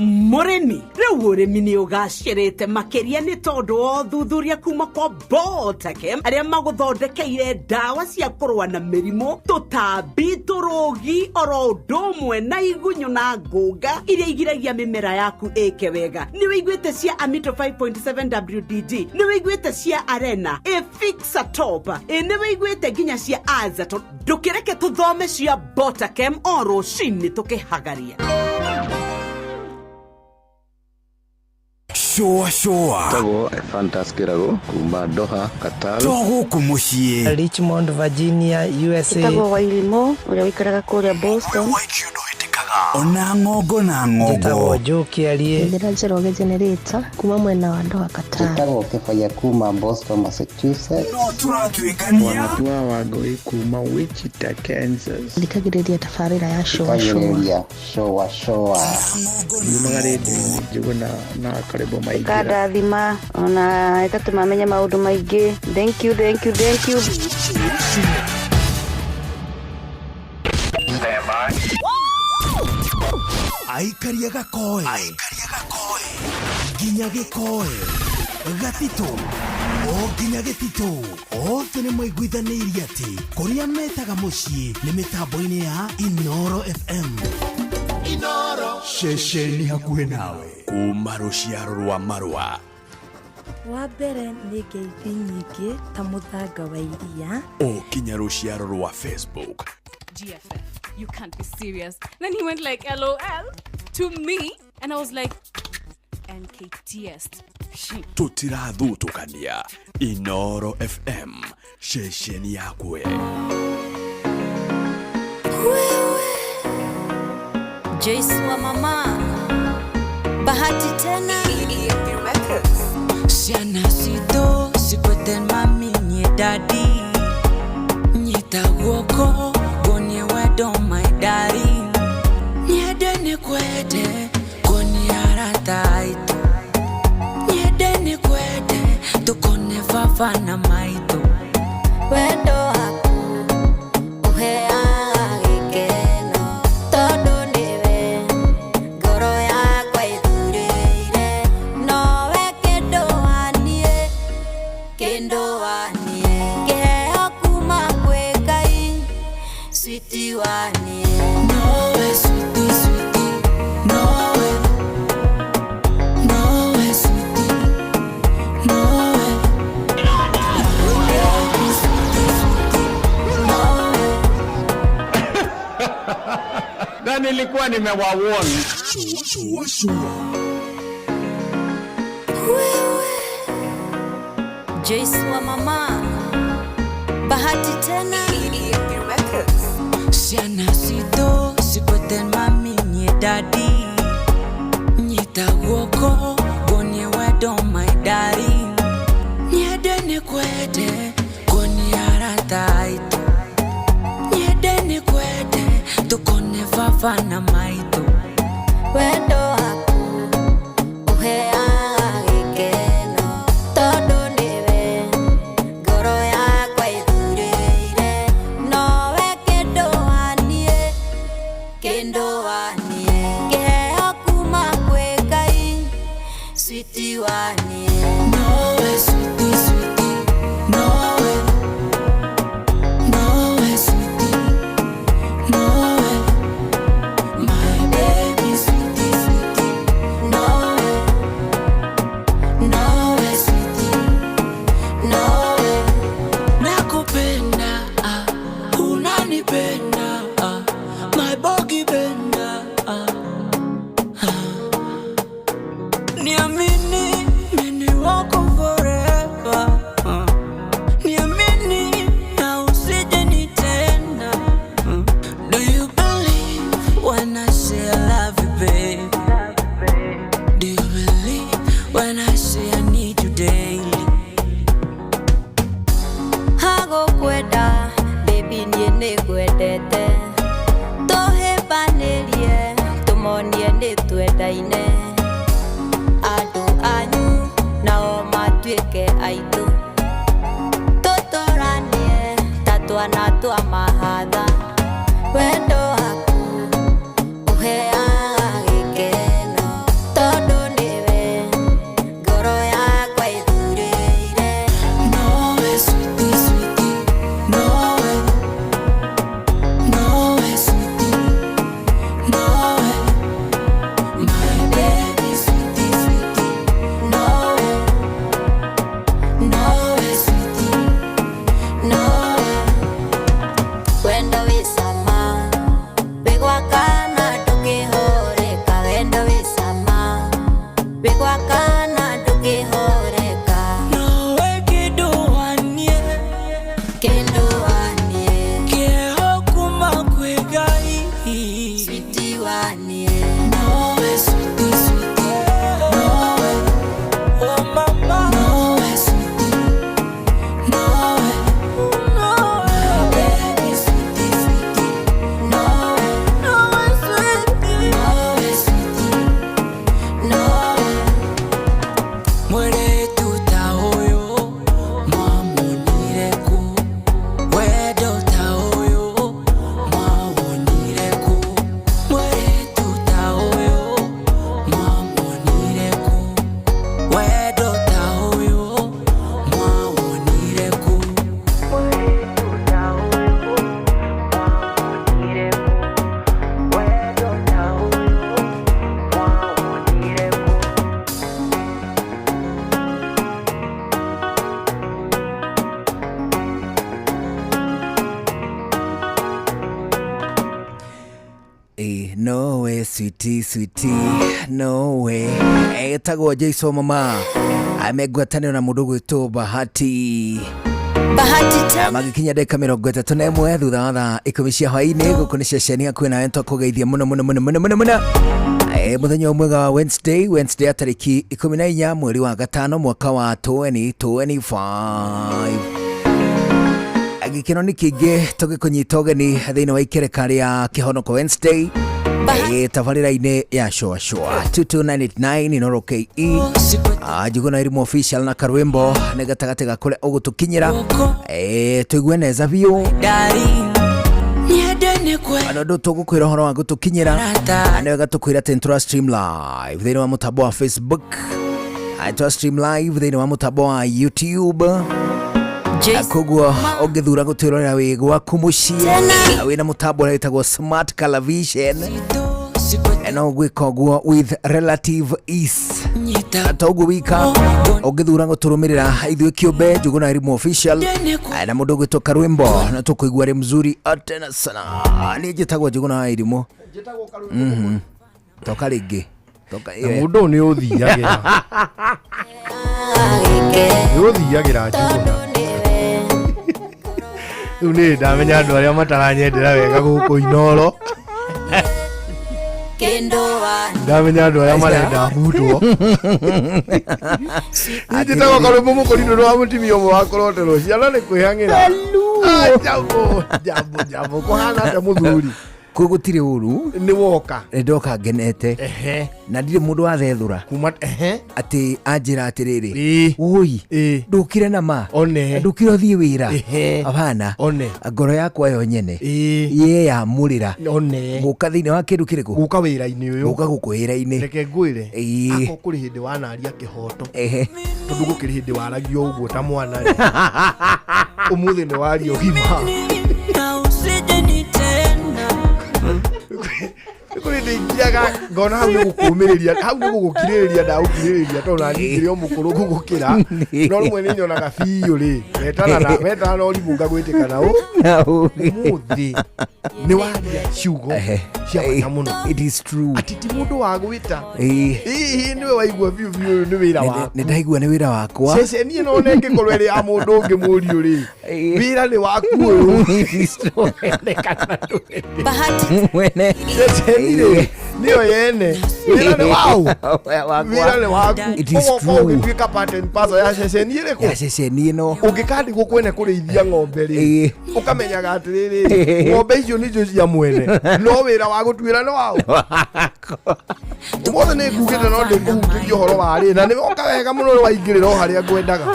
Mũrĩmi, rĩu ũrĩmi nĩ ũgacĩrĩte makĩria nĩ tondũ wa ũthuthuria kuma kwa Botakem arĩa magũthondekeire ndawa cia kũrũa na mĩrimũ, tũtambi, tũrũgi, oro ũndũ ũmwe na igunyũ na ngũnga iria igiragia mĩmera yaku ĩke wega. Nĩ wĩiguĩte cia Amito 5.7 WDG, nĩ wĩiguĩte cia Arena Fixa Top, ĩ nĩ wĩiguĩte nginya cia Azaton. Ndũkĩreke tũthome cia Botakem o rũcinĩ tũkĩhagaria. Shũa shũa. Njĩtagwo Ephantus Kĩragũ kuma Doha, Qatar. To gũkũ mũciĩ. Richmond, Virginia, USA. Njĩtagwo Wairimũ ũrĩa ũikaraga kũrĩa Boston. Ona ng'ongo na ng'ongo. Njĩtagwo Joe Kĩariĩ. Njĩra Njoroge Generator kuma mwena wa Doha, Qatar. Njĩtagwo Kĩbaya kuma Boston, Massachusetts. No tũratuĩkania. Wanatua Wangũi kuma Wichita, Kansas. Thikagĩrĩria tabarĩra ya Shũa Shũa. Thikagĩrĩria Shũa Shũa. Yumaga rĩndiũ-inĩ Njũgũna na Karĩbo Maingĩra. Ĩkandathima ona ĩgatũma menye maũndũ maingĩ. Thank you, thank you, thank you. Aikaria gakoe nginya gĩkoe gatitũ o nginya gĩtitũ othe nĩ maiguithanĩirie atĩ kũrĩa metaga mũciĩ nĩ mĩtambo-inĩ ya Inoro FM. Inoro ceceni hakuhĩ nawe kuma rũciaro rwa marũa. Wa mbere nĩ ngeithi nyingĩ ta mũthanga wa iria. O kinya rũciaro rwa Facebook. GFF, you can't be serious. Then he went like, LOL to me. And I was like, NKTS. Tũtirathutũkania. Inoro FM, ceceni yakwe. Joyce wa mama Bahati tena. Ciana citũ cikwete mami nye daddy, nyita guoko nguonie wendo my darling, nyende nĩ kwende nguonie arata aitũ, nyende nĩ kwende tũkone baba na maitũ. Wendo waku ũheaga gĩkeno tondũ nĩwe ngoro yakwa ĩthurĩire, nowe kĩndũ waniĩ, kĩndũ waniĩ, kĩheo kuma kwĩ Ngai, switi waniĩ. Nowe switi switi, nowe, nowe switi, nowe, baby switi switi, nowe. Na nilikuwa nimewawarn. Shua shua. Joyce wa mama Bahati tena. Ciana citũ cikwete mami nye daddy, nyita guoko nguonie wendo my darling, nyende nĩ kwende nguonie arata aitũ, nyende nĩ kwende tũkone baba na maitũ. Wendo waku ũheaga gĩkeno tondũ nĩwe ngoro yakwa ĩthurĩire, nowe kĩndũ waniĩ, kĩndũ waniĩ, kĩheo kuma kwĩ Ngai, switi waniĩ. Nowe switi switi, nowe, nowe switi, nowe, my baby switi switi, nowe, nowe switi, nowe. Nakupenda, ah, unanipenda, ah, my bogi benda, ah, ah. Niamini, mimi wako forever, ah. Niamini na usije nitenda. Do you believe when I say I love you, babe? Do you believe when I say I need you daily? Hagũkwenda baby, niĩ nĩ ngwendete, tũhĩmbanĩrie tũmonie nĩ twendaine, andũ anyu nao matuĩke aitũ, tũtũranie ta twana twa mahatha. Wendo waku ũheaga gĩkeno. Sweetie, sweetie, no way. Etagwo Jason mama amengwatanĩro na mũndũ gwĩtwo Bahati. Bahati tamu. Magĩkinya ndagĩka 31 thutha wa thaa 10 cia hwaĩ-inĩ. Gũkũ nĩ ceceni hakuhĩ nawe, twakũgeithia mũno mũno mũno mũno mũno mũno. Mũthenya ũmwe wa Wednesday ya tarĩki 14 mweri wa gatano mwaka wa 2025. Gĩkeno nĩ kĩingĩ tũgĩkũnyita ũgeni thĩinĩ wa ikereka rĩa Kĩhonoko Wednesday, tabarĩra-inĩ ya Shua Shua 22989 Inoro KE. Njuguna Irimu Official na karwimbo nĩ gatagatĩ ga kũrĩa ũgũtũkinyĩra. Tũigue neza biũ na ũndũ tũgũkwĩra ũhoro wa gũtũkinyĩra nĩ wega tũkwĩra atĩ nĩ tũra stream live thĩinĩ wa mũtambo wa Facebook, tũra stream live thĩinĩ wa mũtambo wa YouTube. Koguo ũngĩthura gũtwĩrorera wĩ gwaku mũciĩ wĩna mũtambo ũrĩa wĩtagwo Smart Television, no gwĩka ũguo with relative ease. To ũguo wika, ũngĩthura gũtũrũmĩrĩra ithuĩ kĩũmbe Njuguna Elimu Official na mũndũ ũgwĩtwo Karwimbo, na tũkũigua arĩ mzuri tena sana. Niĩ njĩtagwo Njuguna wa Elimu. Toka rĩngĩ. Toka. Na mũndũ ũyũ nĩ ũthiagĩra, nĩ ũthiagĩra Njuguna. Rĩu nĩ ndamenya andũ arĩa mataranyendera wega gũkũ Inoro, ndamenya andũ arĩa marenda butwo. Niĩ njĩtagwo Karũmũ mũkũrinũ wa mũtumia ũmwe wa kũroterwo ciana nĩ kwĩhang'ĩra. Jambo jambo jambo, kũhana atĩa mũthuri? Kũ gũtirĩ ũru. Nĩ woka. Nĩ ndoka ngenete. Na ndirĩ mũndũ wathethũra kuma atĩ anjĩra atĩrĩrĩ, ũi ndũkire na ma one ndũkire ũthiĩ wĩra, hapana. One. Ngoro yakwa yo nyene yeyamũrĩra one gũka thĩinĩ wa kĩndũ kĩrĩkũ, gũka wĩra-inĩ ũyũ, gũka gũkũ wĩra-inĩ. Reke ngwĩre, ako kũrĩ hĩndĩ wanaria kĩhoto, tondũ gũkĩrĩ hĩndĩ waragio ũguo ta mwana rĩ. Ũmũthĩ nĩ waria ũgima. Kũrĩ hĩndĩ ingĩaga ngona hau nĩ gũkũmĩrĩria, hau nĩ gũgũkirĩrĩria, ndagũkirĩrĩria tondũ nani ngĩrĩ o mũkũrũ gũgũkĩra, no rĩmwe nĩ nyonaga biũ rĩ wetana na ũrimũ ngagwĩtĩka na ũmũthĩ nĩ waria ciugo cia bata mũno. It is true. Atĩ ti mũndũ wa gwĩta. Hihi nĩwe waigua biũ biũ ũyũ nĩ wĩra waku? Nĩ ndaigua nĩ wĩra wakwa. Ceceni ĩno ona ĩngĩkorwo ĩrĩ ya mũndũ ũngĩ, mũriũ rĩ, wĩra nĩ waku ũyũ. It is true. Wende kana ndwende. Mwene. Ceceni rĩ nĩyo yene, wĩra nĩ wau, wĩra nĩ waku. It is Ũgoka true. ũgĩtuĩka part and parcel ya ceceni ĩrĩkũ? Ya ceceni ĩno. Ũngĩkandigwo kwene kũrĩithia ng'ombe rĩ, ũkamenyaga atĩrĩrĩ, ng'ombe icio nĩcio cia mwene, no wĩra wa gũtuĩra nĩ wao. Ũmũthĩ nĩ ngugĩte no ndĩkũhutĩria ũhoro wa rĩ, na nĩ woka wega mũno waingĩrĩra o harĩa ngwendaga.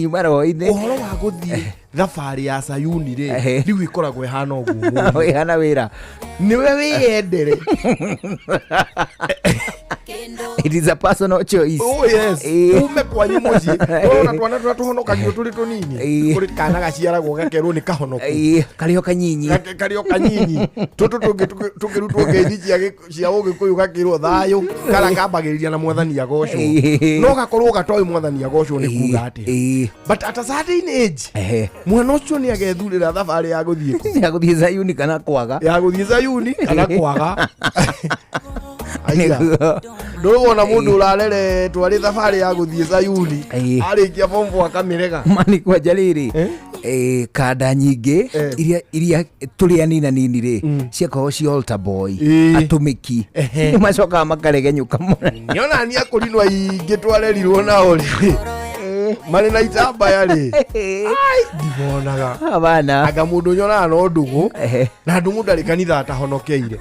Nyuma roho-inĩ. Ũhoro wa gũthiĩ thabarĩ ya Sayuni rĩ, rĩu ĩkoragwo ĩhana ũguo mũno. Ĩhana wĩra. Nĩwe wĩyendere. It is a personal choice. Oh yes. Ume kwanyu mũciĩ, ũrona twana tũrĩa tũhonokagio tũrĩ tũnini, kũrĩ kana gaciaragwo gakerwo nĩ kahonoku. Karĩ o kanyinyi. Karĩ o kanyinyi. Tũtũ tũngĩ tũkĩrutwo ngeithi cia ũgĩkũyũ gakĩrwo thayũ, kara kambagĩrĩria na mwathani agocwo, no gakorwo gatoĩ mwathani agocwo nĩ kuga atĩa. But at a certain age mwana ũcio nĩ agethurĩra thabarĩ ya gũthiĩ kũ? Ya gũthiĩ Zayuni kana kwaga. Ya gũthiĩ Zayuni kana kwaga. Ndũrĩ wona mũndũ ũrareretwo arĩ thabarĩ ya gũthiĩ Zayuni arĩkia form 4 akamĩrega? Mani kwanja rĩrĩ, kanda nyingĩ iria tũrĩ anina nini rĩ, ciakoragwo ci altar boy atũmĩki nĩ macokaga makaregenyũka mũno. Nĩona ni akũrinwo aingĩ twarerirwo nao rĩ, marĩ na itambaya rĩ, ndimonaga. Hapana. Anga mũndũ nyonaga no ndũgũ, na ndũgũ ndarĩ kanitha atahonokeire.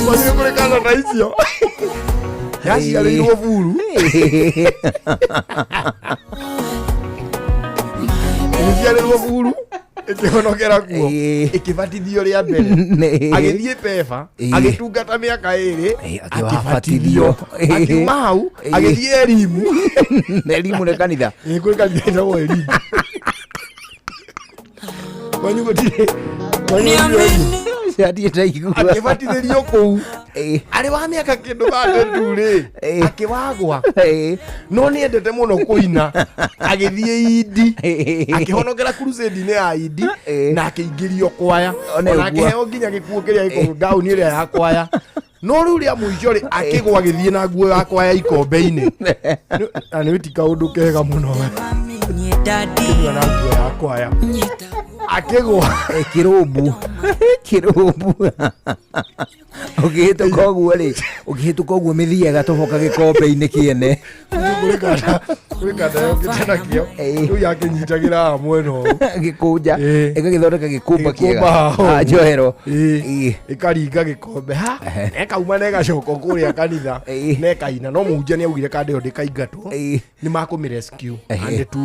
Kwani kũrĩ kana ta icio yaciarĩirwo buru, ĩgĩciarĩrwo buru, ĩkĩhonokera kuo, ĩkĩbatithio rĩa mbere, agĩthiĩ peba, agĩtungata mĩaka 2, akĩbatithio, akiuma hau agĩthiĩ elimu. Elimu nĩ kanitha. Kwĩ kanitha ĩtagwo elimu. Kwanyu gũtirĩ? Kwanyu gũtirĩ elimu? Ndirĩ ndaigua. Akĩbatithĩrio kũu arĩ wa mĩaka kĩndũ 32 rĩ, akĩwagwa, no nĩ endete mũno kũina, agĩthiĩ Indi, akĩhonokera crusade-inĩ ya Indi na akĩingĩrio kwaya, One ona ũguo. akĩheo nginya gĩkuo kĩrĩa gĩkoragwo ngauni ĩrĩa ya kwaya, no rĩu rĩa mũico rĩ, akĩgwa agĩthiĩ na nguo ya kwaya ikombe-inĩ. Na nĩ ti kaũndũ kega mũno kĩnyua na nguo ya kwaya akĩgwa. Kĩrũmbu kĩrũmbu, ũkĩhĩtũka ũguo rĩ, ũkĩhĩtũka ũguo mĩthiaga toboka gĩkombe-inĩ kĩene. Kũrĩ kanda, kũrĩ kanda yokĩte nakĩo rĩu yakĩnyitagĩra haha mwena ũũ, gĩkũnja, ĩgagĩthondeka gĩkũmba kĩega. Gĩkũmba haha ũguo. Ah, njohero. Ĩkaringa gĩkombe ha ekauma na ĩgacoka kũrĩa kanitha na ĩkaina, no mũhunjia nĩ augire kanda ĩyo ndĩkaingatwo, nĩ makũmĩrescue and to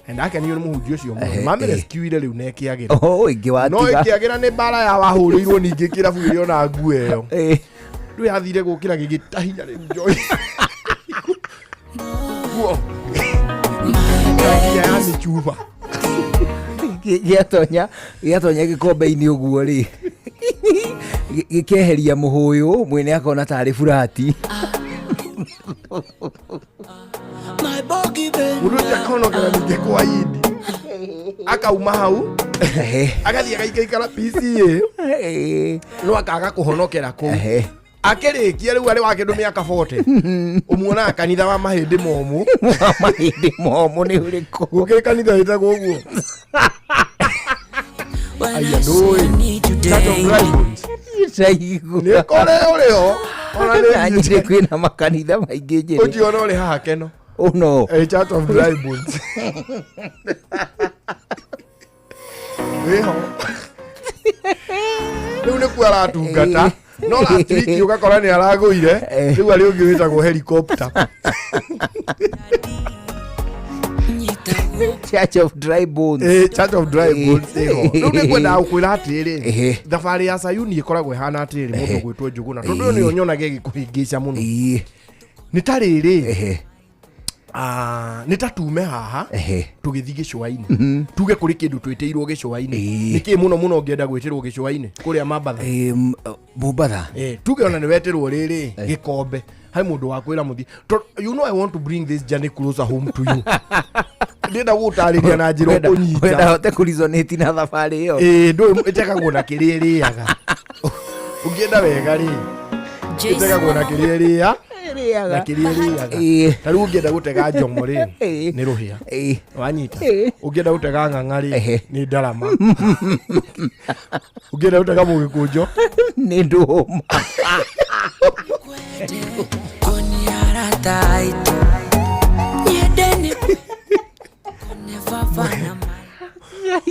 and akenio nĩ mũhunjia ũcio mũno, mamĩrescuire rĩu na ĩkĩagĩra. Oh, ĩngĩ No watiga. ĩkĩagĩra nĩ mbara ya wahũrĩirwo ningĩ kĩrabu ĩrĩ ona nguo ĩyo rĩu yathire gũkĩra gĩgĩtahia rĩu njohi nguo nginya ya mĩcuba. Gĩatonya gĩkombe-inĩ ũguo rĩ, gĩkeheria mũhũyũ, mwene akona tarĩ burati. Mũndũ ũcio akahonokera ningĩ kwa Indi, akauma hau agathiĩ agaikaikara PCA, no akaga kũhonokera kũu, akĩrĩkia rĩu arĩ wa kĩndũ mĩaka 40, ũmuonaga kanitha wa mahĩndĩ momũ. Wa mahĩndĩ momũ nĩ ũrĩkũ? Gũkĩrĩ kanitha wĩtagwo ũguo? Aya, ndũĩ Church of Dry Bones? Ndaigua. Nĩ kũrĩ ũrĩ ho ona nĩ Na njĩrĩ kwĩna makanitha maingĩ njĩrĩ. Ũcio ona ũrĩ haha Keno. Ũno. Church of Dry Bones wĩho rĩu nĩkuo aratungata, no last week ũgakora nĩ aragũire, rĩu arĩ ũngĩ wĩtagwo helicopter. Church of Dry Bones. Church of Dry Bones ĩho. Rĩu nĩ ngwendaga gũkwĩra atĩrĩrĩ, thabarĩ ya Sayuni ĩkoragwo ĩhana atĩrĩrĩ, mũndũ gwĩtwo Njũgũna, tondũ ũyũ nĩyo nyonaga ĩgĩkũhĩngĩca mũno, nĩ ta rĩrĩ, nĩ ta tume haha tũgĩthiĩ gĩcũa-inĩ, tuge kũrĩ kĩndũ twĩtĩirwo gĩcũa-inĩ. Nĩ kĩ mũno mũno ũngĩenda gwĩtĩrwo gĩcũa-inĩ kũrĩa Mambatha? Mombatha. Tuge ona nĩ wetĩrwo rĩrĩ gĩkombe, harĩ mũndũ wa kwĩra mũthiĩ. You know, I want to bring this journey closer home to you. Ndĩrenda gũgũtarĩria na njĩra Wenda ũkũnyita. hote kũresonate na thabarĩ ĩyo. Ĩĩ, ndũĩ ĩtegagwo na kĩrĩa ĩrĩaga. Ũngĩenda wega rĩ, ĩtegagwo na kĩrĩa ĩrĩa Ĩrĩaga. na kĩrĩa ĩrĩaga. Ta rĩu ũngĩenda gũtega njomo rĩ, nĩ rũhĩa wanyita. Ũngĩenda gũtega ng'ang'a rĩ, nĩ ndarama. Ũngĩenda gũtega mũgĩkũnjo nĩ ndũma.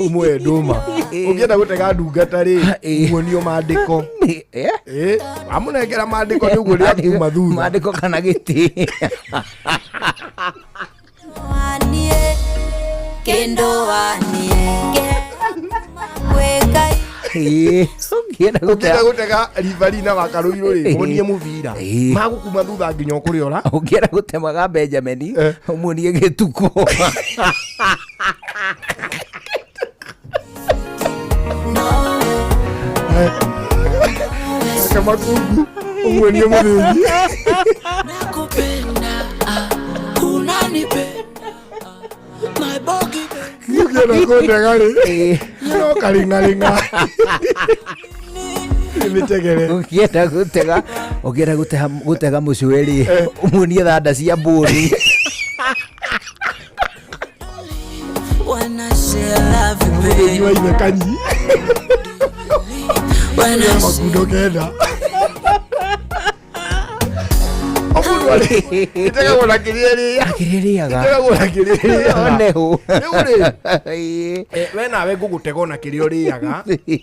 Ũmwe ndũma. Ũngĩenda gũtega ndungata rĩ, muonio mandĩko. Amũnengera mandĩko nĩ ũguo rĩa kuma thutha. Mandĩko kana gĩtĩ. Ũngĩenda ũngĩenda gũtega ribarina wa karũirũ rĩ, muonie mũbira, magũkuma thutha nginya ũkũrĩa ũra. Ũngĩenda gũtemaga Benjamin, ũmuonie gĩtukũ. Kamakungu ũmuonie mũthĩnji. Ũngĩenda kũndega rĩ, no karĩng'arĩng'a mĩtegere. Ũngĩenda gũtega, ũngĩenda gũtega mũcwe rĩ, ũmuonie thanda cia mbũri. Mũthĩnji wa ithe kanyi makundo kenda o mũndũ arĩ ĩtegagwo na kĩrĩa ĩrĩa. Kĩrĩa ĩrĩaga. Ĩtegagwo na kĩrĩa ĩrĩaga. One hũ. Rĩu rĩ, we nawe ngũgũtega ona kĩrĩa ũrĩaga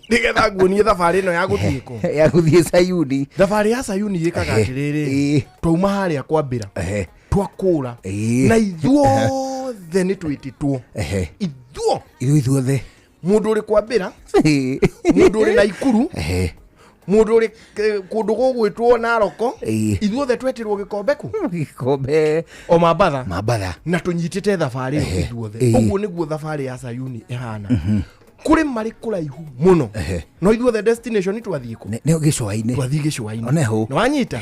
nĩgetha nguonie thabarĩ ĩno ya gũthiĩ kũ. Ya gũthiĩ Sayuni. Thabarĩ ya Sayuni ĩkaga atĩrĩrĩ, twauma harĩa kwambĩra twakũra na ithuothe nĩ twĩtĩtwo ithuo Ithuĩ ithuothe. Mũndũ ũrĩ kwambĩra, mũndũ ũrĩ na ikuru, mũndũ ũrĩ kũndũ gũgwĩtwo Naroko, ithuothe twetĩrwo gĩkombe kũ. Gĩkombe. O Mambatha. Mambatha. Na tũnyitĩte thabarĩ ĩyo ithuothe. Ũguo nĩguo thabarĩ ya Sayuni ĩhana. Kũrĩ marĩ kũraihu mũno, no ithuothe destination twathiĩ kũ? Nĩ gĩcũa-inĩ. Twathiĩ gĩcũa-inĩ. Oneho. Nĩ wanyita?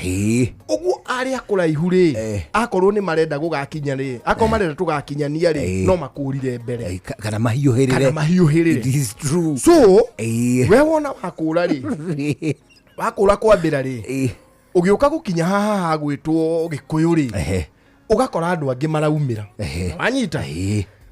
Ũguo arĩa kũraihu rĩ, akorwo nĩ marenda gũgakinya rĩ, akorwo marenda tũgakinyania rĩ, no makũrire mbere. Kana mahiũhĩrĩre. Kana mahiũhĩrĩre. It is true. So we wona wakũra rĩ, wakũra kwambĩra rĩ, ũgĩũka gũkinya haha hagwĩtwo Gĩkũyũ rĩ, ũgakora andũ angĩ maraumĩra. Wanyita?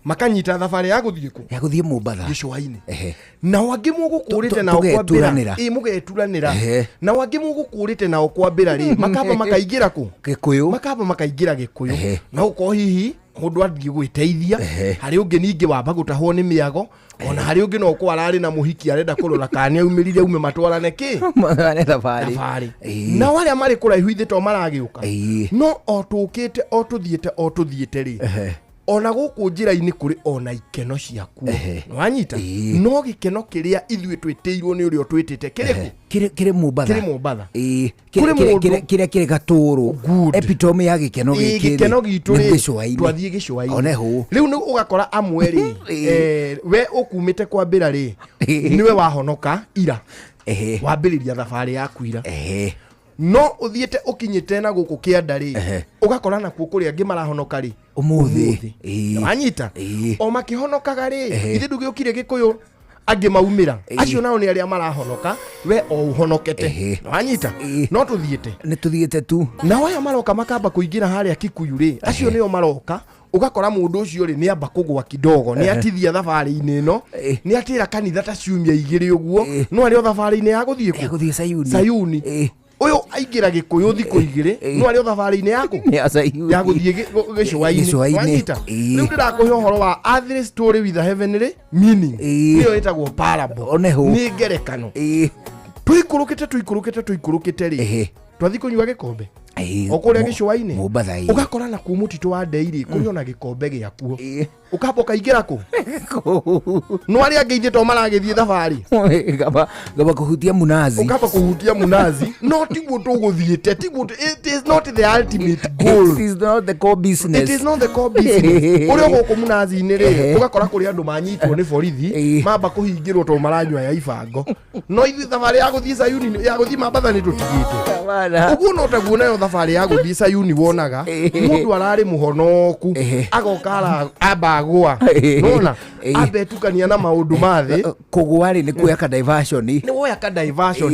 Makanyita thabarĩ ya gũthiĩ kũ? Ya gũthiĩ Mombatha. Gĩcũa-inĩ. Nao angĩ mũgũkũrĩte nao kwambĩra. Tũgeturanĩra. Ĩ, mũgeturanĩra. Nao angĩ mũgũkũrĩte nao kwambĩra rĩ, makamba makaingĩra kũ? Gĩkũyũ. Makamba makaingĩra Gĩkũyũ. No ũkorwo hihi mũndũ athiĩ gwĩteithia, harĩ ũngĩ ningĩ wamba gũtahwo nĩ mĩago, ona harĩ ũngĩ no ũkorwo ararĩ na mũhiki arenda kũrora kana nĩaumĩrire aume matwarane kĩ? Matwarane thabarĩ. Thabarĩ. Nao arĩa marĩ kũraihu ithe to maragĩũka. No o tũkĩte o tũthiĩte o tũthiĩte rĩ, ona gũkũ njĩra-inĩ kũrĩ ona ikeno ciakuo. Wanyita? No gĩkeno kĩrĩa ithuĩ twĩtĩirwo nĩ ũrĩa ũtwĩtĩte kĩrĩ kũ? Kĩrĩ Mombatha. Kĩrĩ Mombatha. Kũrĩ Kũrĩ mũndũ- Kĩrĩa kĩrĩ gatũrũ. Epitome ya gĩkeno gĩkĩ rĩ, gĩkeno gitũ nĩ rĩ, gĩcũa-inĩ. twathiĩ gĩcũa-inĩ. Oneho. Rĩu nĩ ũgakora amwe rĩ, we ũkumĩte kwambĩra rĩ, nĩwe wahonoka ira. Wambĩrĩria thabarĩ yaku ira. No ũthiĩte ũkinyĩte na gũkũ kĩanda rĩ, ũgakora nakuo kũrĩa angĩ marahonoka rĩ, ũmũthĩ. Wanyita? O makĩhonokaga rĩ, ithe ndũgĩũkire Gĩkũyũ angĩ maumĩra, acio nao nĩ arĩa marahonoka, we o ũhonokete. Wanyita? No tũthiĩte. Nĩ tũthiĩte tu. Nao aya maroka makamba kũingĩra harĩa Kikuyu rĩ, acio nĩo maroka, ũgakora mũndũ ũcio rĩ, nĩ amba kũgwa kidogo, nĩ atithia thabarĩ-inĩ ĩno, nĩ atĩra kanitha ta ciumia igĩrĩ ũguo, no arĩ o thabarĩ-inĩ ya gũthiĩ kũ? Ya gũthiĩ Sayuni. Sayuni. Ũyũ aingĩra Gĩkũyũ thikũ igĩrĩ, no arĩ o thabarĩ-inĩ yaku? Ya Sayuni. Ya gũthiĩ gĩcũa-inĩ. Gĩcũa-inĩ. Wanyita? Rĩu ndĩrakũhe ũhoro wa earthly story with a heavenly meaning. Nĩyo ĩtagwo parable. Oneho. Nĩ ngerekano. Tũikũrũkĩte tũikũrũkĩte tũikũrũkĩte rĩ, twathiĩ kũnyua gĩkombe o kũrĩa gĩcũa-inĩ. Mombatha. Ũgakora nakuo mũtitũ wa ndei rĩ, kũrĩ ona gĩkombe gĩakuo. Ũkamba ũkaingĩra kũ? No arĩa angĩ ithe to maragĩthiĩ thabarĩ. Ngamba kũhutia munazi. Ũkamba kũhutia munazi. No tiguo tũgũthiĩte, tiguo it is not the ultimate goal. It is not the core business. It is not the core business. Ũrĩa gũkũ munazi-inĩ rĩ, ũgakora kũrĩ andũ manyitwo nĩ borithi, mamba kũhingĩrwo tondũ maranyua ya ibango. No ithuĩ thabarĩ ya gũthiĩ Sayuni, ya gũthiĩ Mambatha nĩ tũtigĩte. Ũguo no taguo nayo thabarĩ ya gũthiĩ Sayuni wonaga, mũndũ ararĩ mũhonoku, agoka amba agũa. Nona amba etukania na maũndũ ma thĩ. Kũgũa rĩ, nĩ kuoya ka diversion. Nĩ woya ka diversion.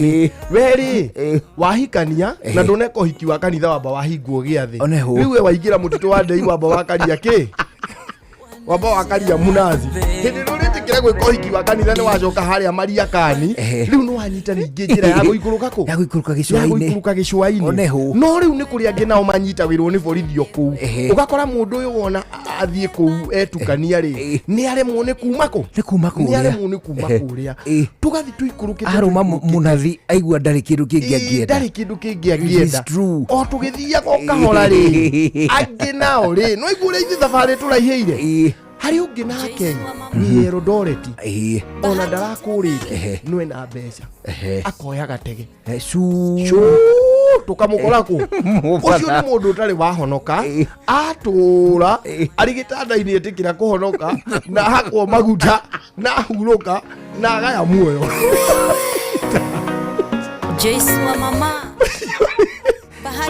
We rĩ, wahikania na ndũneka ũhiki wa kanitha wamba wahingwo gĩathĩ. Oneho. Rĩu we waingĩra mũtitũ wa ndei wamba wakaria kĩ? Wamba wakaria munazi. Hĩndĩ ĩrĩa ũrĩtĩkĩra gwĩka ũhiki wa kanitha nĩ wacoka harĩa Mariakani, rĩu nĩ wanyita ningĩ njĩra ya gũikũrũka kũ? Ya gũikũrũka Ya gĩcũa-inĩ. gũikũrũka gĩcũa-inĩ. Oneho. No rĩu nĩ kũrĩ angĩ nao manyitagĩrwo nĩ borithi o kũu. Ũgakora mũndũ ũyũ wona athiĩ kũu etukania rĩ, nĩ aremwo nĩ kuma kũ? Nĩ kuma Nĩ kũrĩa. aremwo nĩ kuma kũrĩa. Tũgathiĩ tũikũrũkĩte Arũma munathi aigua ndarĩ kĩndũ kĩngĩ angĩenda. Ndarĩ kĩndũ kĩngĩ It is angĩenda. true. O tũgĩthiaga o kahora rĩ, angĩ nao rĩ, no igua ũrĩa ithuĩ thabarĩ tũraihĩire. Harĩ ũngĩ nake nĩ Eldoret, ona ndarakũrĩte, no ena mbeca, akoya gatege. Cuu, tũkamũkora kũ? Ũcio nĩ mũndũ ũtarĩ wahonoka, atũra arĩ gĩtanda-inĩ etĩkĩra kũhonoka, na ahakwo maguta, na ahurũka, na agaya muoyo. Joyce wa mama.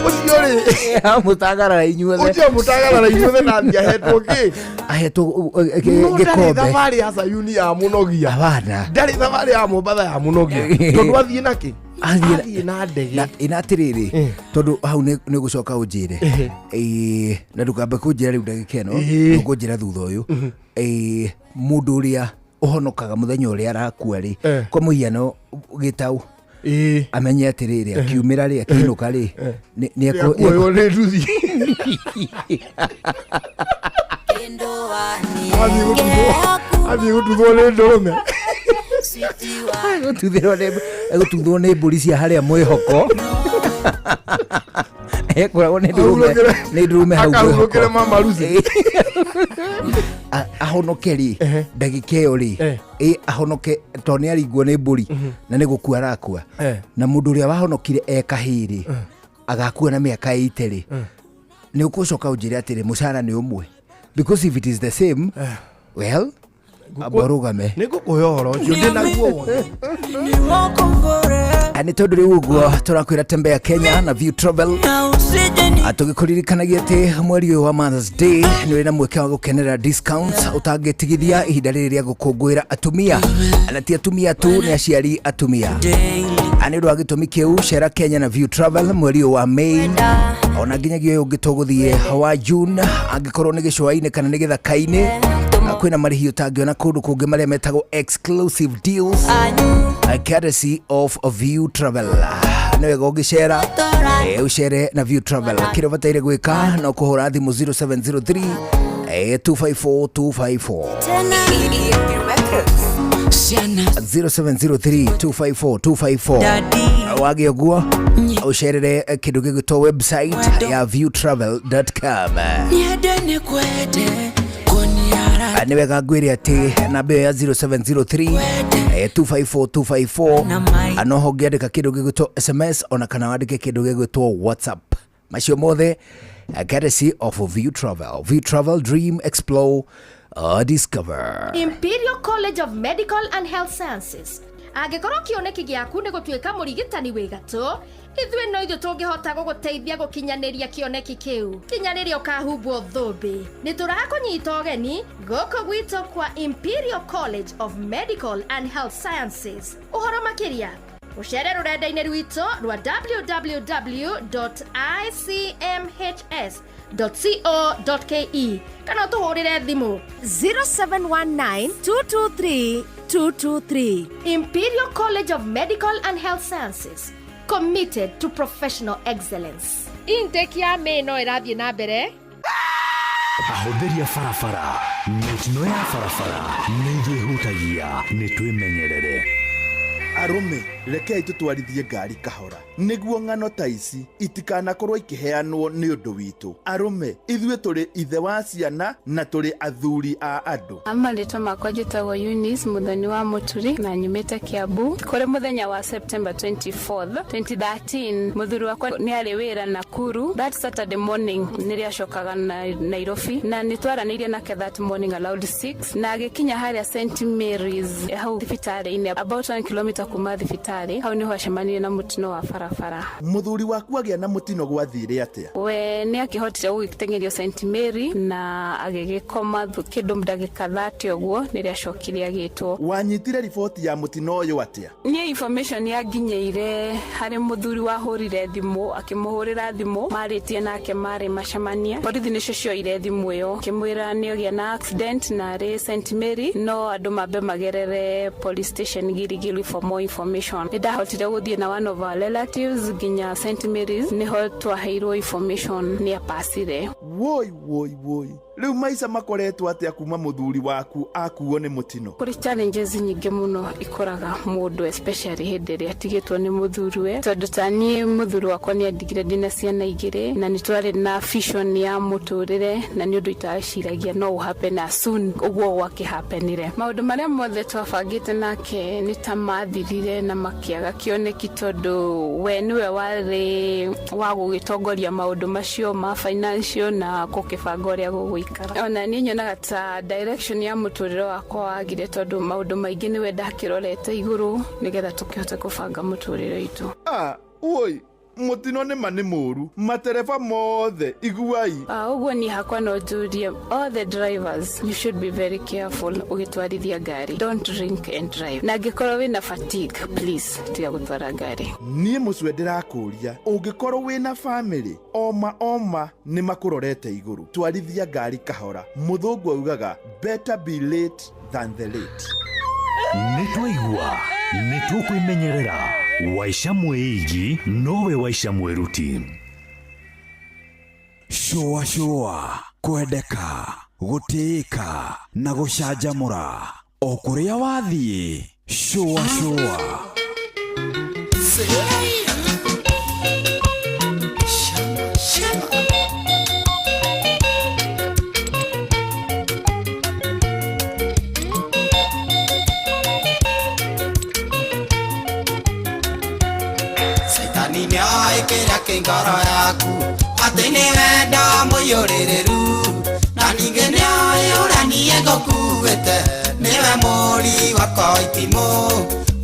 Ũcio rĩ, Amũtagarara inyuothe. Ũcio amũtagarara inyuothe na athiĩ ahetwo kĩ? Ahetwo No ndarĩ gĩkombe. thabarĩ ya Sayuni ya mũnogia. Abana. Ndarĩ thabarĩ ya Mombatha ya mũnogia. Tondũ athiĩ na kĩ? Athiĩ na ndege. Na ĩna atĩrĩrĩ, tondũ hau nĩ ũgũcoka ũnjĩre. Na ndũkambe kũnjĩra rĩu ndagĩka ĩno, ũkũnjĩra thutha ũyũ. Mũndũ ũrĩa ũhonokaga mũthenya ũrĩa arakua rĩ, kwa mũhiano gĩtaũ, amenye atĩrĩrĩ, akiumĩra rĩ, akĩinũka rĩ, nĩ Nĩekuoywo nĩ nduthi. Athiĩ gũtuthwo nĩ ndũrũme. Egũtuthwo nĩ mbũri cia harĩa mwĩhoko. Ekoragwo nĩ ndũrũme, nĩ ndũrũme hau mwĩhoko. Akahurũkĩre mama Lucy. Ahonoke rĩ, ndagĩka ĩyo rĩ, ahonoke tondũ nĩ aringwo nĩ mbũri na nĩ gũkua arakua. Na mũndũ ũrĩa wahonokire e kahĩĩ rĩ, agakua na mĩaka 80 rĩ, nĩ ũgũcoka ũnjĩre atĩrĩ mũcara nĩ ũmwe. Because if it is the same, well, Amba ũrũgame. Nĩ ngũkũhe ũhoro ũcio ndĩ naguo wothe. Nĩ tondũ rĩu ũguo tũrakwĩra Tembea Kenya na View Travel, tũgĩkũririkanagia atĩ mweri ũyũ wa Mother's Day nĩ ũrĩ na mweke wa gũkenera discounts ũtangĩtigithia ihinda rĩrĩ rĩa gũkũngũĩra atumia, na ti atumia tu, nĩ aciari atumia. Nĩ ũndũ wa gĩtũmi kĩu, cera Kenya na View Travel mweri ũyũ wa May ona nginyagia ũyũ ũngĩ tũgũthiĩ wa June. Angĩkorwo nĩ gĩcũa-inĩ kana nĩ gĩthaka-inĩ, kwĩna marĩhi ũtangĩona kũndũ kũngĩ marĩa metagwo exclusive deals, courtesy of View Travel. Nĩ wega ũngĩcera, ũcere na View Travel. Kĩrĩa ũbataire gwĩka no kũhũra thimũ 0703 254 254, 0703 254 254. Wagĩa ũguo ũcerere kĩndũ gĩgwĩtwo website ya viewtravel.com. Nĩ wega ngwĩre atĩ namba ĩyo ya 0703 254 254 no ho ũngĩandĩka kĩndũ gĩgwĩtwo SMS ona kana wandĩke kĩndũ gĩgwĩtwo WhatsApp. Macio mothe courtesy of View Travel. View Travel, dream, explore, discover. Imperial College of Medical and Health Sciences. Angĩkorwo kĩoneki gĩaku nĩ gũtuĩka mũrigitani wĩ gatũ, ithuĩ no ithuĩ tũngĩhota gũgũteithia gũkinyanĩria kĩoneki kĩu kinya rĩrĩa ũkahumbwo thũmbĩ. Nĩ tũrakũnyita ũgeni gũkũ gwitũ kwa Imperial College of Medical and Health Sciences. Ũhoro makĩria, ũcere rũrenda-inĩ rwitũ rwa www.icmhs.co.ke kana ũtũhũrĩre thimũ 0719 223 223. Imperial College of Medical and Health Sciences, committed to professional excellence. Intake ya May no ĩrathiĩ na mbere. Ahũthĩri a barabara, mĩtino ya barabara nĩ ithuĩ hutagia, nĩ twĩmenyerere. Arũme, rekei tũtwarithie ngari kahora nĩguo ng'ano ta ici itikanakorwo ikĩheanwo nĩ ũndũ witũ. Arũme, ithuĩ tũrĩ ithe wa ciana na tũrĩ athuri a andũ. Marĩtwa makwa njĩtagwo Eunice Mũthoni wa Mũturi na nyumĩte Kiambu. Kũrĩ mũthenya wa September 24th 2013, mũthuri wakwa nĩ arĩ wĩra Nakuru. That Saturday morning nĩrĩo acokaga na Nairobi, na nĩ twaranĩirie nake that morning around 6, na agĩkinya harĩa St Mary's hau thibitarĩ-inĩ, about 1 kilometer kuma thibitarĩ hau, nĩho acemanirie na mũtino wa barabara. Mũthuri waku agĩa na mũtino gwathire atĩa? We nĩ akĩhotire gũgĩteng'erio St Mary na agĩgĩkoma kĩndũ ndagĩka 30 ũguo nĩrĩo acokire agĩtwo. Wanyitire riboti ya mũtino ũyũ atĩa? Niĩ information yanginyĩire harĩ mũthuri wahũrire thimũ, akĩmũhũrĩra thimũ marĩtie nake marĩ macemania. Borithi nĩcio cioire thimũ ĩyo, akĩmwĩra nĩ ogĩa na accident na arĩ St Mary, no andũ mambe magerere police station Giligili for more information. Nĩ ndahotire gũthiĩ na one of our relatives nginya St Mary's, nĩho twaheirwo information nĩ apacire. Woi woi woi, rĩu maica makoretwo atĩa kuma mũthuri waku akuo nĩ mũtino? Kũrĩ challenges nyingĩ mũno ikoraga mũndũ, especially hĩndĩ ĩrĩa atigĩtwo nĩ mũthuriwe, tondũ ta niĩ mũthuri wakwa nĩ andigire ndĩna ciana igĩrĩ na nĩ twarĩ na vision ya mũtũrĩre, na nĩ ũndũ itaciragia no ũhappen as soon ũguo gwakĩhapenire. Maũndũ marĩa mothe twabangĩte nake nĩ ta mathirire na makĩaga kĩoneki, tondũ we nĩwe warĩ wa gũgĩtongoria maũndũ macio ma financial na gũkĩbanga ũrĩa gũgũikara. Ona niĩ nyonaga ta direction ya mũtũrĩre wakwa wagire, tondũ maũndũ maingĩ nĩwe ndakĩrorete igũrũ nĩgetha tũkĩhote kũbanga mũtũrĩre witũ. Ah, woi, mũtino nĩ ma nĩ mũru. Matereba mothe, iguai. Ah, ũguo niĩ hakwa no njũrie all the drivers, you should be very careful ũgĩtwarithia ngari. Don't drink and drive, na angĩkorwo wĩna fatigue, please tiga gũtwara ngari. Niĩ mũcwe ndĩrakũria, ũngĩkorwo wĩna bamĩrĩ, oma oma nĩ makũrorete igũrũ, twarithia ngari kahora. Mũthũngũ augaga better be late than the late. Nĩ twaigua, nĩ tũkwĩmenyerera. Waica mwĩigi nowe waica mwĩruti. Shũa shũa, kwendeka, gũtĩĩka na gũcanjamũra o kũrĩa wathiĩ. Shũa shũa. Caitani nĩoĩ kĩrĩa kĩ ngoro yaku, atĩ nĩ wenda mũiyũrĩrĩru, na ningĩ nĩoĩ ũrĩa niĩ ngũkuĩte. Nĩ Nĩwe mũri wakwa wa itimũ.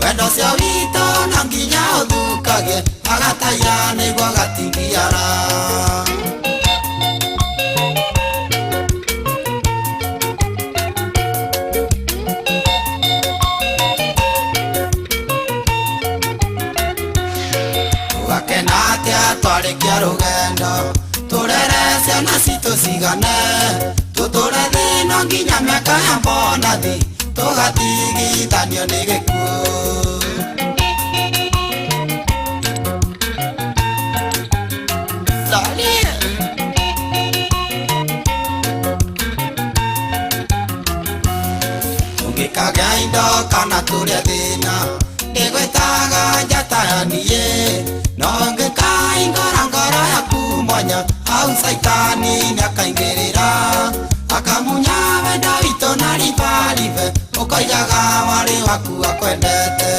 Wendo ũcio witũ no nginya ũthukage, agataiya nĩguo gatingiara. Tũgakena atĩa twarĩkia rũgendo, tũrere ciana citũ cigane, tũtũre thĩ-ĩno nginya mĩaka ya mbonathi, tũgatigithanio nĩ gĩkuũ. Tũngĩkagĩa indo kana tũrĩe thĩna, ndĩgwĩtaga njata ya niĩ, no ngĩkaingũra ngoro yaku mwanya, hau caitani nĩakaingĩrĩra, akamunya wendo witũ na ribaribe, ũkoigaga warĩ waku akwendete.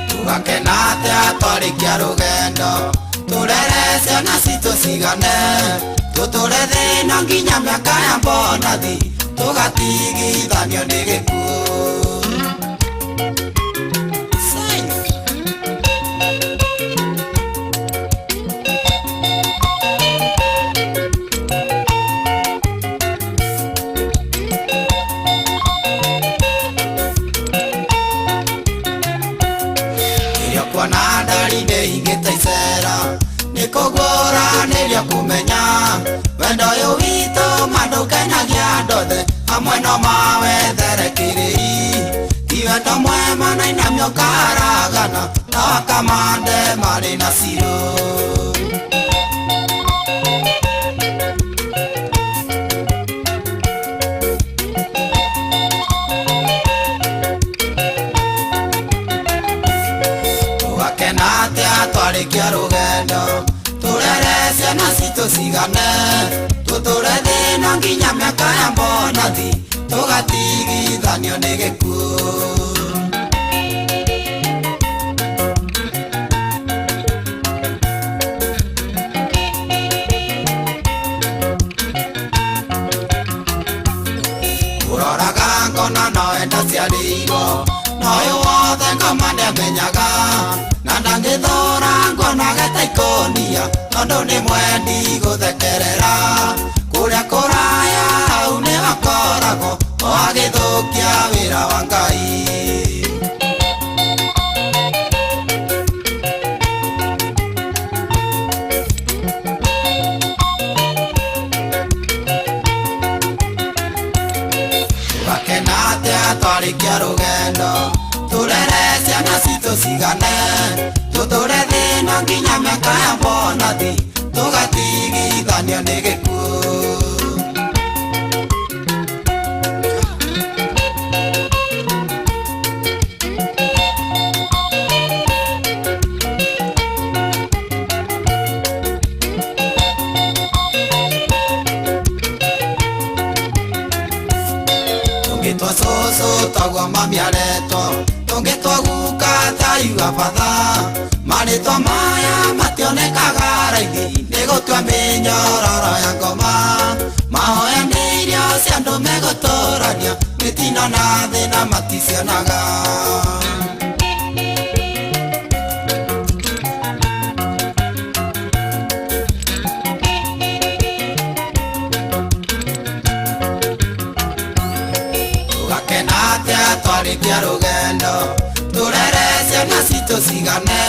Tũgakena atĩa twarĩkia rũgendo, tũrere ciana citũ cigane, tũtũre thĩ-ĩno nginya mĩaka ya mbonathi, tũgatigithanio nĩ gĩkuũ. Rĩrĩa ũkuona ndari nĩhingĩte icera, nĩkũguũranĩrio kũmenya, wendo ũyũ witũ ma ndũkenagia andũ othe, amwe no mawethere kĩrĩi. Ti wendo mwema na inamio ũkaragana, na wakamande marĩ na cirũ. Tũgakena atĩa twarĩkia rũgendo, tũrere ciana citũ cigane, tũtũre thĩ-ĩno nginya mĩaka ya mbonathi, tũgatigithanio nĩ gĩkuũ. Ũroraga ngona nowe ndaciarĩirwo, na ũyũ wothe ngoma nĩamenyaga, na ndangĩthũra nguonaga ta ikũnia, tondũ nĩ mwendi gũthekerera. Kũrĩa kũraya hau nĩho akoragwo, o agĩthũkia wĩra wa Ngai. Tũgakena atĩa twarĩkia rũgendo, tũrere ciana citũ cigane, tũtũre thĩ-ĩno nginya mĩaka ya mbonathi, tũgatigithanio nĩ gĩkuũ. Tũngĩtwo cũcũ toguo mami aretwo, tũngĩtwo guka taiga batha, marĩtwa maya mationekaga raithi, nĩ gũtua mĩnyororo ya ngoma. Mahoya nĩ irio cia andũ megũtũrania, mĩtino na thĩna maticionaga. Tũgakena atĩa twarĩkia rũgendo, tũrere ciana citũ cigane,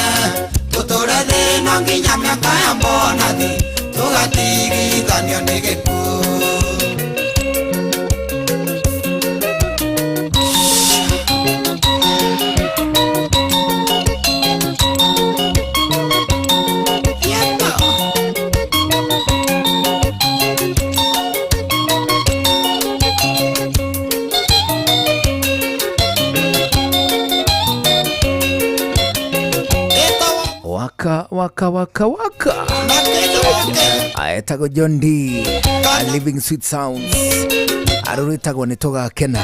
tũtũre thĩ-ĩno nginya mĩaka ya mbonathi, tũgatigithanio nĩ gĩkuũ. Waka waka waka waka aetagwo John D Living Sweet Sounds arũrĩtagwo nĩ tũgakena.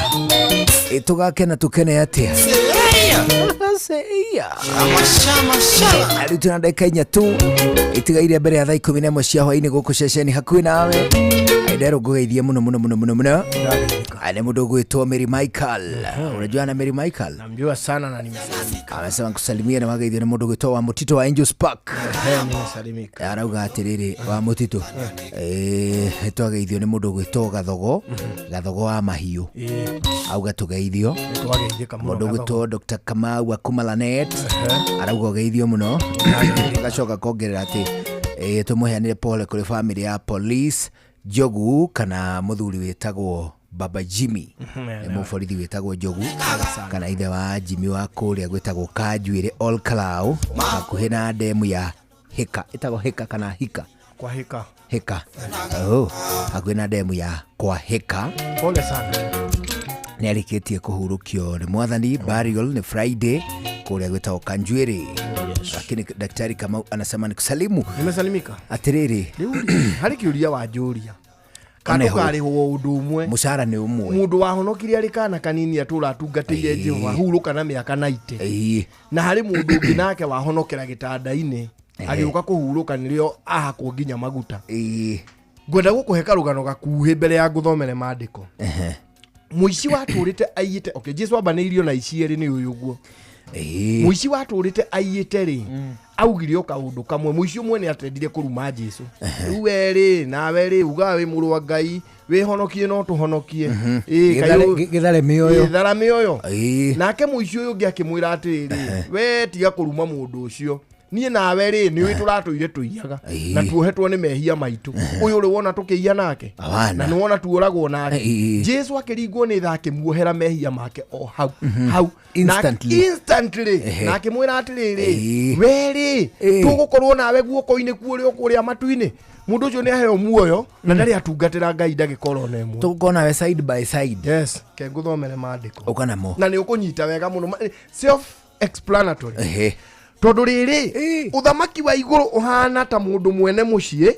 Ĩ tũgakena tũkene atĩa? Rĩu twĩna ndagĩka 4 tu itigaire mbere ya thaa 11 cia hwainĩ gũkũ ceceni hakuhĩ nawe. Nderwo ngũgeithie mũno mũno mũno mũno mũno. Nĩ mũndũ ũgwĩtwo Mary Michael. Unajua na Mary Michael? Namjua sana na nimesalimika. Amesema kusalimia na wageithio nĩ mũndũ ũgwĩtwo wa Mũtitũ wa Angels Park. Ehe, nimesalimika. Arauga atĩrĩrĩ wa Mũtitũ, twageithio nĩ mũndũ ũgwĩtwo Gathogo, Gathogo wa mahiũ. Auga tũgeithio. Nĩtwageithĩka mũno. Mũndũ ũgwĩtwo Dr. Kamau wa kuma Lanet arauga ũgeithio mũno. Agacoka kongerera atĩ tũmũheanĩre pole kũrĩ family ya police Njogu kana mũthuri wĩtagwo Baba Jimmy. Nĩ mũborithi wĩtagwo Njogu kana ithe wa Jimmy wa kũrĩa gwĩtagwo Kanjuĩrĩ Ol Kalou hakuhĩ na ndemu ya Hika, ĩtagwo Hika kana Hika? Kwa Hika. Hika. Oh, hakuhĩ na ndemu ya kwa Hika. Pole sana. Nĩ arĩkĩtie kũhurũkio nĩ mwathani. Burial nĩ Friday kũrĩa gwĩtagwo Kanjuĩrĩ. Lakini Daktari Kamau anasema nikusalimu. Nimesalimika. Atĩrĩrĩ, Rĩu harĩ kĩũria wanjũria. Kana Oneho. tũkarĩhwo ũndũ ũmwe. Mũcara nĩ ũmwe. Mũndũ wahonokire arĩ kana kanini atũra atungatĩire Jehova hurũka na mĩaka 90. Na harĩ mũndũ ũngĩ nake wahonokera gĩtanda-inĩ agĩũka kũhurũka nĩrĩo ahakwo nginya maguta. Ngwenda gũkũhe karũgano gakuhĩ mbere ya ngũthomere maandĩko. Mũici watũrĩte aiyĩte, okay, Jesu ambanĩirio na ici erĩ nĩ ũyũ ũguo. Mũici watũrĩte aiyĩte rĩ, augire o kaũndũ kamwe. Mũici ũmwe nĩ atendire kũruma Jesu. Rĩu we rĩ, nawe rĩ, uga wĩ mũrũ wa Ngai, wĩhonokie no tũhonokie. Gĩthare mĩoyo. Gĩthara mĩoyo. Nake mũici ũyũ ũngĩ akĩmwĩra atĩrĩrĩ, we tiga kũruma mũndũ ũcio, niĩ nawe rĩ nĩ ũĩ tũratũire tũiyaga na tuohetwo nĩ mehia maitũ. Ũyũ ũrĩ wona tũkĩiya nake na nĩ wona tuoragwo nake. Jesu akĩringwo nĩ tha akĩmuohera mehia make o hau hau. Instantly. Instantly. Na akĩmwĩra atĩrĩrĩ, we rĩ tũgũkorwo nawe guoko-inĩ kuũrĩa kũrĩa matu-inĩ. Mũndũ ũcio nĩ aheo muoyo na ndarĩ atungatĩra Ngai ndagĩka oro na ĩmwe. Tũgũkorwo nawe side by side. Yes, ke ngũthomere maandĩko. Ũka namo. Na nĩ ũkũnyita wega mũno. Self explanatory. Tondũ rĩrĩ, ũthamaki wa igũrũ ũhana ta mũndũ mwene mũciĩ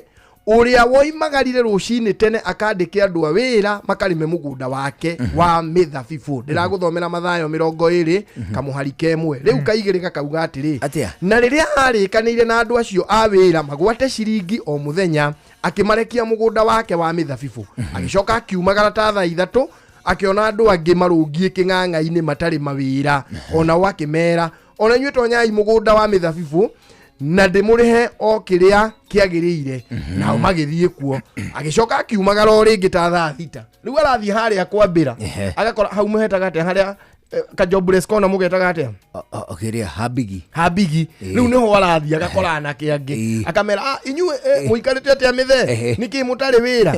ũrĩa woimagarire rũcinĩ tene akandĩke andũ a wĩra makarĩme mũgũnda wake wa mĩthabibũ. Ndĩragũthomera Mathayo 20 kamũhari kemwe. Rĩu kaigĩrĩ gakauga atĩrĩ, na rĩrĩa arĩkanĩire na andũ acio a wĩra magwate ciringi o mũthenya, akĩmarekia mũgũnda wake wa mĩthabibũ. Agĩcoka akiumagara ta thaa 3 akĩona andũ angĩ marũngiĩ kĩng'ang'a-inĩ matarĩ mawĩra, onao akĩmera, ona inyuĩ tonyai mũgũnda wa mĩthabibũ na ndĩmũrĩhe o kĩrĩa kĩagĩrĩire. Nao magĩthiĩ kuo. Agĩcoka akiumagara o rĩngĩ ta thaa 6. Rĩu arathiĩ harĩa kwambĩra, agakora hau mũhetaga atĩa harĩa kajobless corner mũgetaga atĩa? Kĩrĩa habigi. Habigi. Rĩu nĩho arathiĩ agakora anake angĩ akamera, inyuĩ mũikarĩte atĩa mĩthee, nĩkĩ mũtarĩ wĩra?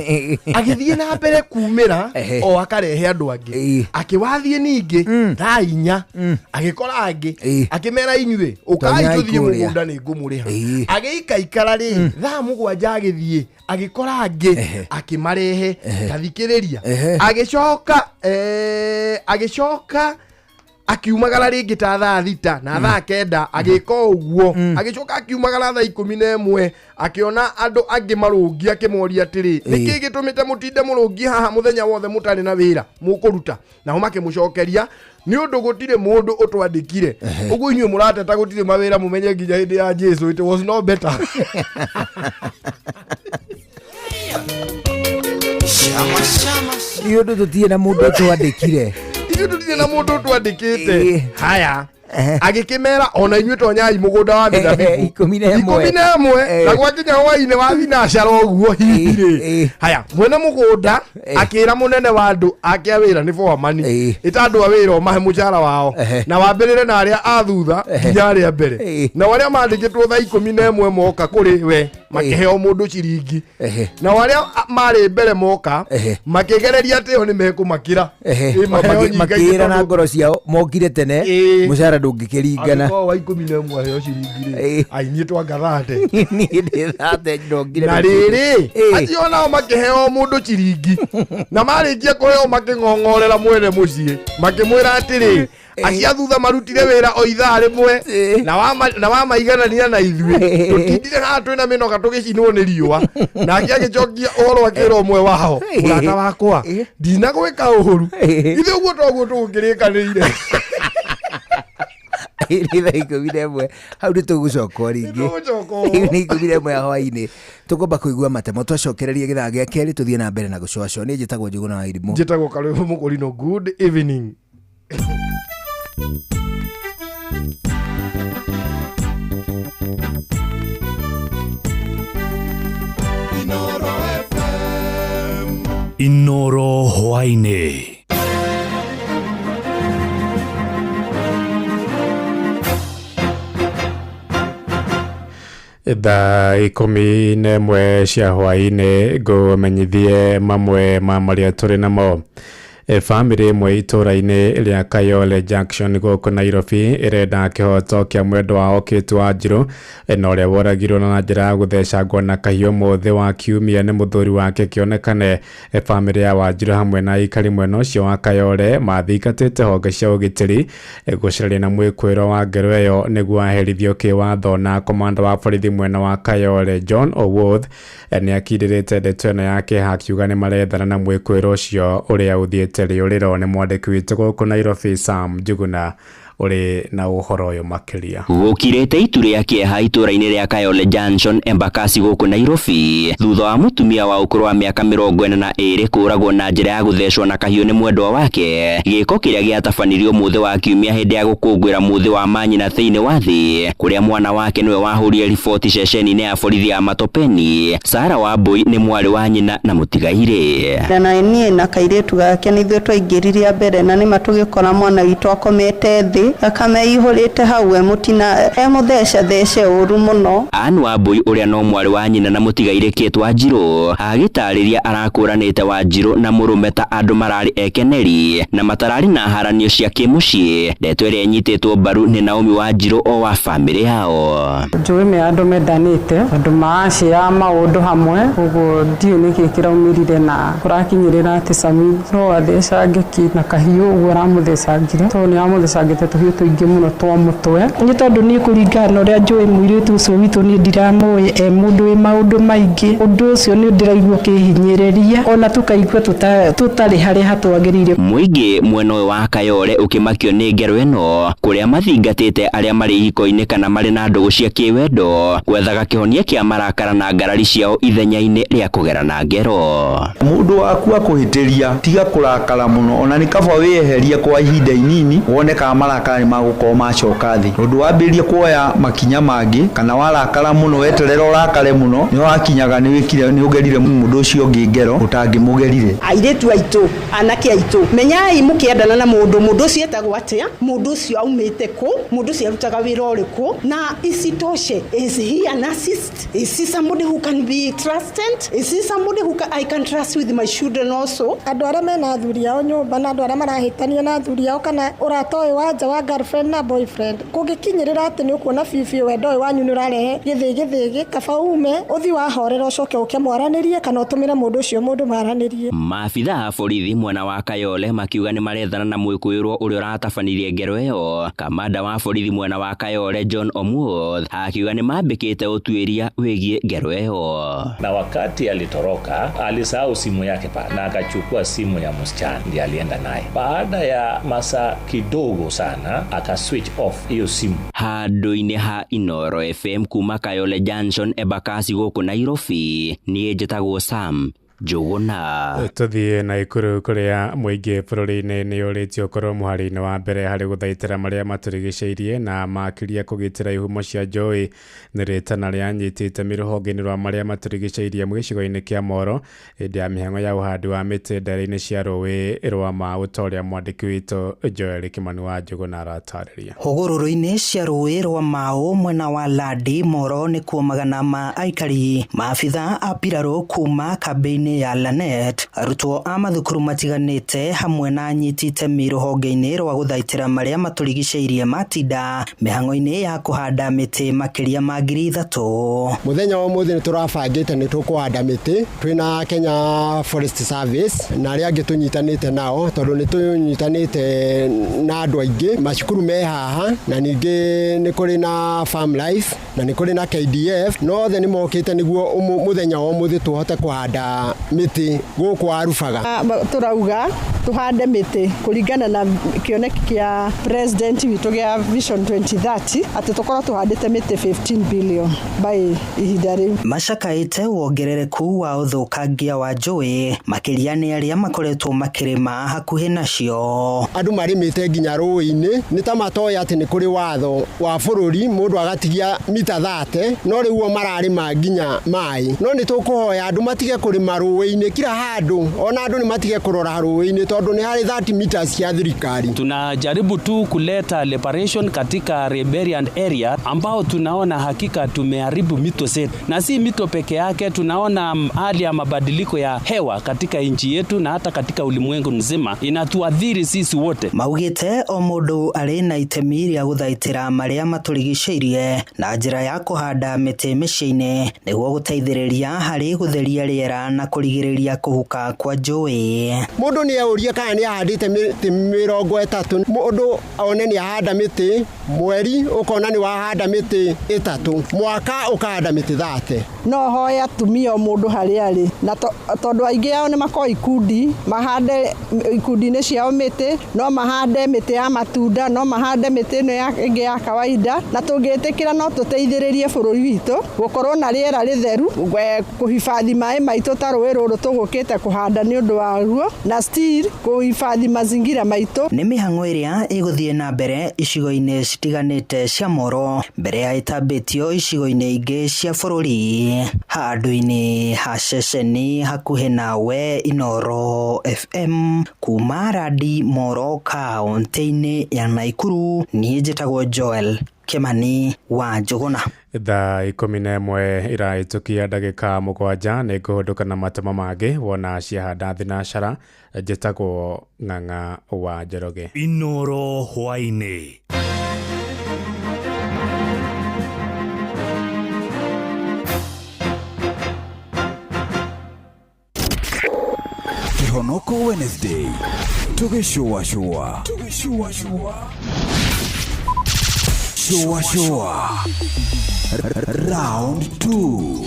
Agĩthiĩ na mbere kumĩra o akarehe andũ angĩ. Akĩwathiĩ ningĩ thaa 4 agĩkora angĩ akĩmera, inyuĩ ũkai tũthiĩ mũgũnda nĩ ngũmũrĩha. Agĩikaikara rĩ thaa 7 agĩthiĩ agĩkora angĩ akĩmarehe. Tathikĩrĩria. Agĩcoka akiumagara rĩngĩ ta thaa 6 na thaa 9 agĩka ũguo. Agĩcoka akiumagara thaa 11 akĩona andũ angĩ marũngi akĩmoria atĩrĩ, nĩkĩ gĩtũmĩte mũtinde mũrũngi haha mũthenya wothe mũtarĩ na wĩra mũkũruta? Nao makĩmũcokeria, nĩ ũndũ gũtirĩ mũndũ ũtwandĩkire. Ũguo inyuĩ mũrateta gũtirĩ mawĩra, mũmenye nginya hĩndĩ ya Jesu it was no better. Nĩ ũndũ tũtirĩ na mũndũ ũtwandĩkire. Ithuĩ tũtirĩ na mũndũ ũtwandĩkĩte. Haya, agĩkĩmera, ona inyuĩ tonyai mũgũnda wa mĩthabibũ 11 na gwakinya hwainĩ wa thinacara ũguo hihi rĩ. Haya, mwene mũgũnda akĩra mũnene wa andũ ake a wĩra nĩ foamani, ĩta andũ a wĩra ũmahe mũcara wao na wambĩrĩre na arĩa a thutha nginya arĩa mbere. Nao arĩa mandĩkĩtwo thaa 11 moka kũrĩ we makĩheo mũndũ ciringi, nao arĩa marĩ mbere moka makĩgereria atĩ o nĩ mekũmakĩra. Makĩĩra na ngoro ciao mokire tene mũcara ndũngĩkĩringana. Angĩkorwo wa 11 aheo ciringi rĩ, ai niĩ twangathate. Niĩ ndĩthate ndongire. Na rĩrĩ, acio nao makĩheo mũndũ ciringi, na marĩkia kũheo makĩng'ong'orera mwene mũciĩ makĩmwĩra atĩrĩ, acio thutha marutire wĩra o ithaa rĩmwe na wamaiganania na ithuĩ tũtindire haha twĩna mĩnoga tũgĩcinwo nĩ riũa. Nake agĩcokia ũhoro akĩra ũmwe wao, mũrata wakwa, ndinagwĩka ũũru, ithuĩ ũguo toguo tũgũkĩrĩkanĩire. Nĩ thaa 11 hau nĩ tũgũcoka o rĩngĩ. Nĩtũgũcoka o. Rĩu nĩ 11 ya hwaĩ-inĩ, tũkwamba kũigua matemo, twacokereria gĩthaa gĩa kerĩ tũthiĩ na mbere na gũcũacũa. Niĩ njĩtagwo Njũgũna wa Irimũ. Njĩtagwo Karwĩmbo Mũkũrinũ. Good evening. Inoro hwaĩ-inĩ. Thaa 11 cia hwaĩ-inĩ, ngũmenyithie mamwe ma marĩa tũrĩ namo. Bamĩrĩ ĩmwe itũũra-inĩ rĩa Kayole Junction gũkũ Nairobi ĩrenda kĩhoto kĩa mwendwa wao Kate Wanjiru, na ũrĩa woragirwo na njĩra ya gũthecangwo na kahiũ mũthĩ wa kiumia nĩ mũthuri wake kĩonekane. Bamĩrĩ ya Wanjiru hamwe na aikari mwena ũcio wa Kayole mathingatĩte honge cia ũgitĩri gũcaria na mwĩkwĩro wa ngero ĩyo nĩguo aherithio kĩwatho. Na komanda wa borithi mwena wa Kayole John Owuoth nĩ akindĩrĩte ndeto ĩno ya kĩeha, akiuga nĩ marethana na mwĩkwĩro ũcio ũrĩa ũthiĩte rĩũrĩro. Nĩ mwandĩki witũ gũkũ Nairobi Sam Njuguna ũrĩ na ũhoro ũyũ makĩria. Gũkirĩte itu rĩa kĩeha itũũra-inĩ rĩa Kayole Junction, Embakasi gũkũ Nairobi, thutha wa mũtumia wa ũkũrũ wa mĩaka 42 kũũragwo na njĩra ya gũthecwo na kahiũ nĩ mwendwa wake, gĩko kĩrĩa gĩatabanirio mũthĩ wa kiumia hĩndĩ ya gũkũngũĩra mũthĩ wa manyina thĩinĩ wa thĩ, kũrĩa mwana wake nĩwe wahũrire riboti ceceni-inĩ ya borithi ya Matopeni. Sara Wambui nĩ mwarĩ wa nyina na mũtigairĩ. Na niĩ na kairĩtu gake nĩ ithuĩ twaingĩrire mbere, na nĩma tũgĩkora mwana witũ akomete thĩ, thakame ĩihũrĩte hau, e mũtina e mũthece ũru mũno. Ann Wambui ũrĩa no mwarĩ wa nyina na mũtigairĩ Kate Wanjiru agĩtarĩria arakũranĩte Wanjiru na mũrũme ta andũ mararĩ ekeneri na matararĩ na haranio cia kĩmũciĩ, ndeto ĩrĩa ĩnyitĩtwo mbaru nĩ Naomi Wanjiru o wa bamĩrĩ yao. Njũĩ me andũ mendanĩte, andũ maracĩa maũndũ hamwe, ũguo ndiũĩ nĩkĩ kĩraumĩrire na kũrakinyĩrĩra atĩ Sami no athecange na kahiũ ũguo aramũthecangire, tondũ nĩ aramũthecangĩte tũhiũ tũingĩ mũno twa mũtwe. Nĩ tondũ niĩ kũringana na ũrĩa njũĩ mũirĩtu ũcio witũ, niĩ ndiramũĩ e mũndũ wĩ maũndũ maingĩ, ũndũ ũcio nĩ ndĩraigua ũkĩhinyĩrĩria, ona tũkaigua tũtarĩ harĩa hatwagĩrĩire. Mũingĩ mwena ũyũ wa Kayole ũkĩmakio nĩ ngero ĩno, kũrĩa mathingatĩte arĩa marĩ ihiko-inĩ kana marĩ na ndũgũ cia kĩwendo gwethaga kĩhonia kĩa marakara na ngarari ciao ithenya-inĩ rĩa kũgerana ngero. Mũndũ waku akũhĩtĩria, tiga kũrakara mũno, ona nĩ kaba wĩyeherie kwa ihinda inini wone kana marakara nĩ magũkorwo macoka thĩ. Ũndũ wambĩrĩria kuoya makinya mangĩ, kana warakara mũno, weterera ũrakare mũno, nĩ wakinyaga nĩ wĩkire, nĩ ũgerire mũndũ ũcio ũngĩ ngero ũtangĩmũgerire. Airĩtu aitũ, anake aitũ, menyai mũkĩendana na mũndũ, mũndũ ũcio etagwo atĩa, mũndũ ũcio aumĩte kũ, mũndũ ũcio arutaga wĩra ũrĩkũ, na isitoshe, is he a narcissist? Is he somebody who can be trusted? Is he somebody who I can trust with my children also? Andũ arĩa mena athuri ao nyũmba na andũ arĩa marahĩtania na athuri ao, kana ũrata ũyũ wa nja wa girlfriend na boyfriend, kũngĩkinyĩrĩra atĩ nĩ ũkuona biũ biũ wendo ũyũ wanyu nĩ ũrarehe gĩthĩgĩthĩgĩ, kaba ume ũthiĩ wahorera, ũcoke ũke mwaranĩrie, kana ũtũmĩre mũndũ ũcio mũndũ maranĩrie. Maabitha a borithi mwena wa Kayole makiuga nĩ marethana na mwĩkũĩrwo ũrĩa ũratabanirie ngero ĩyo. Kamanda wa borithi mwena wa Kayole John Omuoth akiuga nĩ mambĩkĩte ũtuĩria wĩgiĩ ngero ĩyo. Na wakati alitoroka alisahau simu yake pale na akachukua simu ya msichana ndiye alienda naye. Baada ya masaa kidogo sana aka switch off hiyo simu. Handũ-inĩ ha Inoro FM kuma Kayole Junction, Embakasi gũkũ Nairobi, niĩ njĩtagwo Sam Njũgũna. Tũthiĩ Naikuru kũrĩa mũingĩ bũrũri-inĩ nĩ ũrĩtio ũkorwo mũhari-inĩ wa mbere harĩ gũthaitĩra marĩa matũrigicĩirie na makĩria kũgitĩra ihumo cia njũĩ. Nĩ rĩtana rĩanyitĩte rũhonge-inĩ rwa marĩa matũrigicĩirie gĩcigo-inĩ kĩa Moro hĩndĩ ya mĩhang'o ya ũhandi wa mĩtĩ ndere-inĩ cia rũĩ rwa Mau, ta ũrĩa mwandĩki witũ Joel Kimani wa Njũgũna aratarĩria. Hũgũrũrũ-inĩ cia rũĩ rwa Mau mwena wa Landi Moro nĩkuo magana ma aikari, maabitha a mbirarũ kuma kambĩ-inĩ ya Lanet, arutwo a mathukuru matiganĩte hamwe na anyiti itemi rũhonge-inĩ rwa gũthaitĩra marĩa matũrigicĩirie matinda mĩhang'o-inĩ ya kũhanda mĩtĩ makĩria ma 3,000. Mũthenya wa ũmũthĩ nĩ tũrabangĩte nĩ tũkũhanda mĩtĩ twĩna Kenya Forest Service na arĩa angĩ tũnyitanĩte nao, tondũ nĩ tũnyitanĩte na andũ aingĩ, macukuru me haha, na ningĩ nĩ kũrĩ na Farm Life na nĩ kũrĩ na KDF, no othe nĩ mokĩte nĩguo mũthenya wa ũmũthĩ tũhote kũhanda mĩtĩ gũkũ Arubaga. Tũrauga tũhande mĩtĩ kũringana na kĩoneki kĩa president witũ gĩa Vision 2030 atĩ tũkorwo tũhandĩte mĩtĩ 15 billion by ihinda rĩu. Macakaĩte wongerereku wa ũthũkangia wa njũĩ makĩria nĩ arĩa makoretwo makĩrĩma hakuhĩ nacio. Andũ marĩmĩte nginya rũĩ-inĩ nĩ ta matoĩ atĩ nĩ kũrĩ watho wa bũrũri mũndũ agatigia mita 30 no rĩu o mararĩma nginya maĩ. No nĩ tũkũhoya andũ matige kũrĩma rũĩ-inĩ kila handũ, ona andũ nĩ matige kũrora rũĩ-inĩ tondũ nĩ harĩ 30 meters cia thirikari. Tunajaribu tu kuleta liberation katika riparian area ambao tunaona hakika tumeharibu mito zetu, na si mito peke yake, tunaona hali ya mabadiliko ya hewa katika nchi yetu na hata katika ulimwengu mzima inatuadhiri sisi wote. Maugĩte o mũndũ arĩ na itemi rĩa gũthaitĩra marĩa matũrigicĩirie na njĩra ya kũhanda mĩtĩ mĩciĩ-inĩ nĩguo gũteithĩrĩria harĩ gũtheria rĩera na kũrigĩrĩria kũhuka kwa njũĩ. Mũndũ nĩ eurie kana nĩ ahandĩte mĩtĩ 30, mũndũ one nĩ ahanda mĩtĩ mweri ũkona nĩ wahanda mĩtĩ 3, mwaka ũkahanda mĩtĩ 30. No hoye atumia o mũndũ harĩa arĩ, na tondũ aingĩ ao nĩ makoragwo ikundi, mahande ikundi-inĩ ciao mĩtĩ, no mahande mĩtĩ ya matunda, no mahande mĩtĩ ĩno ĩngĩ ya kawaida, na tũngĩtĩkĩra no tũteithĩrĩrie bũrũri witũ gũkorwo na rĩera rĩtheru, kũhifadhi maĩ maitũ ta rũĩ rũrũ tũgũkĩte kũhanda nĩ ũndũ waruo, na still kũhifadhi mazingira maitũ. Nĩ mĩhang'o ĩrĩa ĩgũthiĩ na mbere icigo-inĩ citiganĩte cia Moro mbere ya ĩtambĩtio icigo-inĩ ingĩ cia bũrũri. Handũ-inĩ ha ceceni hakuhĩ nawe Inooro FM kuma Radi Moro kaũntĩ-inĩ ya Naikuru, niĩ njĩtagwo Joel Kimani wa Njũgũna. Thaa 11 ĩrahĩtũkia ndagĩka 7 nĩ ngũhũndũka na matemo mangĩ wona ciahanda thinacara. Njĩtagwo Ng'ang'a wa Njoroge. Inooro hwaĩ-inĩ. Kĩhonoko Wednesday tũgĩcũacũa shua round 2.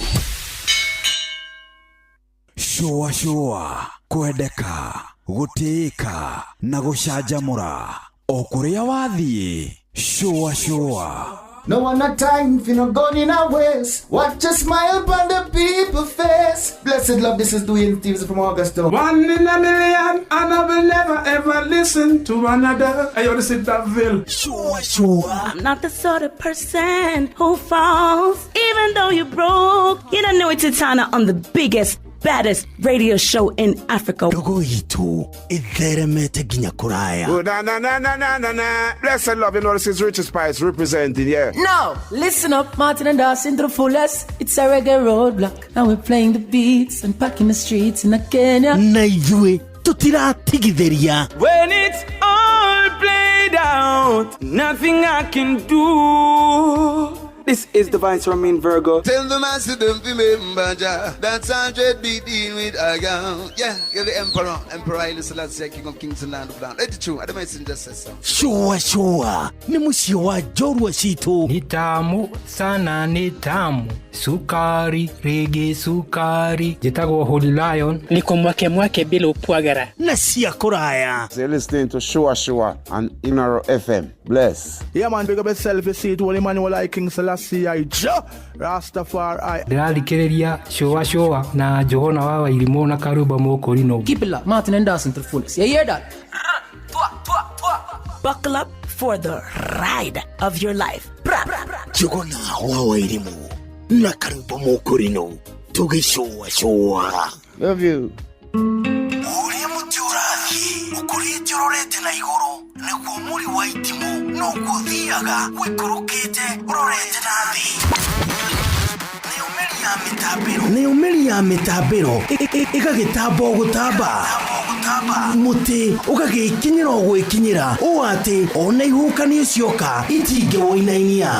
Shua shua kwendeka gũtĩĩka na gũcanjamũra o kũrĩa wathiĩ. Shua shua. No one a time for no gun in a waist. Watch a smile upon the people face. Blessed love, this is Dwayne Stevens from Augusta. One in a million, and I will never ever listen to another. I want to sit that ville. Sure, sure. I'm not the sort of person who falls, even though you're broke. You don't know it's Titana on the biggest, baddest radio show in Africa. Ndogo itu itheremete nginya kuraya. Oh, na na na na na na na. Blessed love, you know this is Richard Spice representing, yeah. No, listen up, Martin and Dawson to the fullest. It's a reggae roadblock, and we're playing the beats and packing the streets in Kenya. Na ithuĩ tutiratigithĩria. When it's all played out, nothing I can do. This is the Vice Ramin Virgo. Tell the master don't remember Jah. That's 100 be dealing with a girl. Yeah, you're the emperor. Emperor Haile Selassie, King of Kings and Land of Land. Let it true. I don't just say so. Shua shua. Ni mũciĩ wa njorua citũ. Ni tamu sana, ni tamu. Sukari, rege sukari. Njĩtagwo Holy Lion. Niko mwake mwake bila upwagara. Na cia kũraya. So you're listening to Shua Shua on Inooro FM. Bless. Yeah man, big up yourself. You see it, Holy Emmanuel I King Selassie I Jah Rastafari. Ndĩrathikĩrĩria Shua Shua na Njũgũna wa Wairimũ na Karumba Mũkũrinũ. Keep it locked, Martin and Dawson to the fullest. You hear that? Buckle up for the ride of your life. Njũgũna wa Wairimũ na Karumba Mũkũrinũ tũgĩcũa cũa. Love you. Ũrĩa mũtĩ ũrathiĩ ũkũrĩte ũrorete na igũrũ nĩguo mũri wa itimũ noguo ũthiaga wĩikũrũkĩte ũrorete na thĩ. Nayo mĩri ya mĩtambĩro ĩgagĩtamba o gũtamba, mũtĩ ũgagĩkinyĩra o gwĩkinyĩra ũũ atĩ ona ihuhũkanio cioka itingĩwũinainia.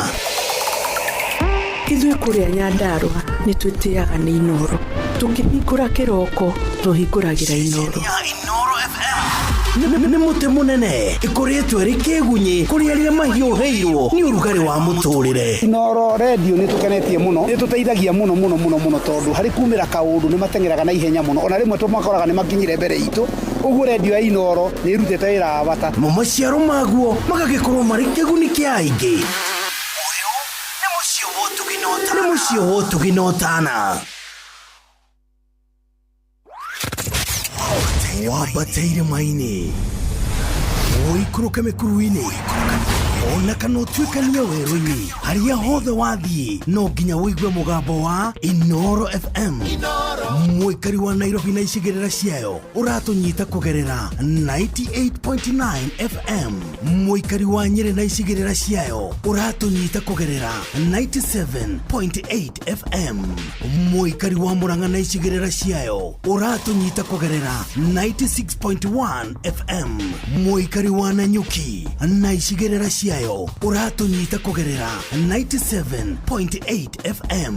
Ithuĩ kũrĩa Nyandarũa nĩ twĩtĩaga nĩ Inooro. Tũkĩhingũra kĩroko tũhingũragĩra Inooro. Inooro FM. Nĩ mũtĩ mũnene ĩkoretwo ĩrĩ kĩgunyĩ kũrĩ arĩa mahiũhĩirwo nĩ ũrugarĩ wa mũtũrĩre. Inooro redio nĩ tũkenetie mũno, nĩ tũteithagia mũno mũno mũno mũno tondũ harĩ kumĩra kaũndũ nĩ mateng'eraga na ihenya mũno, ona rĩmwe tũmakoraga nĩ makinyire mbere itũ, ũguo redio ya Inooro nĩ ĩrutĩte wĩra wa bata. Mo maciaro maguo magagĩkorwo marĩ kĩguni kĩa aingĩ. Nĩ mũciĩ wa ũtugi na ũtana. Wambate irĩma-inĩ, ũikũrũke mĩkuru-inĩ, ona kana ũtuĩkanie werũ-inĩ, harĩa hothe wathiĩ no nginya ũigue mũgambo wa Inooro FM. Mũikari wa Nairobi na icigĩrĩra ciayo ũratũnyita kũgerera 98.9 FM. Mũikari wa Nyĩrĩ na icigĩrĩra ciayo ũratũnyita kũgerera 97.8 FM. Mũikari wa Murang'a na icigĩrĩra ciayo ũratũnyita kũgerera 96.1 FM. Mũikari wa Nanyuki na icigĩrĩra ciayo ũratũnyita kũgerera 97.8 FM.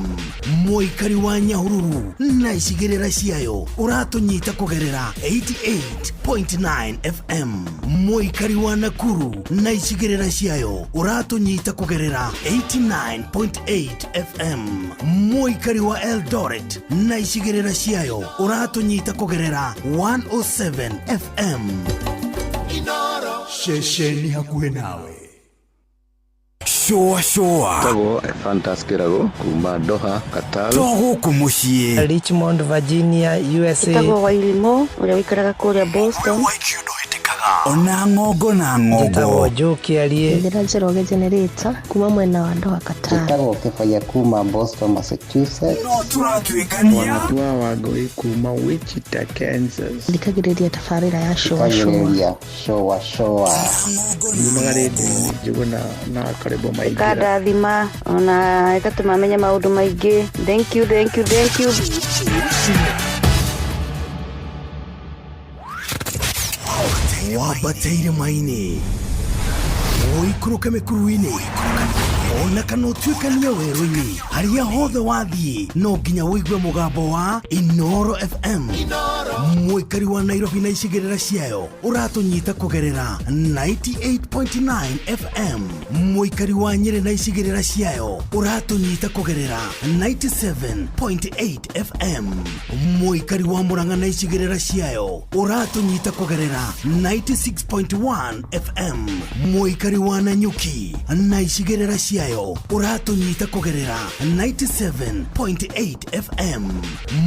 Mũikari wa Nyahururu na icigĩrĩra ciayo ũratũnyita kũgerera 88.9 FM. Mũikari wa Nakuru na icigĩrĩra ciayo ũratũnyita kũgerera 89.8 FM. Mũikari wa Eldoret na icigĩrĩra ciayo ũratũnyita kũgerera 107 FM. Ceceni hakuhĩ nawe. Shũa shũa. Tagwo Ephantus Kĩrago kuma Doha, Qatar. To gũkũ mũciĩ. Richmond, Virginia, USA. Ĩtagwo Wairimũ ũrĩa ũikaraga kũrĩa Boston. Ona ng'ongo na ng'ongo. Njĩtagwo Joe Kĩarie. Njĩra Njoroge Generator kuma mwena wa Doha Qatar. Njĩtagwo Kĩbaya kuma Boston, Massachusetts. No tũratuĩkania. Wanatua Wangũi kuma Wichita, Kansas. Thikagĩrĩria tabarĩra ya Shũa Shũa. Thikagĩrĩria Shũa Shũa. Nyumaga rĩndiũ-inĩ Njũgũna na Karĩbo Maingĩra. Ĩkandathima ona ĩgatũma menye maũndũ maingĩ. Thank you, thank you, thank you. Wambate irĩma-inĩ, ũikũrũke mĩkuru-inĩ, ona kana ũtuĩkanie werũ-inĩ, harĩa hothe wathiĩ no nginya ũigue mũgambo wa Inooro FM. Mũikari wa Nairobi na icigĩrĩra ciayo ũratũnyita kũgerera 98.9 FM. Mũikari wa Nyĩrĩ na icigĩrĩra ciayo ũratũnyita kũgerera 97.8 FM. Mũikari wa Murang'a na icigĩrĩra ciayo ũratũnyita kũgerera 96.1 FM. Mũikari wa Nanyuki na icigĩrĩra ciayo ũratũnyita kũgerera 97.8 FM.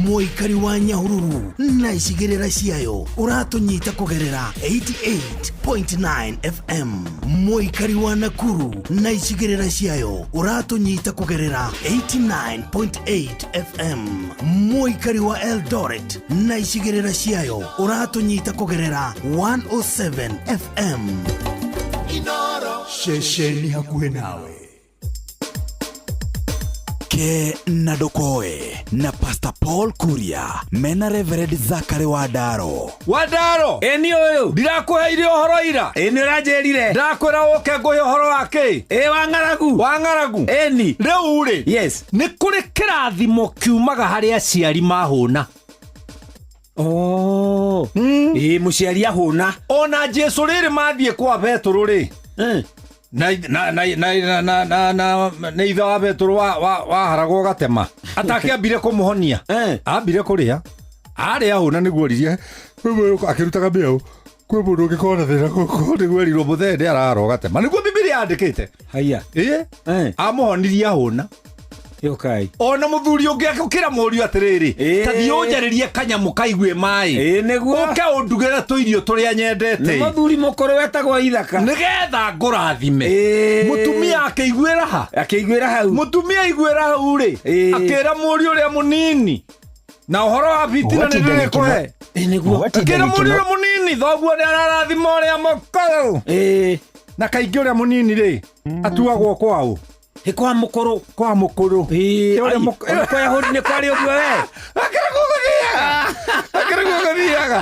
Mũikari wa Nyahururu na icigĩrĩra ciayo ũratũnyita kũgerera 88.9 FM. Mũikari wa Nakuru na icigĩrĩra ciayo ũratũnyita kũgerera 89.8 FM. Mũikari wa Eldoret na icigĩrĩra ciayo ũratũnyita kũgerera 107 FM. Ceceni hakuhĩ nawe. Ke na Ndokoe na Pastor Paul Kuria mena Reverend Zachary Wandaro. Wandaro, ĩni ũyũ ndirakũheire ũhoro ira. Ĩni ũranjĩrire ndakwĩra ũke ngũhe ũhoro wa kĩ? Ĩ wa ng'aragu. Wa ng'aragu. Ĩni rĩu rĩ, yes, nĩ kũrĩ kĩrathimo kiumaga harĩ aciari mahũna. Oh. Ĩ mũciari ahũna. Ona Jesu rĩrĩ mathiĩ kwa Petũrũ rĩ, na na na na na na na na ithe wa Petũrũ waharagwo gatema atakĩambire kũmũhonia, ambire kũrĩa arĩa ahũna nĩguo oririe akĩrutaga mĩaũ kwĩ mũndũ ũngĩkorwo na thĩna gũkũ nĩguo erirwo mũthee nĩ ararwo gatema nĩguo Bibilia yandĩkĩte. Haiya, ĩ amũhonirie ahũna. Yokai. Ona mũthuri ũngĩ akĩra mũriũ atĩrĩrĩ, ta thiĩ ũnjarĩrie kanyamũ kaigue maĩ, ũke ũndugĩre tũirio tũrĩa nyendete. Nĩ mũthuri mũkũrũ wetagwo Ithaka. Nĩgetha ngũrathime. Mũtumia akĩiguĩra ha? Akĩiguĩra hau. Mũtumia aiguĩra hau rĩ, akĩra mũriũ ũrĩa mũnini na ũhoro wa bitina nĩ ndĩrĩkũhe. Akĩra mũriũ ũrĩa mũnini thoguo nĩ ararathima ũrĩa mũkũrũ. Na kaingĩ ũrĩa mũnini rĩ, atuagwo kwaũ? Kwa mũkũrũ. Kwa mũkũrũ. Kwa Yahudi nĩ kwarĩ ũguo we. Akĩra guo gũthiaga. Akĩra guo gũthiaga.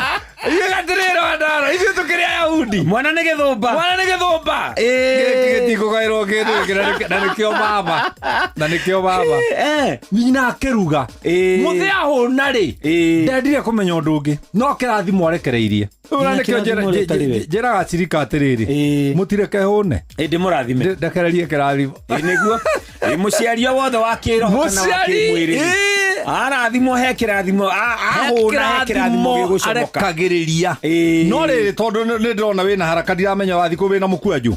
Ithuĩ gatirĩrĩ Wandaro, ithuĩ tũkĩrĩ Ayahudi. ngundi Mwana nĩ gĩthũmba. Mwana nĩ gĩthũmba. Ĩĩ. Gĩkĩ gĩtikũgaĩrwo kĩndũ gĩkĩ na nĩkĩo baba na nĩkĩo baba nyina akĩruga mũthĩ ahũna rĩ ndendire kũmenya ũndũ ũngĩ no kĩrathimo arekereirie. Rĩu na nĩkĩo Kĩrathimo rĩtarĩ we. njĩraga cirika atĩrĩrĩ mũtireke hũne. Ĩndĩ mũrathime. Ndekererie kĩrathimo. Ĩ, nĩguo. Ĩ, mũciari o wothe wa kĩroho kana wa Mũciari, kĩmwĩrĩ ĩ. Arathimwo he kĩrathimo ahũna he kĩrathimo gĩgũcomoka. Arekagĩrĩria no rĩrĩ tondũ nĩ ndĩrona wĩna haraka ndiramenya wathiĩ kũ wĩna mũkwanjũ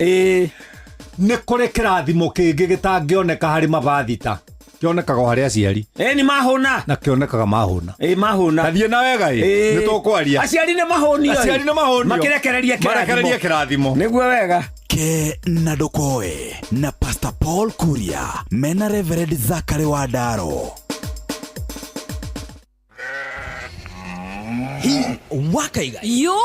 nĩ kũrĩ kĩrathimo kĩngĩ gĩtangĩoneka harĩ mabathita kĩonekaga o harĩ aciari. Ĩ, nĩ mahũna. Na kĩonekaga mahũna. Ĩ, mahũna. Tathiĩ na wega ĩ nĩ tũkwaria. Aciari nĩ mahũnio ĩ. Aciari nĩ mahũnio. Makĩrekereria kĩrathimo. Marekererie kĩrathimo. Nĩguo wega. Ke na ndũkoe na Pastor Paul Kuria mena Reverend Zakari wa Ndaro. Hi wakaiga Yo!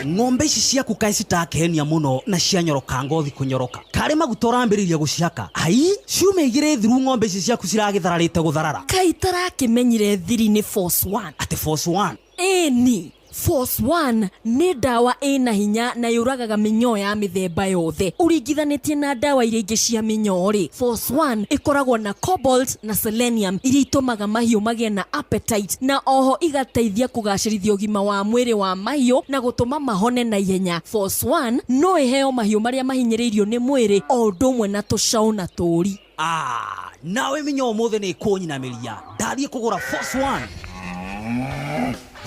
Ng'ombe ici ciaku kaĩ citakenia mũno na cianyoroka ngothi kũnyoroka karĩ maguta ũrambĩrĩria gũcihaka ai ciuma igĩrĩ thiru ng'ombe ici ciaku ciragĩthararĩte gũtharara. Kaĩ itarakĩmenyire thiri nĩ Force One. Atĩ Force One? Ĩni, Force One nĩ ndawa ĩna hinya na yũragaga mĩnyoo ya mĩthemba yothe ũringithanĩtie na ndawa iria ingĩ cia mĩnyoo rĩ. Force One ĩkoragwo na cobalt na selenium iria itũmaga mahiũ magĩe na appetite na oho igateithia kũgacĩrithia ũgima wa mwĩrĩ wa mahiũ na gũtũma mahone na ihenya. Force One no ĩheo mahiũ marĩa mahinyĩrĩirio nĩ mwĩrĩ o ũndũ ũmwe na tũcaũ na tũũri. Ah, nawe mĩnyoo ũmũthĩ nĩ ĩkũnyinamĩria ndathiĩ kũgũra Force One.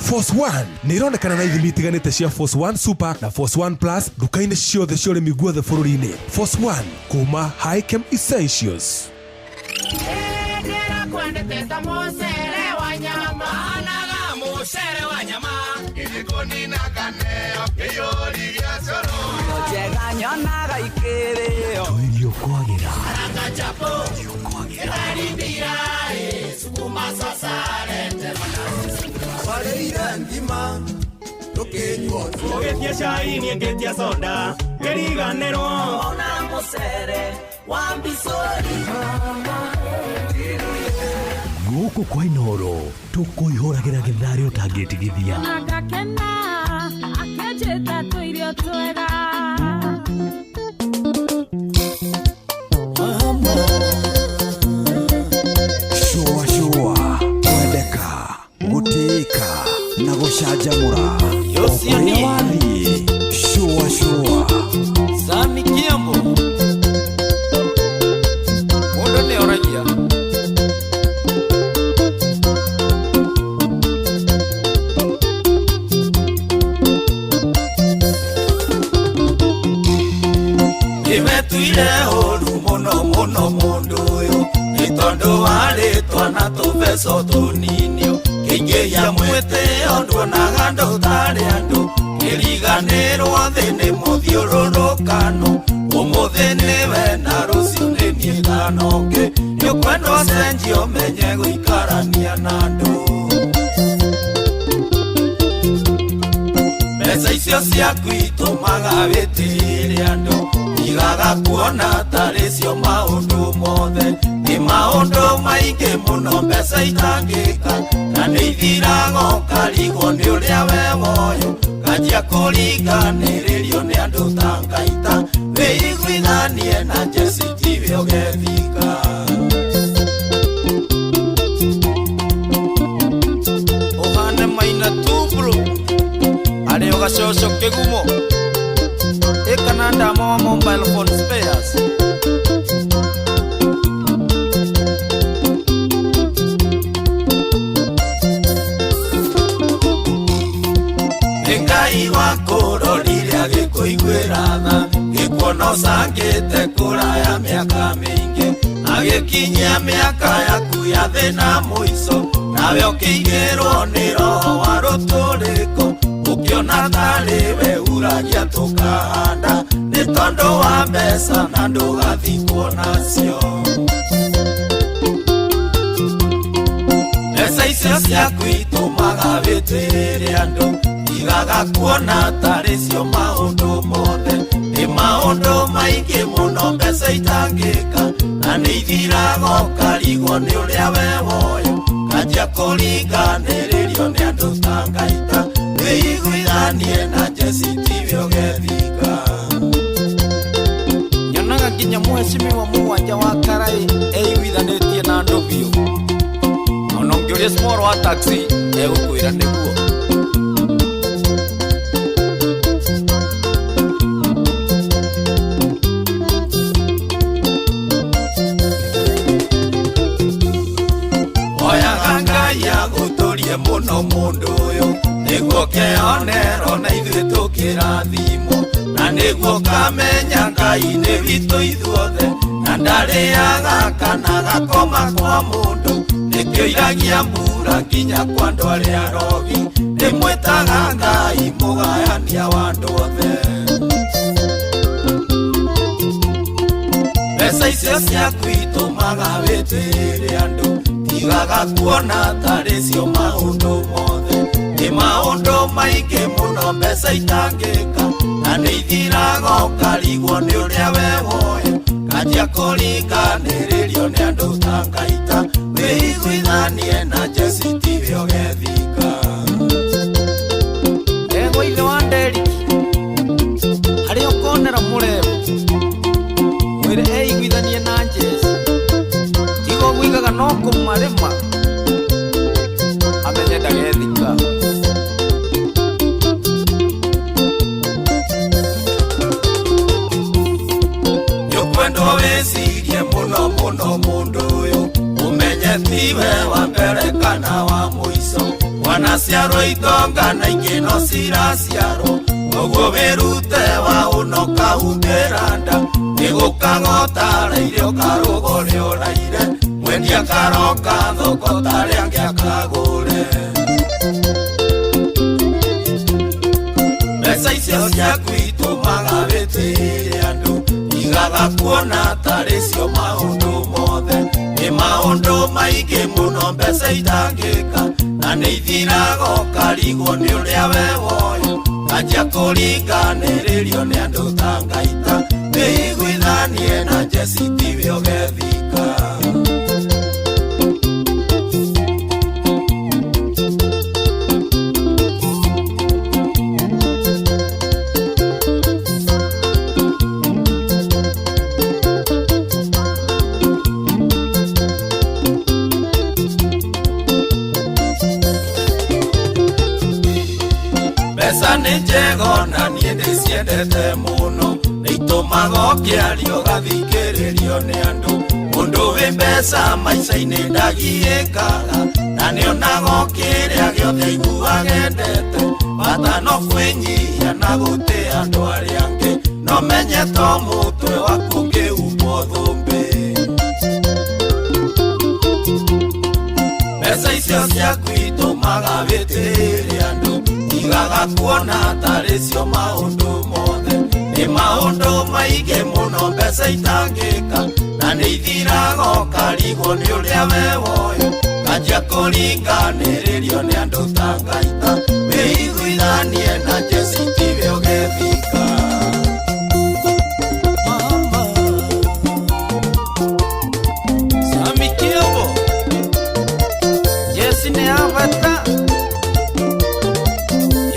Force One nĩ ironekana na ithimi itiganĩte cia Force One Super na Force One Plus nduka-inĩ ciothe cia ũrĩmi guothe bũrũri-inĩ. Force One kuma Hikem Essentials. Tũirio kwagĩra. Ũgĩtia cai niĩ ngĩtia soda ngĩriganĩrwo ona mũcere wa mbicũri. Gũkũ kwa Inooro tũkũihũragĩra gĩtharĩ ũtangĩtigithia. Ngakena akĩnjĩta tũirio twega. Shũa shũa kwendeka gũtĩĩka na gũcanjamũra o kũrĩa wathiĩ. Shũa shũa. Sami Kiambo mũndũ nĩ oragia. Nĩmetuire ũru mũno mũno mũndũ ũyũ nĩ tondũ warĩ twana tũbeco tũninio kĩingĩhia mwĩtĩo nduonaga ndũtarĩ andũ kĩriganĩrwo thĩ nĩ mũthiũrũrũkano ũmũthĩ nĩwe na rũciũ nĩ niĩ kana ũngĩ nĩũkwendwo cenjia ũmenye gũikarania na andũ. Mbeca icio ciaku itũmaga wĩtĩĩre andũ igaga kuona tarĩ cio maũndũ mothe nĩ maũndũ maingĩ mũno mbeca itangĩka na nĩ ithiraga ũkarigwo nĩ ũrĩa we woyo kanjia kũringanĩrĩrio nĩ andũ ta ngaita wĩiguithanie na Jesi tiwe ũgethika. Ũhane maina tubro arĩ o gacoco kĩgumo ĩkana ndama wa mobile phone spares. Nĩ Ngai wakũrorire agĩkũiguĩra tha gĩkuona ũcangĩte kũraya mĩaka mĩingĩ agĩkinyia mĩaka yaku ya thĩna mũico nawe ũkĩigĩrwo nĩ roho wa rũtũrĩko ũkĩona tarĩ we uragia tũkahanda nĩ tondũ wa mbeca na ndũgathikwo nacio. Mbeca icio ciaku itũmaga wĩtĩĩre andũ igaga kuona tarĩ cio maũndũ mothe nĩ maũndũ maingĩ mũno mbeca itangĩka na nĩ ithiraga ũkarigwo nĩ ũrĩa we woyo kanjia kũringanĩrĩrio nĩ andũ ta ngaita Wĩiguithanie na Jesi tiwe ũgethika. Nyonaga nginya mũhecimiwa mũgwanja wa karai eiguithanĩtie na andũ biũ. Ona ũngĩũria small wa taxi egũkwĩra nĩguo. Oyaga Ngai agũtũrie mũno mũndũ ũyũ nĩguo keonerwo na ithuĩ tũkĩrathimwo na nĩguo kamenya Ngai nĩ witũ ithuothe na ndarĩaga kana gakoma kwa mũndũ nĩkĩo iragia mbura nginya kwa andũ arĩa arogi ndĩmwĩtaga Ngai mũgayania wa andũ othe. Mbeca icio ciaku itũmaga wĩtĩĩre andũ tigaga kuona tarĩ cio maũndũ mothe nĩ maũndũ maingĩ mũno mbeca itangĩka na nĩ ithiraga ũkarigwo nĩ ũrĩa we woya kanjia kũringanĩrĩrio nĩ andũ ta ngaita wĩiguithanie na Jesi tiwe ũgethika. Ndegwa ithe wa Nderiki harĩa ũkonera mũrembo mwĩre eiguithanie na Jesi tiga ũguigaga no kũmarĩma amenye ndagethika. Nĩũkwendwo wĩcirie mũno mũno mũndũ ũyũ ũmenye tiwe wa mbere kana wa mũico wanaciarwo itonga na ingĩ no ciraciarwo ũguo wĩrute wa ũno kahumbĩra nda nĩgũkagotaraire ũkarũgũre ũraire mwendia karoka thoko tarĩa angĩ akagũre. Mbeca icio ciaku itũmaga wĩtĩĩre andũ igaga kuona tarĩ cio maũndũ mothe nĩ maũndũ maingĩ mũno mbeca itangĩka na nĩ ithiraga ũkarigwo nĩ ũrĩa we woya kanjia kũringanĩrĩrio nĩ andũ ta ngaita wĩiguithanie na Jesi tiwe ũgethika. Mbeca nĩ njega ona niĩ ndĩciendete mũno nĩ itũmaga ũkĩaria ũgathikĩrĩrio nĩ andũ mũndũ wĩ mbeca maica-inĩ ndagiĩkaga na nĩonaga kĩrĩa gĩothe aiguaga endete bata no kwĩnyihia na gũtĩa andũ arĩa angĩ no menye to mũtwe waku ũngĩhumbwo thũmbĩ. Mbeca icio ciaku itũmaga wĩtĩĩre andũ igaga kuona tarĩ cio maũndũ mothe nĩ maũndũ maingĩ mũno mbeca itangĩka na nĩ ithiraga ũkarigwo nĩ ũrĩa we woya kanjia kũringanĩrĩrio nĩ andũ ta ngaita wĩiguithanie na Jesi tiwe ũgethika. Sami Kiobo Jesi nĩ abata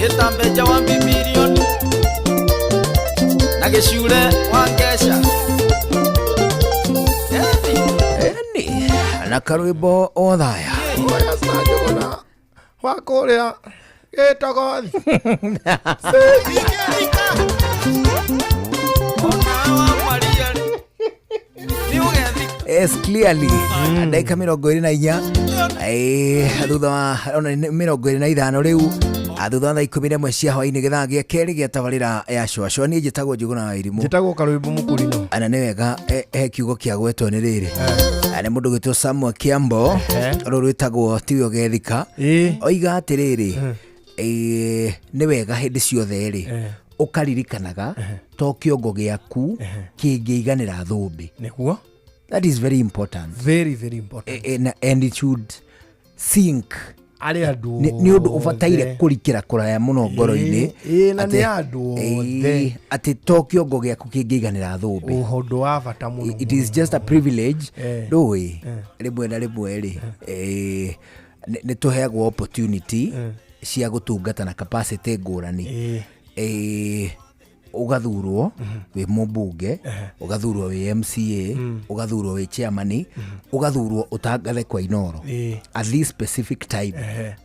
ĩta mbeca wa mbilioni na gĩcure wa ngeca. Eni na karwĩmbo o thaya wa kũrĩa gĩtogothi. Yes, clearly ndagĩka 24 thutha wa ona 25 rĩu thutha wa thaa 11 cia hwaĩ-inĩ gĩthaa gĩa kerĩ gĩa tabarĩra ya cwacwa. Niĩ njĩtagwo Njũgũna wa Irimũ, njĩtagwo Karwĩmbo Mũkũrinũ. Ana nĩ wega he kiugo kĩa gwetwo nĩ rĩrĩ nĩ mũndũ gwĩtwo Samuel Kiambo rũrũ rwĩtagwo tiwe ũgethika oiga atĩrĩrĩ nĩ wega hĩndĩ ciothe rĩ ũkaririkanaga to kĩongo gĩaku kĩngĩiganĩra thũmbĩ. Nĩguo. That is very important. Very, very important. And it should sink. Arĩ andũ nĩ ũndũ ũbataire kũrikĩra kũraya mũno ngoro-inĩ. Na nĩ andũ othe. Atĩ to kĩongo gĩaku kĩngĩiganĩra thũmbĩ. Ũndũ wa bata mũno. It is just a privilege. Ndũĩ rĩmwe na rĩmwe rĩ nĩ tũheagwo opportunity Cia gũtungata na capacity ngũrani. Ũgathurwo wĩ mũmbunge, ũgathurwo wĩ MCA, ũgathurwo wĩ chairman, ũgathurwo ũtangathe kwa Inoro at this specific time,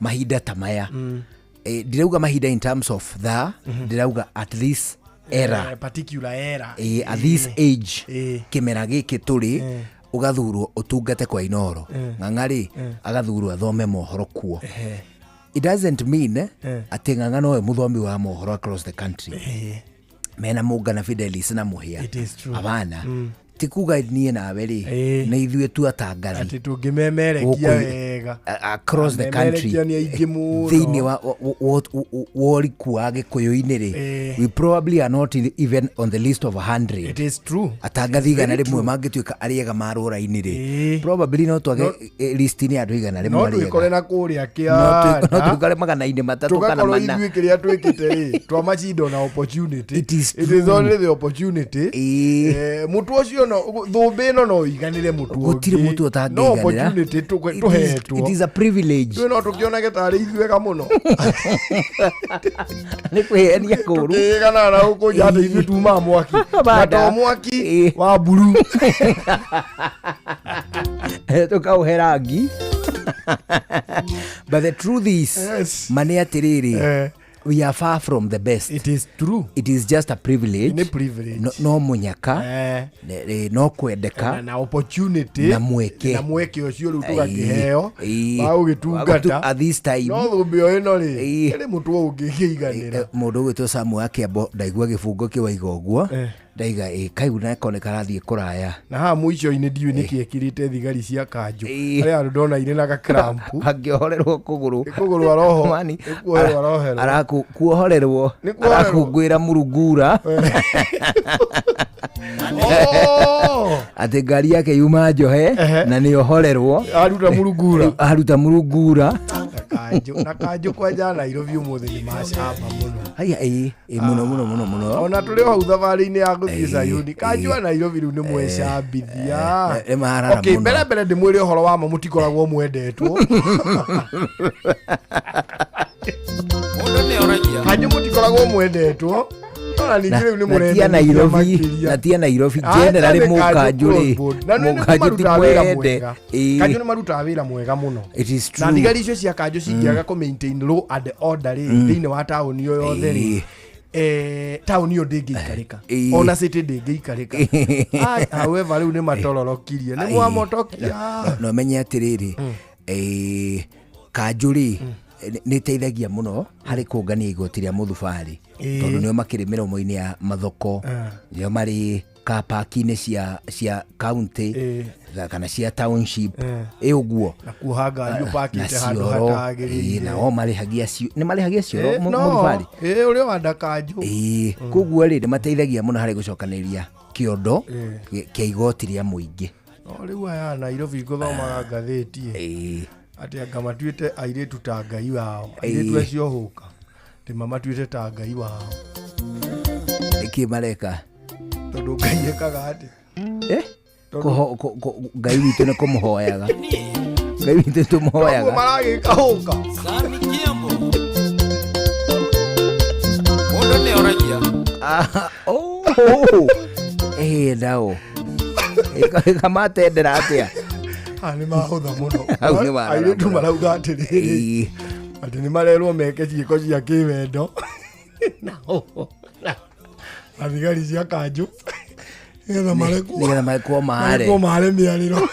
mahinda ta maya. Ndirauga mahinda in terms of thaa, ndĩrauga at this era. Particular era. At this age, kĩmera gĩkĩ tũrĩ, ũgathurwo ũtungate kwa Inoro. Ng'ang'a-rĩ, agathurwo athome mohoro kuo. It doesn't mean atĩ Ng'ang'a nowe mũthomi wa mohoro across the country. Mena Mũngana Fidelis na Mũhĩa. It is true. Abana ti kuga niĩ nawe rĩ, nĩ ithuĩ tu atangathi atĩ tũngĩmemerekia gũkũ- wega. Across the country. Amemerekia nĩ aingĩ mũno. Thĩinĩ wa ũriku wa gĩkũyũ-inĩ rĩ, we probably are not even on the list of 100. It is true. Atangathi igana Very rĩmwe true. mangĩtuĩka arĩ ega marũra-inĩ rĩ, probably no twage list-inĩ ya andũ 100 No arĩ twĩkore ega. na kũrĩa No kĩanda. twĩkore 300 kana Tũgakorwo 4. Ithuĩ kĩrĩa twĩkĩte rĩ, twamacinda na opportunity. It is It is true. only the opportunity. Mũtu ũcio no thũmbĩ ĩno no ĩiganĩre mũtu Gũtirĩ ũngĩ. mũtu ũtangĩiganĩra. No opportunity tũhetwo. It is a privilege. Twĩ no tũkĩonage tarĩ ithuega mũno. Nĩ kwĩhenia kũru. Tũkĩganaga na gũkũ nja atĩ ithuĩ tumaga mwaki na Bada. to mwaki wa mburu. Tũkaũhe rangi, but the truth is, Yes. ma nĩ atĩrĩrĩ, we are far from the best. It is true. It is just a privilege. Nĩ privilege. No mũnyaka, no kwendeka na opportunity na mweke. Na mweke ũcio rĩu tũgakĩheo wa Wa gũgĩtungata at this time. No thũmbĩ o ĩno rĩ, ĩrĩ mũtwe ũngĩkĩiganĩra. Mũndũ ũgwĩtwo Samu wa Kĩambo, ndaigua gĩbungo kĩwaiga ũguo, ndaiga ĩ kaigu nako nĩ karathiĩ kũraya. Na haha mũico-inĩ ndiũĩ nĩkĩ ekĩrĩte thigari cia kanjũ harĩa andũ ndona irĩ na gakrampu. Angĩohorerwo kũgũrũ. Kũgũrũ aroho. Mani, Nĩ kuoherwo aroherwo. Kuohorerwo. Nĩ kuoherwo. Arakungwĩra murungura Oh! Atĩ ngari yake yuma njohe na nĩ ohorerwo. Aruta murungura. Aruta murungura. Kanjũ na kanjũ kwanja Nairobi ũmũthĩ nĩ macamba mũno. Haya, ĩ ĩ mũno mũno mũno mũno. Ona tũrĩ o hau thabarĩ-inĩ ya gũthiĩ Sayuni, kanjũ a Nairobi rĩu nĩ mwecambithia. Nĩ marara Okay, mũno. mbere mbere ndĩmwĩre ũhoro wa ma, mũtikoragwo mwendetwo. Mũndũ nĩ oragia. Kanjũ mũtikoragwo mwendetwo, ona ningĩ rĩu nĩ Na ti a mũrendwo Nairobi makĩria. na ti a Nairobi Ah, generally. nĩ kanjũ Mũkanjũ rĩ, crossboard. Na nĩ mũkanjũ ti marutaga wĩra mwende. mwega. Kanjũ nĩ marutaga wĩra mwega mũno. It is Na true. thigari icio cia kanjũ cingĩaga kũ maintain law and order rĩ, thĩinĩ wa taũni ĩyo yothe rĩ, taũni ĩyo ndĩngĩikarĩka. Ona city ndĩngĩikarĩka. Ai, however rĩu nĩ matororokirie, nĩ mwamotokia. No menye atĩrĩrĩ, kanjũ rĩ, nĩ ĩteithagia mũno harĩ kũngania igoti rĩa mũthubarĩ, tondũ nĩo makĩrĩ mĩromo-inĩ ya mathoko, nĩo marĩ car park-inĩ cia county kana cia township, ĩ ũguo. Na kuoha ngari Na ũpakĩte handũ cioro, hatagĩrĩire. Nao marĩhagia nĩ marĩhagia cioro No, mũthubarĩ. ũrĩa wanda kanjũ. Ĩĩ, koguo rĩ, nĩ mateithagia mũno harĩ gũcokanĩrĩria kĩondo kĩa igoti rĩa mũingĩ. No rĩu aya a Nairobi ngũthomaga ngathĩti ĩ, atĩ anga matuĩte airĩtu ta ngai wao. Airĩtu acio hũka atĩ mamatuĩte ta ngai wao. Nĩkĩ mareka? Tondũ ngai ekaga atĩ Ngai witũ nĩ kũmũhoyaga, ngai witũ tũmũhoyaga. Noguo maragĩka hũka. Sami Kiambo. Mũndũ nĩ oragia. Ah, oh, nao ĩkamatendera atĩa? Ah, nĩ mahũtha mũno. Hau nĩ marara Airĩtu mũno. marauga atĩrĩrĩ, atĩ nĩ marerwo meke ciĩko cia kĩwendo na thigari cia kanjũ nĩgetha marekwo nĩgetha marekwo maare. Marekwo maare mĩarĩro.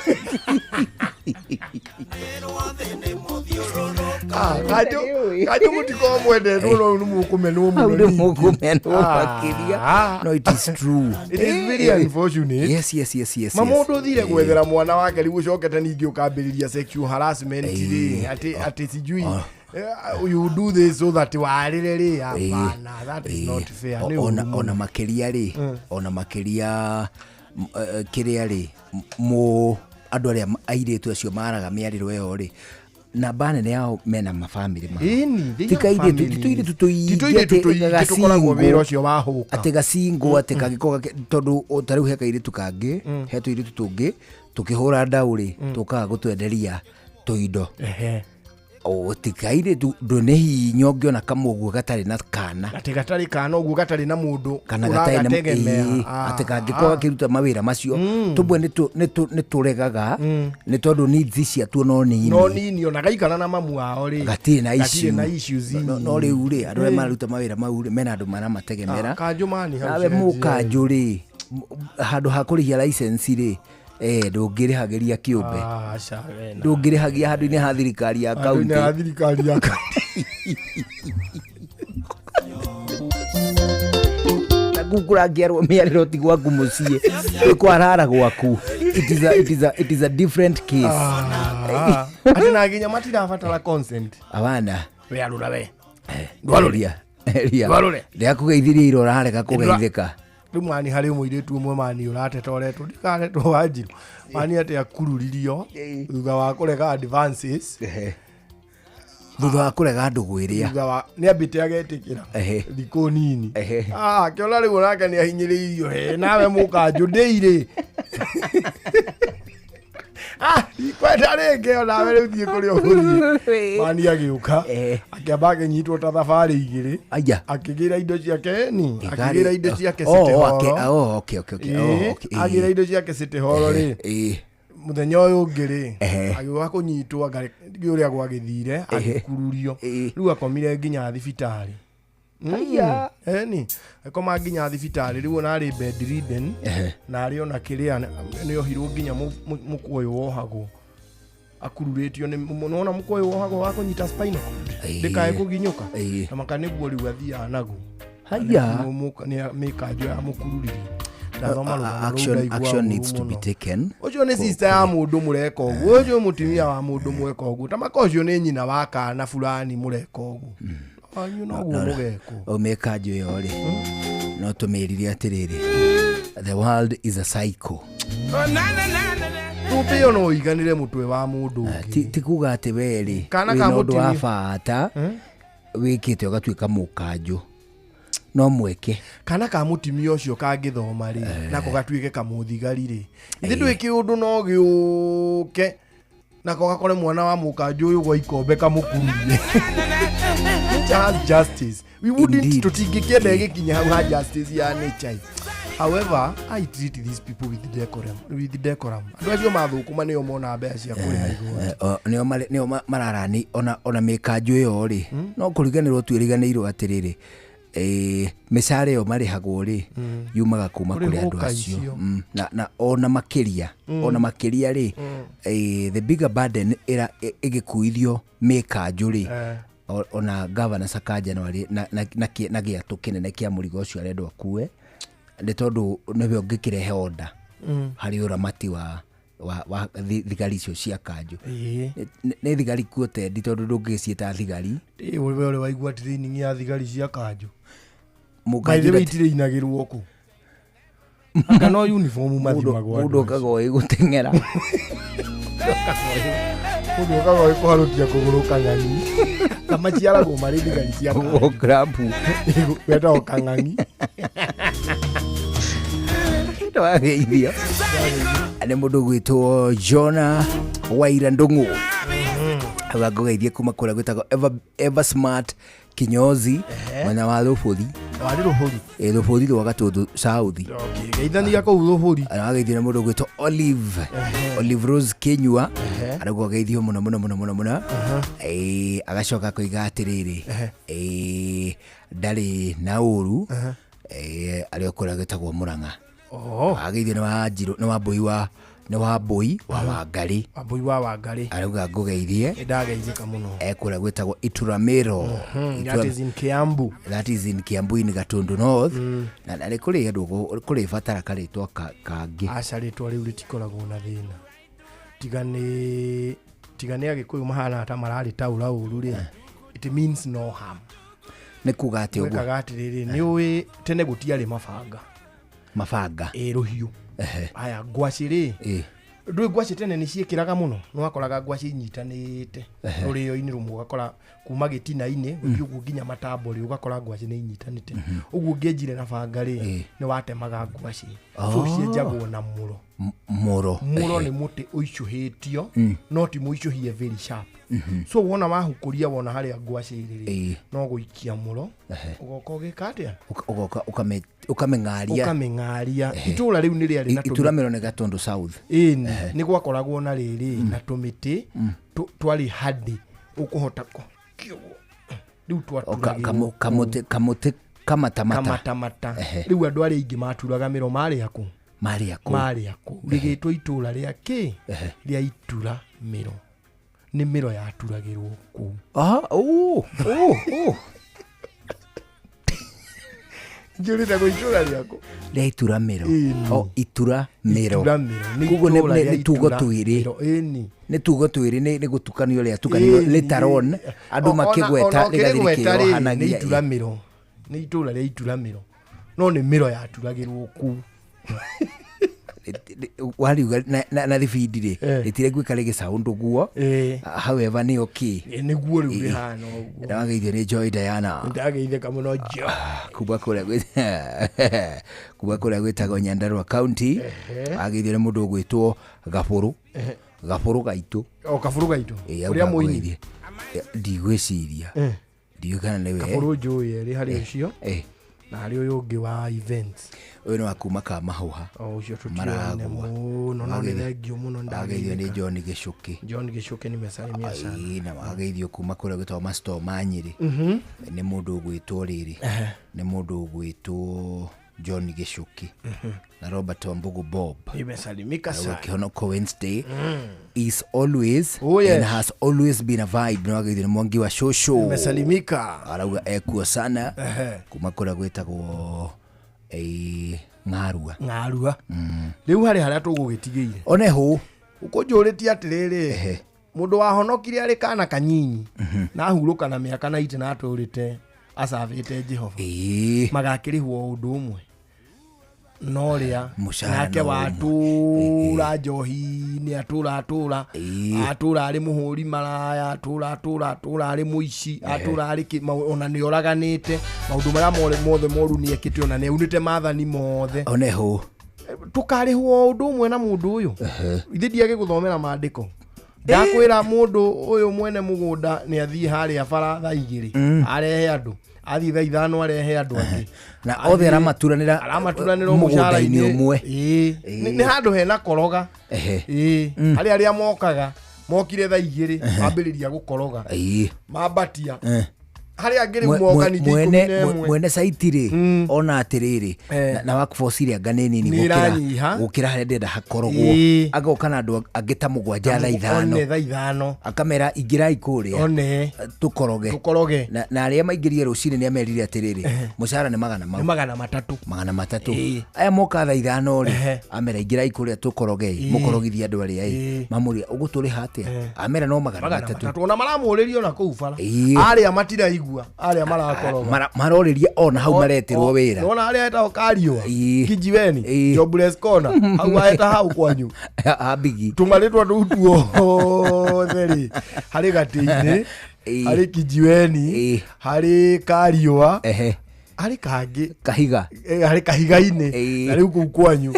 Ah, kanjũ kanjũ mũtikorwo mwendetwo, no rĩu nĩ mũkũmenwo Hau mũno nĩ ningĩ. mũkũmenwo Ah. makĩria. No, it is true. It is very unfortunate. Yes. Ma mũndũ ũthire gwethera mwana wake, rĩu ũcokete ningĩ ũkambĩrĩria sexual harassment rĩ, atĩ sijui you do this so that warĩre rĩ, hapana, that is not fair. Nĩ ũru mũno. Ona makĩria rĩ, ona makĩria kĩrĩa rĩ, mũ andũ arĩa airĩtu acio maraga mĩarĩro ĩyo rĩ, namba nene yao mena mabamĩrĩ mao. Ĩni, they Ti have kairĩtu, ti families. tũirĩtu Ti tũingĩ tũirĩtu atĩ tũingĩ tũkoragwo gacingũ, wĩra ũcio wa hũka. Atĩ gacingũ, atĩ kangĩkorwo tondũ ta rĩu he kairĩtu kangĩ, he tũirĩtu tũngĩ tũkĩhũra ndaũ rĩ, tũkaga gũtwenderia tũindo. O tikairĩtu ndũ nĩ hinya ũngĩona kamwe ũguo gatarĩ na kana. Atĩ gatarĩ kana ũguo gatarĩ na mũndũ Kana gatarĩ na ũragategemea. ĩĩ, atĩ kangĩkorwo gakĩruta mawĩra macio tũmwe nĩ tũregaga nĩ tondũ needs ciatuo no nini. No nini ona gaikara na mamu wao rĩ. Gatirĩ na Gatirĩ na issue. issues. No rĩu rĩ andũ arĩa mararuta mawĩra mau rĩ mena andũ maramategemera. Kanjũ mani hau. Nawe cenjia. mũkanjũ rĩ handũ ha kũrĩhia license rĩ ndũngĩrĩhagĩria kĩũmbe. Aca we na. Ndũngĩrĩhagia handũ-inĩ ha thirikari ya Handũ-inĩ ha kaunti. thirikari ya kaunti. Na kuu kũrangĩarwo mĩarĩro ti gwaku mũciĩ nĩ kwarara gwaku. It is a different case. Atĩ na nginya matirabatara consent. Abana. We arũra we. Ndwarũria. Ndwarũre. Ndĩrakũgeithirie ira ũrarega kũgeithĩka. Rĩu mani harĩ mũirĩtu ũmwe mani ũrateta ũretwo ndikaretwo Wanjiru mani atĩ akururirio thutha wa kũrega advances. Thutha wa kũrega ndũgũ ĩrĩa. Thutha wa nĩ ambĩte agetĩkĩra thikũ nini. Akĩona rĩu onake nĩ ahinyĩrĩirio he nawe mũkanjũ ndĩirĩ. Ndikwenda rĩngĩ onawe rĩu thiĩ kũrĩa ũgũthiĩ. Mani agĩũka akĩamba akĩnyitwo ta thabarĩ igĩrĩ. Aya. Akĩgĩra indo ciake ni akĩgĩra indo ciake Oh, City oh, Hall. oh, okay, okay, okay. Oh, okay. Agĩra indo ciake City Hall rĩ mũthenya ũyũ ũngĩ rĩ agĩũka kũnyitwo ndiũĩ ũrĩa gwagĩthire agĩkururio rĩu akomire nginya thibitarĩ. Aya. Eni akoma nginya thibitarĩ rĩu ona arĩ bedridden na arĩ ona kĩrĩa nĩ ohirwo nginya mũkwa ũyũ wohagwo akururĩtio nĩ nĩwona mũkwa ũyũ wohagwo wa kũnyita spinal cord ndĩkae kũginyũka na maka nĩguo rĩu athiaga naguo. Haya. Nĩ mĩkanjo ya mũkururirie. Ndathoma rũgano rũu Action, ndaigua action ũru needs to be mũno. taken. Ũcio nĩ sister ya mũndũ mũreka ũguo ũcio mũtumia wa mũndũ mweka ũguo ta maka ũcio nĩ nyina wa kana fulani mũreka ũguo anyu noguo mũgekwo. O mĩkanjo ĩyo rĩ no tũmĩrire atĩrĩrĩ the world is a cycle. Thũmbĩ ĩyo no ĩiganĩre mũtwe wa mũndũ ũngĩ. Ti kuga atĩ we rĩ Kana wĩna ka ũndũ wa mũtumia. bata wĩkĩte ũgatuĩka mũkanjũ no mweke. Kana ka mũtumia ũcio kangĩthoma rĩ nako gatuĩke kamũthigari rĩ ithe ndwĩ kĩũndũ no gĩũke nako gakore mwana wa mũkanjũ ũyũ gwa ikombe kamũkururie. Nature has justice. We wouldn't tũtingĩkĩenda ĩgĩkinya hau ha justice ya nature. However, I treat these people with decorum. With decorum. Andũ acio mathũkũma nĩo mona mbeca cia kũrĩha igoti. Nĩo mararani ona mĩkanjũ ĩyo rĩ no kũriganĩrwo twĩriganĩirwo atĩrĩrĩ mĩcara ĩyo marĩhagwo rĩ yumaga kuma Kũrĩ kũrĩ andũ hũka acio. icio. Na ona makĩria ona makĩria rĩ the bigger burden ĩra ĩgĩkuithio mĩkanjũ rĩ ona governor Sakaja no arĩ na gĩatũ kĩnene kĩa mũrigo ũcio arendwo akue nĩ tondũ nĩwe ũngĩkĩrehe order harĩ ũramati wa thigari icio cia kanjũ. Nĩ thigari kuo tendi tondũ ndũngĩciĩta thigari. We ũrĩ waigua training ya thigari cia kanjũ. Mũkanjũ By the way, itirĩinagĩrwo kũ? Anga no uniform mathimagwo Mũndũ okaga oĩ gũteng'era. Mũndũ okaga oĩ kũharũkia kũgũrũ kang'ang'i. Na maciaragwo marĩ thigari cia kanjũ. Cramp. Wetagwo kang'ang'i. Ndwageithio. Nĩ mũndũ ũgwĩtwo Jona Waira Ndung'u. Auga ngũgeithie kuma kũrĩa gwĩtagwo Ever Smart Kinyozi mwena wa Rũbũthi. Warĩ Rũbũthi? Rũbũthi rwa Gatũndũ South. Okay, geithania kũu Rũbũthi. Arageithio nĩ mũndũ ũgwĩtwo Olive. Olive Rose Kinyua. Arauga geithio mũno mũno mũno mũno mũno. Agacoka koiga atĩrĩrĩ. Ndarĩ na ũru. Arĩ o kũrĩa gwĩtagwo Mũrang'a. Ageithio nĩ Wanjirũ, nĩ Wambũi wa nĩ Wambũi wa Wangarĩ. Wambũi wa Wangarĩ. Arauga ngũgeithie. Nĩ ndageithĩka mũno. Kũrĩa gwĩtagwo Ituramĩro. That is in Kiambu. That is in Kiambu in Gatundu North. Na nĩ kũrĩ andũ kũrĩ batara karĩtwa kangĩ. Aca rĩtwa rĩu rĩtikoragwo na thĩna. Tiga nĩ Agĩkũyũ mahana ta mararĩ taũra ũru rĩ. It means no harm. Nĩ kuga atĩ ũguo? Gwĩkaga atĩrĩrĩ, nĩ ũĩ tene gũtiarĩ mabanga. Mabanga. Rũhiũ. Aya, ngwacĩ rĩ. Ndũĩ ngwacĩ tene nĩ ciĩkĩraga mũno. Nĩ wakoraga ngwacĩ inyitanĩte. Rũrĩo-inĩ rũmwe ũgakora Kuma gĩtina-inĩ gũthiĩ ũguo nginya matambo rĩ, ũgakora ngwacĩ nĩ inyitanĩte. Ũguo ũngĩenjire na banga rĩ, nĩ watemaga ngwacĩ. So cienjagwo na mũro. Mũro. Mũro nĩ mũtĩ ũicũhĩtio, no ti mũicũhie very sharp. So wona wahukũria, wona harĩa ngwacĩ ĩrĩ rĩ, no gũikia mũro, ũgoka ũgĩka atĩa? Ũgoka ũkamĩng'aria. Ũkamĩng'aria. Itũra rĩu nĩ rĩarĩ na Ituramĩro nĩ Gatundu South. Ĩni, nĩ gwakoragwo na rĩrĩ na tũmĩtĩ twarĩ handĩ ũkũhota kĩũguo rĩu twaturagĩrwo. Kamũtĩ kamatamata. Kamatamata. Rĩu andũ arĩa aingĩ maturaga mĩro marĩ akũ? Marĩ akũ? Marĩ akũ. Rĩgĩtwo itũra rĩa kĩ? Rĩa itura mĩro. Nĩ mĩro yaturagĩrwo kũu. Aha, oh, oh, oh. Njũrĩte gwĩ itũra rĩakũ. Rĩa itura mĩro. Ĩni. O itura mĩro. Itura mĩro. Nĩ Koguo itũra rĩa nĩ tugo itura twĩrĩ. mĩro, ĩni. Nĩ tugo twĩrĩ, nĩ gũtukanio rĩatukanio Ĩni. later on andũ makĩgweta Ona rĩgathiĩ ũkĩrĩgweta rĩ, nĩ rĩkĩohanagia. itura mĩro. Nĩ itũra rĩa itura mĩro, no nĩ mĩro yaturagĩrwo kũu. Wariuga na thibindi rĩ, rĩtirenguĩka rĩgĩsound ũguo. However, nĩ okay. Nĩguo rĩu rĩhana ũguo. Ndageithio nĩ Joy Diana. Ndageithĩka mũno Jo. Kuma kũrĩa gwĩtagwo Nyandarua County. Ageithio nĩ mũndũ ũgwĩtwo Gabũrũ. Gabũrũ gaitũ. O Kabũrũ gaitũ. Ĩ, Ũrĩa auga mũini. ngũgeithie. Ndigwĩciria. Ndiũĩ kana nĩwe. Kabũrũ njũĩ erĩ, harĩ ũcio na harĩ ũyũ ũngĩ wa events. Ũyũ nĩ wa kuma Kamahũha. O ũcio tũtiũaine Maragua. mũno, no nĩ thengio mũno. Wageithio nĩ Ndageithĩka. John Gĩcũkĩ. John Gĩcũkĩ, nimesalimia sana. Ĩĩ, na wageithio kuma kũrĩa gwĩtagwo Masto ma Nyĩrĩ. Nĩ mũndũ ũgwĩtwo rĩrĩ, nĩ mũndũ ũgwĩtwo John Gĩcũkĩ na Robert Wambugu Bob. Nimesalimika Auga sana. Kĩhonoko Wednesday is always Oh, yes. and has always been a vibe. Nĩ wageithio nĩ Mwangi wa Shosho. Nimesalimika. Arauga ekuo sana kuma kũrĩa gwĩtagwo Ng'arua. Ng'arua. Rĩu harĩ harĩa tũgũgĩtigĩire. One hũ. Ũkũnjũrĩtie atĩrĩrĩ, mũndũ wahonokire arĩ kana kanyinyi na ahurũka na mĩaka 90 na atũrĩte acabĩte Jehova, magakĩrĩhwo o ũndũ ũmwe no rĩa Mũcara nake no ũmwe. watũra njohi-inĩ, atũra atũra atũra arĩ mũhũri maraya, atũra atũra atũra arĩ mũici, atũra arĩ ona nĩ oraganĩte, maũndũ marĩa mothe moru nĩ ekĩte, ona nĩ aunĩte maathani mothe. One hũ. Tũkarĩhwo o ũndũ ũmwe na mũndũ ũyũ? Ithe ndiagĩgũthomera maandĩko, ndakwĩra mũndũ ũyũ mwene mũgũnda nĩ athiĩ harĩa bara thaa 2, arehe andũ, athiĩ thaa 5 arehe andũ angĩ. Na othe aramaturanĩra aramaturanĩra o mũgũnda-inĩ mũcara-inĩ ũmwe. Ĩĩ. Nĩ handũ hena koroga. Ĩĩ. Harĩ arĩa mokaga, mokire thaa 2, mambĩrĩria gũkoroga, mambatia harĩa angĩ rĩu moka ningĩ 11. Mwene caiti rĩ, ona atĩrĩrĩ, na workforce ĩrĩa anga nĩ nini Nĩ ĩranyiha. gũkĩra harĩa ndĩrenda hakorogwo. Agoka na andũ angĩ ta 7 thaa 5. One thaa 5. Akamera ingĩrai kũrĩa. One. Tũkoroge. Tũkoroge. Na arĩa maingĩrire rũcinĩ nĩ amerire atĩrĩrĩ, mũcara nĩ magana mau. Nĩ 300. 300. Aya moka thaa 5 rĩ, amera ingĩrai kũrĩa tũkoroge, mũkorogithie andũ arĩa ĩ. Mamũria ũgũtũrĩha atĩa? Amera no magana Magana matatũ. matatũ. Ona maramũrĩria ona kũu bara. Arĩa matiraigua, arĩa marakoroga. Marorĩria ona hau maretĩrwo wĩra. Nona harĩa hetagwo Kariũa Kijiweni, Jobless Corner, hau aheta hau kwanyu. Ambigi. Tũmarĩtwa tũu tuothe rĩ, harĩ gatĩ-inĩ, harĩ Kijiweni, harĩ Kariũa, harĩ kangĩ Kahiga. Harĩ kahiga-inĩ, na rĩu kũu kwanyu.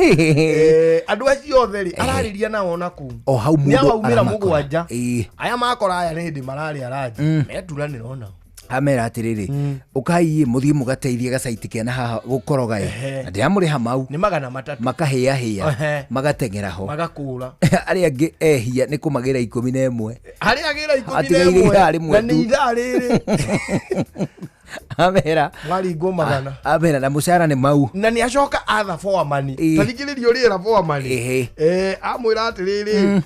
Andũ acio othe rĩ, ararĩria nao ona kũu. O hau Nĩ mũndũ awaumĩra aramakora. 7. Aya makora aya nĩ hĩndĩ mararĩa ranji, meturanĩra onao. Amera atĩrĩrĩ, ũkai mũthiĩ mũgateithie gacaiti kena haha gũkoroga ĩ, na ndĩramũrĩha mau nĩ 300. Makahĩahĩa, magateng'era ho, magakũra. Arĩa angĩ ehia nĩ kũmagĩra 11. Harĩa agĩra ikũmi na Atigaire ĩmwe, ithaa rĩmwe na nĩ tu. ithaa rĩrĩ Amera maringwo magana. Amera na mũcara nĩ mau. Na nĩ acoka atha foamani, ta thikĩrĩria ũrĩra foamani, amwĩra atĩrĩrĩ,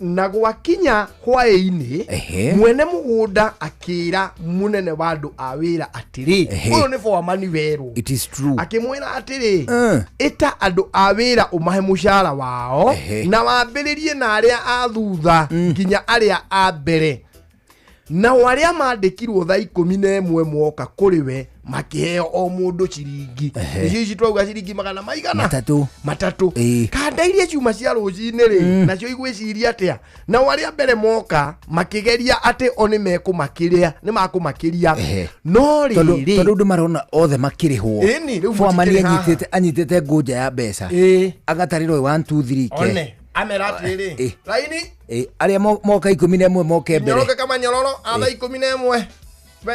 na gwakinya hwaĩ-inĩ, mwene mũgũnda akĩra mũnene wa andũ a wĩra atĩrĩ, ũyũ nĩ foamani werũ. It is true. Akĩmwĩra atĩrĩ, ĩta andũ a wĩra ũmahe mũcara wao, na wambĩrĩrie na arĩa a thutha nginya arĩa a mbere. Nao arĩa mandĩkirwo thaa 11 moka kũrĩ we makĩheo o mũndũ ciringi. Nĩcio ici twauga ciringi magana maigana? Matatũ. Matatũ. Kanda iria ciuma cia rũcinĩ rĩ, nacio igwĩciria atĩa? Nao arĩa mbere moka makĩgeria atĩ o nĩ mekũmakĩria, nĩ makũmakĩria, no Tondũ rĩrĩ, tondũ andũ marona othe makĩrĩhwo. Ĩni, rĩu Foreman mũtikĩrĩ haha. anyitĩte ngũnja ya mbeca. Agatarĩrwo 1 2 3 ke. One amera atĩrĩrĩ, raini Arĩa moka 11 moke mbere. Nyoroke kama nyororo a thaa 11.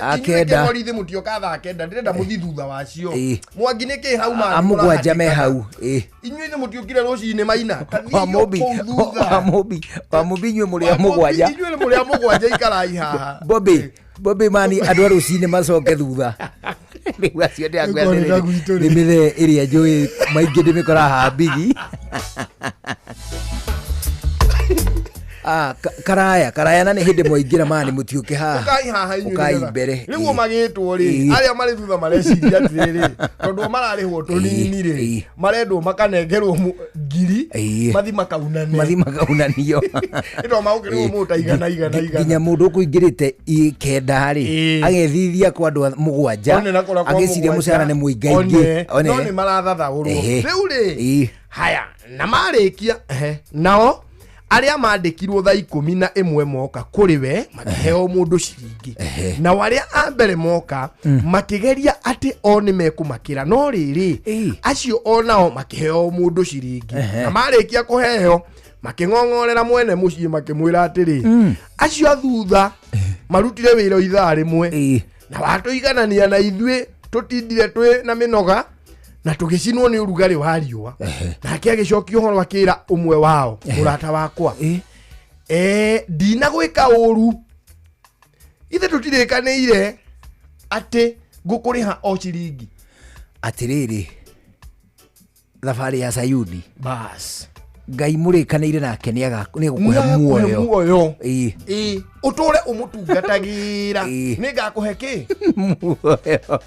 A kenda. Kemorithi mũtioka thaa 9, ndĩrenda mũthi thutha wacio. Mwangi nĩ kĩ hau A mũgwanja me hau. Inyuĩ nĩ mũtiũkire rũcinĩ maina. Ta Wa Mũmbi, kũu thutha. wa Mũmbi inyuĩ mũrĩ a mũgwanja. Inyuĩ nĩ mũrĩ a mũgwanja, ikarai haha. Bobby, Bobby mani andũ a rũcinĩ macoke thutha. Rĩu acio ndĩrakwĩra Nĩkwarĩra atĩrĩrĩ, gwitũ rĩ. nĩ mĩthee ĩrĩa njũĩ maingĩ ndĩmĩkoraga haha mbigi. Ah, karaya karaya na nĩ hĩndĩ mwaingĩra mani mũtiũke haha. Ũkai haha inyuĩ Ũkai nĩgetha- mbere. Rĩu o magĩtwo rĩ, arĩa marĩ thutha mareciria atĩrĩrĩ, tondũ o mararĩhwo tũnini rĩ, marendwo makanengerwo ngiri mathi makaunane. Mathi makaunanio. Ĩno magũkĩrĩhwo mũndũ ta igana igana igana. Nginya mũndũ ũkũingĩrĩte 9 rĩ, agethithia kwa andũ a mũgwanja, One na kũrĩa kwa agĩciria mũgwanja. mũcara nĩ mũingaingĩ. One, no nĩ marathathaũrwo rĩu rĩ. Haya, na marĩkia, ehe, nao arĩa mandĩkirwo thaa 11 moka kũrĩ we makĩheo mũndũ ciringi. Nao arĩa a mbere moka makĩgeria atĩ o nĩ mekũmakĩra, no rĩrĩ, acio o nao makĩheo mũndũ ciringi. Na marĩkia kũheo makĩng'ong'orera mwene mũciĩ makĩmwĩra atĩrĩ, acio a thutha marutire wĩra o ithaa rĩmwe, na watũiganania na ithuĩ tũtindire twĩ na mĩnoga na tũgĩcinwo nĩ ũrugarĩ wa riũa. Nake agĩcokia ũhoro akĩra ũmwe wao, mũrata wakwa, ndinagwĩka ũru, ithe tũtirĩkanĩire atĩ ngũkũrĩha o ciringi? Atĩrĩrĩ, thabarĩ ya Sayuni, bas Ngai mũrĩkanĩire nake nĩegũkũhe Nĩegũkũhe muoyo. Muoyo. Ĩĩ. Ĩĩ, ũtũre ũmũtungatagĩra, nĩngakũhe kĩ? Muoyo.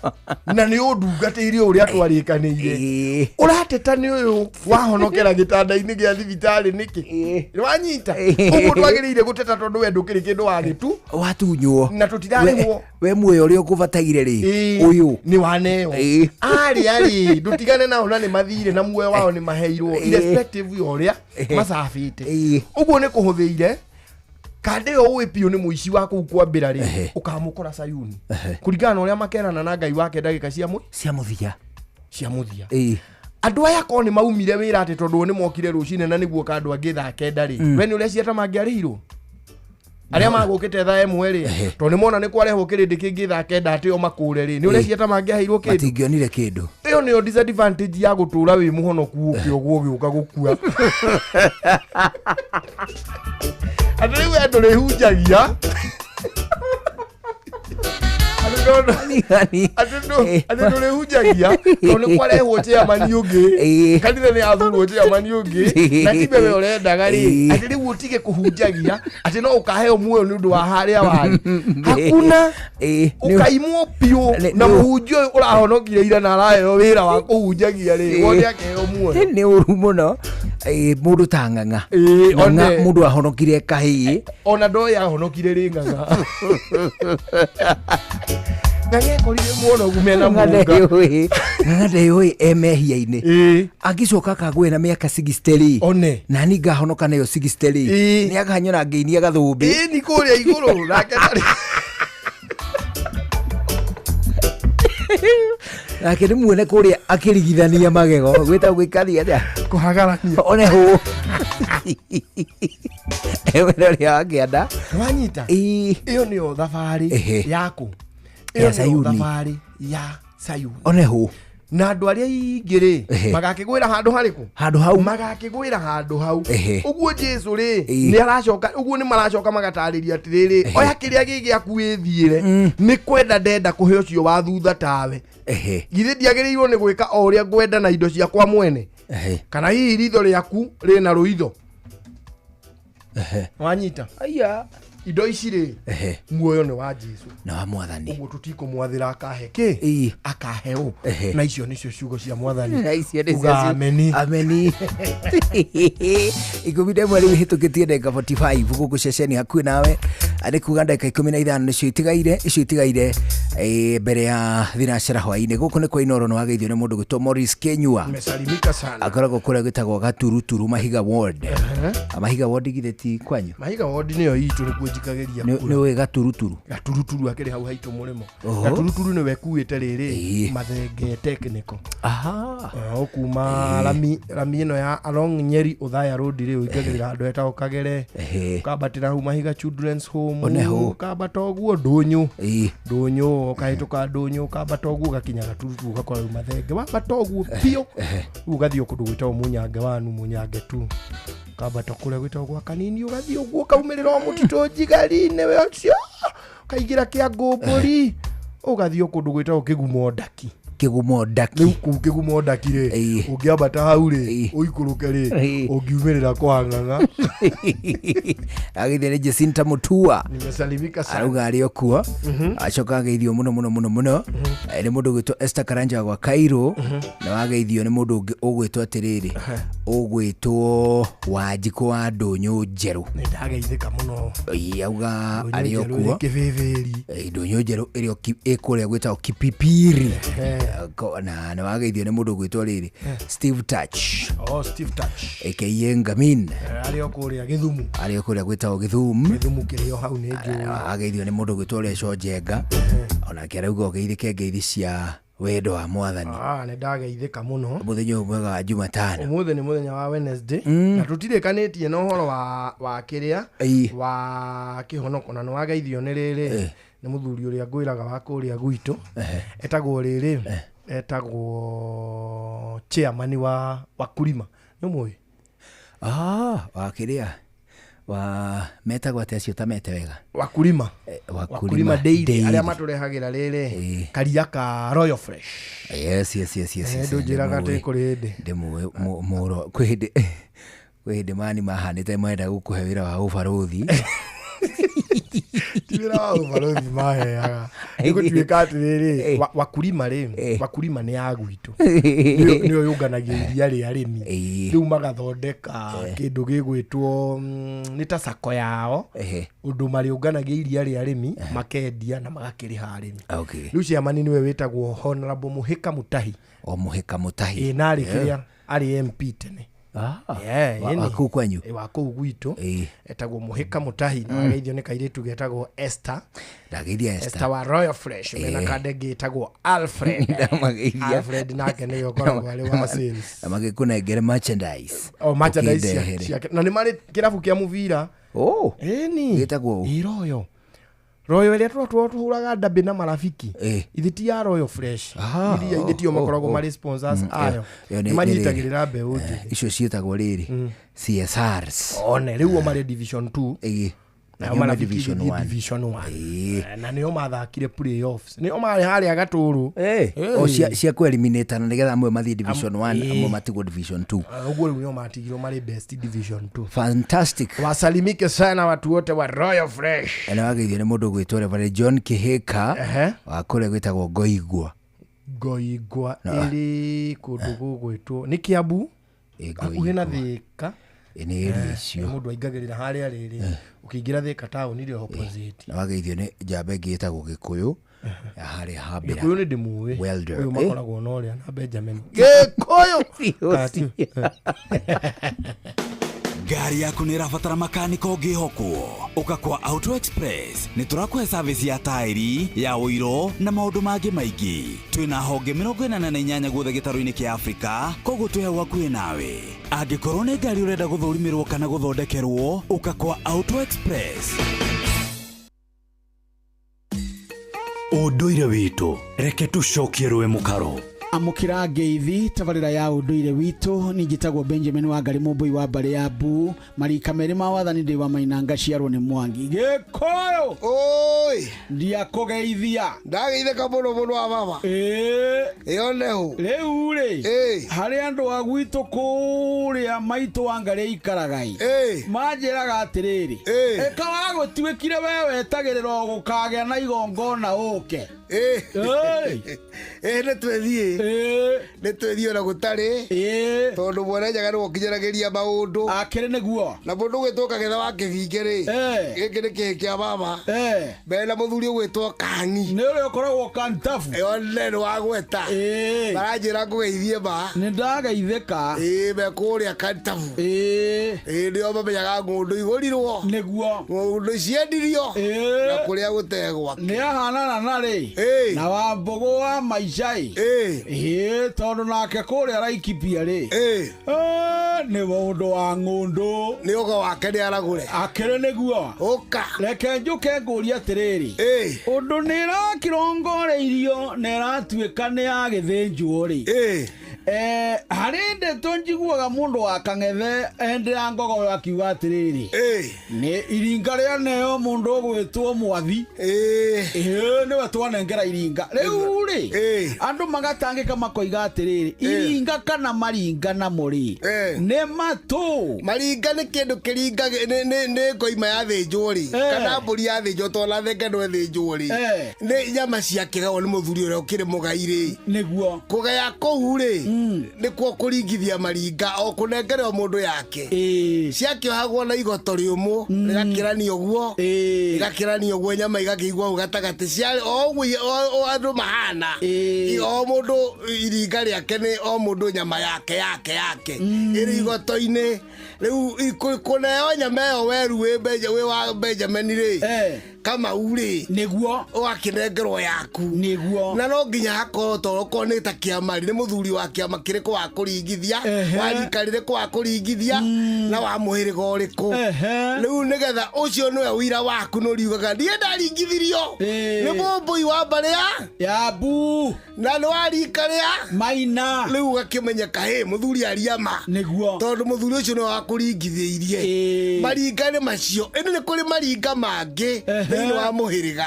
Na nĩ ũndungatĩire ũrĩa twarĩkanĩire. Ũrateta nĩ ũyũ wahonokera gĩtanda-inĩ gĩa thibitarĩ nĩkĩ? Wanyita ũguo twagĩrĩire gũteta tondũ we ndũkĩrĩ kĩndũ wagĩtu watunywo na tũtirarĩhwo. We muoyo ũrĩa ũkũbataire rĩ, ũyũ nĩ waneo. Arĩa rĩ, ndũtigane nao, na nĩ mathire na muoyo wao nĩ maheirwo, irrespective ya ũrĩa macabĩte. Ũguo nĩ kũhũthĩire kanda ĩyo ũĩ biũ nĩ mũici wa kũu kwambĩra rĩ, ũkamũkora Sayuni kũringana na ũrĩa makerana na Ngai wake ndagĩka cia mũ cia mũthia. Cia mũthia. Andũ aya korwo nĩ maumire wĩra atĩ tondũ nĩ mokire rũcinĩ na nĩguo ka andũ angĩ thaa 9 rĩ, we nĩ ũrĩa ciata mangĩarĩhirwo arĩa magũkĩte thaa 1 rĩ, tondũ nĩ mona nĩ kwarehwo kĩrĩndĩ kĩngĩ thaa 9 atĩ o makũre rĩ, nĩ ũrĩa ciata mangĩaheirwo kĩndũ? Matingĩonire kĩndũ. Ĩyo nĩyo disadvantage ya gũtũra wĩ mũhonoku ũkĩogwo ũgĩũka gũkua, atĩ rĩu we ndũrĩhunjagia atĩ ndũrĩhunjagia tondũ nĩ kwarehwo chairman ũngĩ, kanitha nĩ yathurwo chairman ũngĩ na tibe we ũrendaga rĩ, atĩ rĩu ũtige kũhunjagia atĩ no ũkaheo muoyo nĩ ũndũ wa harĩa warĩ. Hakuna, ũkaimwo biũ na mũhunjia ũyũ ũrahonokire ira na araheo wĩra wa kũhunjagia rĩ, wone akĩheo muoyo. Nĩ ũru mũno. Mũndũ ta ng'ang'a. Ng'ang'a One. mũndũ ahonokire kahĩĩ. Ona ndoĩ ahonokire rĩ ng'ang'a. Ng'ang'a ekorire muonogu mena Ng'ang'a mũnga. ndeyũĩ. Ng'ang'a ndeyũĩ e mehia-inĩ, angĩcoka akagwe na mĩaka 60 rĩ, one nani ngahonoka nayo 60 rĩ, nĩ akanyona ngĩinia gathũmbĩ. Ĩĩ, ni kũrĩa igũrũ nake ndarĩ. Nake nĩ muone kũrĩa akĩrigithania magego, gwĩtagwo gwĩkaria atĩa? Kũhagarania. One hũ ewere ũrĩa wakĩanda. Wanyita ĩyo nĩyo thabarĩ yaku, Ya ĩyo nĩyo Sayuni. thabarĩ ya Sayuni. One hũ. Na andũ arĩa aingĩ rĩ, magakĩgwĩra handũ harĩkũ? Handũ hau. Magakĩgwĩra handũ hau. Ũguo Jesu rĩ, nĩ aracoka, ũguo nĩ maracoka magatarĩria atĩrĩrĩ, oya kĩrĩa gĩ gĩaku wĩthiĩre, nĩ kwenda ndenda kũhe ũcio wa thutha tawe. Githĩ ndiagĩrĩirwo nĩ gwĩka o ũrĩa ngwenda na indo ciakwa mwene? Kana hihi ritho rĩaku rĩna rũitho? Wanyita? Aya. Indo ici rĩ, Ehe. muoyo nĩ wa Jesu. Na wa mwathani. Ũguo tũtikũmwathĩra akahe kĩ? Ĩĩ. Akahe ũ? Ehe. Na icio nĩcio ciugo cia mwathani. Na icio nĩcio Uga ameni. Ameni. 11 rĩu hĩtũkĩtie ndagĩka 45 gũkũ ceceni hakuhĩ nawe, nĩ kuga ndagĩka 15 nĩcio itigaire, icio itigaire mbere ya thinacara hwainĩ. Gũkũ nĩ kwa Inoro, nĩ wageithio nĩ mũndũ gwĩtwo Morris Kenyua. Nimesalimika sana. Akoragwo kũrĩa gwĩtagwo Gaturuturu, Mahiga Ward. Mahiga Ward githĩ ti kwanyu? Mahiga Ward nĩyo itũ, nĩkuo njikagĩria Nĩ kura. nĩ ũĩ Gaturuturu? Gaturuturu akĩrĩ hau haitũ mũrĩmo. Oho. Gaturuturu nĩwe kuĩte rĩrĩ Ĩĩ. Mathenge Technical. Aha. Ũkuma rami rami ĩno ya along Nyeri Othaya Road rĩ, ũingagĩrĩra handũ hetagwo Kagere, ũkambatĩra hau Mahiga Children's Home, Oneho. ũkambata ũguo ndũnyũ Ĩĩ. ndũnyũ, ũkahĩtũka ndũnyũ, ũkambata ũguo ũgakinya Gaturuturu, ũgakora rĩu Mathenge, wambata ũguo biũ rĩu ũgathiĩ o kũndũ gwĩtagwo Mũnyange wanu Mũnyange tu, ũkambata kũrĩa gwĩtagwo gwa Kanini, ũgathiĩ ũguo ũkaumĩrĩra o mũtitũ njigari-inĩ we ũcio, ũkaingĩra kĩa Ngũmbũri, ũgathiĩ o kũndũ gwĩtagwo Kĩgumo Ndaki. Kĩgumo Ndaki. Rĩu kũu Kĩgumo Ndaki rĩ, ũngĩambata hau rĩ, ũikũrũke rĩ, ũngiumĩrĩra kwa Ng'ang'a. Ageithio nĩ Jacinta Mutua. Nimesalimika sana. Arauga arĩ o kuo. Acoka ageithio mũno mũno mũno mũno nĩ mũndũ ũgwĩtwo Esther Karanja gwa Cairo, na wageithio nĩ mũndũ ũngĩ ũgwĩtwo atĩrĩrĩ, ũgwĩtwo Wanjikũ wa Ndũnyũ Njerũ. Nĩ ndageithĩka mũno. Ĩĩ, auga Ndũnyũ arĩ o Njerũ kuo. ĩrĩ Kĩbĩbĩri. Ĩĩ, Ndũnyũ Njerũ ĩrĩ ĩ kũrĩa gwĩtagwo Kipipiri. Ehe. Na nĩ wageithio nĩ mũndũ ũgwĩtwo rĩrĩ, Steve Touch. Oh, Steve Touch. Aka Ngamin. Arĩ o kũrĩa Gĩthumu. Arĩ o kũrĩa gwĩtagwo Gĩthumu. Gĩthumu kĩrĩ o hau nĩ njũĩ. Ageithio nĩ mũndũ ũgwĩtwo Reco Njenga, onake arauga ũgeithĩke ngeithi cia wendo wa mwathani. Ah, nĩ ndageithĩka mũno. Mũthenya ũyũ mwega wa Jumatano. Ũmũthĩ nĩ mũthenya wa Wednesday, na tũtirĩkanĩtie na ũhoro wa kĩrĩa Ĩĩ. wa kĩhonoko, na nĩ wageithio nĩ rĩrĩ, nĩ mũthuri ũrĩa ngwĩraga wa kũrĩa gwitũ, etagwo rĩrĩ, etagwo chairman wa Wakulima, nĩ ũmũĩ? Ah, wa kĩrĩa wa metagwo atĩa acio tamete wega? Wakulima. Wakulima. Wakulima Dairy, Dairy. arĩa matũrehagĩra rĩrĩ karia ka Royal Fresh. Yes. Ndũnjĩraga atĩ ndĩmũĩ. kũrĩ hĩndĩ. Ndĩmũĩ mũro kwĩ hĩndĩ, kwĩ hĩndĩ mani mahanĩte marenda gũkũhe wĩra wa ũbarũthi. Ti wĩra wa ũbarũthi maheaga, nĩ gũtuĩka atĩrĩrĩ, Wakulima rĩ, Wakulima nĩ ya gwitũ. Nĩyo yũnganagia iria rĩa arĩmi, rĩu magathondeka kĩndũ gĩgwĩtwo nĩ ta sako yao, ũndũ marĩũnganagia iria rĩa arĩmi, makendia na magakĩrĩha arĩmi. Okay. Rĩu chairman nĩwe wĩtagwo Honorable Mũhĩka Mũtahi. O Mũhĩka Mũtahi. Ĩ, na arĩ Yeah. kĩrĩa arĩ MP tene. Yeah, ĩni. Wa kũu kwanyu? Ĩ, wa kũu gwitũ. Ĩ. Etagwo Mũhĩka Mũtahi, na wageithio nĩ kairĩtu getagwo Esther. Ndageithia Esther. Esther wa Royal Fresh mena Ĩ. kandenge ĩtagwo Alfred. Ndamageithia. Alfred nake nĩwe ũkoragwo arĩ wa sales. Na magĩkũnengere merchandise. O merchandise Ũkĩndehere. ciake. Na nĩ marĩ kĩrabu kĩa mũbira. Oh. Ĩni. Gĩtagwo ũũ? Ĩ, Royal. Royal ĩrĩa tũhũraga ndambĩ na marafiki. Ithe ti ya Royal Fresh. Aha, Iria ithe tio oh, makoragwo oh. marĩ sponsors ayo. Ĩyo Nĩ nĩ manyitagĩrĩra mbeũ njĩthĩ. Icio ciĩtagwo rĩrĩ CSRs. One rĩu o marĩ division 2. Ĩĩ. Nao Nĩo marafiki division gĩthiĩ 1. division 1. Na nĩo mathakire playoffs. Nĩo marĩ harĩa gatũrũ. O cia kũeliminatana nĩgetha amwe mathiĩ division 1, Ĩĩ. amwe matigwo division 2. Ũguo rĩu nĩo matigirwo marĩ best division 2. Fantastic. Wasalimike sana watu wote wa Royal Fresh. Na wageithio nĩ mũndũ ũgwĩtwo Reverend John Kĩhĩka wa kũrĩa gwĩtagwo Ngoigwa. Ngoigwa No. ĩrĩ kũndũ gũgwĩtwo nĩ Kiambu, Ĩ, hakuhĩ na Thĩka. Ĩ, nĩ area icio. Mũndũ aingagĩrĩra harĩa rĩrĩ, ũkĩingĩra Thĩka taũni rĩ opposite. Na wageithio nĩ njamba ĩngĩ ĩtagwo Gĩkũyũ ya harĩa Hambĩra. Gĩkũyũ nĩ ndĩmũĩ. Welder. Ũyũ makoragwo na ũrĩa na Benjamin Gĩkũyũ. Kati. Ngari yaku nä ĩrabatara makanika ũngĩhokwo, ũka kwa Auto Express. Nĩ tũrakũhe service ya taĩri ya ũiro na maũndũ mangĩ maingĩ. Twĩna honge 48 guothe gĩtarũ-inĩ kĩa Afrika, koguo twĩ hau hakuhĩ nawe. Angĩkorwo nĩ ngari ũrenda gũthũrimĩrwo kana gũthondekerwo, ũka kwa Auto Express. Ũndũire witũ reke tũcokie rũĩ mũkaro. Amũkĩra ngeithi tabarĩra ya ũndũire witũ. Niĩ njĩtagwo Benjamin Wangari Mũmbũi wa mbarĩ ya Mbu, marika merĩ ma wathani, ndĩ wa Mainanga, ciarwo nĩ Mwangi Gĩkũyũ. Oi, ndiakũgeithia. Ndageithĩka mũno mũno wa baba. Ĩĩ. Ĩyo nehu. Rĩu rĩ, harĩ andũ a gwitũ kũrĩa maitũ Wangari aikaraga ĩ, manjĩraga atĩrĩrĩ, ĩka wagũtuĩkire we wetagĩrĩra gũkagĩa na igongona ũke. Ĩ nĩ twĩthiĩ, nĩ twĩthiĩ ona gũtarĩ, tondũ mwene Nyaga nĩwe ũkinyanagĩria maũndũ. Akĩrĩ nĩguo. Na mũndũ ũgwĩtwo Kagetha wa Kĩbinge rĩ, gĩkĩ nĩ kĩhĩ kĩa baba mena mũthuri ũgwĩtwo Kang'i. Nĩ ũrĩa ũkoragwo Kantabu. Yone nĩ wagweta. Maranjĩra ngũgeithie ma. Nĩ ndageithĩka. Ĩ me kũrĩa Kantabu. Ĩ nĩo mamenyaga ng'ũndũ igũrirwo. Nĩguo. Ng'ũndũ ciendirio. Na kũrĩa gũtegwa. Nĩ ahanana na rĩ na wa Mbũgũ wa maica ĩ. Ĩ tondũ nake kũrĩa Laikipia rĩ, nĩ ũndũ wa ng'ũndũ. Nĩ ũgo wake nĩ aragũre. Akĩrĩ nĩguo. Ũka. Reke njũke ngũrie atĩrĩrĩ, ũndũ nĩ ĩrakirongoreirio na ĩratuĩka nĩ ya gĩthĩnjwo rĩ, harĩ ndeto njiguaga mũndũ wa Kang'ethe ende ya Ngogoyo akiuga atĩrĩrĩ, nĩ iringa rĩa neo mũndũ ũgwĩtwo Mwathi. Nĩwe twanengera iringa. Rĩu rĩ, andũ magatangĩka makoiga atĩrĩrĩ, iringa kana maringa namo rĩ, nĩ matũ. Maringa nĩ kĩndũ kĩringa nĩ ngoima yathĩnjwo rĩ, kana mbũri yathĩnjwo, tondũ ona thenge no ĩthĩnjwo rĩ, nĩ nyama ciakĩgawo nĩ mũthuri ũrĩa ũkĩrĩ mũgai rĩ. Nĩguo. Kũgaya kũu rĩ, nĩkuo kũringithia maringa, o kũnengera o mũndũ yake. Ciakĩohagwo na igoto rĩũmũ, rĩgakĩranio ũguo, rĩgakĩranio ũguo, nyama igakĩigwo hau gatagatĩ. Ciarĩ o ũguo andũ mahana. O mũndũ iringa rĩake nĩ o mũndũ nyama yake yake yake ĩrĩ igoto-inĩ. Rĩu kũneo nyama ĩyo weru wĩ wa Benjamin rĩ, Kamau rĩ, nĩguo ũgakĩnengerwo yaku. Nĩguo. Na no nginya hakorwo tondũ okorwo nĩ ta kĩama rĩ, nĩ mũthuri wa kĩama kĩrĩkũ wa kũringithia, wa rika rĩrĩkũ wa kũringithia, na wa mũhĩrĩga ũrĩkũ. Rĩu nĩgetha ũcio nĩwe ũira waku, nĩ ũriugaga niĩ ndaringithirio nĩ Mũmbũi wa mbarĩ ya Mbu, na nĩ wa rika rĩa Maina. Rĩu ũgakĩmenyeka hĩ mũthuri aria ma. Nĩguo. Tondũ mũthuri ũcio nĩwe wakũringithĩirie. Maringa nĩ macio, ĩndĩ nĩ kũrĩ maringa mangĩ thĩinĩ wa mũhĩrĩga,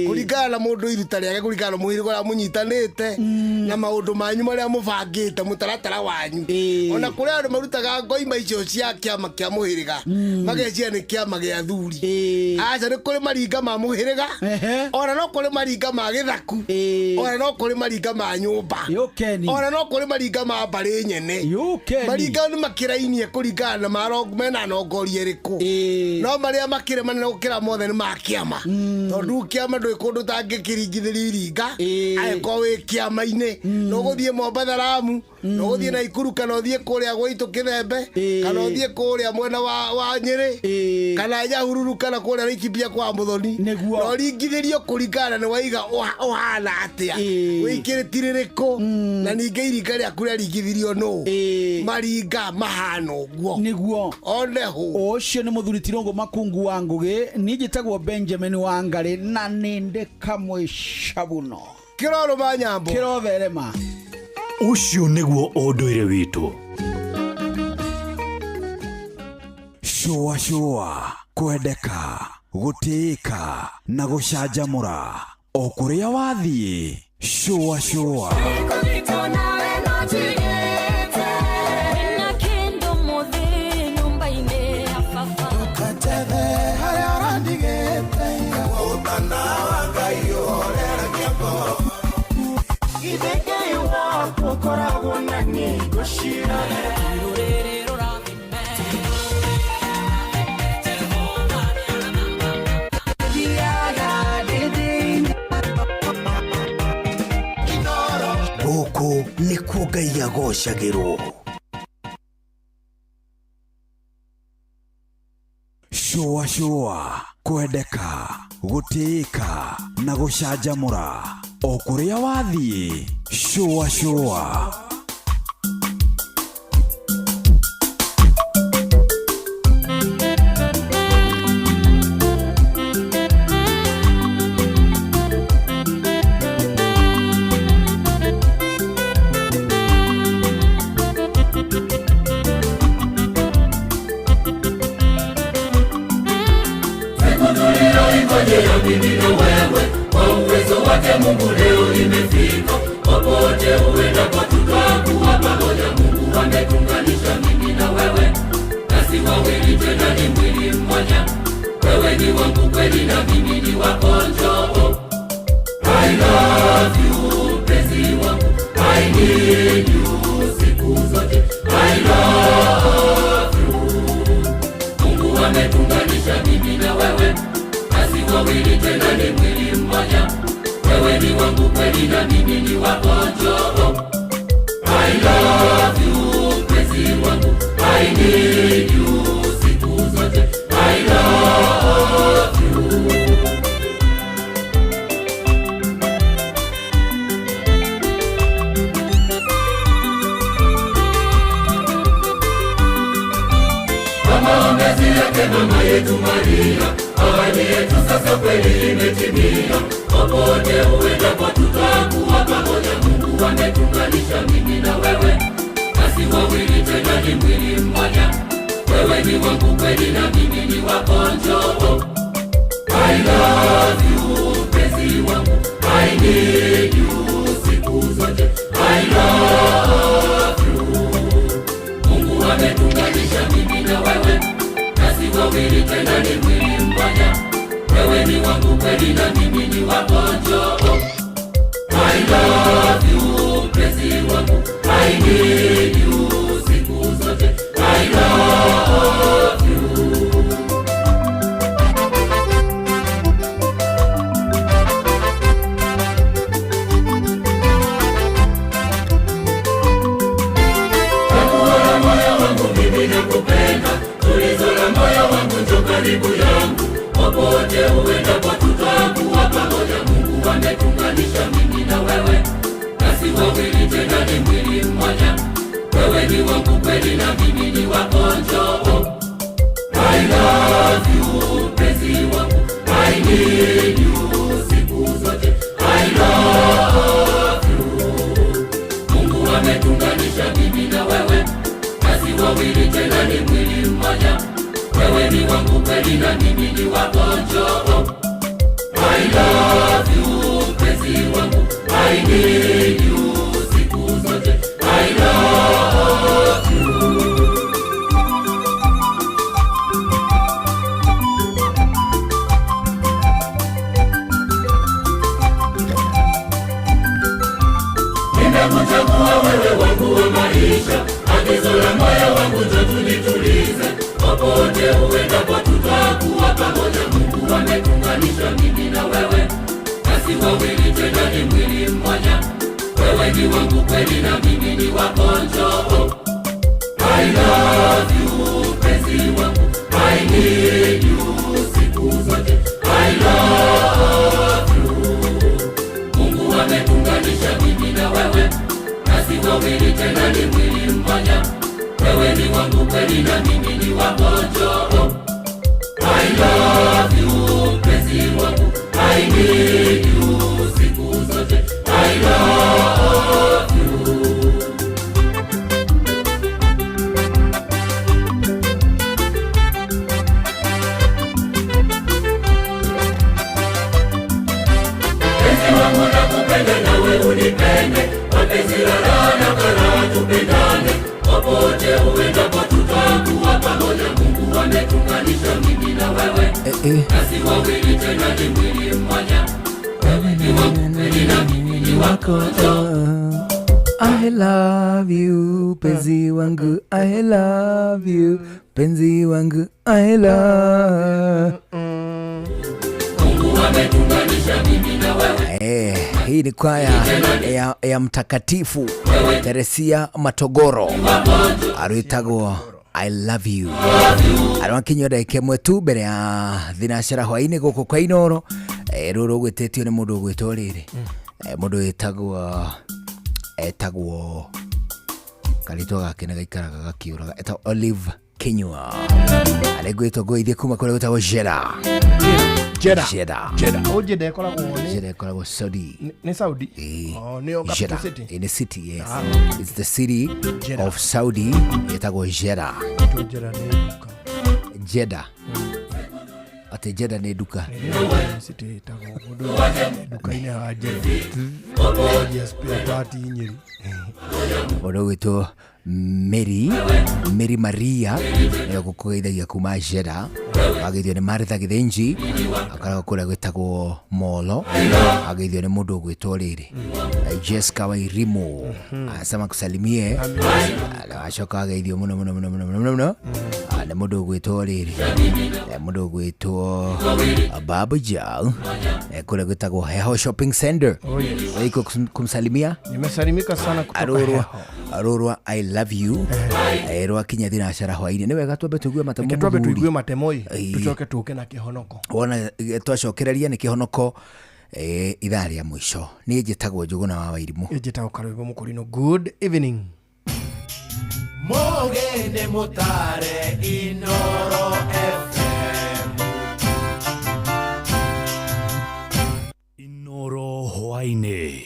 kũringana na mũndũ iruta rĩake, kũringana na mũhĩrĩga ũrĩa mũnyitanĩte, na maũndũ manyu marĩa mũbangĩte, mũtaratara wanyu. Ona kũrĩ andũ marutaga ngoima icio cia kĩama kĩa mũhĩrĩga, mageciria nĩ kĩama gĩa athuri. Aca, nĩ kũrĩ maringa ma mũhĩrĩga, ona no kũrĩ maringa ma gĩthaku, ona no kũrĩ maringa ma nyũmba, ona no kũrĩ maringa ma mbarĩ nyene. Maringa nĩ makĩrainie kũringana na mena nongoria ĩrĩkũ, no marĩa makĩrĩ manene gũkĩra mothe nĩ ma kĩama. Tondũ kĩama ndũrĩ kũndũ ũtangĩkĩringithĩria iringa, angĩkorwo wĩ kĩama-inĩ. No ũgũthiĩ Mombatha Lamu, no ũgũthiĩ Naikuru, kana ũthiĩ kũrĩa gwaitũ Kĩthembe, kana ũthiĩ kũrĩa mwena wa Nyĩrĩ, kana Nyahururu, kana kũrĩa Laikipia kwa Mũthoni. No ũringithĩrio kũringana nĩ waiga ũhana atĩa, wĩikĩrĩti rĩrĩkũ, na ningĩ iringa rĩaku rĩaringithirio nũ. Maringa mahana ũguo. Nĩguo. Oneho. Ũcio nĩ mũthuri Tirũngũ Makungu wa Ngũgĩ. Niĩ njĩtagwo Benjamin Wangari, na nĩ ndĩ kamwe cabuno. Kĩrorũma nyambo. Kĩrotherema. Ũcio nĩguo ũndũire witũ. Shũa shũa, kwendeka, gũtĩĩka na gũcanjamũra o kũrĩa wathiĩ. Shũa shũa. Gũkũ nĩkuo Ngai agocagĩrwo. Shũa shũa, kwendeka, gũtĩĩka na gũcanjamũra o kũrĩa wathiĩ. Shũa shũa. Kwake Mungu leo imefika, popote uendapo tutakuwa pamoja. Mungu ametunganisha mimi na wewe, nasi wawili tena ni mwili mmoja. Wewe ni wangu kweli na mimi ni wako, njoo. I love you mpenzi wangu, I need you siku zote. I love you. Mungu ametunganisha mimi na wewe, nasi wawili tena ni mwili mmoja. Wewe ni wangu kweli na mimi ni wako, njoo. I love you mpenzi wangu, I need you siku zote. I love you. Kwa maombezi yake mama yetu Maria, ahadi yetu sasa kweli imetimia. Popote uendapo tutakuwa pamoja. Mungu ametunganisha mimi na wewe, nasi wawili tena ni mwili mmoja. Wewe ni wangu kweli na mimi ni wako, njoo. I love you mpenzi wangu, I need you siku zote. I love you. Mungu ametunganisha mimi na wewe, nasi wawili tena ni mwili mmoja. Wewe ni wangu kweli na mimi ni wako, njoo. I love you mpenzi wangu, I need you siku zote. I love you. Chaguo la moyo wangu mimi nakupenda, tulizo la moyo wangu njoo karibu yangu. Popote uendapo tutakuwa pamoja. Mungu ametunganisha mimi na wewe, nasi wawili tena ni mwili mmoja. Wewe ni wangu kweli na mimi ni wako, njoo. I love you mpenzi wangu, I need you siku zote. I love you. Mungu ametunganisha mimi na wewe, nasi wawili tena ni mwili mmoja. Wewe ni wangu kweli na mimi ni wako, njoo. I love you mpenzi wangu, I need you siku zote. I love you. Nimekuchagua wewe wangu wa maisha, agizo la moyo wangu njoo tulitulize. Popote uendapo tutakuwa pamoja. Mungu ametunganisha mimi na wewe, nasi wawili tena ni mwili mmoja. Wewe ni wangu kweli na mimi ni wako, njoo. I love you mpenzi wangu, I need you siku zote. I love you. Mungu ametunganisha mimi na wewe, nasi wawili tena ni mwili mmoja. Wewe ni wangu kweli na mimi ni wako, njoo. I love you mpenzi wangu, I need you siku zote. I love you. Mpenzi wangu nakupenda nawe unipende, mapenzi la raha na karaha tupendane. Popote uendapo tutakuwa pamoja. Mungu ametunganisha mimi na wewe, nasi wawili tena ni mwili mmoja. Wewe ni wangu kweli na mimi ni wako, njoo. I love you penzi wangu, I love you penzi wangu, I love. Mungu ametunganisha mimi na wewe. Hii ni kwaya ya Mtakatifu Teresia Matogoro, arwitagwo I love you. Arwa kinywa ndagĩka ĩmwe tu mbere ya thinacara hwainĩ gũkũ kwa Inoro. Rũrũ ũgwĩtĩtio nĩ mũndũ ũgwĩtwo rĩrĩ, mũndũ wĩtagwo etagwo karĩtwa gake nĩ gaikaraga gakiũraga, etagwo Olive Kinyua. Arĩngwĩtwo ngũithie kuma kũrĩa gwĩtagwo Jeddah. Jeddah. Jeddah. Jeddah. O Jeddah ĩkoragwo nĩ Jeddah ĩkoragwo Saudi. Nĩ Saudi? Oh, nĩyo capital Jeddah. city? In the city, yes. It's the city Jeddah. of Saudi, ĩtagwo Jeddah. Jeddah nĩ nduka. Jeddah. Atĩ Jeda nĩ nduka. City ĩtagwo ũguo. Ndũĩ nduka-inĩ ya Jeda ya spare part Nyeri. Mũndũ ũgwĩtwo Mary, Mary Maria nĩwe gũkũgeithagia kuma Jeda. Wageithio nĩ Martha Gĩthĩnji, akoragwo kũrĩa gwĩtagwo Molo. Wageithio nĩ mũndũ ũgwĩtwo rĩrĩ Jessica Wairimu, anasema kusalimie. Na wacoka wageithio mũno mũno mũno mũno mũno mũno mũno nĩ mũndũ ũgwĩtwo rĩrĩ, mũndũ ũgwĩtwo Babu Jal, kũrĩa gwĩtagwo Heho Shopping Center. Oh, yes. Waiko kumsalimia. Nimesalimika sana kutoka Arorwa Heho. arorwa I love you, rwakinya thinacara hwainĩ. Nĩ wega twambe tũigue matemo. Reke twambe mũthuri. tuigue matemoi, Ĩĩ. tucoke tuke na kĩhonoko. Wona twacokereria nĩ kĩhonoko, ithaa rĩa mũico. Niĩ njĩtagwo Njũgũna wa Wairimũ. Njĩtagwo Karwĩmbo Mũkũrinũ. Good evening. Mugende mutare Inoro FM. Inoro hwainĩ.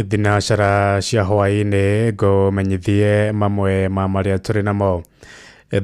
Thinacara cia hwaĩ-inĩ, ngũmenyithie mamwe ma marĩa tũrĩ namo.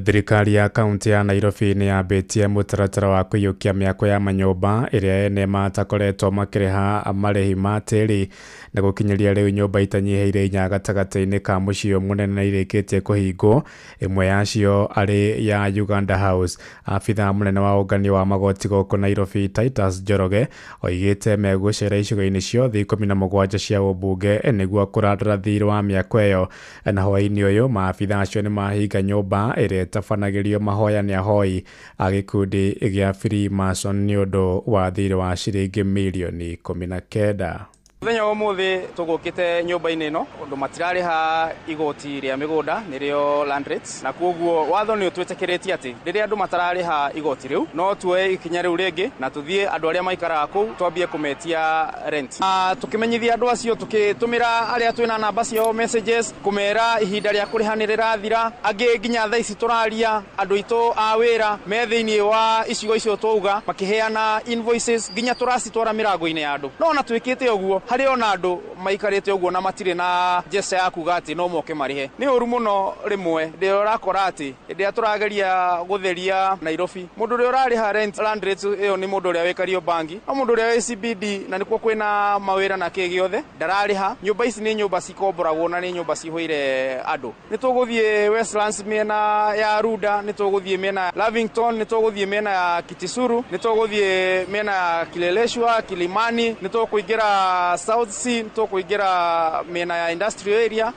Thirikari ya kaunti ya Nairobi nĩ yambĩtie mũtaratara wa kũiyũkia mĩako ya manyũmba ĩrĩa ene matakoretwo makĩrĩha marĩhi ma tĩri, na gũkinyĩria rĩu nyũmba itanyihĩire 4 gatagatĩ-inĩ ka mũciĩ mũnene nĩ irĩkĩtie kũhingwo, ĩmwe yacio arĩ ya Uganda House. Abithaa mũnene wa ũngania wa magoti gũkũ Nairobi Titus Njoroge oigĩte megũcera icigo-inĩ ciothe 17 cia ũmbunge nĩguo kũrandũra thirĩ wa mĩako ĩyo. Na hwaĩ-inĩ ũyũ maabithaa acio nĩ mahinga nyũmba ĩrĩa ĩtabanagĩrio mahoya nĩ ahoi a gĩkundi gĩa Freemason nĩ ũndũ wa thirĩ wa ciringi mirioni 19. Mũthenya wa ũmũthĩ tũgũkĩte nyũmba-inĩ ĩno ũndũ matirarĩha igoti rĩa mĩgũnda nĩrĩo land rates, na koguo watho nĩ ũtwĩtĩkĩrĩtie atĩ rĩrĩa andũ matararĩha igoti rĩu no tuoe ikinya rĩu rĩngĩ na tũthiĩ andũ arĩa maikaraga kũu twambie kũmetia rent. Na tũkĩmenyithia andũ acio tũkĩtũmĩra arĩa twĩna namba ciao messages kũmera ihinda rĩa kũrĩha nĩ rĩrathira. Angĩ nginya thaa ici tũraria andũ aitũ a wĩra me thĩinĩ wa icigo icio twauga makĩheana invoices nginya tũracitwara mĩrango-inĩ ya andũ. No ona twĩkĩte ũguo harĩ ona andũ maikarĩte ũguo na matirĩ na gesture ya kuga atĩ no moke marĩhe. Nĩ ũru mũno rĩmwe rĩrĩa ũrakora atĩ hĩndĩ ĩrĩa tũrageria gũtheria Nairobi mũndũ ũrĩa ũrarĩha rent land rates ĩyo nĩ mũndũ ũrĩa wĩ Kariobangi, no mũndũ ũrĩa wĩ CBD na nĩkuo kwĩna mawĩra na kĩ gĩothe ndararĩha. Nyũmba ici nĩ nyũmba cikomboragwo na nĩ nyũmba cihũire andũ. Nĩ tũgũthiĩ Westlands mĩena ya Runda, nĩ tũgũthiĩ mĩena ya Lavington, nĩ tũgũthiĩ mĩena ya Kitisuru, nĩ tũgũthiĩ mĩena ya Kileleshwa, Kilimani, nĩ tũkũingĩra South C, nĩ tũkũingĩra mĩena ya industrial area.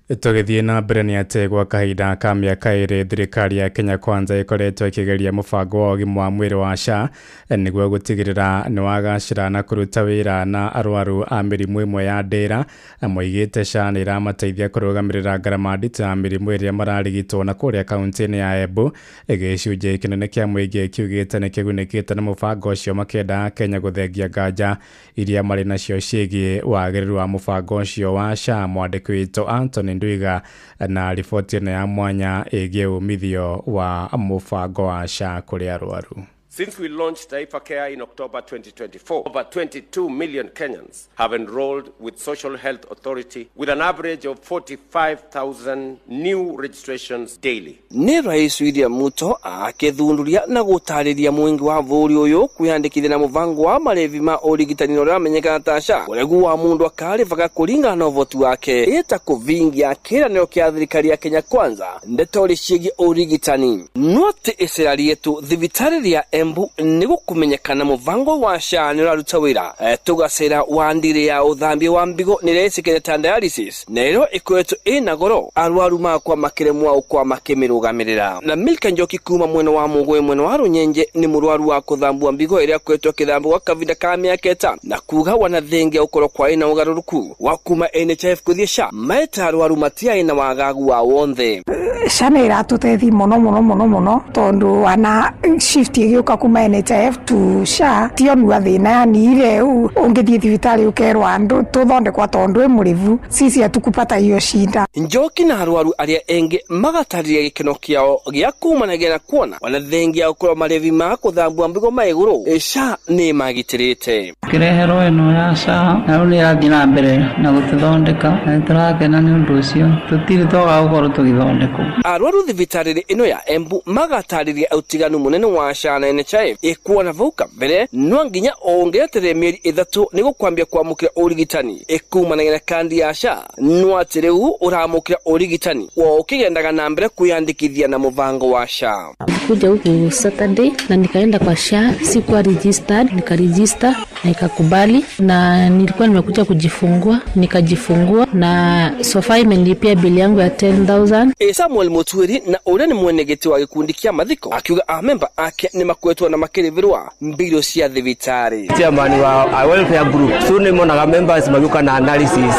Tũgĩthiĩ na mbere nĩ atĩ gwa kahinda ka mĩaka 2 thirikari ya Kenya Kwanza ĩkoretwo ĩkĩgeria mũbango wa ũgima wa mwĩrĩ wa SHA nĩguo gũtigĩrĩra nĩ wagacĩra na kũruta wĩra na arwaru a mĩrimũ ĩmwe ya ndĩra. Moigĩte SHA nĩ ĩramateithia kũrũgamĩrĩra ngarama nditũ ya mĩrimũ ĩrĩa mararigitwo. Na kũrĩa kaunti-inĩ ya Embu gĩcunjĩ kĩnene kĩa mũingĩ kiugĩte nĩ kĩgunĩkĩte na mũbango ũcio, makĩenda Kenya gũthengia nganja iria marĩ nacio ciĩgiĩ wagĩrĩru wa mũbango ũcio wa SHA. Mwandĩki witũ Anthony Ndwiga na riboti ĩno ya mwanya ĩgiĩ umithio wa mũbango wa SHA kũrĩ arwaru. Since we launched Taifa Care in October 2024, over 22 million Kenyans have enrolled with Social Health Authority with an average of 45,000 new registrations daily. Nĩ Rais William Ruto akĩthunduria na gũtarĩria mũingĩ wa bũrũri ũyũ kwĩyandĩkithia na mũbango wa marĩhi ma ũrigitani ũrĩa ũramenyekana ta SHA, ũregu wa mũndũ akarĩbaga kũringana na ũhoti wake ĩta kũvingia kĩĩranĩro kĩa thirikari ya Kenya Kwanza ndeto ciĩgiĩ ũrigitani. No atĩ icera rĩetũ thibitarĩ rĩa Embu nĩ gũkũmenyekana mũbango wa SHA nĩ ũraruta wĩra. Tũgacĩra wa ndiri ya ũthambia wa mbigo nĩ ĩrecikanĩte ta dialysis na ĩro ĩkoretwo ĩna goro arwaru makwa makĩremwo gũkorwo makĩmĩrũgamĩrĩra. Na Milka Njoki kuma mwena wa Mũgũĩ mwena wa Rũnyenje nĩ mũrwaru wa kũthambua mbigo ĩrĩa akoretwo akĩthambwo gwa kahinda ka mĩaka 5 na kuga wanathengia gũkorwo kwarĩ na ũgarũrũku wa kuma NHIF gũthiĩ SHA maeta arwaru matiarĩ na wagagu wa wonthe. SHA nĩ ĩratũteithia mũno mũno mũno mũno tondũ ana shift ĩgĩũka uka kuma NHIF to SHA tionua thina yani ile ungithie thibitari ukerwo andu tuthondekwa tondu murivu sisi hatukupata hiyo shida. Njoki na arwaru aria engi magatariria gikeno kiao gia kumanagia na kuona ona thengia gukorwo marevi ma kuthambua mbigo ma iguru SHA ni magitirite. Kireherwo ino ya SHA na riu ni irathie na mbere na gututhondeka na niturakena ni undu ucio tutiri twaga gukorwo tugithondekwo. Arwaru thibitari ino ya Embu magatariria utiganu munene wa SHA na NHIF ikuona vau kabere no nginya ongeretere mieri 3 ni gukwambia kwamukira urigitani ikumanagia na kandi ya SHA no ati riu uramukira urigitani wo ukigendaga na mbere kwiyandikithia na mubango wa SHA. Kuja huku Saturday na nikaenda kwa SHA, sikuwa registered, nikaregister na ikakubali, na nilikuwa nimekuja kujifungua, nikajifungua na sofa imenilipia bili yangu ya 10,000. Samuel Mutwiri na uria ni mwenegeti wa gikundi kia mathiko akiuga amemba ake ni makwetwo na makirivirwa mbiro cia thibitari. Chairman wa welfare group so ni monaga members magiuka na analysis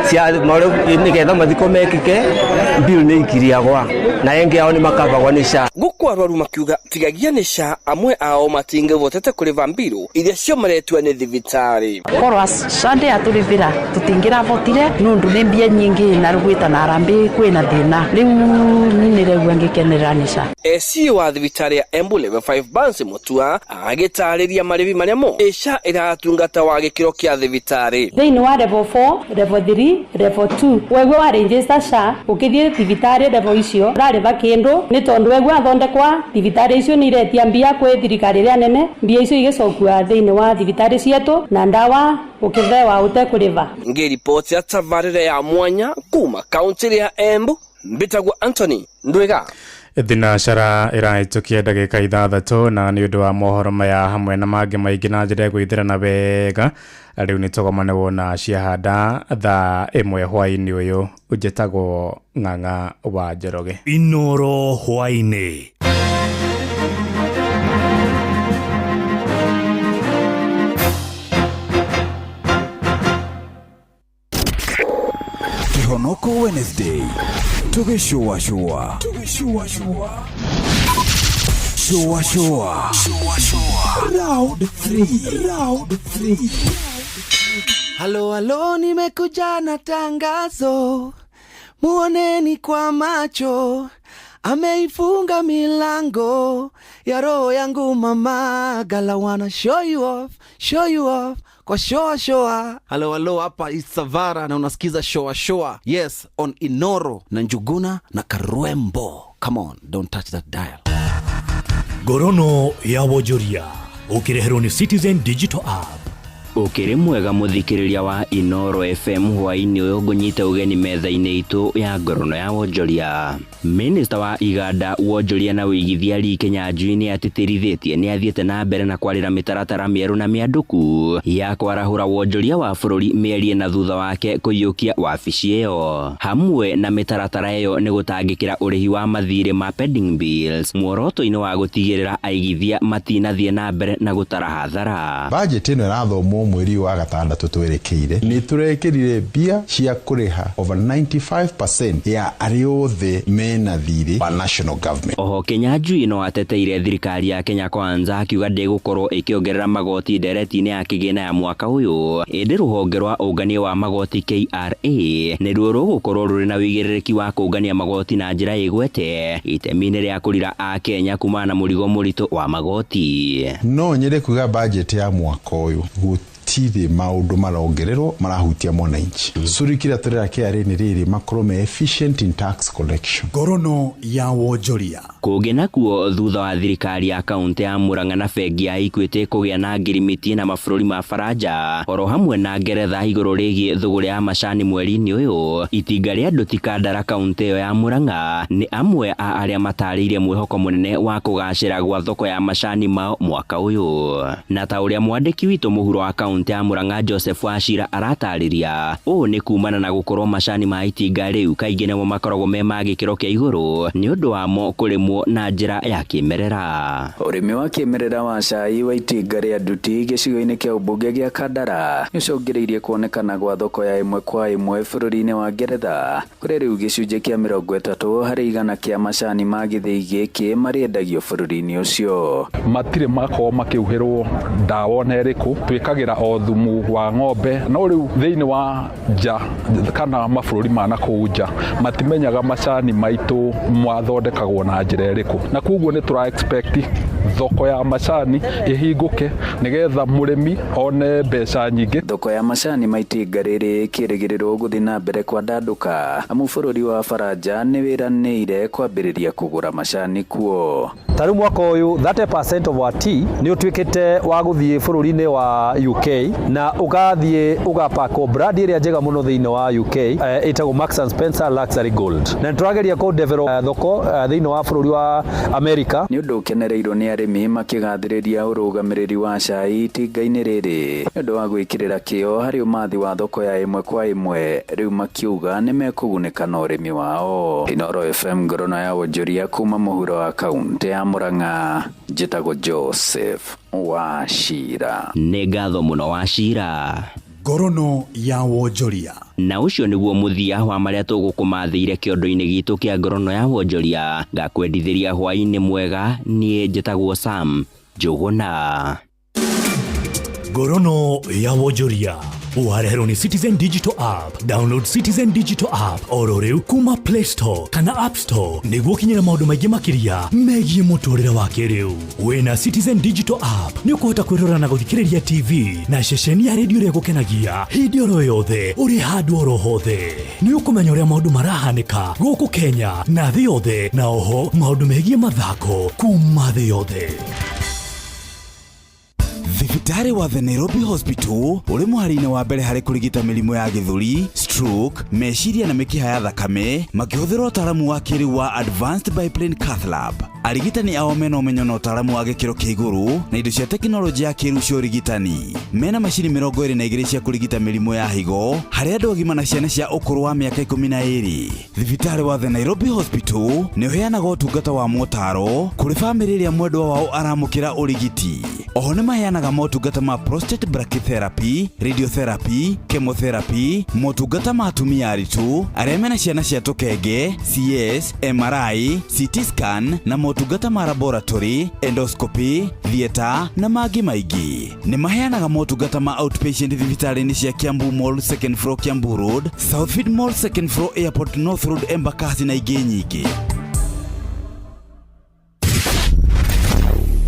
cia nigetha mathiko mekike bill ni ikiriagwa na engi ao ni makavagwa ni SHA. Guku arwaru makiuga tigagia ni SHA amwe ao matingivotete kuriva mbiru iria ciomaretwe ni thibitari. Korwa SHA ndiaturivira tutingiravotire nundu ni mbia nyingi na rugwita na arambi kwina thina riu niregua ngikenerera ni SHA. AC wa thibitari ya Embu level 5 Bansi Mutua agitariria marivi maria mo SHA iratungata wa gikiro kia thibitari. Thiini wa level 4, level 3, level 2 wewe wa register SHA ukithie thibitari level icio urariva kindu ni tondu wewe athondekwa thibitari icio ni iretia mbia kwi thirikari iria nene, mbia icio igicokua thiini wa thibitari cietu na ndawa ukithewa utekuriva. Ngiripoti ya tabarire ya mwanya kuma kaunti ya Embu, mbitagwo Anthony Ndwiga. Thinacara ĩrahĩtũkia ndagĩka 6 na nĩ ũndũ wa mohoro maya hamwe na mangĩ maingĩ na njĩra ya gwĩthĩrana wega rĩu nĩ tũgomane wona ciahanda thaa 1 hwaĩ-inĩ ũyũ. Njĩtagwo Ng'ang'a wa Njoroge. Inoro hwaĩ-inĩ. Kihonoko Wednesday. Tugishua shua. Tugishua shua. Shua shua. Shua shua. Round 3. Round 3. Halo halo, nimekuja na tangazo. Muoneni kwa macho. Ameifunga milango ya roho yangu mama. Gala wanna show you off, show you off. Kwa shoa shoa. Halo halo, hapa Isavara na unasikiza shoa shoa. Yes, on Inoro na Njuguna na Karwembo. Come on, don't touch that dial. Gorono ya Wojoria ukireherwo ni Citizen Digital App. Ukiri mwega muthikiriria wa Inoro FM hwaini uyu ngunyite ugeni metha-ini itu ya ngorono ya wonjoria. Minista wa iganda wonjoria na wigithia Lee Kinyanjui ni atitirithitie ni athiete na mbere na kwarira mitaratara mieru na mianduku ya kwarahura wonjoria wa bururi mierie na thutha wake kuyukia wabici iyo. Hamwe na mitaratara iyo ni gutangikira urihi wa mathiri ma pending bills muoroto-ini wa gutigirira aigithia matinathie na mbere na gutara hathara. Budget ino irathomwo mweri wa gatandatũ twerekeire ni turekirire mbia cia kuriha over 95% ya arĩa othe mena thirĩ wa national government. Oho Kinyanjui no ateteire thirikari ya Kenya Kwanza akiuga ndĩgũkorwo ĩkĩongerera magoti ndereti-inĩ ya kĩgĩna ya mwaka ũyũ, ĩndĩ rũhonge rwa ũngania wa magoti KRA nĩruo rũgũkorwo rũrĩ na wĩigĩrĩrĩki wa kũngania magoti na njĩra ĩgwete itemi-inĩ rĩa kũrira a Kenya kumana na mũrigo mũritũ wa magoti. No nyende kuga budget ya mwaka ũyũ gũtirĩ maũndũ marongererwo marahutia mwananchi. Suri kĩrĩa tũrera KRA nĩ rĩrĩ makorwo me efficient in tax collection. Ngorono ya wonjoria. Kũngĩ nakuo thutha wa thirikari ya kaunti ya Murang'a na bengi ya Equity kũgĩa na ngirimiti na mabũrũri ma Faranja oro hamwe na Ngeretha igũrũ rĩgiĩ thũgũrĩ ya macani mweri-inĩ ũyũ, itinga rĩa Nduti Kandara kaunti ĩyo ya Murang'a nĩ amwe a arĩa matarĩirie mwĩhoko mũnene wa kũgacĩra gwa thoko ya macani mao mwaka ũyũ. Na ta ũrĩa mwandĩki witũ mũhuro wa kaunti kaunti ya Murang'a Joseph Wachira aratarĩria ũũ nĩ kumana na gũkorwo macani ma itinga rĩu kaingĩ nĩmo makoragwo me ma gĩkĩro kĩa igũrũ nĩ ũndũ wamo kũrĩmwo na njĩra ya kĩmerera. Ũrĩmi wa kĩmerera wa cai wa itinga rĩa nduti gĩcigo-inĩ kĩa ũmbunge gĩa Kandara nĩũcũngĩrĩirie kuonekana gwa thoko ya ĩmwe kwa ĩmwe bũrũri-inĩ wa Ngeretha kũrĩa rĩu gĩcunjĩ kĩa 30% kĩa macani ma gĩthĩi gĩkĩ marĩendagio bũrũri-inĩ ũcio. Matirĩ makorwo makĩhuhĩrwo ndawa ona ĩrĩkũ, twĩkagĩra o thumu wa ng'ombe, no rĩu thĩinĩ wa nja kana mabũrũri ma nakũu nja matimenyaga macani maitũ mathondekagwo na njĩra ĩrĩkũ, na koguo nĩ tũra expect thoko ya macani ĩhingũke nĩgetha mũrĩmi one mbeca nyingĩ. Thoko ya macani ma itinga rĩrĩ ĩkĩrĩgĩrĩrwo gũthiĩ na mbere kwandandũka amu bũrũri wa Faranja nĩ wĩranĩire kwambĩrĩria kũgũra macani kuo. Ta rĩu mwaka ũyũ 30% of our tea nĩ ũtuĩkĩte wa gũthiĩ bũrũri-inĩ wa UK na ũgathiĩ ũgapakwo brand ĩrĩa njega mũno thĩinĩ wa UK ĩtagwo Marks and Spencer Luxury Gold, na nĩtũrageria kũ develop thoko thĩinĩ wa bũrũri wa America. Nĩ ũndũ ũkenereirwo nĩ arĩmi makĩgathĩrĩria ũrũgamĩrĩri wa cai itinga-inĩ rĩrĩ nĩ ũndũ wa gwĩkĩrĩra kĩo harĩ ũmathi wa thoko ya ĩmwe kwa ĩmwe, rĩu makiuga nĩ mekũgunĩka na ũrĩmi wao. Inooro FM ngorono ya wonjoria kuma mũhuro wa kaunti ya Murang'a, njĩtagwo Joseph Wachira. Nĩ ngatho mũno Wachira. Ngorono ya wonjoria. Na ũcio nĩguo mũthia wa marĩa tũgũkũmathĩire kĩondo-inĩ gitũ kĩa ngorono ya wonjoria. Ngakwendithĩria hwaĩ-inĩ mwega, niĩ njĩtagwo Sam Njũgũna. Ngorono ya wonjoria wareherwo nĩ Citizen Digital App. Download Citizen Digital App oro rĩu kuma Play Store kana App Store nĩguo ũkinyĩre maũndũ maingĩ makĩria megiĩ mũtũrĩre wa kĩrĩu. Wĩna Citizen Digital App nĩ ũkũhota kwĩrora na gũthikĩrĩria TV na ceceni ya redio ĩrĩa ĩgũkenagia hĩndĩ oro yothe ũrĩ handũ oro hothe. Nĩ ũkũmenya ũrĩa maũndũ marahanĩka gũkũ Kenya na thĩ yothe, na oho maũndũ megiĩ mathako kuma thĩ yothe. Thibitarĩ wa The Nairobi Hospital ũrĩ mũhari-inĩ wa mbere harĩ kũrigita mĩrimũ ya gĩthũri, stroke, meciria na mĩkiha ya thakame makĩhũthĩra ũtaaramu wa kĩrĩu wa Advanced Biplane Cath Lab. Arigitani ao mena ũmenyo na ũtaaramu wa gĩkĩro kĩa igũrũ na indo cia tekinoronjĩ ya kĩrĩu cia ũrigitani. Mena macini 22 cia kũrigita mĩrimũ ya higo harĩ andũ agima na ciana cia ũkũrũ wa mĩaka 12. Thibitarĩ wa The Nairobi Hospital nĩ ũheanaga ũtungata wa motaro kũrĩ bamĩrĩ ĩrĩa mwendwa wao aramũkĩra ũrigiti. Oho nĩ maheanaga motungata ma prostate brachytherapy, radiotherapy, chemotherapy, motungata ma atumia aritũ arĩa mena ciana cia tũkenge, CS, MRI, CT scan na motungata ma laboratory, endoscopy, theatre na mangĩ maingĩ. Nĩ maheanaga motungata ma outpatient thibitarĩ-inĩ cia Kiambu Mall second floor Kiambu Road, Southfield Mall second floor Airport North Road Embakasi na ingĩ nyingĩ.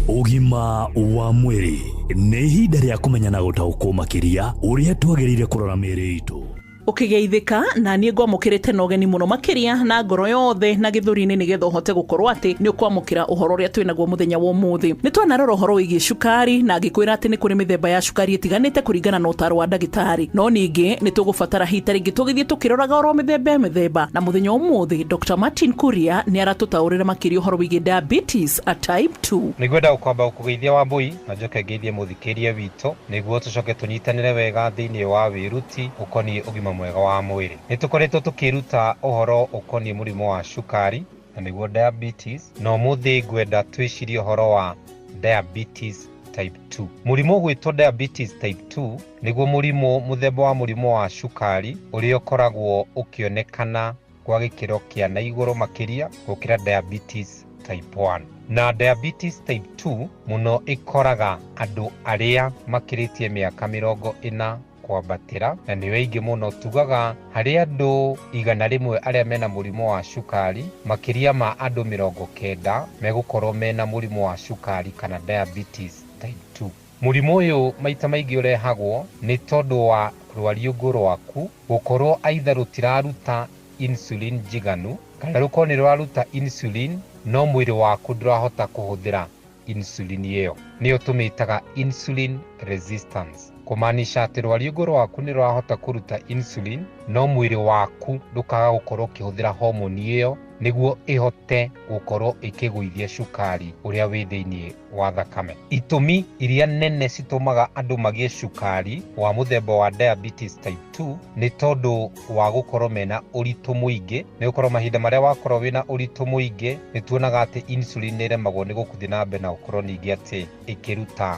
Ũgima wa mwĩrĩ nĩ ihinda rĩa kũmenya na gũtaũkwo makĩria ũrĩa twagĩrĩire kũrora mĩĩrĩ itũ. Ũkĩgeithĩka na niĩ ngwamũkĩrĩte na ũgeni mũno makĩria na ngoro yothe na gĩthũri-inĩ nĩgetha ũhote gũkorwo atĩ nĩ ũkwamũkĩra ũhoro ũrĩa twĩnaguo mũthenya wa ũmũthĩ. Nĩ twanarora ũhoro wĩgiĩ cukari na ngĩkwĩra atĩ nĩ kũrĩ mĩthemba ya cukari ĩtiganĩte kũringana na ũtaaro wa ndagĩtarĩ, no ningĩ nĩ tũgũbatara hita rĩngĩ tũgĩthiĩ tũkĩroraga oro mĩthemba. Na mũthenya wa ũmũthĩ Dr. Martin Kuria nĩ aratũtaũrĩra makĩria ũhoro wĩgiĩ diabetes a type 2. Nĩngwenda gũkwamba gũkũgeithia Wambui na njoke ngeithie mũthikĩria witũ nĩguo tũcoke tũnyitanĩre wega thĩinĩ wa wĩruti ũkoniĩ ũgima mwega wa mwĩrĩ. Nĩ tũkoretwo tũkĩruta ũhoro ũkoniĩ mũrimũ wa cukari na nĩguo diabetes, na ũmũthĩ ngwenda twĩcirie ũhoro wa diabetes type 2. Mũrimũ ũgwĩtwo diabetes type 2 nĩguo mũrimũ mũthemba wa mũrimũ wa cukari ũrĩa ũkoragwo ũkĩonekana kwa gĩkĩro kĩa na igũrũ makĩria gũkĩra diabetes type 1. Na diabetes type 2 mũno ĩkoraga andũ arĩa makĩrĩtie mĩaka 40 kwambatĩra, na nĩ aingĩ mũno. Tugaga harĩ andũ 100 arĩa mena mũrimũ wa cukari, makĩria ma andũ 90 megũkorwo mena mũrimũ wa cukari kana diabetes type 2. Mũrimũ ũyũ maita maingĩ ũrehagwo nĩ tondũ wa rwariũngũ rwaku gũkorwo aitha rũtiraruta insulin njiganu kana rũkorwo nĩ rũraruta insulin no mwĩrĩ waku ndũrahota kũhũthĩra insulin ĩyo, nĩyo tũmĩtaga insulin resistance. Kũmaanisha atĩ rwariũngũ rwaku nĩ rũrahota kũruta insulin, no mwĩrĩ waku ndũkaga gũkorwo ũkĩhũthĩra homoni ĩyo nĩguo ĩhote gũkorwo ĩkĩgũithia cukari ũrĩa wĩ thĩinĩ wa thakame. Itũmi iria nene citũmaga andũ magĩe cukari wa mũthemba wa diabetes type 2 nĩ tondũ wa gũkorwo mena ũritũ mũingĩ, nĩ gũkorwo mahinda marĩa wakorwo wĩna ũritũ mũingĩ nĩ tuonaga atĩ insulin nĩ ĩremagwo nĩ gũkũthiĩ na mbere na gũkorwo ningĩ atĩ ĩkĩruta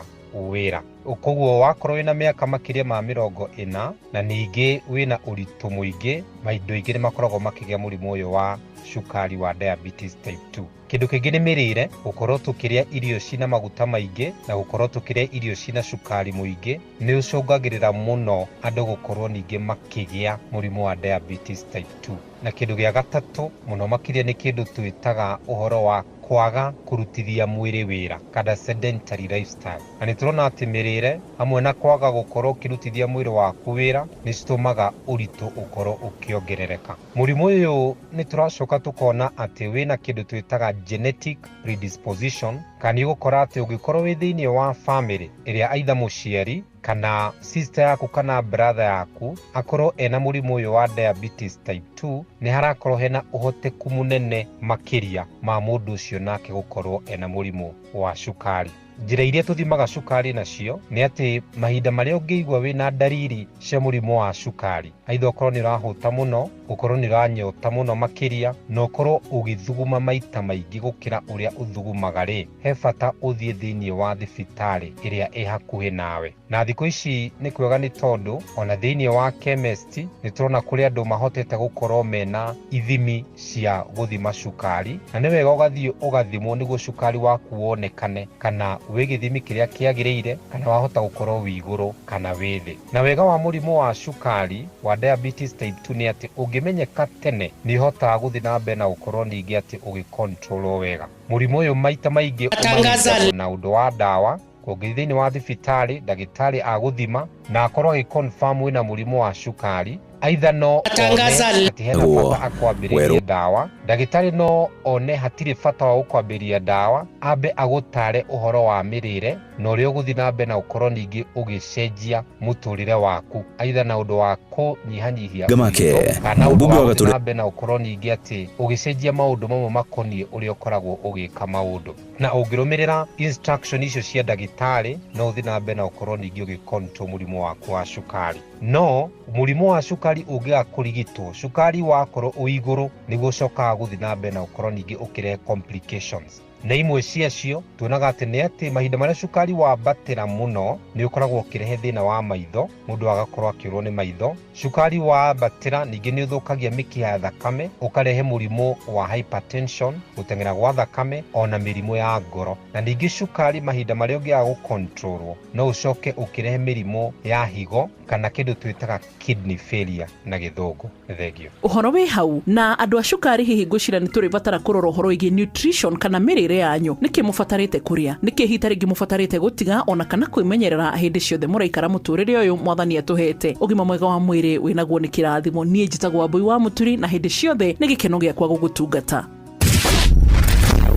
wĩra. Koguo wakorwo wĩna mĩaka makĩria ma 40 na ningĩ wĩna ũritũ mũingĩ, mahinda aingĩ nĩ makoragwo makĩgĩa mũrimũ ũyũ wa cukari wa diabetes type 2. Kĩndũ kĩngĩ nĩ mĩrĩre, gũkorwo tũkĩrĩa irio cina maguta maingĩ na gũkorwo tũkĩrĩa irio cina cukari mũingĩ nĩ ũcũngagĩrĩra mũno andũ gũkorwo ningĩ makĩgĩa mũrimũ wa diabetes type 2. Na kĩndũ gĩa gatatũ mũno makĩria nĩ kĩndũ twĩtaga ũhoro wa kwaga kũrutithia mwĩrĩ wĩra, kana sedentary lifestyle. Na nĩ tũrona atĩ mĩrĩre hamwe na kwaga gũkorwo ũkĩrutithia mwĩrĩ waku wĩra nĩ citũmaga ũritũ ũkorwo ũkĩongerereka. Mũrimũ ũyũ nĩ tũracoka tũkona atĩ wĩna kĩndũ twĩtaga genetic predisposition, kana nĩ ũgũkora atĩ ũngĩkorwo wĩ thĩinĩ wa family ĩrĩa aitha mũciari kana sister yaku kana brother yaku akorwo ena mũrimũ ũyũ wa diabetes type 2, nĩ harakorwo hena ũhoteku mũnene makĩria ma mũndũ ũcio nake gũkorwo ena mũrimũ wa cukari. Njĩra iria tũthimaga cukari nacio nĩ atĩ mahinda marĩa ũngĩigua wĩna ndariri cia mũrimũ wa cukari, aitha ũkorwo nĩ ũrahũta mũno, ũkorwo nĩ ũranyota mũno makĩria, na ũkorwo ũgĩthuguma maita maingĩ gũkĩra ũrĩa ũthugumaga rĩ, he bata ũthiĩ thĩinĩ wa thibitarĩ ĩrĩa ĩ hakuhĩ nawe. Na thikũ ici nĩ kwega nĩ tondũ ona thĩinĩ wa chemist nĩ tũrona kũrĩ andũ mahotete gũkorwo mena ithimi cia gũthima cukari, na nĩ wega ũgathiĩ ũgathimwo nĩguo cukari waku wonekane kana wĩ gĩthimi kĩrĩa kĩagĩrĩire, kana wahota gũkorwo wĩ igũrũ kana wĩ thĩ. Na wega wa mũrimũ wa cukari wa diabetes type 2 nĩ atĩ ũngĩmenyeka tene nĩ ũhotaga gũthiĩ na mbere na gũkorwo ningĩ atĩ ũgĩkontrolwo wega. Mũrimũ ũyũ maita maingĩ ũmenyekagwo na ũndũ wa ndawa. Ũngĩthiĩ thĩinĩ wa thibitarĩ, ndagĩtarĩ agũthima na akorwo agĩconfirm wĩna mũrimũ wa cukari, aitha no one atĩ hena bata akwambĩrĩrie ndawa, ndagĩtarĩ no one hatirĩ bata wa gũkwambĩrĩria ndawa, ambe agũtare ũhoro wa mĩrĩre na ũrĩa ũgũthiĩ na mbere na ũkorwo ningĩ ũgĩcenjia mũtũrĩre waku, aitha na ũndũ wa kũnyihanyihia Gamake, kana ũndũ mũmbunge wa wa gũthiĩ Gatũrĩ na mbere na ũkorwo ningĩ atĩ ũgĩcenjia maũndũ mamwe makoniĩ ũrĩa ũkoragwo ũgĩka maũndũ. Na ũngĩrũmĩrĩra instruction icio cia ndagĩtarĩ no ũthiĩ na mbere na ũkorwo ningĩ ũgĩcontrol mũrimũ waku wa cukari. No mũrimũ wa cukari ũngĩaga kũrigitwo, cukari wakorwo wĩ igũrũ nĩguo ũcokaga gũthiĩ na mbere na ũkorwo ningĩ ũkĩrehe complications. Na imwe ciacio tuonaga atĩ nĩ atĩ mahinda marĩa cukari wambatĩra mũno nĩ ũkoragwo ũkĩrehe thĩna wa maitho, mũndũ agakorwo akĩũrwo nĩ maitho. Cukari wambatĩra ningĩ nĩ ũthũkagia mĩkiha ya thakame, ũkarehe mũrimũ wa hypertension, gũteng'era gwa thakame, ona mĩrimũ ya ngoro. Na ningĩ cukari mahinda marĩa ũngĩaga gũkontrolwo no ũcoke ũkĩrehe mĩrimũ ya higo kana kĩndũ twĩtaga kidney failure na gĩthũngũ. Thengio. Ũhoro wĩ hau na andũ a cukari hihi ngwĩciria nĩ tũrĩbatara kũrora ũhoro wĩgiĩ nutrition kana mĩrĩre yanyu, nĩkĩ mũbatarĩte kũrĩa, nĩkĩ hita rĩngĩ mũbatarĩte gũtiga ona kana kwĩmenyerera hĩndĩ ciothe mũraikara mũtũrĩre ũyũ mwathani atũhete. Ũgima mwega wa mwĩrĩ wĩnaguo nĩ kĩrathimo. Niĩ njĩtagwo Wambui wa Mũturi na hĩndĩ ciothe nĩ gĩkeno gĩakwa gũgũtungata.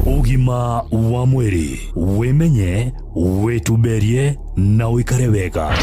Ũgima wa mwĩrĩ, wĩmenye, wĩtumberie na ũikare wega.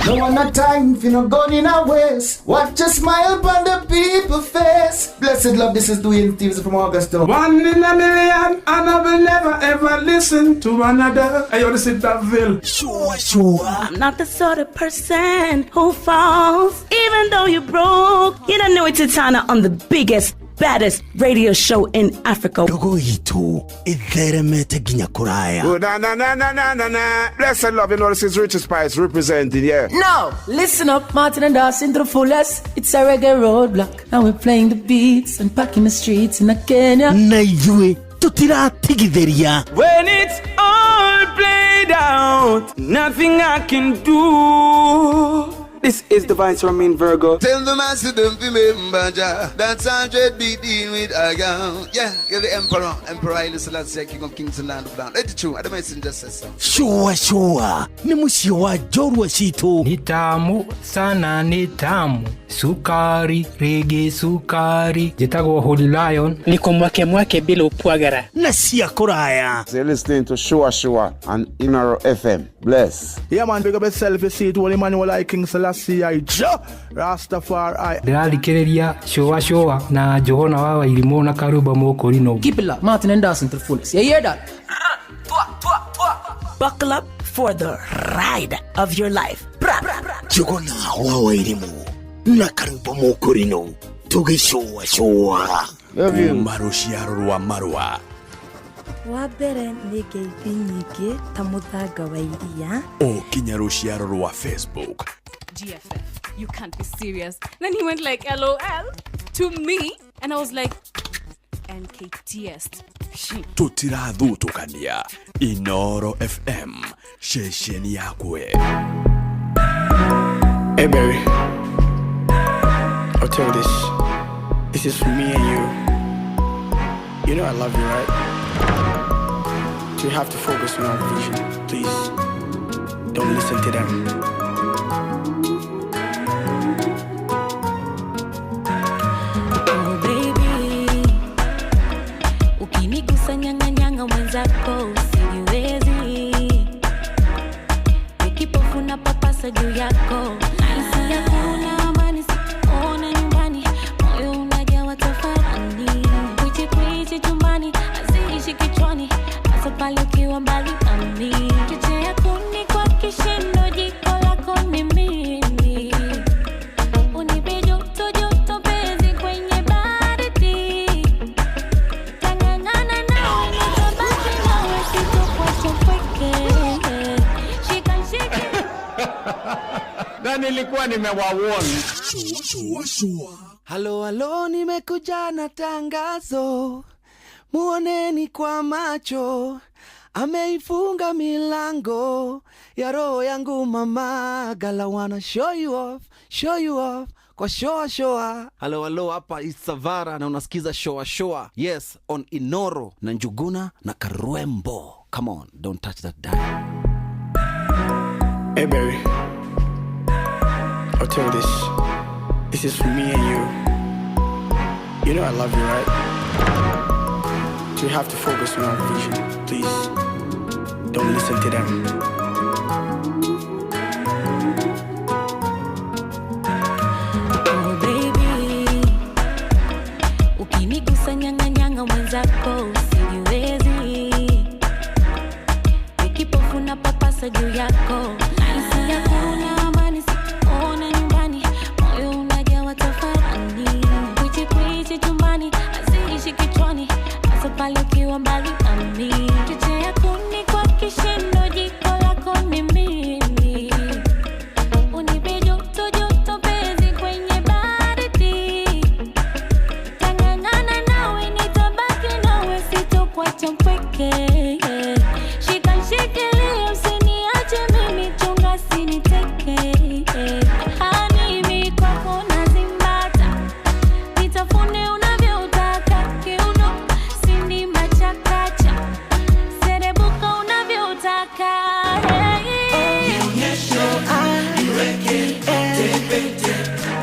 No one a time for no gun in a waste. Watch a smile upon the people face. Blessed love, this is Dwayne Stevens from Augusta. One in a million, and I will never ever listen to another. Hey, yo, this is Daville. Sure, sure. I'm not the sort of person who falls, even though you broke. You don't know it's Titana on the biggest, baddest radio show in Africa. Ndogo itũ ĩtheremete nginya kũraya. Oh, na, na, na, na, na, na, na. Blessed love, you know, this is Richard Spice representing, yeah. No, listen up, Martin and Dawson to the fullest. It's a reggae roadblock, and we're playing the beats and packing the streets in Kenya. Na ithuĩ tũtiratigithĩria. When it's all played out, nothing I can do. This is the Vice Ramin Virgo. Tell the master don't remember Jah. That's 100 be dealing with a girl. Yeah, you're the emperor. Emperor Haile Selassie, King of Kings and Land of Land. Let it true. I don't messenger says so. Sure, sure. Ni mũciĩ wa njorua citũ. Ni tamu sana, ni tamu. Sukari, rege sukari. Njĩtagwo Holy Lion. Niko mwake mwake bila upwagara. Na cia kũraya. So you're listening to Shua Shua on Inoro FM. Bless. Yeah man, big up yourself, you see it, Holy Emmanuel I King Selassie I Jah Rastafari. Ndĩrathikĩrĩria Shũa Shũa na Njũgũna wa Wairimũ na Karumba Mũkũrinũ. Keep it locked, Martin and Dawson to the fullest. You hear that? Buckle up for the ride of your life. Njũgũna wa Wairimu na Karumba Mũkũrinũ tũgĩcũa cũa kuma rũciaro rwa marũa. Wa mbere nĩ ngeithi nyingĩ ta mũthanga wa iria. O kinya rũciaro rwa Facebook. GFF, you can't be serious. Then he went like, LOL to me. And I was like, NKTS. Tũtirathutũkania. Inoro FM, ceceni yakwe. Hey baby, I'll tell you this. This is for me and you. You know I love you, right? So you have to focus on our vision. Please, don't listen to them. Oh baby, ukinigusa nyanga nyanga mwenzako usijiwezi, nikipofu na papasa juu yako, nahisi hakuna amani, sikuona nyumbani, moyo unajawa tafarani, kwichi kwichi chumbani, haziishi kichwani, hasa pale ukiwa mbali nami, chochea kuni kwa kishindo, jiko lako ni mimi, unipe joto joto penzi kwenye baridi, tangangana nawe nitabaki nawe, sitokuacha mpweke, shika shika. Na nilikuwa nimewawarn. Halo halo, nimekuja na tangazo, muoneni kwa macho, ameifunga milango ya roho yangu mama, gala wanna show you off kwa shoa shoa. Halo halo, hapa Isavara na unasikiza Shoa Shoa. Yes, on Inoro na Njuguna na Karwembo. Come on, don't touch that dial. Hey baby, I'll tell you this. This is for me and you. You know I love you, right? So you have to focus on our vision. Please, don't listen to them. Oh baby, ukinigusa nyanga nyanga mwenzako usijiwezi, nikipofu na papasa juu yako, nahisi hakuna amani, sikuona nyumbani, moyo unajawa tafarani, kwichi kwichi chumbani, haziishi kichwani, hasa pale ukiwa mbali nami, chochea kuni kwa kishindo, jiko lako ni mimi, unipe joto joto penzi kwenye baridi, tangangana nawe nitabaki nawe, sitokuacha mpweke, shika shikilia usiniache mimi, chunga siniteke, hani kwako nazimbata, nitafune unavyotaka, kiuno sindi machakacha, serebuka unavyotaka, hey.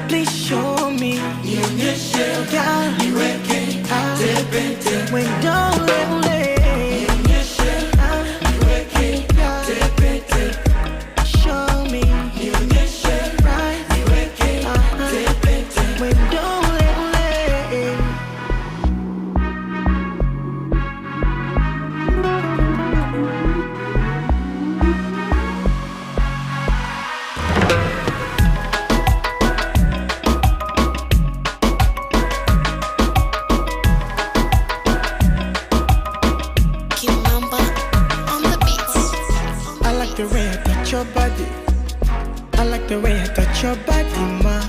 Please show me. Girl, when don't let show me. Right. When don't let. Kimamba on the beats. I like the way I touch your body. I like the way I touch your body, ma.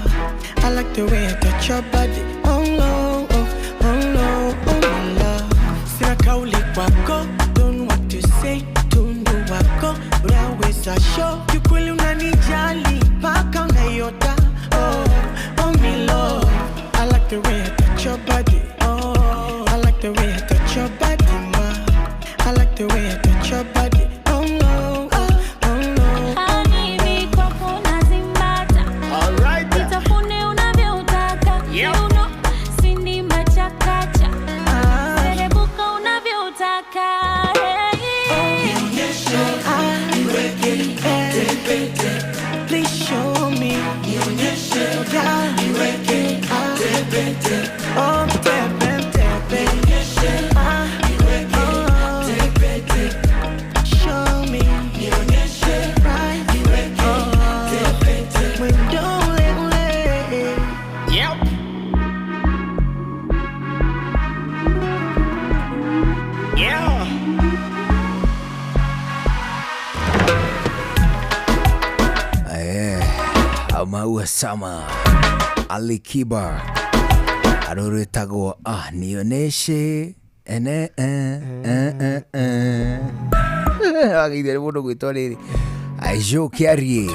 I like the way I touch your body. Oh no, oh, oh no, oh my love. Sina kauli kwako, don't know what to say. Tundu wako, unaweza show. Kiukweli unanijali, mpaka unaiota. Oh, oh me love. I like the way I touch your body. Oh, I like the way I touch your body, ma. I like the way I touch your body. Oh no, oh, oh no. Hani kwako nazimbata, nitafune unavyotaka, kiuno sindi machakacha, serebuka unavyotaka, hey. Oh, tepe, tepe. Ah, oh. Show me. Right. Oh. Mwendo ule ule. Yep. Yeah. Eh, Maua Sama Ali Kiba arũrwĩtagwo ah, nioneshe ene eh, eh, eh, eh. Wageithio nĩ mũndũ gwĩtwo rĩrĩ Aijo Kiarie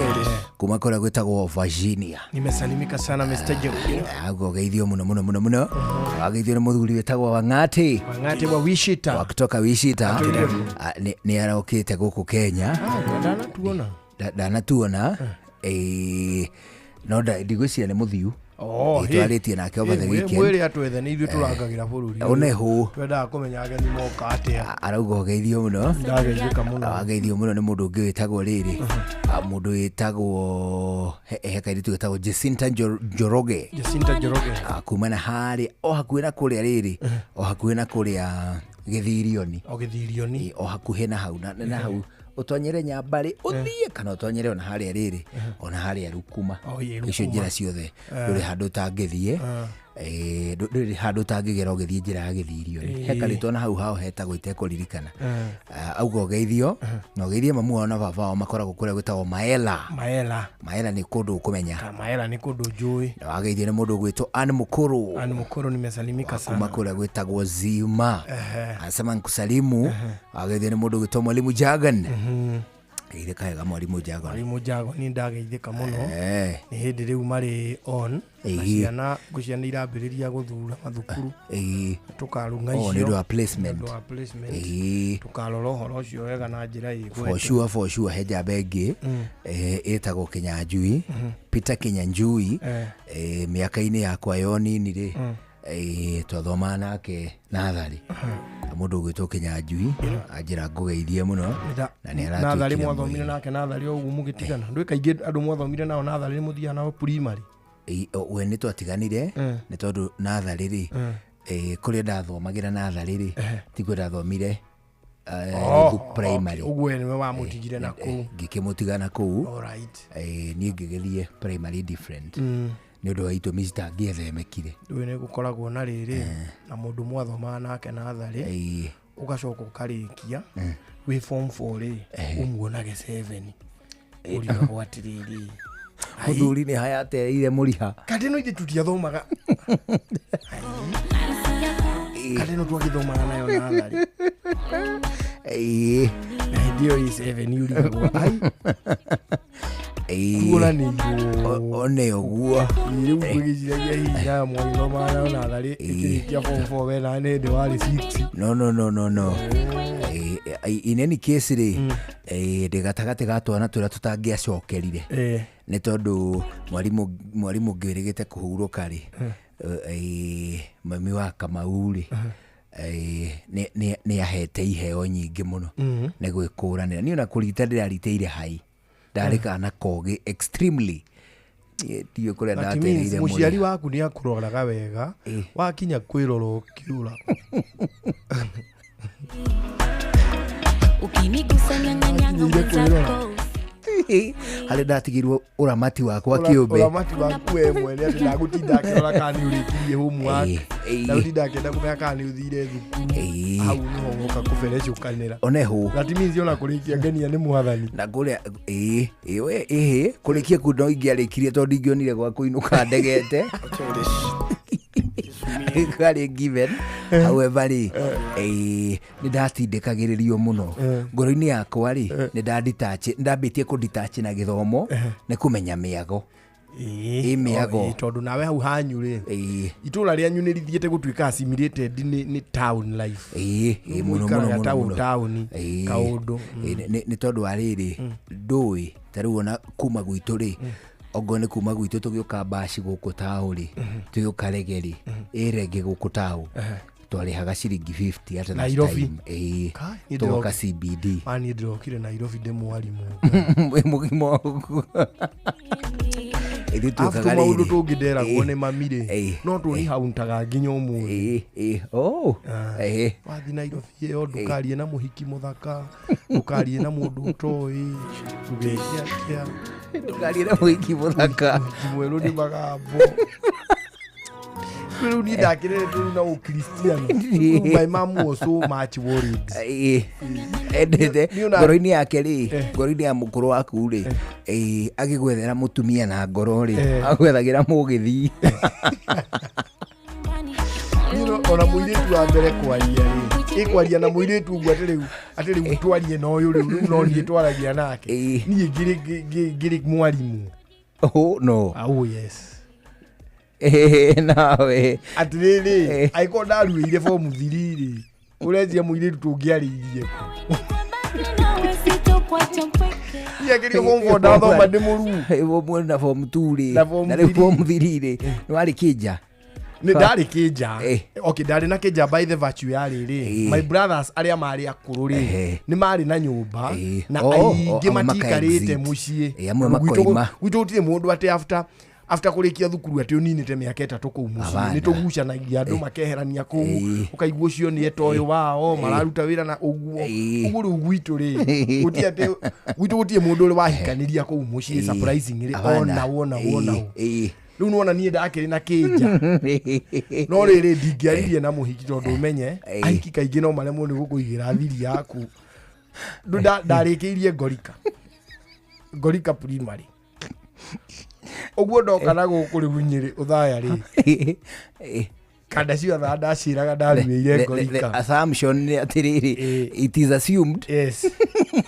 kuma kũrĩa gwĩtagwo Virginia. Nimesalimika sana Mr. Joe. Aguo geithio mũno mũno mũno mũno. Wageithio nĩ mũthuri wĩtagwo Wang'ati. Wang'ati wa Wishita. Wa kutoka Wishita. Ah, nĩ arokĩte gũkũ Kenya. Ndanatuona. Ndanatuona. Eh, no ndigwĩciria nĩ mũthiu. Oh, Eh, twarĩtie nake over the weekend. Mwĩrĩ atwethe nĩ ithuĩ tũrangagĩra bũrũri. One hũ. Twendaga kũmenya ageni moka atĩa. Arauga ũgeithio mũno. Ndageithĩka mũno. Wageithio mũno nĩ mũndũ ũngĩ wĩtagwo rĩrĩ. Ah, mũndũ wĩtagwo he kairĩtu getagwo Jacinta Njoroge. Jacinta Njoroge. Ah, kuma na harĩa o hakuhĩ na kũrĩa rĩrĩ o hakuhĩ na kũrĩa Gĩthirioni. O Gĩthirioni. O hakuhĩ na hau na hau ũtonyere Nyambarĩ ũthiĩ kana ũtonyere ona harĩa rĩrĩ ona harĩa Rukuma. Oh, ĩ, Icio Rukuma. njĩra ciothe ndũrĩ handũ ũtangĩthiĩ. Eh, ndũrĩ handũ ũtangĩgera ũgĩthiĩ njĩra ya Gĩthirioni. He karĩtwa na hau hao hetagwo itekũririkana. Ah, auga ũgeithio na ũgeithie mamu wao na baba wao makoragwo kũrĩa gwĩtagwo Maela. Maela. Maela nĩ kũndũ ũkũmenya. Maela nĩ kũndũ njũĩ. Na wageithio nĩ mũndũ ũgwĩtwo Ann Mũkũrũ. Ann Mũkũrũ nimesalimika sana. Kuma kũrĩa gwĩtagwo Zima. Anasema nkusalimu. Wageithio nĩ mũndũ ũgwĩtwo Mwalimu Jagan. Geithĩka wega Mwalimu Jagan. Mwalimu Jagan nĩ ndageithĩka mũno. Eh. Nĩ hĩndĩ rĩu marĩ on. Na Ĩĩ. ciana ngwĩciria nĩ irambĩrĩria gũthura mathukuru. Ĩĩ. Tũkarung'a Oh, icio. nĩ ũndũ wa placement. Nĩ ũndũ wa placement. Ĩĩ. Tũkarora ũhoro ũcio wega na njĩra For ĩgwete. sure, for sure he njamba ĩngĩ eh, ĩtagwo Kinyanjui. Peter Kinyanjui. Eh. Eh, mĩaka-inĩ yakwa ya ũnini rĩ eh, twathomaga nake natharĩ. Mũndũ ũgwĩtwo Kinyanjui anjĩra ngũgeithie mũno na nĩ Natharĩ aratuĩkire mwathomire nake natharĩ o ũguo mũgĩtigana. Ndũĩ kaingĩ andũ mwathomire nao natharĩ nĩ mũthiaga nao primary. We nĩ twatiganire nĩ tondũ natharĩ rĩ eh, kũrĩa ndathomagĩra natharĩ rĩ tikuo ndathomire eh, Oh, rĩu primary. okay. Ũguo we nĩwe wamũtigire na kũu. Ngĩkĩmũtiga na kũu. Alright. Eh, niĩ ngĩgĩthiĩ primary different nĩ ũndũ wa itũmi citangĩethemekire. Rĩu nĩ gũkoragwo na rĩrĩ na mũndũ mwathomaga nake natharĩ ũgacoka ũkarĩkia wĩ form 4 rĩ ũmuonage 7 ũrigagwo atĩrĩrĩ Mũthuri nĩ hayatereire mũriha. Kandĩ no ithuĩ tũtiathomaga kandĩ no twagĩthomaga nayo natharĩ Ĩĩ. Na hĩndĩ ĩyo ĩ 7 ũrigagwo ai Ĩĩ. Kuoranĩirwo. One ũguo. Rĩu ngwĩgĩciragia hihi nayo mwagĩthomaga nayo natharĩ ĩkĩrĩkia form 4 we nawe nĩ hĩndĩ warĩ 6. No no no no no. Eh, eh, in any case rĩ eh, ndĩ gatagatĩ ga twana tũrĩa tũtangĩacokerire nĩ tondũ mwarimũ ngĩrĩgĩte kũhurũka rĩ eh, mami wa Kamau rĩ eh, nĩ ahete iheo nyingĩ mũno nĩ gwĩkũranĩra. Niĩ ona kũrita ndĩraritĩire hai ndarĩ kana kogĩ extremely. Niĩ ndiũĩ kũrĩa That means ndatereire mũciari mũrĩ. waku nĩ akũroraga wega wakinya kwĩrora ũkĩũra. Ukinigusa nyang'anyanga mwenzako. Harĩa ndatigirwo ũramati wakwa kĩũmbe. Ũramati waku we mwene atĩ ndagũtinda akĩrora kana nĩ ũrĩkirie homework ndagũtinda akĩenda kũmenya kana nĩ ũthire thukuru hau nĩho woka kũberecũkanĩra. One hũ. That means ona kũrĩkia ngenia nĩ mwathani. Na kũrĩa ĩĩ ĩĩ we ĩhĩ kũrĩkia kuu no ingĩarĩkirie tondũ ndingĩonire gwa kũinũka ndegete. Karĩ given. However rĩ nĩ ndatindĩkagĩrĩrio mũno ngoro-inĩ yakwa rĩ nĩ ndambĩtie kũdetach na gĩthomo nĩ kũmenya mĩago. Ĩ mĩago. Tondũ nawe hau hanyu rĩ itũra rĩanyu nĩ rĩthiĩte gũtuĩka assimilated nĩ town life. Ĩĩ ĩĩ mũno mũno Mũikaraga mũno town mũno. taũni Ĩĩ. kaũndũ. Ĩĩ, nĩ tondũ wa rĩrĩ ndũĩ ta rĩu ona kuma gwitũ rĩ ongorwo nĩ kuma gwitũ tũgĩũka mbaci gũkũ taũ rĩ tũgĩũka rege rĩ ĩ rege gũkũ taũ twarĩhaga ciringi 50 at that Nairobi. time. Ĩĩ Niĩ tũgoka CBD. Niĩ ndĩrokire Nairobi ndĩ mwarimũ. Wĩ mũgima ũguo. Ithuĩ After twĩkaga maũndũ rĩrĩ. tũngĩ nderagwo nĩ mami rĩ no tũni hauntaga nginya ũmũthĩ. Oh. Wathiĩ Nairobi ĩyo ndũkarie na mũhiki mũthaka, ndũkarie na mũndũ ũtoĩ, ndũgeke atĩa. Ndũkarie na mũhiki mũthaka. Mũhiki mwerũ nĩ magambo. Rĩu niĩ ndakĩreretwo rĩu na ũkristiano. Rĩu My mom was so much worried. Endete Niĩ ona- ngoro-inĩ yake rĩ, ngoro-inĩ ya mũkũrũ waku rĩ, agĩgwethera mũtumia na ngoro rĩ, agwethagĩra mũgĩthi. Niĩ ona mũirĩtu wa mbere kwaria rĩ, ĩkwaria na mũirĩtu ũguo atĩ rĩu atĩ rĩu twarie na ũyũ rĩu rĩu no niĩ twaragia nake. Niĩ ngĩrĩ mwarimũ. Oh no. Oh yes. Nawe. Atĩrĩrĩ, angĩkorwo ndaruĩire form 3 rĩ, ũrecia mũirĩtu tũngĩarĩirie kũ? Niĩ akĩrio form 4 ndathoma ndĩ mũruu. Form 1 na form 2 rĩ, Na form na rĩu 3. form 3 rĩ, nĩ warĩ kĩnja. Nĩ ndarĩ kĩnja. Okay, ndarĩ na kĩnja by the virtue ya rĩrĩ. My brothers arĩa marĩ akũrũ rĩ, nĩ marĩ na nyũmba na Oh, oh, aingĩ amwe matikarĩte maka-exit. mũciĩ. Amwe Tondũ makoima. Gwitũ gũtirĩ mũndũ atĩ after kũrĩkia thukuru atĩ ũninĩte mĩaka 3 kũu mũciĩ. Hapana. Nĩ tũgucanagia andũ makeherania kũu, ũkaigua ũcio nĩ eta ũyũ wao, mararuta wĩra na ũguo. Ũguo rĩu gwitũ rĩ, gũtirĩ atĩ gwitũ gũtirĩ mũndũ ũrĩ wahikanĩria kũu mũciĩ surprisingly Hapana. ona wona wona. Rĩu nĩwona niĩ ndakĩrĩ na kĩnja. No rĩrĩ ndingĩaririe na mũhiki tondũ ũmenye ahiki kaingĩ no maremwo nĩ gũkũigĩra thiri yaku. Rĩu ndarĩkĩirie Ngorika. Ngorika primary. Ũguo ndoka na gũkũ rĩu Nyĩrĩ ũthaya rĩ. Kanda ciothe ndaciraga ndaruĩire The Ngorika. assumption nĩ atĩrĩrĩ, it is assumed. Yes.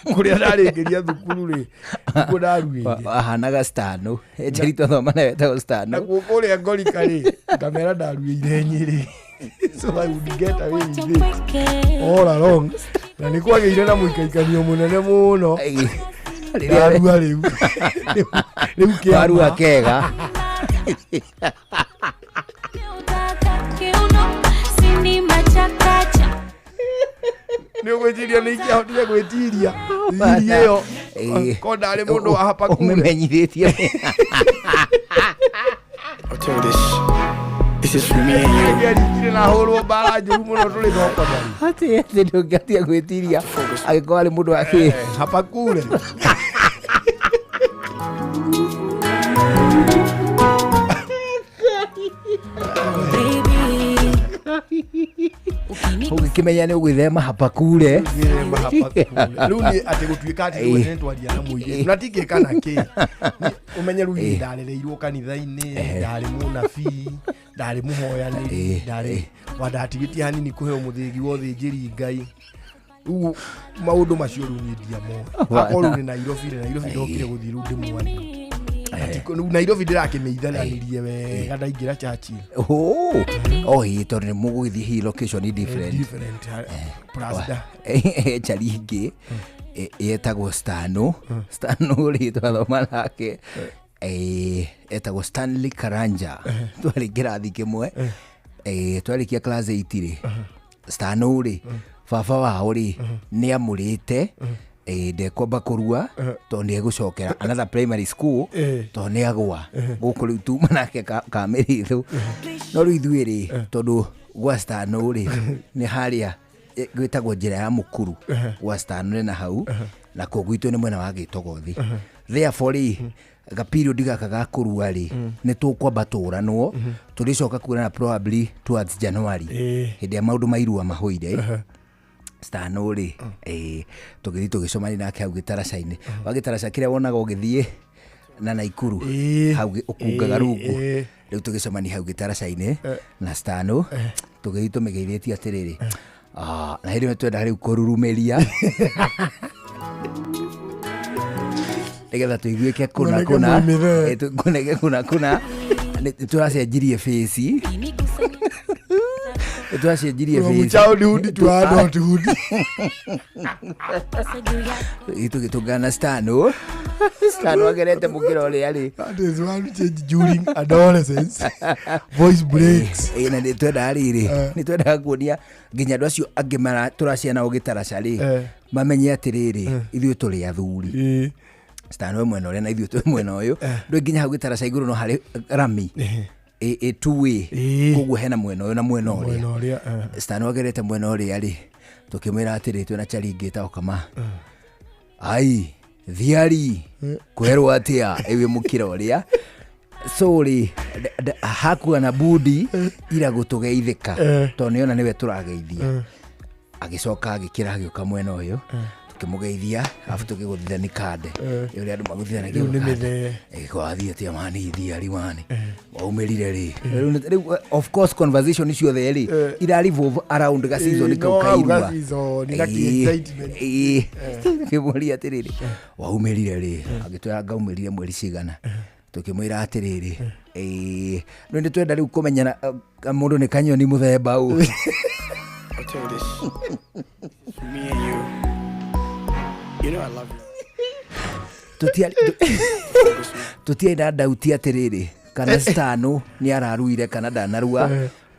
Kũrĩa ndarĩkĩria thukuru rĩ, nĩkuo ndaruĩire. Ahanaga Stano. Njeri twathoma nawe etagwo Stano. Nakuo kũrĩa Ngorika rĩ, ngamera ndaruĩire Nyĩrĩ. So I would get away with it all along. Na nĩ kwagĩire na mũikaikanio mũnene mũno. Ndarua rĩu. Rĩu kĩama. Warua kega. Nĩ ũgwĩciria nĩ ingĩahotire gwĩtiria thiri ĩyo ko ndarĩ mũndũ wa hapa kure. Ũmĩmenyithĩtie. This is for me and you. Ngĩarikire na hũrwo mbara njũru mũno tũrĩ thokondarĩ. Atĩ atĩ ndũngĩatia gwĩtiria angĩkorwo arĩ mũndũ wa kĩ. Hapa kure. Ũgĩkĩmenya nĩ ũgwĩthema hapa kure. Gwĩthema hapa kure. Rĩu niĩ atĩ gũtuĩka atĩ rĩu nĩ twaria na mũirĩtu na tingĩka na kĩ. Niĩ Ũmenye rĩu niĩ ndarereirwo kanitha-inĩ, ndarĩ mũnabii, ndarĩ mũhoyanĩri, ndarĩ wandatigĩtie hanini kũheo mũthĩgi wa ũthĩnjĩri Ngai. Rĩu maũndũ macio rĩu niĩ ndiamoĩ. Akorwo rĩu nĩ Nairobi rĩ, Nairobi ndokire gũthiĩ rĩu ndĩ mwarimũ. Rĩu Nairobi ndĩrakĩmĩithananirie wega ndaingĩra Churchill. Oh, oh, ĩĩ tondũ nĩ mũgũgĩthiĩ hihi location nĩ different. Different, plus da. Njari ingĩ yetagwo Stano. Stano rĩ twathoma nake. Etagwo Stanley Karanja. Twarĩ kĩrathi kĩmwe. Twarĩkia class 8 rĩ. Stano rĩ, baba wao rĩ, nĩ amũrĩte ndekwamba kũrua tondũ nĩ egũcokera another primary school tondũ nĩ agwa gũkũ rĩu tuma nake kamĩrĩthũ. No rĩu ithuĩ rĩ, tondũ gwa Stano rĩ, nĩ harĩa gwĩtagwo njĩra ya mũkuru gwa Stano nĩ na hau, na kũu gwitũ nĩ mwena wa Gĩtogothi. Therefore rĩ, ga period gaka ga kũrua rĩ, nĩ tũkwamba tũranwo, tũrĩcoka kuonana probably towards January hĩndĩ ĩrĩa maũndũ ma irua mahũire. Stano rĩ, tũgĩthiĩ tũgĩcemania nake hau gĩtaraca-inĩ. Wa gĩtaraca kĩrĩa wonaga ũgĩthiĩ na Naikuru, hau ũkungaga rungu. Rĩu tũgĩcemania hau gĩtaraca-inĩ na Stano, tũgĩthiĩ tũmĩgeithĩtie atĩrĩrĩ, na hĩndĩ ĩyo twenda rĩu kũrurumĩria nĩgetha tũiguĩke kũna Kuoneke kũna. mũmĩthee. Kuoneke kũna kũna. Nĩ tũracenjirie face. Nĩ tũracenjirie From face. childhood to adulthood. Tũgĩtũngana na Stano. Stano agerete mũkĩra ũrĩa rĩ. That is one change during adolescence. Voice breaks. Na nĩ twendaga rĩrĩ, nĩ twendaga kuonia nginya andũ acio angĩ tũraciana nao gĩtaraca rĩ, mamenye atĩrĩrĩ, ithuĩ tũrĩ athuri. Stan we mwena ũrĩa na ithuĩ twĩ mwena ũyũ, ndũĩ nginya hau gĩtaraca igũrũ no harĩ rami ĩ two way, koguo hena mwena ũyũ na mwena ũrĩa. Mwena ũrĩa. Stan wagerete mwena ũrĩa rĩ, tũkĩmwĩra atĩrĩ twĩna chari ingĩ ĩtagwo kama ai thiari kwerwo atĩa ĩwĩ mũkĩra ũrĩa, so rĩ hakuwa na budi ira gũtũgeithĩka tondũ nĩona nĩwe tũrageithia. Agĩcoka agĩkĩra agĩũka mwena ũyũ, tũkĩmũgeithia, arabu tũkĩgũthithania kande ũrĩa andũ magũthithanagia. Rĩu nĩ mĩthee. Kwathiĩ atĩa mani thiari mani waumĩrire rĩ. Rĩu of course conversation ciothe rĩ ira revolve around ga season kau no, hau kairua. ga season, ga excitement. Kĩmũria atĩrĩrĩ waumĩrire rĩ, agĩtwĩra ngaumĩrire mweri cigana, tũkĩmwĩra atĩrĩrĩ no nĩ twenda rĩu kũmenyana mũndũ nĩ kanyoni mũthemba ũ. I'll tell you this. Me and you. You know I love you. Tũtiarĩ na ndauti atĩrĩrĩ kana Stano nĩ araruire kana ndanarua.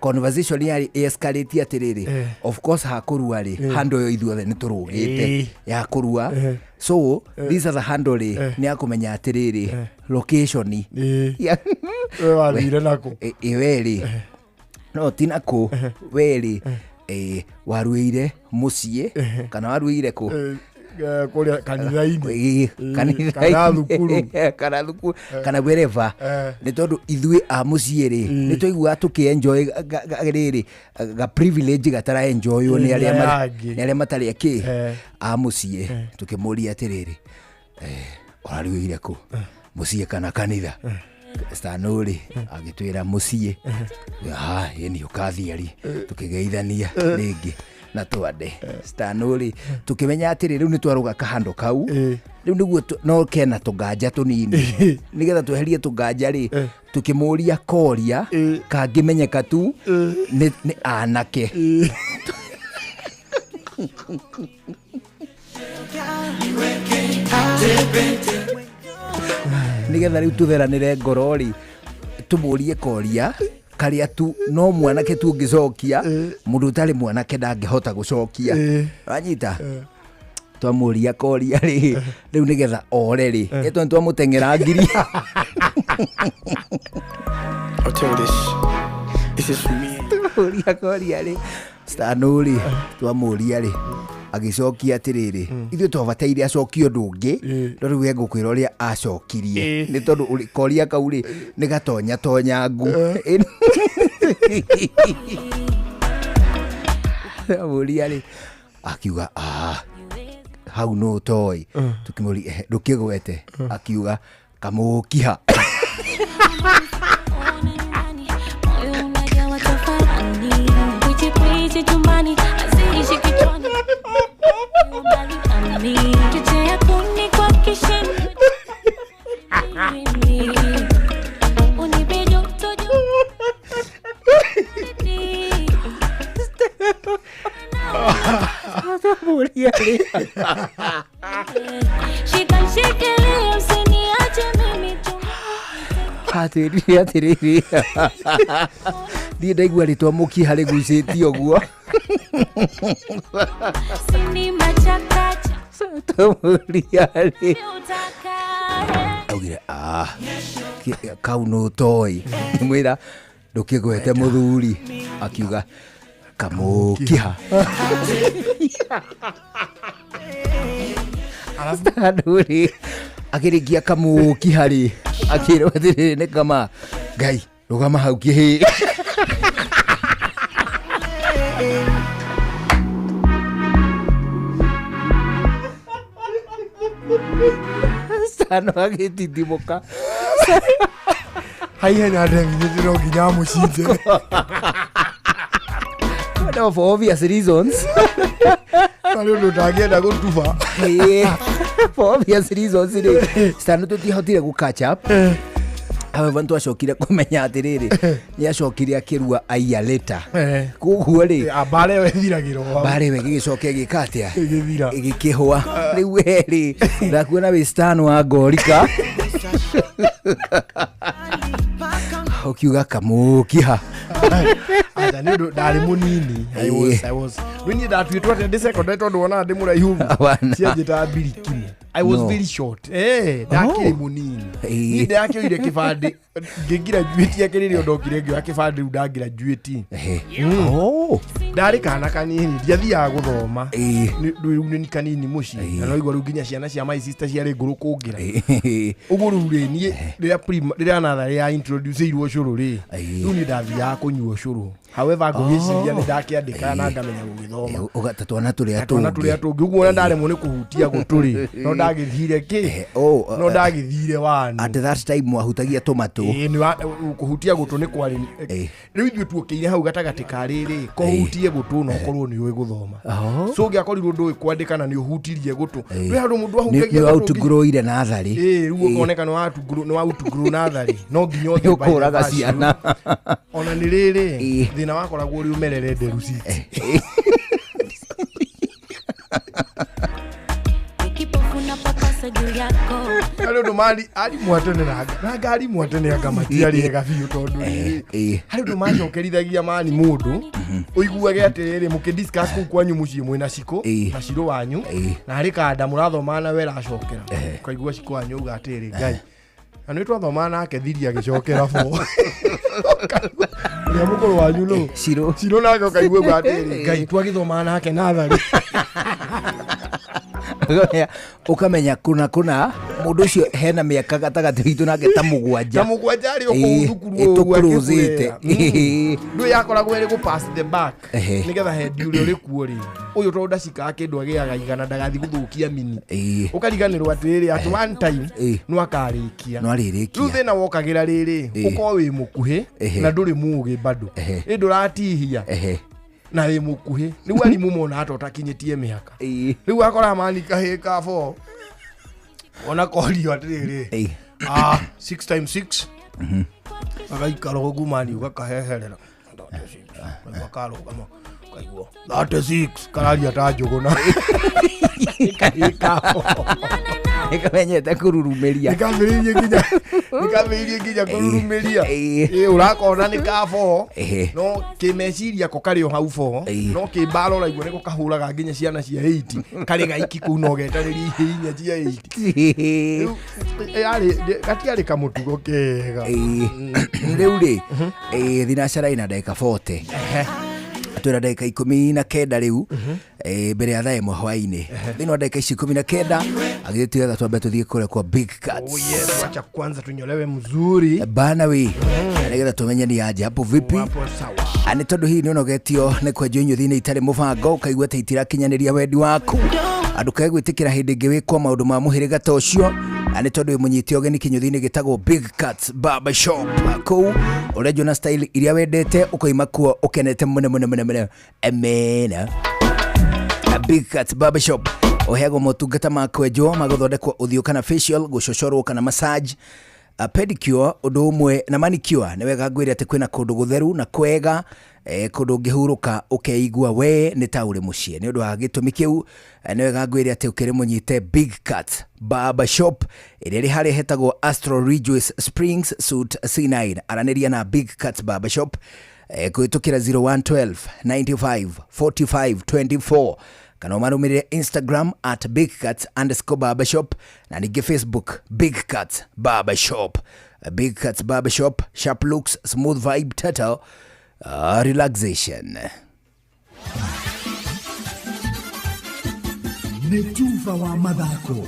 Conversation yarĩ escalate atĩrĩrĩ, of course hakũrua rĩ, handle ĩyo ithuothe nĩ tũrũgĩte ya kũrua, so this other handle rĩ nĩ akũmenya atĩrĩrĩ location We wathire nakũ? Ĩ we rĩ, no ti nakũ, we rĩ waruĩire mũciĩ kana waruĩire kũ? Kũrĩa kanitha-inĩ. Kanitha-inĩ. Kana thukuru. Kana thukuru kana wherever, nĩ tondũ ithuĩ a mũciĩ rĩ nĩ twaiguaga tũkĩ-enjoy rĩrĩ ga privilege gatara enjoywo nĩ arĩa Nĩ angĩ. nĩ arĩa matarĩ akĩ a mũciĩ. Tũkĩmũria atĩrĩrĩ ũraruĩire kũ, mũciĩ kana kanitha? Stano rĩ agĩtwĩra mũciĩ. Ha ĩni ũkathiari, tũkĩgeithania rĩngĩ na twande. Stano rĩ tũkĩmenya atĩrĩ rĩu nĩ twarũga kahando kau, rĩu nĩguo no kena tũnganja tũnini, nĩgetha tweherie tũnganja rĩ, tũkĩmũria koria kangĩmenyeka tu nĩ anake. Nĩgetha rĩu tũtheranĩre ngoro rĩ, tũmũrie koria karĩa tu no mwanake tu ũngĩcokia, mũndũ ũtarĩ mwanake ndangĩhota gũcokia. Wanyita twamũria koria rĩ, rĩu nĩgetha ore rĩ, ĩtũ nĩ twamũteng'era ngiri. I'll tell you this. This is me. Twamũria koria rĩ, Stano rĩ twamũria rĩ agĩcokia atĩrĩrĩ, ithuĩ twabataire acokie ũndũ ũngĩ, no rĩu egũkwĩra ũrĩa acokirie, nĩ tondũ koria kau rĩ nĩ gatonya tonyangu. Amũria rĩ akiuga hau no ũtoĩ, tũkĩmũria ndũkĩgwete, akiuga kamũkiha. Atĩrĩrĩ atĩrĩrĩ, thiĩ ndaigua rĩtwa mũkiha rĩgucĩtie ũguo. Tũmũria rĩ augire kau no ũtoĩ, ngĩmwĩra ndũkĩgwete mũthuri, akiuga kamũkiha. Stano rĩ akĩrĩkia kamũkiha rĩ akĩrwo atĩrĩrĩ nĩ kama Ngai rũgama hau kĩhĩ. Stano agĩtitimũka haihenya ndeginyĩte no nginya amũcinje. No, for obvious reasons. Tarĩ ũndũ ũtangĩenda gũtuba. For obvious reasons rĩ, Stano tũtiahotire gũ catch up. However, nĩtwacokire kũmenya atĩrĩrĩ nĩacokire akĩrua a year later. Koguo rĩ mbara ĩyo ĩthiragĩra o hau. Mbara ĩyo ĩgĩgĩcoka ĩgĩka atĩa? Ĩgĩthira. Ĩgĩkĩhũa. Rĩu we rĩ ndakuona wĩ Stano wa ngorika ũkiuga kamũkiha. Acha nĩ ũndũ ndarĩ mũnini. I was. Rĩu niĩ ndatuĩtwo atĩa ndĩ secondary tondũ wonaga ndĩ mũraihu ũguo. Wana. Cianjĩtaga mbirikimo. I was No. very short. Ndakĩrĩ mũnini. Niĩ ndakĩoire kĩbandĩ ngĩgraduate yake rĩrĩa ndokire ngĩoya kĩbandĩ rĩu ndagraduate. Oh. Ndarĩ kana kanini ndiathiaga gũthoma. Rĩu nĩ kanini mũciĩ. Na no igua rĩu nginya ciana cia my sister ciarĩ ngũrũ kũngĩra. Ũguo rĩu rĩ niĩ rĩrĩa rĩrĩa natharĩ ya introduce irwo cũrũ rĩ rĩu niĩ ndathiaga kũnyua cũrũ. However ngũgĩciria nĩ ndakĩandĩka na ngamenya gũgĩthoma. Ũgata twana tũrĩa Twana tũrĩa tũngĩ ũguo ona ndaremwo nĩ kũhutia gũtũ rĩ no ndagĩthire kĩ no ndagĩthire wani. At that time mwahutagia tũmatũ. Ĩĩ nĩ kũhutia gũtũ nĩ kwarĩ rĩu ithuĩ tuokĩire hau gatagatĩ ka rĩrĩ kũhutie gũtũ na ũkorwo nĩ ũĩ gũthoma. So ũngĩakorirwo ndũĩ kwandĩka na nĩ ũhutirie gũtũ rĩ handũ mũndũ ahutagia nĩ gũtũ outgrowire natharĩ. Ĩĩ rĩu ũkoneka nĩ wa outgrow natharĩ no nginya ũthiĩ by the Ũkũraga verse. ciana. Ona nĩ rĩrĩ thĩna wakoragwo ũrĩ ũmerere nderu citi. Kipofu na papasa juu yako. Harĩ ũndũ mari arimũ a tene na anga arimũ a tene anga matiarĩ ega biũ tondũ rĩrĩ harĩ ũndũ macokerithagia mani mũndũ ũiguage atĩrĩrĩ mũkĩ discuss kũu kwanyu mũciĩ mwĩna cikũ na cirũ wanyu na harĩ kanda mũrathoma nawe ĩracokera ũkaigua cikũ wanyu auga atĩrĩrĩ Ngai na nĩ twathomaga nake thiri agĩcokera bo ũrĩa mũkũrũ wanyu nũ Cirũ cirũ nake ũkaigua auga atĩrĩrĩ Ngai twagĩthomaga nake natharĩ. Ukamenya kuna kuna mundu ucio hena miaka gatagati gitu nake ta mugwanja ta mugwanja ari okuu thukuru itukuruzite ndu yakoragwo iri gu pass the back nigetha hendi uria uri kuo ri uyu tondu ndacikaga kindu agiaga igana ndagathi guthukia mini ukariganirwo atiriri at one time no akarikia no aririkia riu thina wokagira riri ukorwo wi mukuhi na nduri mugi bado ĩ ndũratihia na wĩ mũkuhĩ rĩu arimũ mona ata ũtakinyĩtie mĩaka rĩu akora mani kahĩ ka 4 ona korio atĩrĩrĩ 6 times 6 agaikara ũguo mani ũgakaheherera 36 karũgama ũkaigua 36 kararia ta njũgũna. Kahĩ ka 4 Nĩkamenyete kũrurumĩria nĩkambĩrĩirie nginya kũrurumĩria ĩ ũrakona nĩ ka 4 no kĩmeciria ko karĩ o hau 4 no kĩmbara ũraigua nĩko kahũraga nginya ciana cia 8 karĩ gaiki kũu no getarĩrie ihĩ inya cia 8 rĩu gatiarĩ kamũtugo kega. Rĩu rĩ thinacara ĩna ndagĩka 40 twĩna ndagĩka 19 rĩu mbere ya thaa 1 hwaĩ-inĩ thĩinĩ wa ndagĩka ici 19 agĩtĩ twambe tũthiĩ kũrĩa kwa Big Cats. Oh yes, wacha kwanza tunyolewe mzuri bana we nĩgetha tũmenye ni aje hapo vipi. Nĩ tondũ hihi nĩ ũnogetio nĩ kwenjwo inyuthi-inĩ itarĩ mũbango ũkaigua ta itirakinyanĩria wendi waku andũ kae gwĩtĩkĩra hĩndĩ ĩngĩ wĩkwo maũndũ ma mũhĩrĩga ta ũcio nĩ tondũ wĩ mũnyite ũgeni kĩnyũthi-inĩ gĩtagwo Big Cats Barber Shop kũu ũrenjwo na style iria wendete ũkoima kuo ũkenete mũno mũno mũno mũno amena. Big Cats Barber Shop ũheagwo motungata ma kwenjwo ma gũthondekwo ũthiũ kana facial gũcocorwo kana massage pedicure ũndũ ũmwe na manicure. Nĩ wega ngwĩre atĩ kwĩna kũndũ gũtheru na kwega kũndũ ũngĩhurũka ũkeigua we nĩ ta ũrĩ mũciĩ. Nĩ ũndũ wa gĩtũmi kĩu nĩ wega ngwĩre atĩ ũkĩrĩ mũnyite Big Cats Barber Shop ĩrĩa ĩrĩ harĩa hetagwo Astro Ridgeways Springs Suite C9. Aranĩria na Big Cats Barber Shop kũhĩtũkĩra 0112 95 45 24 kana ũmarũmĩrĩre Instagram at bigcats_barbershop na ningĩ Facebook Big Cats Barber Shop. Big Cats Barber Shop, sharp looks, smooth vibe, total relaxation. Nĩ tuba wa mathako.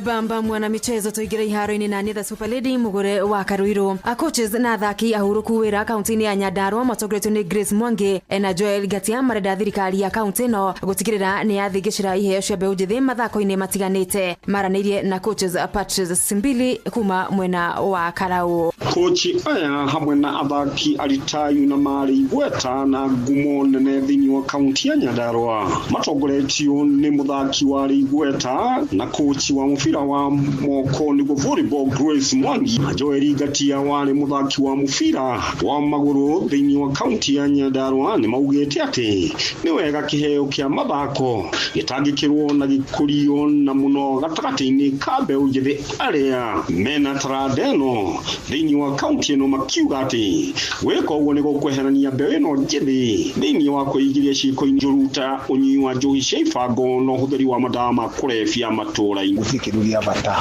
Bamba mwana michezo tuigire iharo-inĩ na nĩ the Super Lady mugure wa Karuiru. Coaches na athaki ahuruku wĩra kaunti-inĩ ya Nyandarua matongoretio nĩ Grace Mwangi na Joel Gatia marenda thirikari ya kaunti ĩno gũtigĩrĩra nĩ yathingĩcĩra iheo cia mbeũ njĩthĩ mathako-inĩ matiganĩte. Maranĩirie na coaches Patrice Simbili kuma mwena wa Karau. Kochi aya hamwe na athaki aritayu na marĩ igweta na ngumo nene thĩinĩ wa kaunti ya Nyandarua matongoretio nĩ mũthaki warĩ igweta na kochi wa mũbira wa moko nĩguo volleyball Grace Mwangi na Joel Ngatia warĩ mũthaki wa mũbira wa magũrũ thĩinĩ wa kaunti ya Nyandarua nĩ maugĩte atĩ nĩ wega kĩheo kĩa mathako gĩtangĩkĩrwo na gĩkũrio na mũno gatagatĩ-inĩ ka mbeũ njĩthĩ arĩa mena taranda ĩno thĩinĩ wa kaunti ĩno, makiuga atĩ gwĩka ũguo nĩ gũkweherania mbeũ ĩno njĩthĩ thĩinĩ wa kwĩingĩria ciĩko-inĩ njũru ta ũnyui wa njohi cia ibango na ũhũthĩri wa madawa ma kũrebia matũũra-inĩ. Gũtirĩ kĩndũ gĩa bata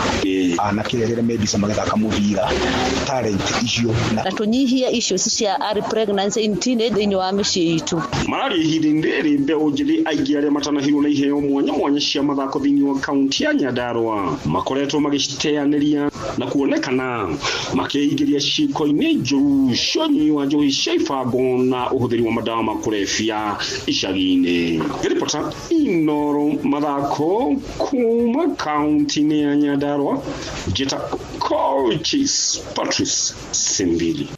anake rĩrĩa me mbica magĩthaka mũbira, talent icio na tũnyihie issues cia early pregnancy in teenage thĩinĩ wa mĩciĩ itũ. Mararia ihinda-inĩ rĩrĩ mbeũ njĩthĩ aingĩ arĩa matanahirwo na iheo mwanya mwanya cia mathako thĩinĩ wa kaunti ya Nyandarua makoretwo magĩciteanĩria na kuonekana makĩingĩria ciĩko-inĩ njũru cia ũnyui wa njohi cia ibango na ũhũthĩri wa madawa ma kũrebia icagi-inĩ. Ngĩribota Inoro mathako kuma kaunti-inĩ ya Nyandarua, njĩta Coaches Patrice Simbili.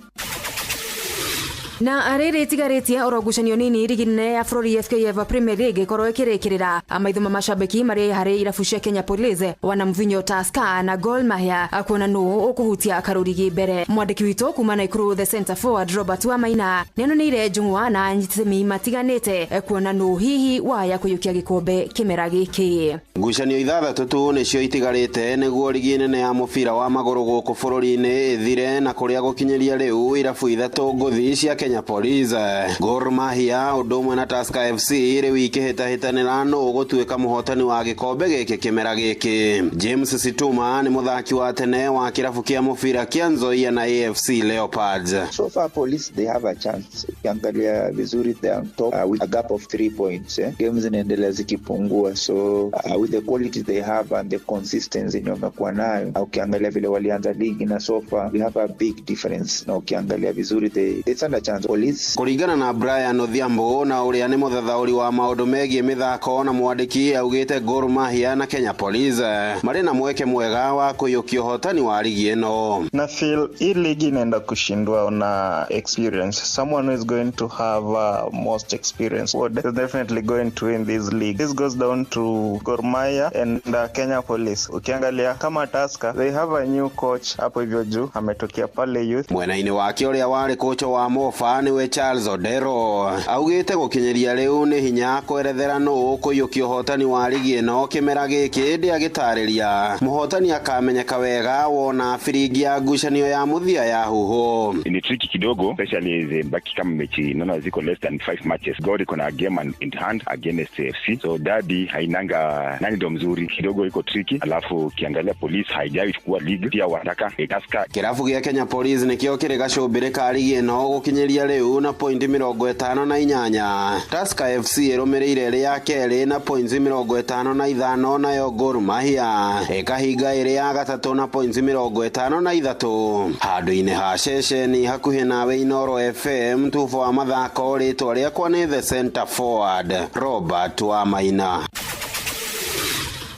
Na rĩrĩ itigarĩtie oro ngucanio nini rigi nene ya bũrũri FKF Premier League ĩkorwo ĩkĩrĩkĩrĩra, maitho ma macambĩki marĩ harĩ irabu cia Kenya Police, wana Mvinyo, Tusker na Gor Mahia, kuona nũ ũkũhutia karũrigi mbere. Mwandĩki witũ kuma Naikuru, the center forward Robert Wamaina, nĩanonĩire njũng'wa na anyititemi matiganĩte kuona nũ hihi waya kũiyũkia gĩkombe kĩmera gĩkĩ. Ngucanio ithathatũ tu nĩcio itigarĩte nĩguo rigi nene ya mũbira wa magũrũ gũkũ bũrũri-inĩ ĩthire, na kũrĩa gũkinyĩria rĩu irabu ithatũ ngũthi cia Kenya Police, Gor Mahia ũndũ ũmwe na Tusker FC rĩu ikĩhĩtahĩtanĩra nũ ũgũtuĩka mũhotani wa gĩkombe gĩkĩ kĩmera gĩkĩ. James Situma nĩ mũthaki wa tene wa kĩrabu kĩa mũbira kĩa Nzoia na AFC Leopards. So far Police, they have a chance. Ukiangalia vizuri, they are on top with a gap of 3 points. Games zinaendelea zikipungua, so with the quality they have and the consistency yenye wamekuwa nayo, ukiangalia vile walianza ligi na so far we have a big difference, na ukiangalia vizuri they stand a chance. Police. Kũringana na Brian Odhiambo na ũrĩa nĩ mũthathaũri wa maũndũ megiĩ mĩthako na mwandĩki, augĩte Gor Mahia na Kenya Police marĩ na mweke mwega wa kũiyũkia ũhotani wa ligi ĩno. Na feel hii ligi inaenda kushindwa na experience. Someone who is going to have most experience is definitely going to win this league. This goes down to Gor Mahia and Kenya Police. Ukiangalia kama Tusker, they have a new coach hapo hivyo juu, ametokea pale youth. Mwena-inĩ wake ũrĩa warĩ kocha wa Mofa nĩwe Charles Odero augĩte gũkinyĩria rĩu nĩ hinya kwerethera nũ ũkũiyũkia ũhotani wa ligi ĩno kĩmera gĩkĩ, ĩndĩ agĩtarĩria mũhotani akamenyeka wega wona biringi ya ngucanio ya mũthia ya huho. Ni tricky kidogo, especially zimebaki kama mechi naona ziko less than 5 matches. Gor iko na game in hand against AFC, so derby hainanga nani ndo mzuri, kidogo iko tricky. Alafu ukiangalia Police haijawahi chukua league pia, wanataka Tusker. Kĩrabu gĩa Kenya Police nĩkĩo kĩrĩ gacũmbĩrĩ ka ligi ĩno gũkinyĩria rĩu na pointi 58. Tusker FC ĩrũmĩrĩire ĩrĩ ya kerĩ na pointi 55, nayo Gor Mahia ĩkahinga ĩrĩ ya gatatũ na pointi 53. Handũ-inĩ ha ceceni hakuhĩ nawe Inoro FM, tubo wa mathako, rĩtwa rĩakwa nĩ the center forward Robert Wamaina.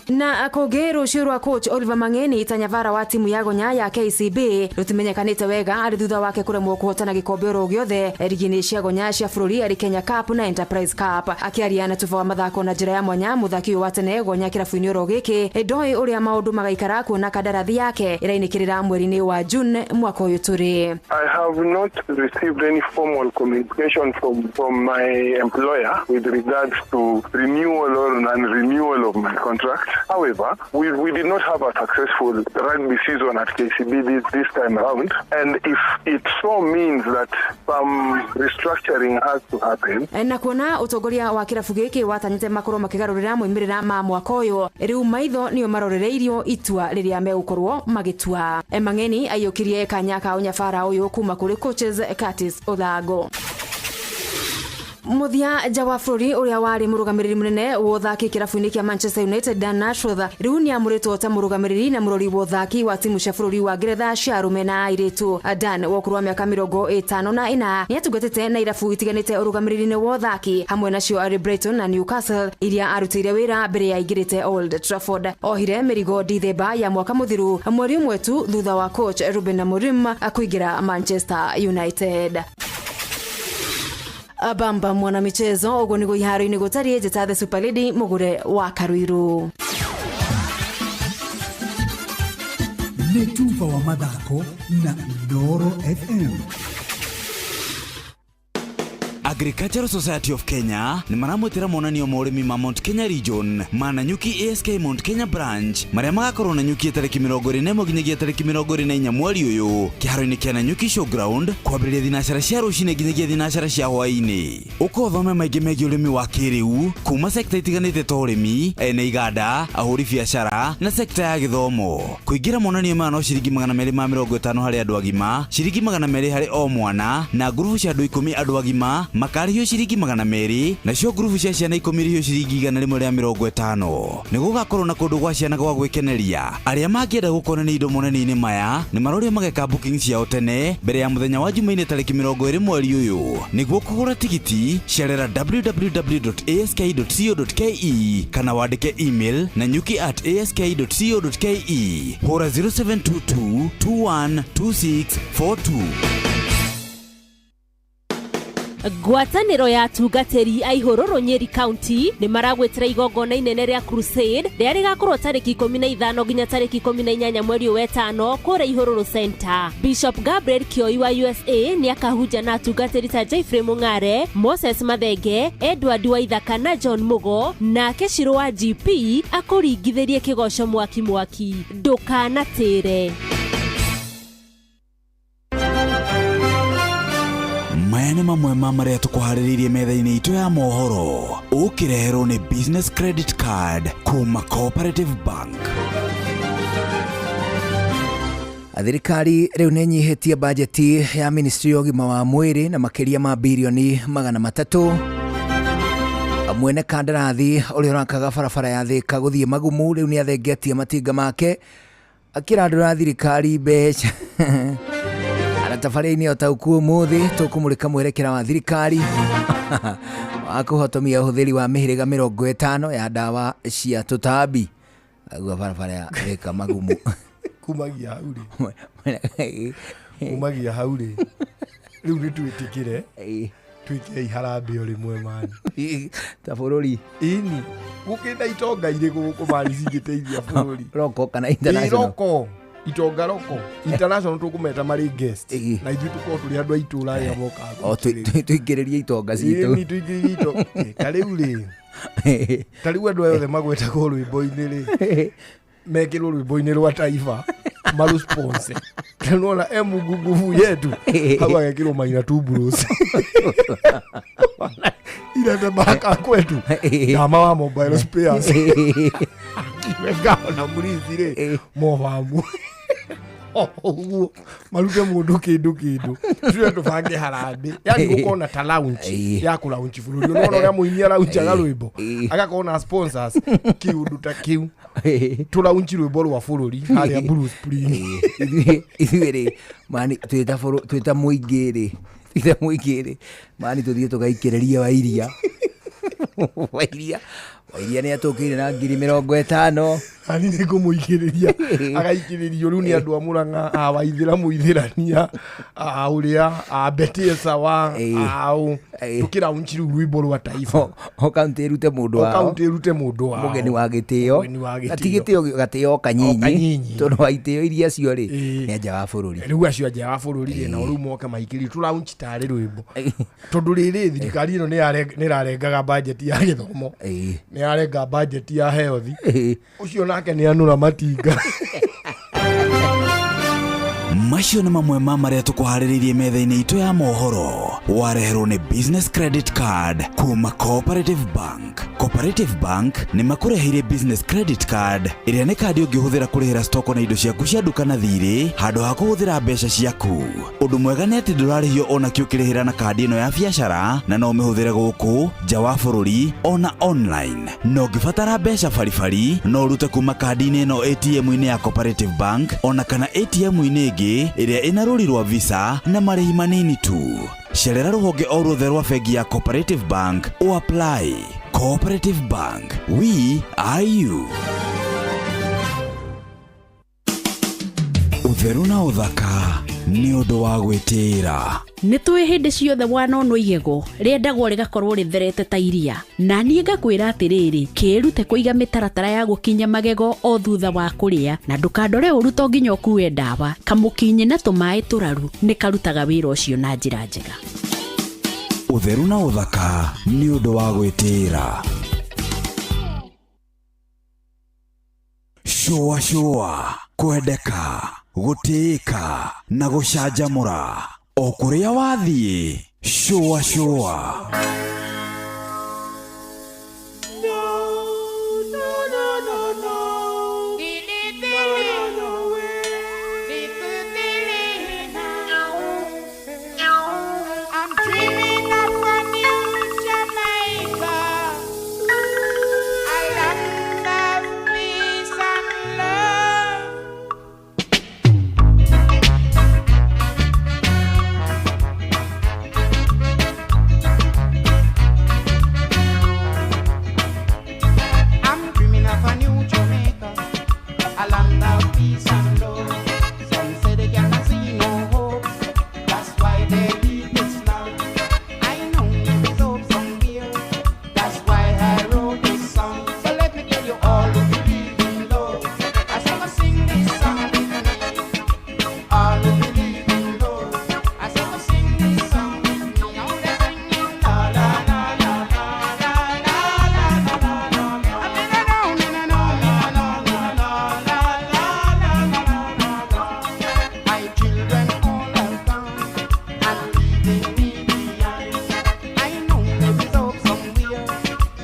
Na kũngĩ, rũciũ rwa coach Oliver Mang'eni tanyavara wa timu ya Gonya ya KCB rũtimenyekanĩte wega arĩ thutha wake kũremwo kũhotana gĩkombe oro gĩothe rigi-inĩ cia Gonya cia bũrũri arĩ Kenya Cup na Enterprise Cup. Akĩaria na tuba wa mathako na njĩra ya mwanya, mũthaki ũyũ wa tene Gonya kĩrabu-inĩ oro gĩkĩ ndoĩ ũrĩa maũndũ magaikara kuona kandarathi yake ĩrainĩkĩrĩra mweri-inĩ wa June mwaka ũyũ tũrĩ. I have not received any formal communication from my employer with regards to renewal or non-renewal of my contract. However, we did not have a successful rugby season at KCB this time around, and if it so means that some restructuring has to happen. Na kuona utongoria wa kĩrabu gĩkĩ watanyĩte makorwo makĩgarũrĩra moimĩrĩra ma mwaka ũyũ, rĩu maitho nĩo marorereirio itua rĩrĩa megũkorwo magĩtua. Mang'eni aiyũkirie kanya ka ũnyabara ũyũ kuma kũrĩ coaches Curtis Odhango. Muthia nja wa bũrũri ũrĩa warĩ mũrũgamĩrĩri mũnene wa ũthaki kĩrabu-inĩ kĩa Manchester United Dan Ashworth rĩu nĩamũrĩtwo ta mũrũgamĩrĩri na mũrori wa ũthaki wa timu cia bũrũri wa Ngeretha cia arũme na airĩtu. Dan wa ũkũrũ wa mĩaka 54 nĩatungatĩte na irabu itiganĩte ũrũgamĩrĩri-inĩ wa ũthaki, hamwe nacio arĩ Brighton na Newcastle iria arutĩire wĩra mbere ya aingĩrĩte Old Trafford. Ohire mĩrigo Dithemba ya mwaka mũthiru, mweri ũmwe tu thutha wa coach Ruben Amorim kũingĩra Manchester United. Bamba mwana michezo uguo niguo iharo-inĩ gũtariĩ. Njĩta the Super Lady Mũgũre wa Karuiru. Nĩ tuba wa mathako na Inooro FM. Agricultural Society of Kenya nĩ maramwĩtĩra monanio ma ũrĩmi ma Mount Kenya Region ma Nanyuki ASK Mount Kenya Branch marĩa magakorwo Nanyuki tarĩki 21 nginyagia tarĩki 24 mweri ũyũ kĩharo-inĩ kĩa Nanyuki Showground kwambĩrĩria thinacara cia rũcinĩ nginyagia thinacara cia hwaĩ-inĩ. Ũka ũthome maingĩ megiĩ ũrĩmi wa kĩrĩu kuma sekta itiganĩte ta ũrĩmi, ene iganda, ahũri biacara na sekta ya gĩthomo. Kũingĩra monanio maya no ciringi 250 harĩ andũ agima, ciringi 200 harĩ o mwana, na ngurubu cia andũ 10 andũ agima makarĩhio ciringi 200, nacio ngurubu cia ciana 10 irĩhio ciringi 150. Nĩ gũgakorwo na kũndũ gwa ciana gwa gwĩkeneria. Arĩa mangĩenda gũkonania indo monanio-inĩ maya nĩ marorio mageka booking ciao tene mbere ya mũthenya wa Jumaine tarĩki 20 mweri ũyũ. Nĩguo kũgũra tigiti cerera www.ask.co.ke kana wandĩke email na nyuki@ask.co.ke. Hũra 0722 212642. Ngwatanĩro ya atungatĩri a Ihũrũrũ Nyeri County nĩ maragwĩtĩra igongona inene rĩa Crusade rĩrĩa rĩgakorwo tarĩki 15 nginya tarĩki 18 mweri ũyũ wetano kũrĩa Ihũrũrũ Center. Bishop Gabriel Kioi wa USA nĩ akahunja na atungatĩri ta Jeffrey Mung'are, Moses Mathenge, Edward Waithaka na John Mugo, nake Shiro wa GP akũringithĩrie kĩgoco mwaki mwaki. Ndũkanatĩre. Maya nĩ mamwe ma marĩa tũkũharĩrĩirie metha-inĩ itũ ya mohoro ũkĩreherwo nĩ Business Credit Card kuma Cooperative Bank. Thirikari rĩu nĩ ĩnyihĩtie bajeti ya ministry ya ũgima wa mwĩrĩ na makĩria ma birioni 300. Mwene kandarathi ũrĩa ũrakaga barabara ya Thĩka gũthiĩ Magumu rĩu nĩ athengetie matinga make akĩrandũra thirikari mbeca. Tabarĩ-inĩ o ta ũkuo ũmũthĩ tũkũmũrĩka mwerekera wa thirikari wa kũhotomia ũhũthĩri wa mĩhĩrĩga 50 ya ndawa cia tũtambi. Aguo barabara ya Thĩka Magumu. Kumagia hau rĩ. Kumagia hau rĩ. Rĩu nĩ twĩtĩkĩre twĩke iharambĩ o rĩmwe mani. Ta bũrũri. Ĩni. Gũkĩna itonga irĩ gũkũ mani cingĩteithia bũrũri. Roko kana international. Roko. Itonga roko international tũkũmeta marĩ guest na ithuĩ tũkorwo tũrĩ andũ a itũũra arĩa mokaga. O tũingĩrĩrie itonga citũ. Ĩni tũingĩrĩrie itonga. Ta rĩu rĩ. Ta rĩu andũ aya othe magwetagwo rwĩmbo-inĩ rĩ. Mekĩrwo rwĩmbo-inĩ rwa taifa maru sponsor. Nona emu nguvu yetu. Hau agekĩrwo Maina tu Bros. Ila tabaka kwetu. Dama wa mobile spares. Kiwega na mũrithi rĩ mobamu. Ũguo marute mũndũ kĩndũ kĩndũ tũre tũbange harambĩ, yani gũkorwo na ta lounge ya kũ launch bũrũri. Ũrona ũrĩa mũini araunchaga rwĩmbo agakorwo na sponsors kĩũndũ ta kĩu tũ launch rwĩmbo rwa bũrũri harĩa Blue Spring. Ithuĩ rĩ mani twĩta mũingĩ rĩ twĩta mũingĩ rĩ mani tũthiĩ tũgaikĩrĩria Wairia. Wairia Wairia nĩ atũkĩire na ngiri 50. Ani nĩ ngũmũikĩrĩria agaikĩrĩrio rĩu nĩ andũ a Mũrang'a a Waithĩra mũithĩrania a ũrĩa a Betesa wa au tũkĩraunchi rĩu rwĩmbo rwa taifa. O kaunti ĩrute mũndũ wao. O kaunti ĩrute mũndũ wao. Mũgeni wa gĩtĩo. Ti gĩtĩo gatĩo kanyinyi tondũ wa itĩo iria cio rĩ nĩ anja wa bũrũri. Rĩu acio anja wa bũrũri rĩ na rĩu moke maikĩrĩrio tũraunchi tarĩ rwĩmbo tondũ rĩrĩ thirikari ĩno nĩ ĩrarengaga bajeti ya gĩthomo, nĩ yarenga bajeti ya health, ũcio nake nĩ anũra matinga. Macio nĩ mamwe ma marĩa tũkũharĩrĩirie metha-inĩ itũ ya mohoro wareherwo nĩ Business Credit Card kuma Cooperative Bank. Cooperative Bank nĩ makũreheire Business Credit Card ĩrĩa nĩ kandi ũngĩhũthĩra kũrĩhĩra stoko na indo ciaku cia nduka na thirĩ handũ ha kũhũthĩra mbeca ciaku. Ũndũ mwega nĩ atĩ ndũrarĩhio ona kĩ ũkĩrĩhĩra na kandi ĩno ya biacara na no ũmĩhũthĩre gũkũ nja wa bũrũri ona online. Na ũngĩbatara mbeca baribari no ũrute kuma kandi-inĩ ĩno ATM-inĩ ya Cooperative Bank ona kana ATM-inĩ ĩngĩ ĩrĩa ĩna rũri rwa Visa na marĩhi manini tu. Cerera rũhonge o ruothe rwa bengi ya Cooperative Bank o apply. Cooperative Bank, we are you. Ũtheru na ũthaka Nĩ ũndũ wa gwĩtĩĩra. Nĩ tũĩ hĩndĩ ciothe wanonwo igego rĩendagwo rĩgakorwo rĩtherete ta iria, na niĩ ngakwĩra atĩrĩrĩ, kĩĩrute kũiga mĩtaratara ya gũkinya magego o thutha wa kũrĩa, na ndũkandore ũru to nginya ũkue ndawa. Kamũkinyĩ na tũmaĩ tũraru nĩ karutaga wĩra ũcio na njĩra njega. Ũtheru na ũthaka nĩ ũndũ wa gwĩtĩĩra. Shũa shũa, kwendeka, gũtĩĩka na gũcanjamũra o kũrĩa wathiĩ. Shũa shũa. I'm dreaming of a new Jamaica, a land of peace and love. I'm dreaming of a new Jamaica, a land of peace and love. Some say they cannot see no hope, that's why they leave this land. I know there is hope somewhere, that's why I wrote this song. So let me tell you all who believe in love. I say go sing this song with me. All who believe in love. I say go sing this song with me. Now they're singing la la la la la la la la la la la. I mean, no, no, no, no, no, no, no, la la la la la la. My children all have gone and leaving me behind. I know there is hope somewhere.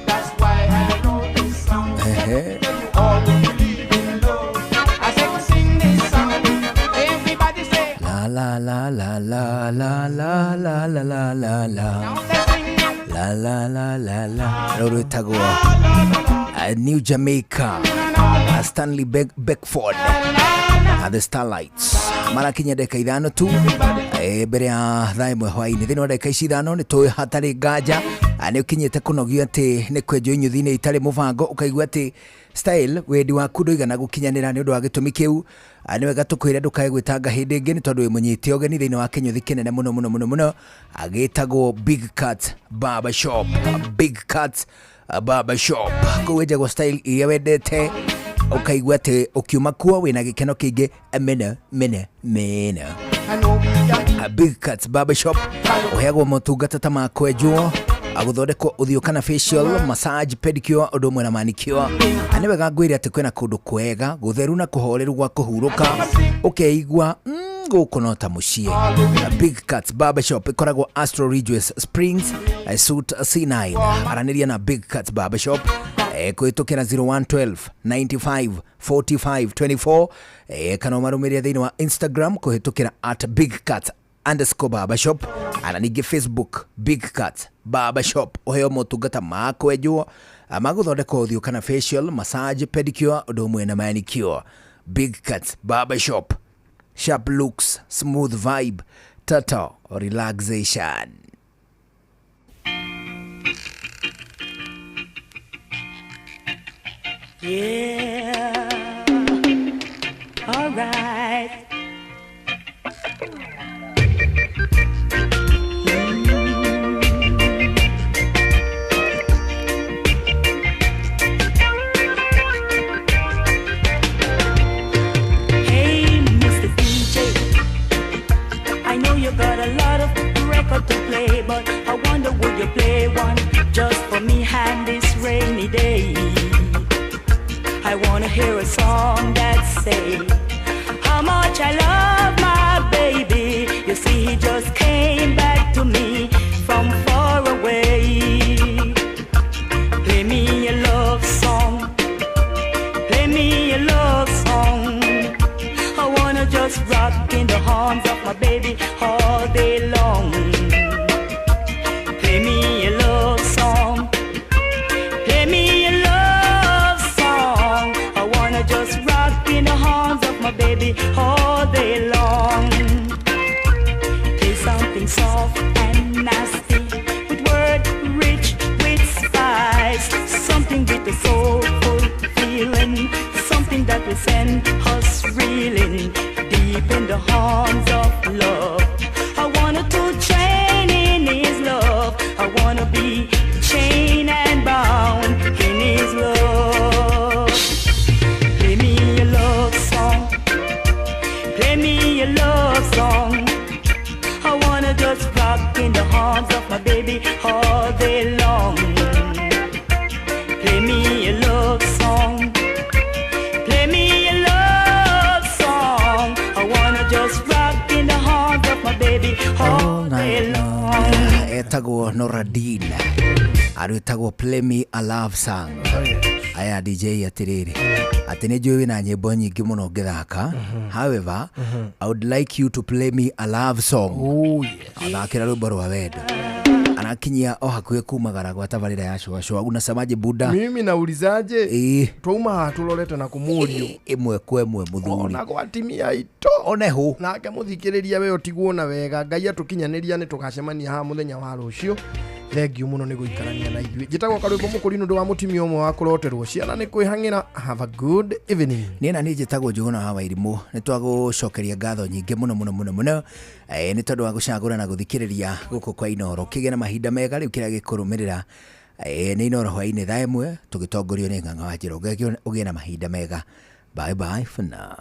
That's why I wrote this song. Ehe. Tell you all who believe in love. I say go sing this song with me. Everybody say. La la la la la la la la la la la la la la la la la. Rũrũ rwĩtagwo New Jamaica, Stanley Beckford and the Starlights. Marakinya ndagĩka 5 tu mbere ya thaa 1 hwaĩ-inĩ. Thĩinĩ wa ndagĩka ici 5 nĩ tũĩ hatarĩ nganja nĩ ũkinyĩte kũnogio atĩ nĩ kwenjwo inyuthi-inĩ itarĩ mũbango, ũkaigua atĩ style wendi waku ndũigana gũkinyanĩra. Nĩ ũndũ wa gĩtũmi kĩu, nĩ wega tũkwĩre ndũkae gwĩtanga hĩndĩ ĩngĩ, nĩ tondũ wĩ mũnyite ũgeni thĩinĩ wa kĩnyũthi kĩnene mũno mũno mũno mũno gĩtagwo Big Cat Barber Shop. Big Cat Barber Shop, kũu wenjagwo style iria wendete, ũkaigua atĩ ũkiuma kuo wĩna gĩkeno kĩingĩ mĩno mĩno mĩno. Big Cat Barber Shop ũheagwo motungata ta ma kwenjwo, gũthondekwo ũthiũ kana facial, massage, pedicure, ũndũ ũmwe na manicure. Na nĩ wega ngwĩre atĩ kwĩna kũndũ kwega gũtheru na kũhoreru gwa kũhurũka, ũkeigua gũkũ no ta mũciĩ. Big Cat Barber Shop ĩkoragwo Astro Ridgeways Springs, Suite C9. Aranĩria na Big Cat Barber Shop kũhĩtũkĩra 0112 95 45 24, kana ũmarũmĩrĩre thĩinĩ wa Instagram kũhĩtũkĩra @bigcat_barbershop, ana ningĩ Facebook Big Cat Barber Shop. Ũheo motungata ma kwenjwo, ma gũthondekwo ũthiũ kana facial, massage, pedicure, ũndũ ũmwe na manicure. Big Cat Barber Shop, sharp looks, smooth vibe, total relaxation. Yeah, all right. Hey, Mr. DJ, I know you got a lot of record to play, but I wonder would you play one just for me and this rainy day? I wanna hear a song that say how much I love my baby. You see, he just came back to me from far away. Play me a love song, play me a love song. I wanna just rock in the arms of my baby all day long. Play me a love song, play me a love song. I wanna just rock in the arms of my baby all day long. Play something soft and nasty, with word rich with spice. Something with a soulful feeling, something that will send us reeling deep in the arms of Etagwo Noradin, arwĩtagwo Play Me a Love Song. Aya DJ, atĩrĩrĩ, atĩ nĩ njũĩ wĩna nyĩmbo nyingĩ mũno ũngĩthaka, however, I would like you to play me a love song. Oh, yes. Athakĩra rwĩmbo rwa wendo, anakinyia o hakuhĩ kumagara gwa tabarĩra ya cũacũa. Unasemaje, buda? Mimi naulizaje? Ĩĩ. Twauma haha tũrorete na kũmũrio. Ĩmwe kwa ĩmwe, mũthuri. Ona gwa atimia aitũ. Oneho. Nake mũthikĩrĩria, we ũtigwo na wega. Ngai atũkinyanĩria nĩ tũgacemania haha mũthenya wa rũciũ. Thengiũ mũno nĩ gũikarania na ithuĩ. Njĩtagwo Karwĩmbo Mũkũrinũ, ũndũ wa mũtumia ũmwe wa kũroterwo ciana nĩ kwĩhang'ĩra. Have a good evening. Niĩ na niĩ njĩtagwo Njũgũna wa Wairimũ. Nĩ twagũcokeria ngatho nyingĩ mũno mũno mũno mũno, nĩ tondũ wa gũcagũra na gũthikĩrĩria gũkũ kwa Inoro. Kĩgĩe na mahinda mega. Rĩu kĩrĩa gĩkũrũmĩrĩra nĩ Inoro hwainĩ thaa 1, tũgĩtongorio nĩ Ng'ang'a wa Njĩra. Ũgĩe na mahinda mega. Bye bye for now.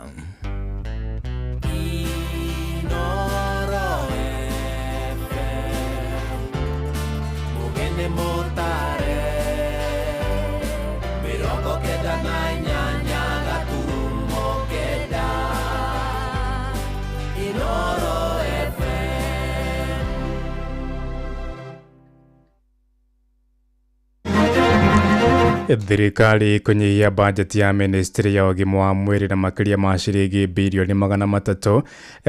Inoro FM, mugene motare, 98.9 Inoro FM. Thirikari kũnyihia bajeti ya ministry ya ũgima wa mwĩrĩ na makĩria ma ciringi birioni 300.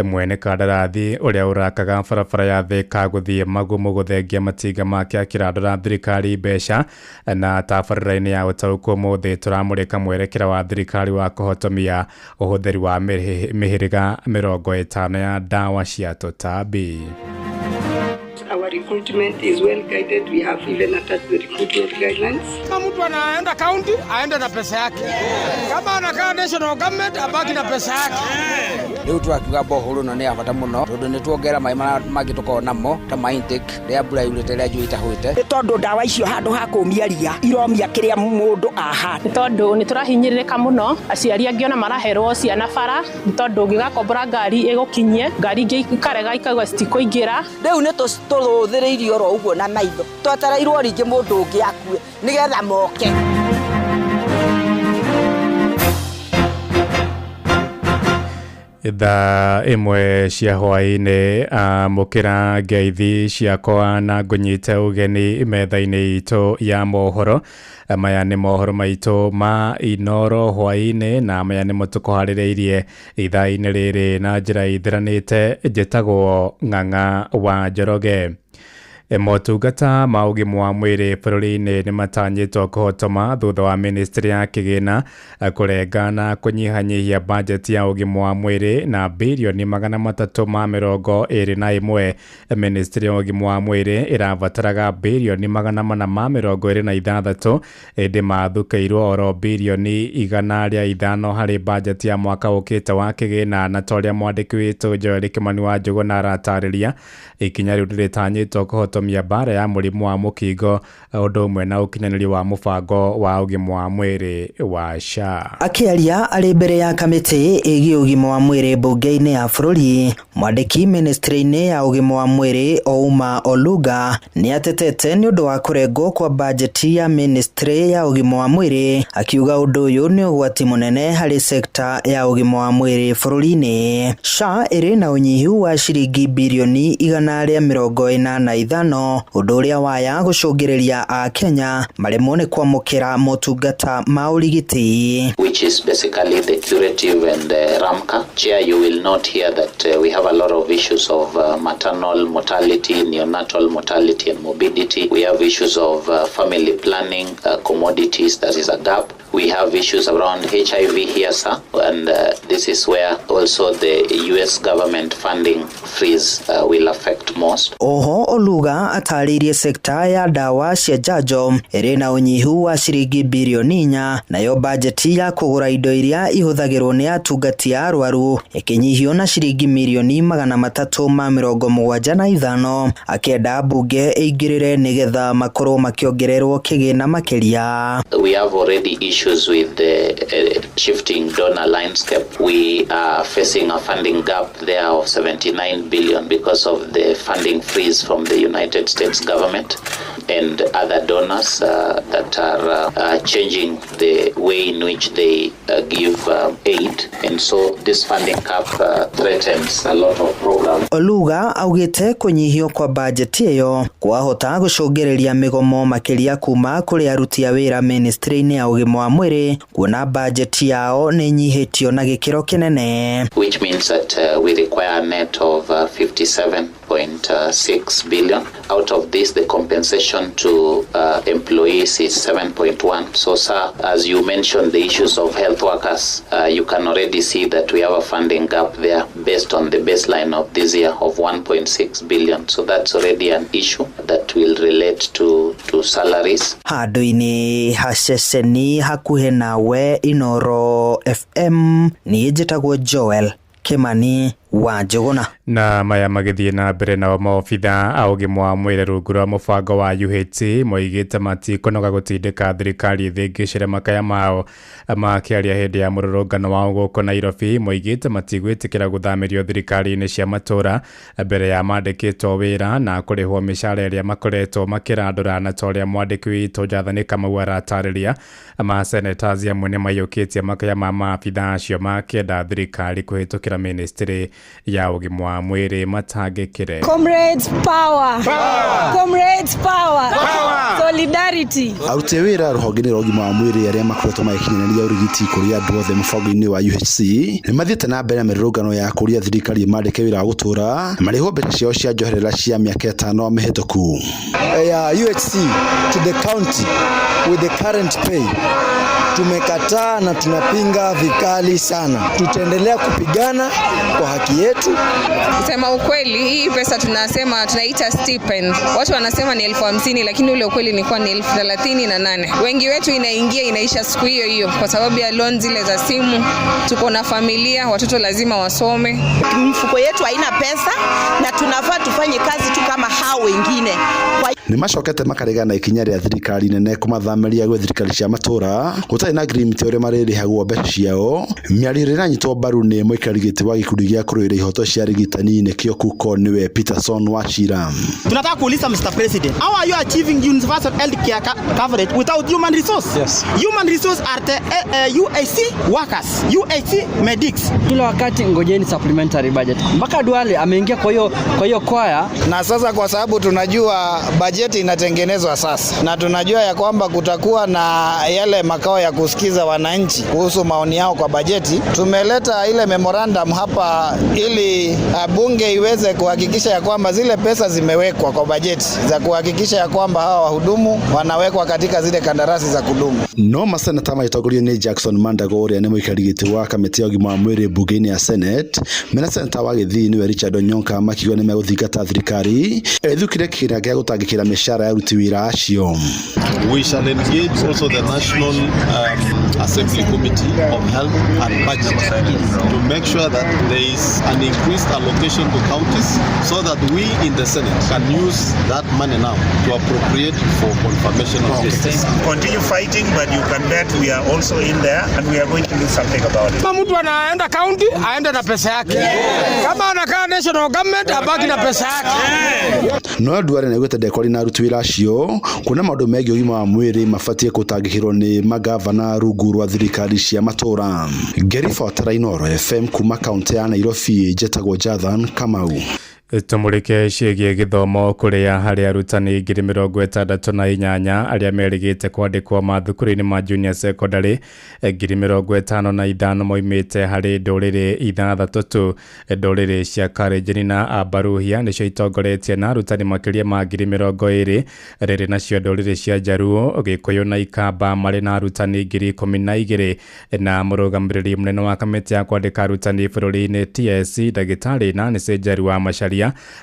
Mwene kandarathi ũrĩa ũrakaga barabara ya Thika gũthiĩ Magumu gũthengia matinga make akĩrandũra thirikari mbeca. Na tabarĩra-inĩ ya ũtaũku ũmũthĩ tũramũrĩka mwerekera wa thirikari wa kũhotomia ũhũthĩri wa mĩhĩrĩga 50 ya ndawa cia tũtambi. Our recruitment is well guided. We have even attached the recruitment guidelines. Kama mtu anaenda county aende na pesa yake. Kama anakaa national government abaki na pesa yake. Rĩu tũrakiuga borehole ĩno nĩ ya bata mũno tondũ nĩ tuongerera maĩ marĩa mangĩ tũkoragwo namo ta ma intake rĩrĩa mbura yurĩte, rĩrĩa njũĩ itahũĩte. Nĩ tondũ ndawa icio handũ ha kũmia ria iromia kĩrĩa mũndũ ahanda. Nĩ tondũ nĩ tũrahinyĩrĩrĩka mũno, aciari angĩ ona maraherwo ciana bara, nĩ tondũ ũngĩgakombora ngari ĩgũkinyie, ngari ingĩ ikarega ikauga citikũingĩra. Rĩu nĩ tũrũthĩrĩirio oro ũguo na maitho, twetereirwo rĩngĩ mũndũ ũngĩ akue nĩgetha moke. Thaa 1 cia hwaĩ-inĩ, amũkĩra ngeithi ciakwa na ngũnyite ũgeni metha-inĩ itũ ya mohoro. Maya nĩ mohoro maitũ ma Inoro hwaĩ-inĩ, na maya nĩmo tũkũharĩrĩirie ithaa-inĩ rĩrĩ na njĩra ithiranĩte. Njĩtagwo Ng'ang'a wa Njoroge. Motungata ma ũgima wa mwĩrĩ bũrũri-inĩ nĩ matanyĩtwo kũhotoma thutha wa ministry ya kĩgĩna kũrenga na kũnyihanyihia bajeti ya ũgima wa mwĩrĩ na birioni 321. Ministry ya ũgima wa mwĩrĩ ĩrabataraga birioni 426, ĩndĩ mathukĩirwo oro birioni 105 harĩ bajeti ya mwaka ũkĩte wa kĩgĩna. Na ta ũrĩa mwandĩki witũ Joel Kimani wa Njũgũna aratarĩria, ikinya rĩu rĩtanyĩtwo kũhotomia mbara ya mũrimũ wa mũkingo ũndũ ũmwe na ũkinyanĩria wa mũbango wa ũgima wa mwĩrĩ wa SHA. Akĩaria arĩ mbere ya kamĩtĩ ĩgiĩ ũgima wa mwĩrĩ mbunge-inĩ ya bũrũri, mwandĩki ministry-inĩ ya ũgima wa mwĩrĩ Ouma Oluga nĩ atetete nĩ ũndũ wa kũrengwo kwa bajeti ya ministry ya ũgima wa mwĩrĩ, akiuga ũndũ ũyũ nĩ ũgwati mũnene harĩ sekta ya ũgima wa mwĩrĩ bũrũri-inĩ. SHA ĩrĩ na ũnyihu wa ciringi birioni 185, ũndũ ũrĩa waya gũcũngĩrĩria Akenya maremwo nĩ kwamũkĩra motungata ma ũrigiti. Which is basically the curative and RAMCA. Chair, you will note here that we have a lot of issues of maternal mortality, neonatal mortality and morbidity. We have issues of family planning, commodities, that is a gap. We have issues around HIV here, sir, and this is where also the US government funding freeze will affect most. Oho Oluga atarĩirie sekta ya ndawa cia njanjo ĩrĩ na ũnyihu wa ciringi birioni 4, nayo bajeti ya kũgũra indo iria ihũthagĩrwo nĩ atungati a arwaru ĩkĩnyihio na ciringi mirioni 375, akĩenda mbunge ĩingĩrĩre nĩgetha makorwo makĩongererwo kĩgĩna makĩria. We have already issues with the shifting donor landscape. We are facing a funding gap there of 79 billion because of the funding freeze from the United United States government and other donors that are changing the way in which they give aid. And so this funding cap threatens a lot of programs. Oluga augite kunyihio kwa bajeti iyo kwahota gucũngĩrĩria mĩgomo makĩria kuma kũrĩ aruti a wĩra ministry-inĩ ya ũgima wa mwĩrĩ kuona bajeti yao nĩ nyihĩtio na gĩkĩro kĩnene. Which means that we require a net of 57.6 billion. Out of this, the compensation to employees is 7.1. So, sir, as you mentioned the issues of health workers, you can already see that we have a funding gap there based on the baseline of this year of 1.6 billion. So that's already an issue that will relate to salaries. Handũ-inĩ ha ceceni hakuhĩ nawe Inoro FM niĩ njĩtagwo Joel Kimani wa Njũgũna. Na maya magĩthiĩ na mbere nao maobitha a ũgima wa mwĩrĩ rungu rwa mũbango wa UHC moigĩte matikũnoga gũtindĩka thirikari ĩthĩngĩcĩre makaya mao. Makĩaria hĩndĩ ya mũrũrũngano wao gũkũ Nairobi moigĩte matigwĩtĩkĩra gũthamĩrio thirikari-inĩ cia matũra mbere ya mandĩkĩtwo wĩra na kũrĩhwo mĩcara ĩrĩa makoretwo makĩrandũra, na ta ũrĩa mwandĩki witũ Jathani Kamau aratarĩria, masenators amwe nĩmaiyũkĩtie makaya ma maabitha acio makĩenda thirikari kũhĩtũkĩra ministry ya ũgima wa mwĩrĩ matangĩkĩre. Comrades power. Power. Comrades power. Power. Solidarity. Aruti a wĩra rũhonge-inĩ rwa ũgima wa mwĩrĩ arĩa makoretwo magĩkinyanĩria ũrigiti kũrĩ andũ othe mũbango-inĩ wa UHC nĩ mathiĩte na mbere na mĩrũrũngano ya kũũria thirikari ĩmandĩke wĩra wa gũtũũra na marĩhwo mbeca ciao cia njoherera cia mĩaka ĩtano mĩhĩtũku. Ya UHC to the county with the current pay tumekataa na tunapinga vikali sana. Tutaendelea kupigana kwa haki yetu. Kusema ukweli, hii pesa tunasema tunaita stipend. Watu wanasema ni 50,000 lakini ule ukweli ni kwa ni 38,000. Wengi wetu inaingia inaisha siku hiyo hiyo kwa sababu ya loan zile za simu. Tuko na familia, watoto lazima wasome. Mfuko yetu haina pesa na tunafaa tufanye kazi tu kama hao wengine. Nĩ macokete makarega na ikinya rĩa thirikari nene kũmathamĩria gwĩ thirikari cia matũra gũtarĩ na agreement ũrĩa marĩrĩhagwo mbeca ciao. Mĩario ĩrĩa ĩranyitwo mbaru nĩ mũikarĩri gĩtĩ wa gĩkundi gĩa kũrũĩrĩra ihoto cia arigitani nĩkĩo KUCO nĩwe Peterson Wachira. Tunataka kuuliza Mr. President, how are you achieving universal health care coverage without human resource? Yes. Human resource are the UAC workers, UAC medics. Kila wakati ngojeni supplementary budget. Mpaka Duale ameingia kwa hiyo kwaya. Na sasa kwa sababu tunajua bajeti inatengenezwa sasa na tunajua ya kwamba kutakuwa na yale makao ya kusikiza wananchi kuhusu maoni yao kwa bajeti, tumeleta ile memorandum hapa ili bunge iweze kuhakikisha ya kwamba zile pesa zimewekwa kwa bajeti za kuhakikisha ya kwamba hawa wahudumu wanawekwa katika zile kandarasi za kudumu. No masenata magĩtongorio nĩ Jackson Mandago ũrĩa nĩ mũikarĩri gĩtĩ wa kamĩtĩ ya ũgima wa mwĩrĩ mbunge-inĩ ya Senate, mena senata wa Gĩthii nĩwe Richard Onyonka makiuga nĩ megũthingata thirikari ĩthukire kĩgĩna gĩa gũtangĩkĩra mĩcara ya aruti wĩra acio. We shall engage also the National Assembly Committee of Health and Budget to make sure that there is an increased allocation to counties so that we in the Senate can use that money now to appropriate for confirmation of justice. Continue fighting, but you can bet we are also in there and we are going to do something about it. Kama mtu anaenda county, aende na pesa yake. Kama anakaa national government, abaki na pesa yake. No Duale nĩaugĩte ndekwaria na aruti wĩra acio kuona maũndũ megiĩ ũgima wa mwĩrĩ mabatiĩ gũtangĩkĩrwo nĩ magavana rungu rwa thirikari cia matũra. Ngĩribotera Inoro FM kuma kaunti ya Nairobi, njĩtagwo Jathan Kamau. Tumũrĩke ciĩgiĩ gĩthomo kũrĩa harĩ arutani 68,000 arĩa merĩgĩte kwandĩkwo mathukuru-inĩ ma junior secondary 55,000 moimĩte harĩ ndũrĩrĩ ithathatũ tu. Ndũrĩrĩ cia Kalenjin na Abaruhia nĩcio itongoretie na arutani makĩria ma 20,000, rĩrĩ nacio ndũrĩrĩ cia Jaruo, Gĩkũyũ na Ikamba marĩ na arutani 12,000. Na mũrũgamĩrĩri mũnene wa kamĩtĩ ya kwandĩka arutani bũrũri-inĩ TSC Ndagĩtarĩ Nancy Njeru wa Macharia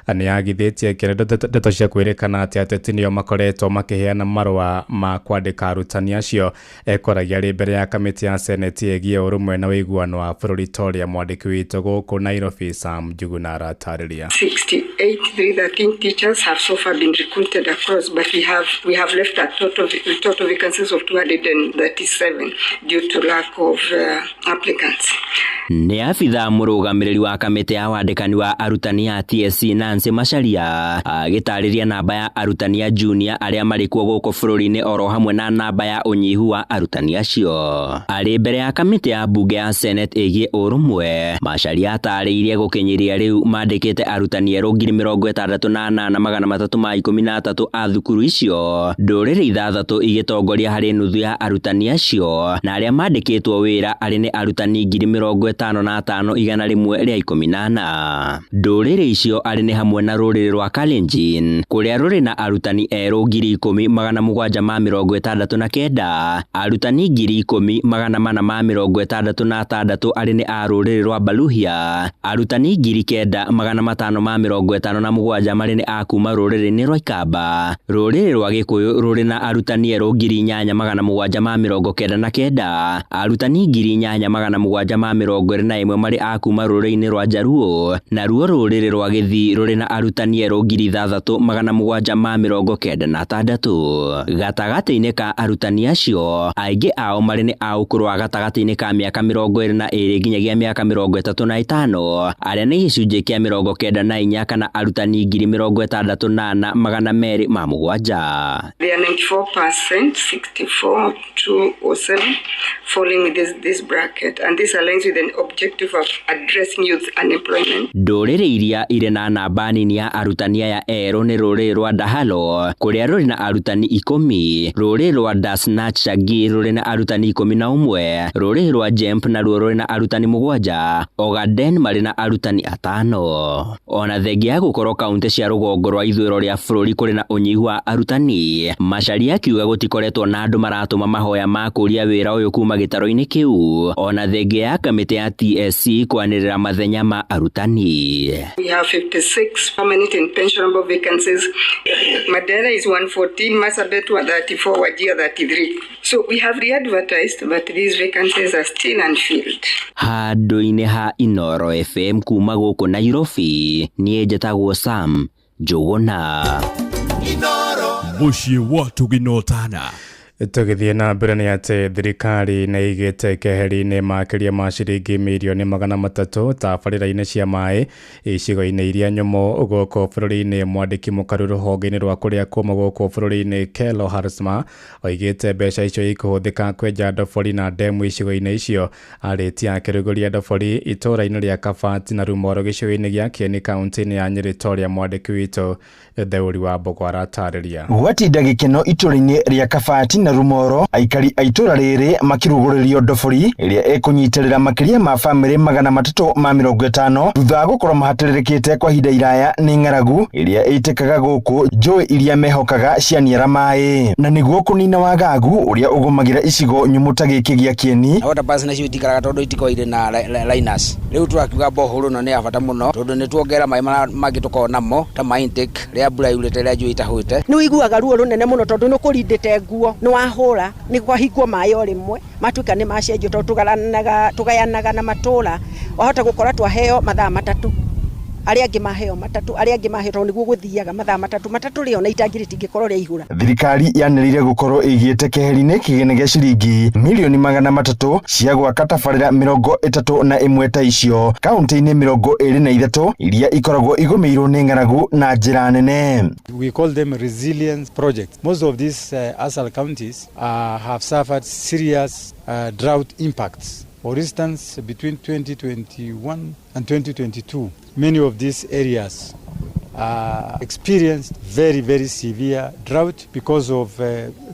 nĩ agithĩtie ndeto cia kwĩrĩkana atĩ ateti nĩo makoretwo makĩheana marũa ma kwandĩka arutani acio. Ekoragia arĩ mbere ya kamĩtĩ ya Senate ĩgiĩ ũrũmwe na ũiguano wa bũrũri ta ũrĩa mwandĩki witũ gũkũ Nairobi Sam Njuguna aratarĩria. 68,313 teachers have so far been recruited across, but we have left a total vacancies of 237 due to lack of applicants. Nĩ abithaa mũrũgamĩrĩri wa kamĩtĩ ya wandĩkani wa arutani a TSC Nancy Macharia agĩtarĩria namba ya arutani a junior arĩa marĩ kuo gũkũ bũrũri-inĩ oro hamwe na namba ya ũnyihu wa arutani acio. Arĩ mbere ya kamĩtĩ ya mbunge ya Senate ĩgiĩ ũrũmwe, Macharia atarĩirie gũkinyĩria rĩu mandĩkĩte arutani erũ 68,313 a thukuru icio, ndũrĩrĩ 6 igĩtongoria harĩ nuthu ya arutani acio, na arĩa mandĩkĩtwo wĩra arĩ nĩ arutani 55,114. Ndũrĩrĩ icio arĩ nĩ hamwe na rũrĩrĩ rwa Kalenjin kũrĩa rũrĩ na arutani erũ 10,769, arutani 10,466 arĩ nĩ a rũrĩrĩ rwa Baluhya, arutani 9,557 marĩ nĩ a kuma rũrĩrĩ-inĩ rwa Ikamba, rũrĩrĩ rwa Gĩkũyũ rũrĩ na arutani erũ 8,799, arutani 8,721 marĩ a kuma rũrĩrĩ-inĩ rwa Jaruo, naruo rũrĩrĩ rwa Gĩthii rũrĩ na arutani erũ 6,796. Gatagatĩ-inĩ ka arutani acio, aingĩ ao marĩ nĩ a ũkũrũ wa gatagatĩ-inĩ ka mĩaka 22 nginyagia mĩaka 35, arĩa nĩ gĩcunjĩ kĩa 94 kana arutani 64,207. They are 94%, 64,207 falling within this bracket, and this aligns with an objective of addressing youth unemployment. Ndũrĩrĩ iria irĩ na namba nini ya arutani aya erũ nĩ rũrĩrĩ rwa Dahalo kũrĩa rũrĩ na arutani 10, rũrĩrĩ rwa Dasnach Shagir rũrĩ na arutani 11, rũrĩrĩ rwa Jemp naruo rũrĩ na arutani 7, Ogaden marĩ na arutani 5. Ona thengia ya gũkorwo kaunti cia rũgongo rwa ithũĩro rĩa bũrũri kũrĩ na ũnyihu wa arutani, Macharia akiuga gũtikoretwo na andũ maratũma mahoya ma kũũria wĩra ũyũ kuma gĩtarũ-inĩ kĩu, ona thengia ya kamĩtĩ ya TSC kwanĩrĩra mathenya ma arutani. We have 56 permanent and pensionable vacancies. Mandera is 114, Marsabit 34, Wajir 33. So we have re-advertised, but these vacancies are still unfilled. Handũ-inĩ ha Inooro FM kuma gũkũ Nairobi, niĩ njĩtagwo Sam Njũgũna. Mũciĩ wa Tũginotana. Tũgĩthiĩ na mbere nĩ atĩ thirikari nĩ ĩigĩte keheri-inĩ makĩria ma ciringi mirioni 300 tabarĩra-inĩ cia maĩ icigo-inĩ iria nyũmũ gũkũ bũrũri-inĩ. Mwandĩki mũkaru rũhonge-inĩ rwa kũrĩa kũmũ gũkũ bũrũri-inĩ Kelo Harsma oigĩte mbeca icio ikũhũthĩka kwenja ndobori na ndemu icigo-inĩ icio. Arĩtie akĩrugũria ndobori itũũra-inĩ rĩa Kabati na Rumoro gĩcigo-inĩ gĩa Kieni kaunti-inĩ ya Nyĩrĩ ta ũrĩa mwandĩki witũ Theuri wa Mbogo aratarĩria. Gwatinda gĩkeno itũũra-inĩ rĩa Kabati na Rumoro, aikari a itũũra rĩrĩ makĩrugũrĩrio ndobori ĩrĩa ĩkũnyitĩrĩra makĩria ma bamĩrĩ 350 thutha wa gũkorwo mahatĩrĩrĩkĩte kwa ihinda iraya nĩ ng'aragu ĩrĩa ĩitĩkaga gũkũ njũĩ iria mehokaga cianiara maĩ, na nĩguo kũnina wagagu ũrĩa ũgũmagĩra icigo nyũmũ ta gĩkĩ gĩa Kieni. Na water pass nacio itikaraga tondũ itikoragwo irĩ na liners. Rĩu tũrakiuga borehole ĩno nĩ ya bata mũno tondũ nĩ tuongerera maĩ marĩa mangĩ tũkoragwo namo ta ma intake rĩrĩa mbura yurĩte, rĩrĩa njũĩ itahũĩte. Nĩ ũiguaga ruo rũnene mũno tondũ nĩ ũkũrindĩte nguo, nĩ wahũra, nĩ kwahingwo maĩ o rĩmwe matuĩka nĩ macenjio tondũ tũgayanaga na matũra. Wahota gũkora twaheo mathaa 3, arĩa angĩ maheo 3, arĩa angĩ maheo, tondũ nĩguo gũthiaga mathaa 3 rĩo na itangi rĩtingĩkorwo rĩaihũra. Thirikari yanĩrĩire gũkorwo ĩigĩte keheri-inĩ kĩgĩna gĩa ciringi mirioni 300 cia gwaka tabarĩra 31 ta icio kaunti-inĩ 23 iria ikoragwo igũmĩirwo nĩ ng'aragu na njĩra nene. We call them resilience projects. Most of these ASAL counties have suffered serious drought impacts. For instance, between 2021 and 2022, many of these areas experienced very, very severe drought because of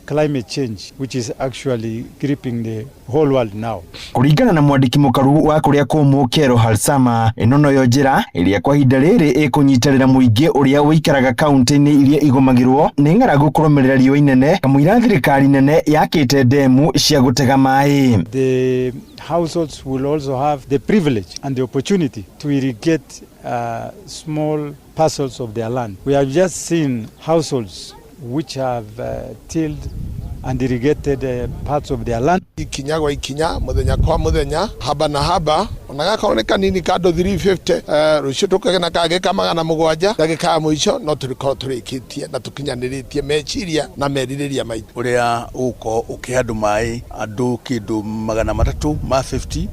climate change, which is actually gripping the whole world now. Kũringana na mwandĩki mũkaru wa kũrĩa kũmũ Kero Halsama, ĩno noyo njĩra ĩrĩa kwa ihinda rĩrĩ ĩkũnyitĩrĩra mũingĩ ũrĩa ũikaraga kaunti-inĩ iria igũmagĩrwo nĩ ng'aragu kũrũmĩrĩra riũa inene kamũira thirikari nene yakĩte ndemu cia gũtega maĩ. The households will also have the privilege and the opportunity to irrigate small parcels of their land. We have just seen households which have tilled and irrigated parts of their land. Ikinya gwa ikinya, muthenya kwa muthenya, haba na haba, ona gakorwo nĩ kanini ka andũ 350, rũciũ tũkagĩa kangĩ ka 700, ndagĩka ya mũico no tũrĩkorwo tũrĩkĩtie na tũkinyanĩrĩtie meciria na merirĩria maitũ. Ũrĩa ũgũkorwo ũkĩhe andũ maĩ, andũ kĩndũ 350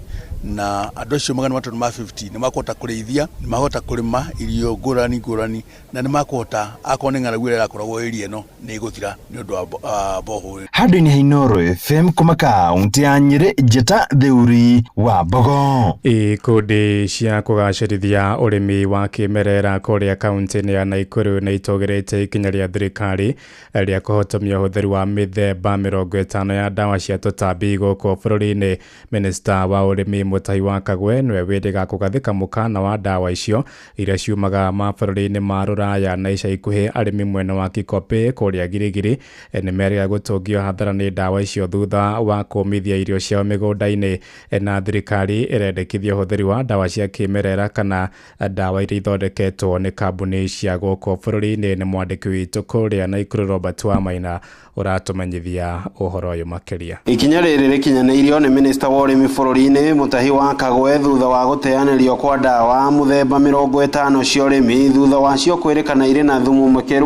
Na andũ acio 350 nĩ makũhota kũrĩithia, nĩ makũhota kũrĩma irio ngũrani ngũrani, na nĩ makũhota akorwo nĩ ng'aragu ĩrĩa ĩrakoragwo area ĩno nĩ ĩgũthira nĩ ũndũ wa borehole. Handũ-inĩ ha Inooro FM kuma kaunti ya Nyĩrĩ, Njĩta Theuri wa Mbogo. Ikundi cia kũgacĩrithia ũrĩmi wa kĩmerera kũrĩa kaunti-inĩ ya Nakuru nĩ itũgĩrĩte ikinya rĩa thirikari rĩa kũhotomia ũhũthĩri wa mĩthemba 50 ya ndawa cia tũtambi gũkũ bũrũri-inĩ. Minista wa ũrĩmi Mutahi wa Kagwe nĩwe wĩrĩga kũgathĩka mũkana wa ndawa icio iria ciumaga mabũrũri-inĩ ma rũraya, na ica ikuhĩ arĩmi mwena wa Kikopĩ kũrĩa Girigiri nĩ merĩga gũtũngio hathara nĩ ndawa icio thutha wa kũmithia irio ciao mĩgũnda-inĩ. Na thirikari ĩrendekithia ũhũthĩri wa ndawa cia kĩmerera kana ndawa iria ithondeketwo nĩ kambuni cia gũkũ bũrũri-inĩ. Nĩ mwandĩki witũ kũrĩa Nakuru Robert Wamaina ũratũmenyithia ũhoro ũyũ makĩria. Ikinya rĩrĩ rĩkinyanĩirio nĩ minista wa ũrĩmi bũrũri-inĩ Mutahi wa Kagwe thutha wa gũteanĩrio kwa ndawa mũthemba 50 cia ũrĩmi thutha wacio kwĩrĩkana irĩ na thumu mũkĩru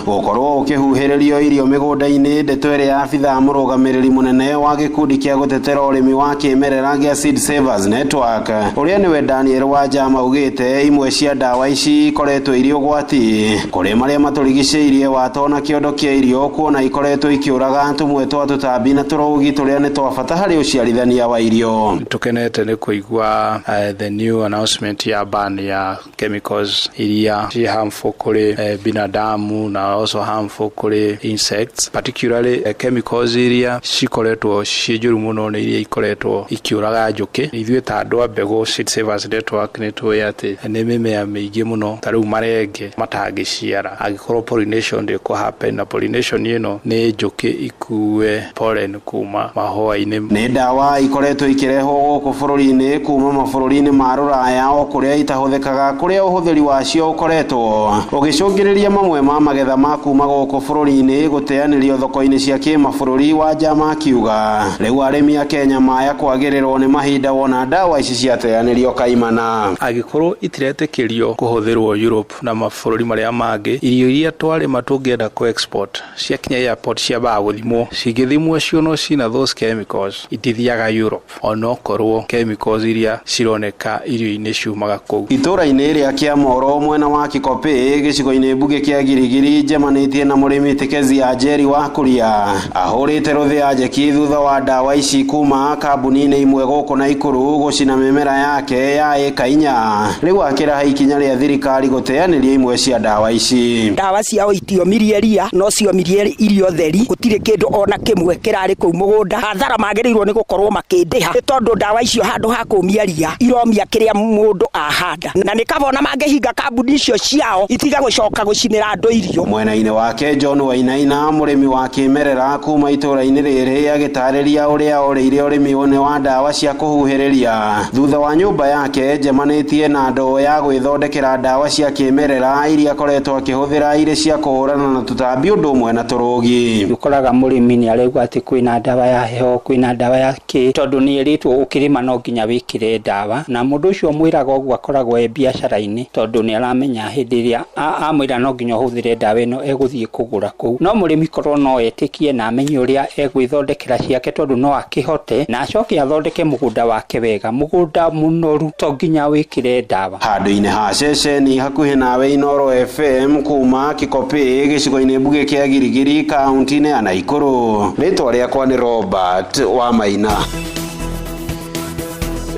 gũkorwo ũkĩhuhĩrĩrio irio mĩgũnda-inĩ. Ndeto ĩrĩa abithaa mũrũgamĩrĩri mũnene wa gĩkundi kĩa gũtetera ũrĩmi wa kĩmerera gĩa Seed Savers Network ũrĩa nĩwe Daniel Wajama augĩte imwe cia ndawa ici ikoretwo irĩ ũgwati kũrĩ marĩa matũrigicĩirie watona kĩondo kĩa irio kuona ikoretwo ikĩũraga tũmwe twa tũtambi na tũrũgi tũrĩa nĩ twa bata harĩ ũciarithania wa irio. Tukenete nĩ kũigua the new announcement ya ban ya chemicals iria ci harmful kũrĩ binadamu na also harmful kũrĩ insects, particularly chemicals iria cikoretwo ciĩ njũru mũno nĩ iria ikoretwo ikĩũraga njũkĩ. Ithuĩ ta andũ a mbegũ Seed Savers Network nĩ tũĩ atĩ nĩ mĩmea mĩingĩ mũno ta rĩu marenge matangĩciara angĩkorwo pollination ndĩkũ happen, na pollination ĩno nĩ njũkĩ ikue pollen kuma mahũa-inĩ. Nĩ ndawa ikoretwo ikĩrehwo gũkũ bũrũri-inĩ kuma mabũrũri-inĩ ma rũraya o kũrĩa itahũthĩkaga, kũrĩa ũhũthĩri wacio ũkoretwo ũgĩcũngĩrĩria mamwe ma magetha ma kuma gũkũ bũrũri-inĩ gũteanĩrio thoko-inĩ cia kĩmabũrũri. Wajama akiuga rĩu arĩmi a Kenya maya kwagĩrĩrwo nĩ mahinda wona ndawa ici ciateanĩrio kaimana. Angĩkorwo itiretĩkĩrio kũhũthĩrwo Europe na mabũrũri marĩa mangĩ, irio iria twarĩma tũngĩenda kũ export ciakinya airport ciambaga gũthimwo, cingĩthimwo cionwo cina those chemicals itithiaga Europe, onokorwo chemicals iria cironeka irio-inĩ ciumaga kũu. Itũra-inĩ rĩa Kĩamoro mwena wa Kikopĩ gĩcigo-inĩ mbunge kĩa Girigiri njemanĩtie na mũrĩmi Tekezi ya Njeri wa Kuria ahũrĩte rũthĩa njeki thutha wa ndawa ici kuma kambuni-inĩ imwe gũkũ Naikuru gũcina mĩmera yake ya ĩka 4. Rĩu akĩraha ikinya rĩa thirikari gũteanĩria imwe cia ndawa ici. Ndawa ciao itiomirie ria no ciomirie irio theri, gũtirĩ kĩndũ ona kĩmwe kĩrarĩ kũu mũgũnda. Hathara magĩrĩirwo nĩ gũkorwo makĩndĩha nĩ tondũ ndawa icio handũ ha kũmia ria iromia kĩrĩa mũndũ ahanda, na nĩ kaba ona mangĩhinga kambuni icio ciao itiga gũcoka gũcinĩra andũ irio. Mwena-inĩ wake John Wainaina mũrĩmi wa kĩmerera kuma itũra-inĩ rĩrĩ agĩtarĩria ũrĩa orĩire ũrĩmi wa ndawa cia kũhuhĩrĩria thutha wa nyũmba yake njemanĩtie na ndoo ya gwĩthondekera ndawa cia kĩmerera iria akoretwo akĩhũthĩra irĩ cia kũhũrana na tũtambi ũndũ ũmwe na tũrũgi. Ũkoraga mũrĩmi nĩ araigua atĩ kwĩna ndawa ya heho, kwĩna ndawa ya kĩ, tondũ nĩ ĩrĩtwo ũkĩrĩma no nginya wĩkĩre ndawa, na mũndũ ũcio ũmwĩraga ũguo akoragwo e biacara-inĩ tondũ nĩ aramenya hĩndĩ ĩrĩa amwĩra no nginya ũhũthĩre ndawa ĩno egũthiĩ kũgũra kũu. No mũrĩmi korwo no etĩkie na amenye ũrĩa egwĩthondekera ciake tondũ no akĩhote na acoke athondeke mũgũnda wake wega, mũgũnda mũnoru to nginya wĩkĩre ndawa. Handũ-inĩ ha ceceni hakuhĩ nawe Inooro FM kuma Kikopĩ gĩcigo-inĩ mbunge kĩa Girigiri kaunti-inĩ ya Nakuru. Rĩtwa rĩakwa nĩ Robert Wamaina.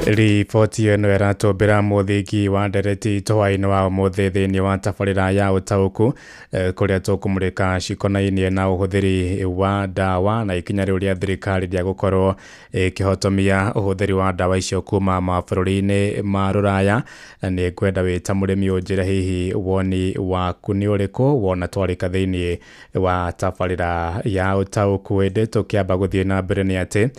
Riboti ĩno ĩratũmbĩra mũthingi wa ndereti tũhwaĩ-inĩ wa ũmũthĩ thĩinĩ wa tabarĩra ya ũtaũku kũrĩa tũkũmũrĩka cikonainie na ũhũthĩri wa ndawa na ikinya rĩu rĩa thirikari rĩa gũkorwo ĩkĩhotomia ũhũthĩri wa ndawa icio kuma mabũrũri-inĩ ma rũraya. Nĩ ngwenda wĩ ta mũrĩmi ũnjĩre hihi woni waku nĩ ũrĩkũ wona twarĩka thĩinĩ wa tabarĩra ya ũtaũku. Ĩndĩ tũkĩamba gũthiĩ na mbere nĩ atĩ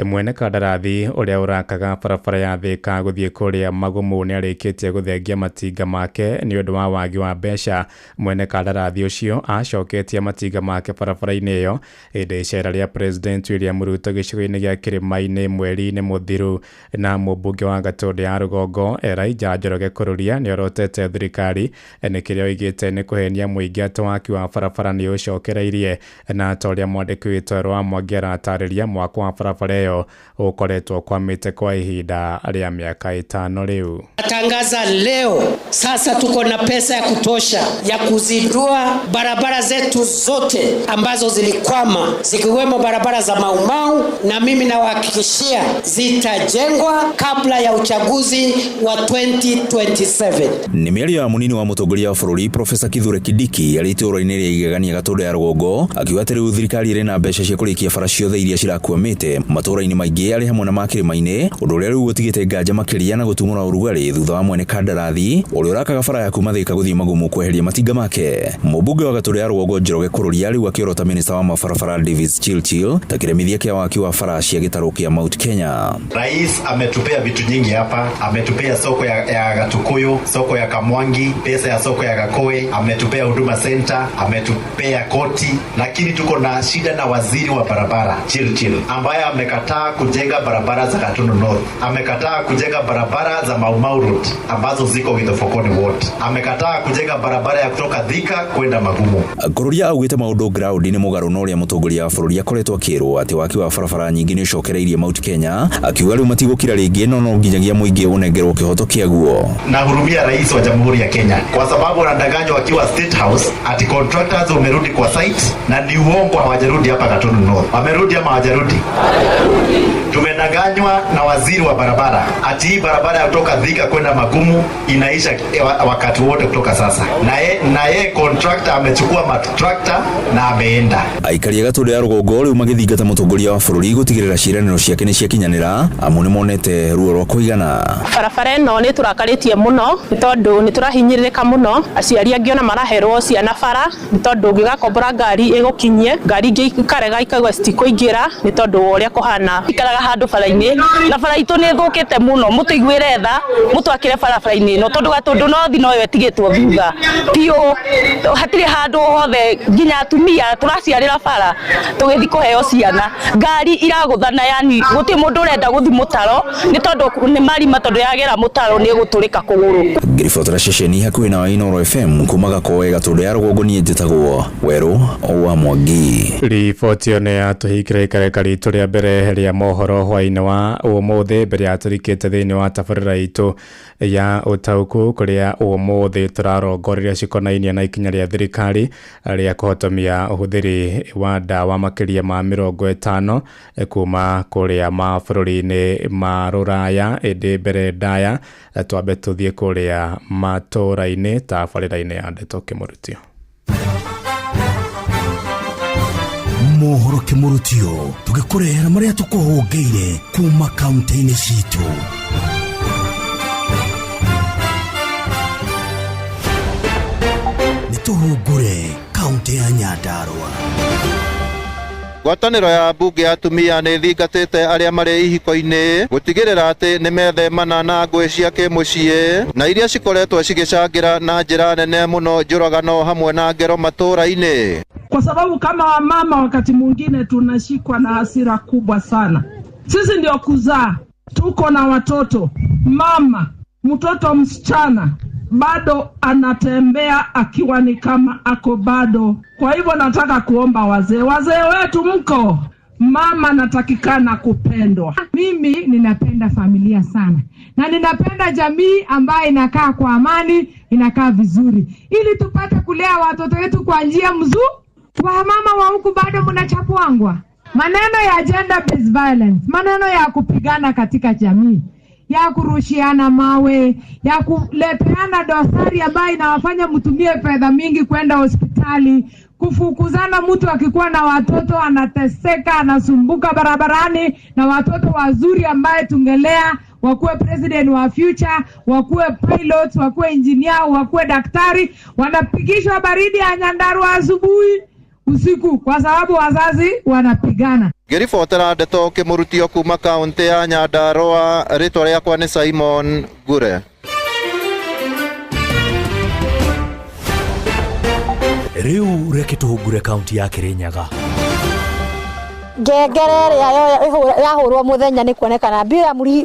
mwene kandarathi ũrĩa ũrakaga barabara ya Thika gũthiĩ kũrĩa Magumu nĩ arĩkĩtie gũthengia matinga make nĩ ũndũ wa wagi wa mbeca. Mwene kandarathi ũcio acoketie matinga make barabara-inĩ ĩyo hĩndĩ icera rĩa President William Ruto gĩcigo-inĩ gĩa Kĩrĩma-inĩ mweri-inĩ mũthiru. Na mũmbunge wa Gatũndũ ya Rũgongo Elijah Njoroge Kururia nĩ orotete thirikari nĩ kĩrĩa oigĩte nĩ kũhenia mũingĩ atĩ waki wa barabara nĩ ũcokereirie. Na ta ũrĩa mwandĩki witũ Erwa Mwangi aratarĩria, mwako wa barabara ĩyo ĩyo ũkoretwo ũkwamĩte kwa ihinda rĩa mĩaka 5 rĩu. Natangaza leo sasa tuko na pesa ya kutosha ya kuzindua barabara zetu zote ambazo zilikwama zikiwemo barabara za Maumau, na mimi nawahakikishia zitajengwa kabla ya uchaguzi wa 2027. Nĩ mĩario ya mũnini wa mũtongoria wa bũrũri Profesa Kithure Kindiki arĩ itũũra-inĩ rĩa Igegania Gatũndũ ya rũgongo akiuga atĩ rĩu thirikari ĩrĩ na mbeca cia kũrĩkia bara ciothe iria cirakwamĩte matũũra-inĩ maingĩ arĩ hamwe na ma kĩrĩma-inĩ, ũndũ ũrĩa rĩu ũtigĩte nganja makĩria na gũtumũra ũrugarĩ thutha wa mwene kandarathi ũrĩa ũrakaga bara ya kuma Thika gũthiĩ Magumu kweheria matinga make. Mũmbunge wa Gatũndũ ya rũgongo Njoroge Kũrũria rĩu akĩorota minista wa mabarabara Davis Chirchir ta kĩremithia kĩa waki wa bara cia gĩtarũ kĩa Mount Kenya. Rais ametupea vitu nyingi hapa, ametupea soko ya Gatukuyu, soko ya Kamwangi, pesa ya soko ya Gakoe, ametupea Huduma Center, ametupea koti, lakini tuko na shida na waziri wa barabara Chirchir ambaye amekataa kujenga barabara za Gatundu North, amekataa kujenga barabara za Mau Mau Road ambazo ziko Githofokoni Ward, amekataa kujenga barabara ya kutoka Thika kwenda Magumu. Kũrũria augĩte maũndũ ground nĩ mũgarũ na ũrĩa mũtongoria wa bũrũri akoretwo akĩrwo atĩ waki wa barabara nyingĩ nĩ ũcokereirie Mount Kenya, akiuga rĩu matigũkira rĩngĩ no nginyagia mũingĩ ũnengerwo kĩhoto kĩaguo. Nahurumia rais wa Jamhuri ya Kenya kwa sababu wanadanganywa wakiwa State House ati contractors wamerudi kwa site, na ni uongo, hawajarudi hapa Gatundu North. Wamerudi ama hawajarudi? Tumedanganywa na waziri wa barabara ati hii barabara ya kutoka Thika kwenda Magumu inaisha wakati wote kutoka sasa, na ye contractor amechukua matrakta na ameenda. Aikari a Gatũndũ ya rũgongo rĩu magĩthingata mũtongoria wa bũrũri gũtigĩrĩra ciĩranĩro ciake nĩ ciakinyanĩra, amu nĩmonete ruo rwa kũigana. Barabara ĩno nĩ tũrakarĩtie mũno nĩ tondũ nĩ tũrahinyĩrĩrĩka mũno, aciari angĩ ona maraherwo ciana bara nĩ tondũ ũngĩgakombora ngari ĩgũkinyie, ngari ingĩ ikarega ikauga citikũingĩra nĩ tondũ wa ũrĩa kũhana. Ikaraga handũ bara-inĩ na bara itũ nĩ ĩthũkĩte mũno, mũtũiguĩre tha mũtwakĩre barabara-inĩ ĩno tondũ Gatũndũ North noyo ĩtigĩtwo thutha biũ, hatirĩ handũ hothe nginya atumia tũraciarĩra bara tũgĩthiĩ kũheo ciana, ngari iragũthana, yani gũtirĩ mũndũ ũrenda gũthiĩ mũtaro nĩ tondũ nĩ marima, tondũ yagera mũtaro nĩ ĩgũtũrĩka kũgũrũ. Ngĩribotera ceceni hakuhĩ na Inooro FM kuma Gakoe Gatũndũ ya rũgongo, niĩ njĩtagwo Werũ wa Mwangi. Riboti ĩyo nĩ yatũhingĩra ikareka ritũ rĩa mbere rĩa mohoro hwaĩ-inĩ wa ũmũthĩ, mbere ya tũrikĩte thĩinĩ wa tabarĩra itũ ya ũtaũku kũrĩa ũmũthĩ tũrarongoreria cikonainie na ikinya rĩa thirikari rĩa kũhotomia ũhũthĩri wa ndawa makĩria ma 50 kuma kũrĩa mabũrũri-inĩ ma rũraya. Ĩndĩ mbere ndaya twambe tũthiĩ kũrĩa matũũra-inĩ tabarĩra-inĩ ya Ndeto Kĩmũrutio. Mohoro Kĩmũrutio tũgĩkũrehera marĩa tũkũhũngĩire kuma kaunti-inĩ citũ. Nĩ tũhungure kaunti ya Nyandarua. Ngwatanĩro ya mbunge ya atumia nĩ ĩthingatĩte arĩa marĩ ihiko-inĩ gũtigĩrĩra atĩ nĩ methemana na ngũĩ cia kĩmũciĩ na iria cikoretwo cigĩcangĩra na njĩra nene mũno njũragano hamwe na ngero matũũra-inĩ. Kwa sababu kama wamama wakati mwingine tunashikwa na hasira kubwa sana. Sisi ndio kuzaa, tuko na watoto. Mama, mtoto msichana bado anatembea akiwa ni kama ako bado. Kwa hivyo nataka kuomba wazee wetu mko, mama natakikana kupendwa. Mimi ninapenda familia sana na ninapenda jamii ambayo inakaa kwa amani, inakaa vizuri, ili tupate kulea watoto wetu kwa njia mzuri. Wamama wa huku bado mnachapuangwa maneno ya gender based violence, maneno ya kupigana katika jamii, ya kurushiana mawe, ya kuleteana dosari ambayo inawafanya mtumie fedha mingi kwenda hospitali, kufukuzana. Mtu akikuwa na watoto anateseka, anasumbuka barabarani, na watoto wazuri ambaye tungelea wakuwe president wa future, wakuwe pilots, wakuwe engineer, wakuwe daktari, wanapigishwa baridi ya Nyandarua asubuhi usiku kwa sababu wazazi wanapigana. Ngĩribotera Ndeto Kĩmũrutio kuma kaunti ya Nyandarua, rĩtwa rĩakwa nĩ Simon Ngure. Rĩu reke tũhungure kaunti ya Kirinyaga. Ngengere ĩrĩa yahũrwo mũthenya nĩ kuonekana mbio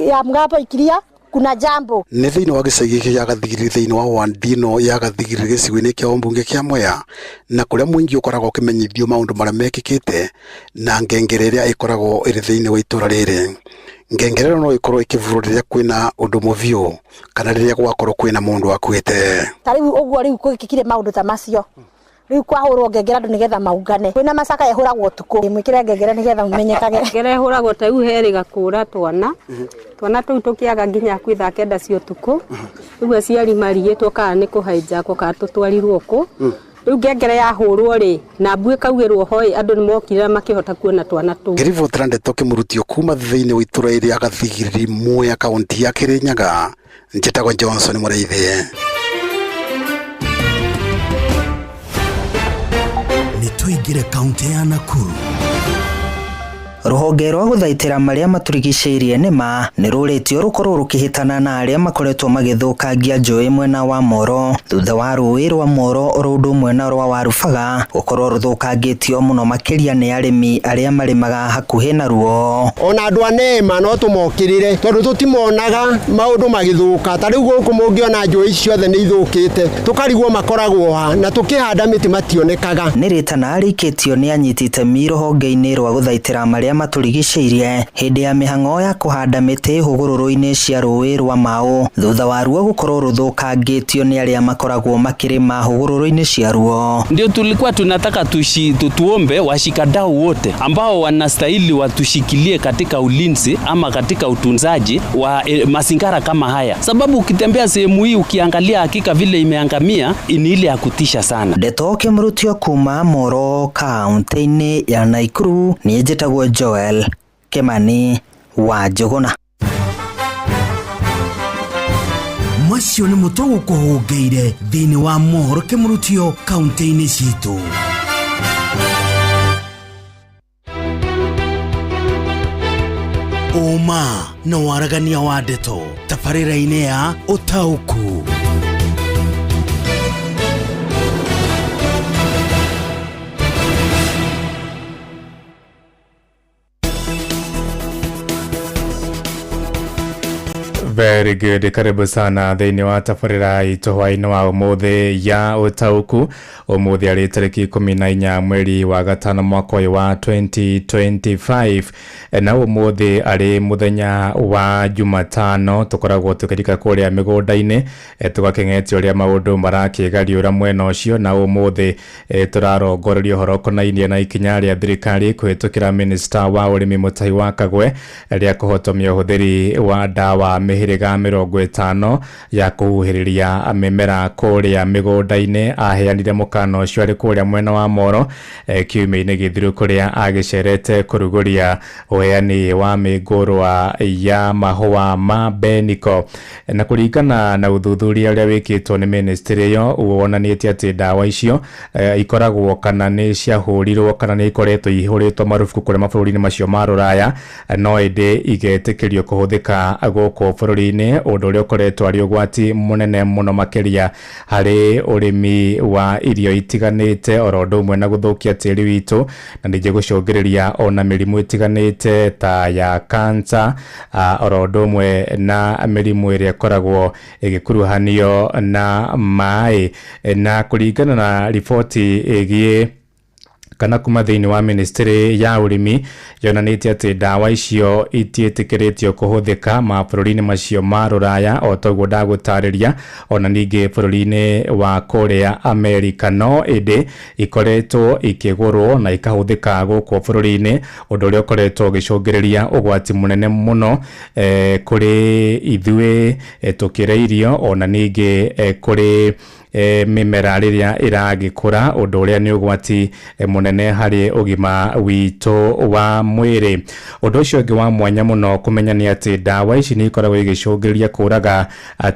ya mũgambo ikiria Kuna jambo. Nĩ thĩinĩ wa gĩcagi gĩa Gathigiriri thĩinĩ wa wandi ĩno ya Gathigiriri gĩcigo-inĩ kĩa ũmbunge kĩa Mwea, na kũrĩa mũingĩ ũkoragwo ũkĩmenyithio maũndũ marĩa mekĩkĩte na ngengere ĩrĩa ĩkoragwo ĩrĩ thĩinĩ wa itũra rĩrĩ. Ngengere ĩno no ĩkorwo ĩkĩvurwo rĩrĩa kwĩna ũndũ mũbiũ kana rĩrĩa gwakorwo kwĩna mũndũ akuĩte. Ta rĩu ũguo rĩu gwĩkĩkire maũndũ ta macio, rĩu kwahũrwo ngengere andũ nĩgetha maungane. Kwĩna macakaya ĩhũragwo ũtukũ, mwĩkĩre ngengere nĩgetha mũmenyekage. Ngengere ĩhũragwo ta rĩu herĩ gakũra twana, twana tũu tũkĩaga nginya kwĩ thaa 9 cia ũtukũ, rĩu aciari marigĩtwo kana nĩ kũhainjakwo kana tũtwarirwo kũ. Rĩu ngengere yahũrwo rĩ na mbu ĩkaugĩrwo hoi, andũ nĩmokire na makĩhota kuona twana tũu. Ngĩribotera ndeto kĩmũrutio kuma thĩinĩ wa itũra rĩa Gathigiriri Mwea kaunti ya Kirinyaga, njĩtagwo Johnson Mũrĩithi. Nĩ tũingĩre kaunti ya Nakuru. Rũhonge rwa gũthaitĩra marĩa matũrigicĩirie nĩma nĩ rũrĩtio rũkorwo rũkĩhĩtana na arĩa makoretwo magĩthũkangia njũĩ mwena wa Moro thutha wa rũĩ rwa Moro oro ũndũ ũmwe na rwa Warubaga gũkorwo rũthũkangĩtio mũno makĩria nĩ arĩmi arĩa marĩmaga hakuhĩ naruo. Ona andũ a Neema no tũmokĩrĩre tondũ tũtimonaga maũndũ magĩthũka. Ta rĩu gũkũ mũngĩona njũĩ ciothe nĩ ithũkĩte, tũkarigwo makoragwo ha na tũkĩhanda mĩtĩ mationekaga. Nĩ rĩtana rĩikĩtio nĩ anyiti itemi rũhonge-inĩ rwa gũthaitĩra marĩa matũrigicĩirie hĩndĩ ya mĩhang'o ya kũhanda mĩtĩ hũgũrũrũ-inĩ cia rũĩ rwa Mau thutha wa ruo gũkorwo rũthũkangĩtio nĩ arĩa makoragwo makĩrĩma hũgũrũrũ-inĩ cia ruo. Ndio tulikuwa tunataka tuombe washikadau wote ambao wanastahili watushikilie katika ulinzi ama katika utunzaji wa mazingara kama haya, sababu ukitembea sehemu hii ukiangalia hakika vile imeangamia ni ile ya kutisha sana. Ndeto kĩmũrutio kuma Moro kaunti-inĩ ya Nakuru nĩ njĩtagwo Joel Kimani wa Njũgũna. Macio nĩ mũtwe gũkũhũngĩire thĩinĩ wa mohoro kĩmũrutio kaunti-inĩ citũ. Ũma na waragania wa ndeto tabarĩra-inĩ ya Ũtaũku. Very good. Karibu sana thĩinĩ wa tabarĩra itũ hwaĩ-inĩ wa ũmũthĩ ya Ũtaũku. Ũmũthĩ arĩ tarĩki 14 mweri wa gatano mwaka ũyũ wa 2025, na ũmũthĩ arĩ mũthenya wa Jumatano. Tũkoragwo tũkĩrika kũrĩa mĩgũnda-inĩ, tũgakĩng'etia ũrĩa maũndũ marakĩgariũra mwena ũcio, na ũmũthĩ tũrarongoreria ũhoro ũkonainie na ikinya rĩa thirikari kũhĩtũkĩra minista wa ũrĩmi Mutahi wa Kagwe rĩa kũhotomia ũhũthĩri wa ndawa mĩhĩrĩga 50 ya kũhuhĩrĩria mĩmera kũrĩa mĩgũnda-inĩ. Aheanire mũkana ũcio arĩ kũrĩa mwena wa Moro kiumia-inĩ gĩthiru kũrĩa agĩcerete kũrugũria ũheani wa mĩngũrwa ya mahũa ma Beniko. Na kũringana na ũthuthuria ũrĩa wĩkĩtwo nĩ ministry ĩyo, wonanĩtie atĩ ndawa icio ikoragwo kana nĩ ciahũrirwo kana nĩ ikoretwo ihũrĩtwo marubuku kũrĩa mabũrũri-inĩ macio ma rũraya, no ĩndĩ igetĩkĩrio kũhũthĩka gũkũ bũrũri-inĩ, ũndũ ũrĩa ũkoretwo arĩ ũgwati mũnene mũno makĩria harĩ ũrĩmi wa irio itiganĩte, oro ũndũ ũmwe na gũthũkia tĩri witũ na ningĩ gũcũngĩrĩria ona mĩrimũ ĩtiganĩte ta ya cancer, oro ũndũ ũmwe na mĩrimũ ĩrĩa ĩkoragwo ĩgĩkuruhanio na maĩ. Na kũringana na riboti ĩgiĩ kana kuma thĩinĩ wa ministry ya ũrĩmi yonanĩtie atĩ ndawa icio itiĩtĩkĩrĩtio kũhũthĩka mabũrũri-inĩ macio ma rũraya o toguo ndagũtarĩria, ona ningĩ bũrũri-inĩ wa kũrĩa Amerika, no ĩndĩ ikoretwo ikĩgũrwo na ikahũthĩka gũkũ bũrũri-inĩ, ũndũ ũrĩa ũkoretwo ũgĩcũngĩrĩria ũgwati mũnene mũno kũrĩ ithuĩ tũkĩrĩa irio, ona ningĩ kũrĩ mĩmera rĩrĩa ĩragĩkũra, ũndũ ũrĩa nĩ ũgwati mũnene harĩ ũgima witũ wa mwĩrĩ. Ũndũ ũcio ũngĩ wa mwanya mũno kũmenya nĩ atĩ ndawa ici nĩ ikoragwo igĩcũngĩrĩria kũraga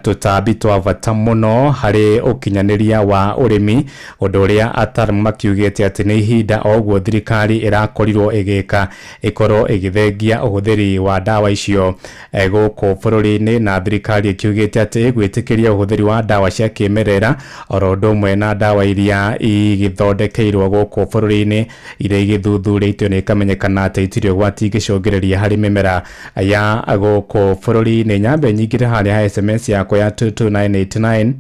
tũtambi twa bata mũno harĩ ũkinyanĩria wa ũrĩmi, ũndũ ũrĩa ataaramu makiugĩte atĩ nĩ ihinda o ũguo thirikari ĩrakorirwo ĩgĩka ĩkorwo ĩgĩthengia ũhũthĩri wa ndawa icio gũkũ bũrũri-inĩ, na thirikari ĩkiugĩte atĩ ĩgwĩtĩkĩria ũhũthĩri wa ndawa cia kĩmerera Oro ũndũ ũmwe na ndawa iria igĩthondekeirwo gũkũ bũrũri-inĩ, iria igĩthuthurĩtio nĩ ikamenyekana atĩ itirĩ ũgwati ingĩcũngĩrĩria harĩ mĩmera ya gũkũ bũrũri-inĩ. Nyambe nyingĩre harĩa ha SMS yakwa ya 22989,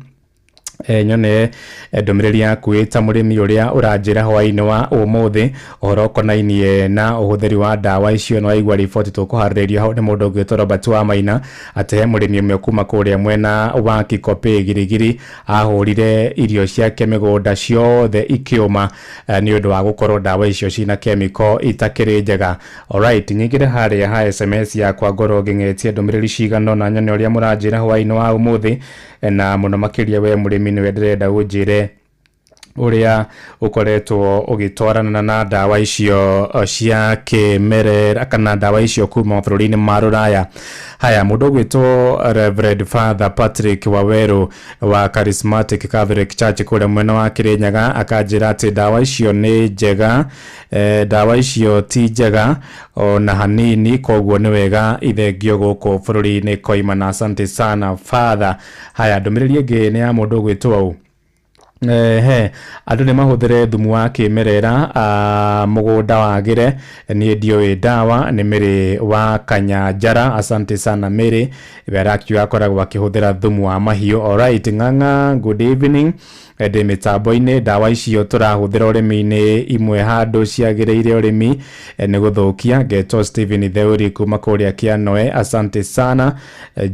nyone ndũmĩrĩri yaku ĩta mũrĩmi ũrĩa ũranjĩra hwaĩ-inĩ wa ũmũthĩ ũhoro ũkonainie na ũhũthĩri wa ndawa icio. Na waigua riboti tũkũharĩrĩrio hau nĩ mũndũ ũgwĩtwo Robert wa Maina, atĩ he mũrĩmi ũmwe kuma kũrĩa mwena wa Kikopĩ Girigiri ahũrire irio ciake mĩgũnda ciothe ikĩũma, nĩ ũndũ wa gũkorwo ndawa icio cina kemiko itakĩrĩ njega. Alright, nyingĩre harĩa ha SMS yakwa, ngorwo ngĩng'etie ndũmĩrĩri cigana ũna, nyone ũrĩa mũranjĩra hwaĩ-inĩ wa ũmũthĩ, na mũno makĩria we mũrĩmi nĩwe ndĩrenda ũnjĩre ũrĩa ũkoretwo ũgĩtwarana na ndawa icio cia kĩmerera kana ndawa icio kuma mabũrũri-inĩ ma rũraya. Haya, mũndũ ũgwĩtwo Reverend Father Patrick Waweru wa Charismatic Catholic Church kũrĩa mwena wa Kĩrĩnyaga akanjĩra atĩ ndawa icio nĩ njega, ndawa icio ti njega ona hanini, koguo nĩ wega ithengio gũkũ bũrũri-inĩ koima. Na asante sana, Father. Haya, ndũmĩrĩri ĩngĩ nĩ ya mũndũ ũgwĩtwo ũũ: Ehe, andũ nĩ mahũthĩre thumu wa kĩmerera mũgũnda wagĩre, niĩ ndiũĩ ndawa. Nĩ Mĩrĩ wa Kanyanjara. Asante sana, Mĩrĩ. We arakiuga akoragwo akĩhũthĩra thumu wa mahiũ. Alright, Ng'ang'a, good evening. Ndĩ mĩtambo-inĩ. Ndawa icio tũrahũthĩra ũrĩmi-inĩ imwe handũ ciagĩrĩire ũrĩmi nĩ gũthũkia. Ngetwo Stephen Theuri kuma kũrĩa Kĩanoe. Asante sana.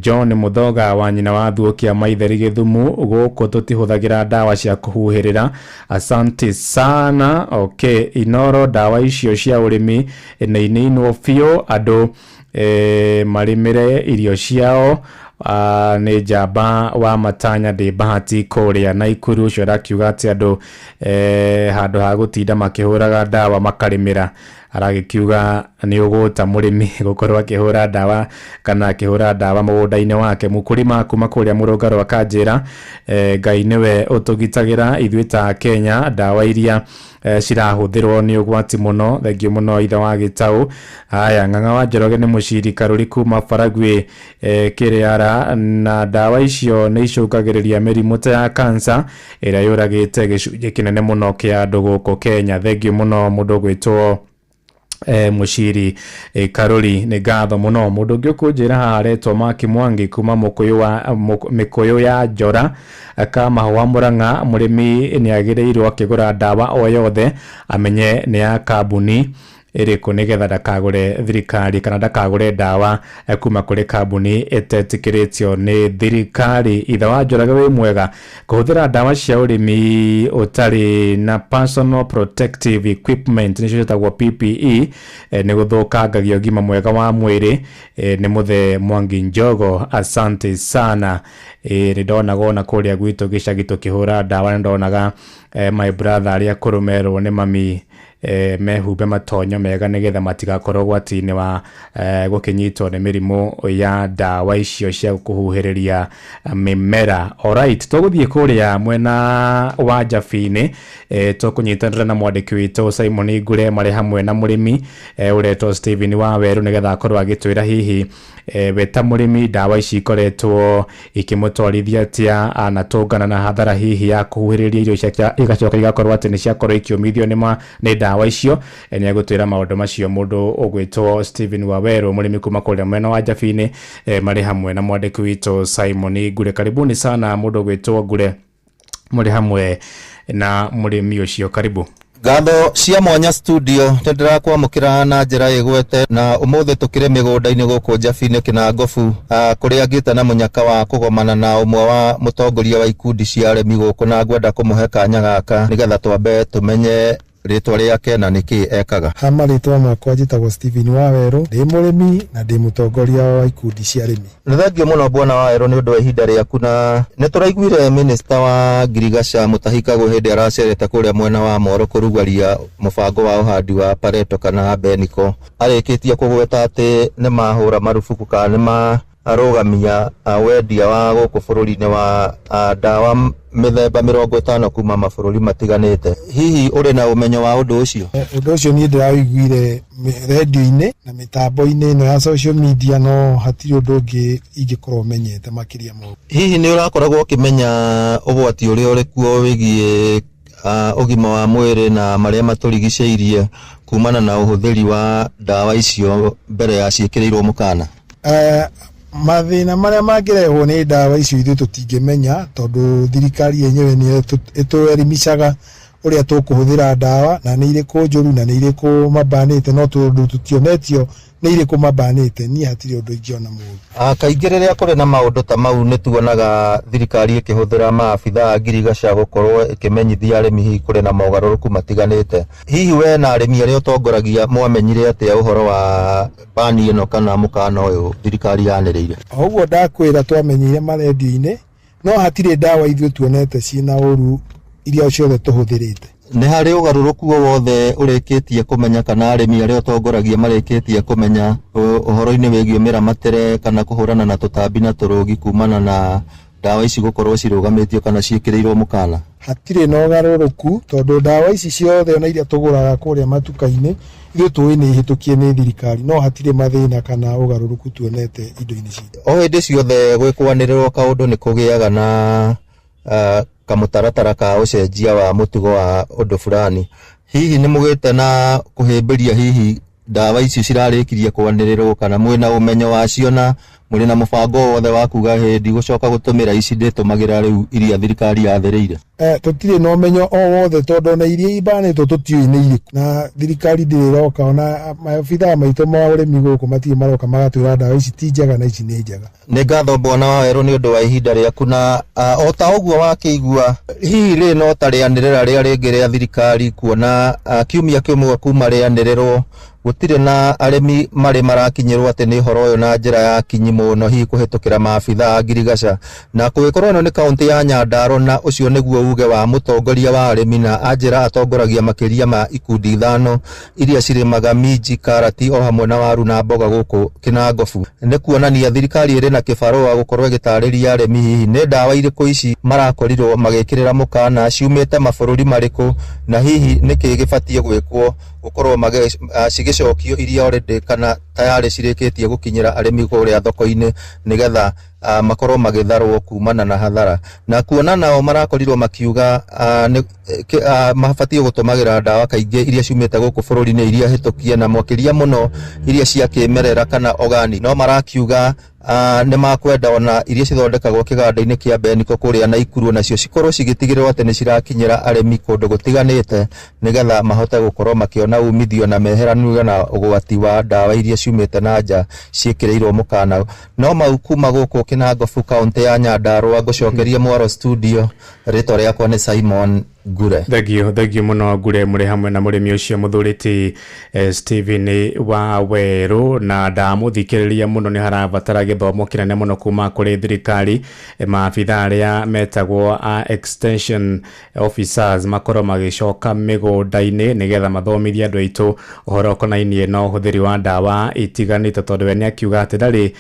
John Mũthoga wa nyina wa Thuokia Maitheri Gĩthumu, gũkũ tũtihũthagĩra ndawa cia kũhuhĩrĩra. Asante sana. Okay, Inoro, ndawa icio cia ũrĩmi nĩ ininwo biũ, andũ marĩmĩre irio ciao. Nĩ njamba wa matanya ndĩ bahati kũrĩa Naikuru. Ũcio arakiuga atĩ andũ handũ ha gũtinda makĩhũraga ndawa makarĩmĩra. Aragĩkiuga nĩ ũgũta mũrĩmi gũkorwo akĩhũra ndawa kana akĩhũra ndawa mũgũnda-inĩ wake. Mũkũrima kuma kũrĩa Mũrũngarũ akanjĩra, Ngai nĩwe ũtũgitagĩra ithuĩ ta Kenya, ndawa iria cirahũthĩrwo nĩ ũgwati mũno. Thengiũ mũno, ithe wa Gĩtaũ. Haya, Ng'ang'a wa Njoroge nĩ mũciri Karũri kuma Baragwi, Kĩrĩara, na ndawa icio nĩ icũngagĩrĩria mĩrimũ ta ya cancer ĩrĩa yũragĩte gĩcunjĩ kĩnene mũno kĩa andũ gũkũ Kenya. Thengiũ mũno, mũndũ ũgwĩtwo Mũciri Karũri, nĩ ngatho mũno. Mũndũ ũngĩ ũkũnjĩra haha aretwo Maki Mwangi kuma mũkũyũ wa mĩkũyũ ya Njora Kamahũa Mũrang'a. Mũrĩmi nĩ agĩrĩirwo akĩgũra ndawa o yothe amenye nĩ ya kambuni ĩrĩkũ, nĩgetha ndakagũre thirikari kana ndakagũre ndawa kuma kũrĩ kambuni ĩtetĩkĩrĩtio nĩ thirikari. Ithe wa Njoroge, wĩ mwega. Kũhũthĩra ndawa cia ũrĩmi ũtarĩ na personal protective equipment, nĩcio ciĩtagwo PPE, nĩ gũthũkangagia ũgima mwega wa mwĩrĩ. Nĩ mũthee Mwangi Njogo. Asante sana. Nĩ ndonaga ona kũrĩa gwitũ gĩcagi tũkĩhũra ndawa, nĩ ndonaga my brother arĩa akũrũ merwo nĩ mami mehumbe matonyo mega nĩgetha matigakorwo ũgwati-inĩ wa gũkĩnyitwo nĩ mĩrimũ ya ndawa icio cia kũhuhĩrĩria mĩmera. Alright, tũgũthiĩ kũrĩa mwena wa Njabi-inĩ, tũkũnyitanĩra na mwandĩki witũ Simon Ngure marĩ hamwe na mũrĩmi ũretwo Stephen Waweru, nĩgetha akorwo agĩtwĩra hihi we ta mũrĩmi ndawa ici ikoretwo ikĩmũtwarithia atĩa, anatũngana na hathara hihi ya kũhuhĩrĩria irio ciake igacoka igakorwo atĩ nĩ ciakorwo ikĩũmithio nĩ ndawa icio. Nĩ egũtwĩra maũndũ macio mũndũ ũgwĩtwo Stephen Waweru, mũrĩmi kuma kũrĩa mwena wa Njabi-inĩ, marĩ hamwe na mwandĩki witũ Simon Ngure. Karibuni sana, mũndũ ũgwĩtwo Ngure, mũrĩ hamwe na mũrĩmi ũcio. Karibu. Ngatho cia mwanya studio, nĩ ndĩrakwamũkĩra na njĩra ĩgwete, na ũmũthĩ tũkĩrĩ mĩgũnda-inĩ gũkũ Njabi-inĩ Kĩnangobu, kũrĩa ngĩte na mũnyaka wa kũgomana na ũmwe wa mũtongoria wa ikundi cia arĩmi gũkũ, na ngwenda kũmũhe kanya gaka nĩgetha twambe tũmenye rĩtwa rĩake na nĩkĩ ekaga. Ha marĩtwa makwa njĩtagwo Stephen Wawerũ, ndĩ mũrĩmi na ndĩ mũtongoria wa ikundi cia arĩmi. Nĩ thengio mũno, bwana Wawerũ, nĩ ũndũ wa ihinda rĩaku, na nĩ tũraiguire minista wa ngirigaca Mutahi Kagwe hĩndĩ aracerete kũrĩa mwena wa Moro kũrugũria mũbango wa ũhandi wa pareto kana beniko, arĩkĩtie kũgweta atĩ nĩ mahũra marubuku kana nĩ ma Arũgamia wendia wa gũkũ bũrũri-inĩ wa ndawa mĩthemba 50 kuma mabũrũri matiganĩte. Hihi ũrĩ na ũmenyo wa ũndũ ũcio? Ũndũ ũcio niĩ ndĩrawĩiguire rendio-inĩ na mĩtambo-inĩ ĩno ya social media, no hatirĩ ũndũ ũngĩ ingĩkorwo menyete makĩria ma ũguo. Hihi nĩ ũrakoragwo ũkĩmenya ũgwati ũrĩa ũrĩ kuo wĩgiĩ ũgima wa mwĩrĩ na marĩa matũrigicĩirie kumana na ũhũthĩri wa ndawa icio mbere ya ciĩkĩrĩirwo mũkana? Mathĩna marĩa mangĩrehwo nĩ ndawa icio ithuĩ tũtingĩmenya, tondũ thirikari yenyewe nĩ ĩtũelimishaga ũrĩa tũkũhũthĩra ndawa na nĩ irĩkũ njũru na nĩ irĩkũ mabanĩte, no tondũ tũtionetio nĩ irĩkũ mabanĩte, niĩ hatirĩ ũndũ ingĩona mũru. Kaingĩ rĩrĩa kũrĩ na maũndũ ta mau nĩ tuonaga thirikari ĩkĩhũthĩra maabithaa a ngirigaca gũkorwo ĩkĩmenyithia arĩmi hihi kũrĩ na mogarũrũku matiganĩte. Hihi we na arĩmi arĩa ũtongoragia mwamenyire atĩa ũhoro wa bani ĩno kana mũkana ũyũ thirikari yanĩrĩire? O ũguo ndakwĩra, twamenyeire marendio-inĩ, no hatirĩ ndawa ithuĩ tuonete ciĩna ũru iria ciothe tũhũthĩrĩte. Nĩ harĩ ũgarũrũku o wothe ũrĩkĩtie kũmenya kana arĩmi arĩa ũtongoragia marĩkĩtie kũmenya ũhoro-inĩ wĩgiĩ mĩramatĩre kana kũhũrana na tũtambi na tũrũgi kumana na ndawa ici gũkorwo cirũgamĩtio kana ciĩkĩrĩirwo mũkana? Hatirĩ na ũgarũrũku, tondũ ndawa ici ciothe ona iria tũgũraga kũrĩa matuka-inĩ ithuĩ tũĩ nĩ ihĩtũkie nĩ thirikari, no hatirĩ mathĩna kana ũgarũrũku tuonete indo-inĩ citũ. O hĩndĩ ciothe gwĩkwanĩrĩrwo kaũndũ nĩ kũgĩaga na kamũtaratara ka ũcenjia wa mũtugo wa ũndũ fulani. Hihi nĩ mũgĩte na kũhĩmbĩria hihi ndawa icio cirarĩkirie kwanĩrĩrwo, kana mwĩna ũmenyo wacio na mũrĩ na mũbango wothe wa kuga hĩndĩ gũcoka gũtũmĩra ici ndĩtũmagĩra rĩu iria thirikari yathĩrĩire? Tũtirĩ na ũmenyo o wothe, tondũ ona iria ibanĩtwo tũtiũĩ nĩ irĩkũ, na thirikari ndĩrĩ ĩroka, ona maabithaa maitũ ma ũrĩmi gũkũ matirĩ maroka magatwĩra ndawa ici ti njega na ici nĩ njega. Nĩ ngatho Bwana Wawerũ nĩ ũndũ wa ihinda rĩaku, na o ta ũguo wakĩigua, hihi rĩ no ta rĩanĩrĩra rĩa rĩngĩ rĩa thirikari kuona kiumia kĩmwe kuma rĩanĩrĩrwo gũtirĩ na arĩmi marĩ marakinyĩrwo atĩ nĩ ũhoro ũyũ na njĩra ya kinyi mũno, hihi kũhĩtũkĩra maabithaa a ngirigaca, na kũgĩkorwo ĩno nĩ kaũntĩ ya Nyandarua na ũcio nĩguo uge wa mũtongoria wa arĩmi, na anjĩra atongoragia makĩria ma ikundi 5 iria cirĩmaga minji, karati o hamwe na waru na mboga gũkũ Kinangofu. Nĩ kuonania thirikari ĩrĩ na kĩbarũa gũkorwo ĩgĩtarĩria arĩmi hihi nĩ ndawa irĩkũ ici marakorirwo magĩkĩrĩra mũkana, ciumĩte mabũrũri marĩkũ, na hihi nĩkĩ gĩbatiĩ gwĩkwo gũkorwo cigĩcokio iria already kana tayarĩ cirĩkĩtie gũkinyĩra arĩmi kũrĩa thoko-inĩ, nĩgetha makorwo magĩtharwo kumana na hathara. Na kuona nao marakorirwo makiuga mabatiĩ gũtũmagĩra ndawa kaingĩ iria ciumĩte gũkũ bũrũri-inĩ iria hĩtũkie, na makĩria mũno iria cia kĩmerera kana organic, no marakiuga nĩ makwenda ona iria cithondekagwo kĩganda-inĩ kĩa Beniko kũrĩa Naikuru nacio cikorwo cigĩtigĩrĩrwo atĩ nĩ cirakinyĩra arĩmi kũndũ gũtiganĩte, nĩgetha mahote gũkorwo makĩona umithio na meheranio na ũgwati wa ndawa iria ciumĩte na nja ciĩkĩrĩirwo mũkana. No mau kuma gũkũ Kinangofu kaũntĩ ya Nyandarua, ngũcokerie Mwaro studio. Rĩtwa rĩakwa nĩ Simon Ngure. Thengio, thengio mũno Ngure, mũrĩ hamwe na mũrĩmi ũcio mũthuri Stephen wa Werũ, na ndamũthikĩrĩria mũno nĩ harabatara gĩthomo kĩnene mũno kuma kũrĩ thirikari. Maabithaa arĩa metagwo a extension officers makorwo magĩcoka mĩgũnda-inĩ nĩgetha mathomithie andũ aitũ ũhoro ũkonainie na ũhũthĩri wa ndawa itiganĩte, tondũ we nĩ akiuga atĩ ndarĩ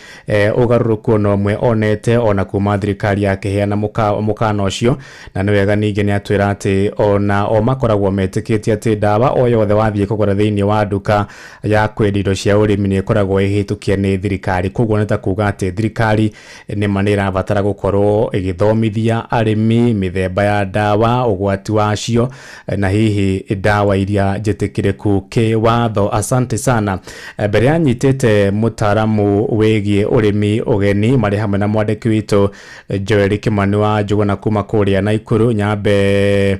ũgarũrũku ona ũmwe onete ona kuma thirikari yakĩheana mũkana ũcio. Na nĩ wega ningĩ nĩ atwĩra atĩ ona o makoragwo metĩkĩtie atĩ ndawa o yothe wathiĩ kũgũra thĩinĩ wa nduka ya kwendia indo cia ũrĩmi nĩ ĩkoragwo ĩhĩtũkie nĩ thirikari. Koguo nĩ ta kuga atĩ thirikari nĩma nĩ ĩrabatara gũkorwo ĩgĩthomithia arĩmi mĩthemba ya ndawa, ũgwati wacio, na hihi ndawa iria njĩtĩkĩrĩku kĩwatho. Asante sana. Mbere ya nyitĩte mũtaaramu wĩgiĩ ũrĩmi ũgeni marĩ hamwe na mwandĩki witũ Joel Kimani wa Njũgũna kuma kũrĩa Naikuru, nyambe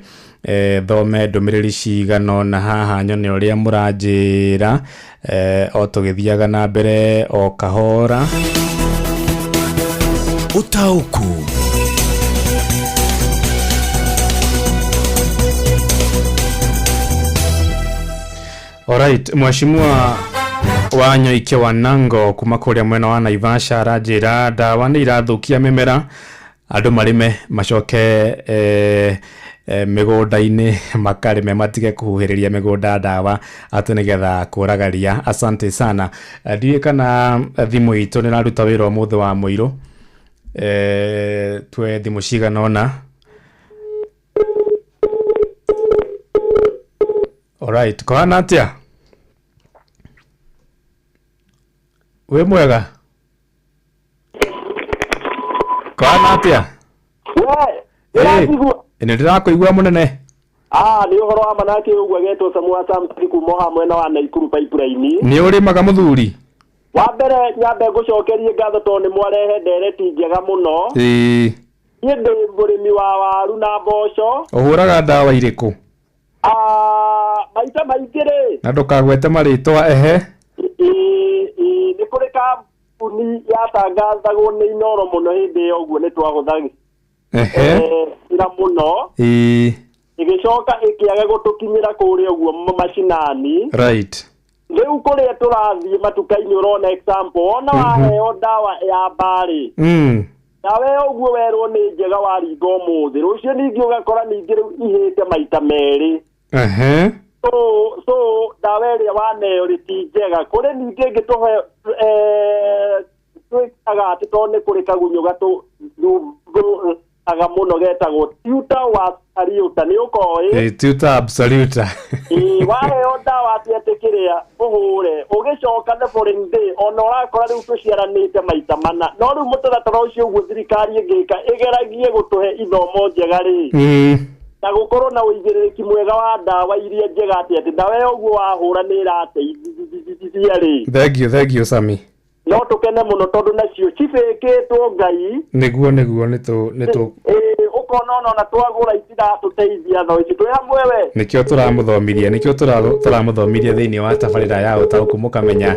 thome ndũmĩrĩri cigana na haha nyone ũrĩa mũranjĩra o tũgĩthiaga na mbere o kahora. Ũtaũku. Alright, Mheshimiwa wa Nyoike wa Nango kuma kũrĩa mwena wa Naivasha aranjĩra ndawa nĩ irathũkia mĩmera, andũ marĩme macoke Mĩgũnda-inĩ makarĩme, matige kũhuhĩrĩria mĩgũnda ndawa atĩ nĩgetha kũraga ria. Asante sana. Ndiũĩ kana thimũ itũ nĩ ĩraruta wĩra ũmũthĩ wa mũirũ. Tuoe thimũ cigana ũna. Alright, kũhana atĩa? Wĩ mwega? Kũhana atĩa? Nĩ ndĩrakũigua mũnene. Ah, nĩ ũhoro wa manake ũguo agetwo Samu wa Samson kuma haha mwena wa Naikuru pipeline. Nĩ ũrĩmaga mũthuri? Wa mbere nyambe ngũcokerie ngatho tondũ nĩ mwarehe ndereti njega mũno. Niĩ ndĩ mũrĩmi wa waru na mboco. Ũhũraga ndawa irĩkũ? Ah, maita maingĩ rĩ, Na ndũkagwete marĩtwa, ehe. Ĩ, nĩ kũrĩ kambuni yatangathagwo nĩ Inoro mũno hĩndĩ ĩyo ũguo nĩ twahũthagĩra ĩra mũno, ĩgĩcoka ĩkĩaga gũtũkinyĩra kũrĩa ũguo macinani. Rĩu kũrĩa tũrathiĩ matuka-inĩ ũrona example wona waheo ndawa ya mbarĩ, ndawa ĩyo ũguo werwo nĩ njega waringa ũmũthĩ, rũciũ ningĩ ũgakora ningĩ rĩu ihĩte maita merĩ. So ndawa ĩrĩa waneo rĩ ti njega. Kũrĩ ningĩ ĩngĩ tũhe twĩkaga atĩ tondũ nĩ kũrĩ kagunyũ gatũthumbũraga mũno getagwo tuta wa ariuta, nĩ ũkoĩ? Tuta absoluta. Ĩĩ, waheo ndawa atĩ atĩ kĩrĩa ũhũre ũgĩcoka the following day ona ũrakora rĩu tũciaranĩte maita mana. No rĩu mũtaratara ũcio ũguo thirikari ĩngĩka ĩgeragie gũtũhe ithomo njega rĩ, na gũkorwo na ũigĩrĩrĩki mwega wa ndawa iria njega atĩ atĩ ndawa ĩyo ũguo wahũra nĩ ĩrateithia rĩ. Thank you, thank you, Sami. No tũkene mũno tondũ nacio cibĩkĩtwo Ngai. Nĩguo nĩ tũ Ĩĩ, ũkona ona twagũra itiratũteithia tho ici twĩ hamwe we. Nĩkĩo tũramũthomithia thĩinĩ wa tabarĩra ya ũtaũku, mũkamenya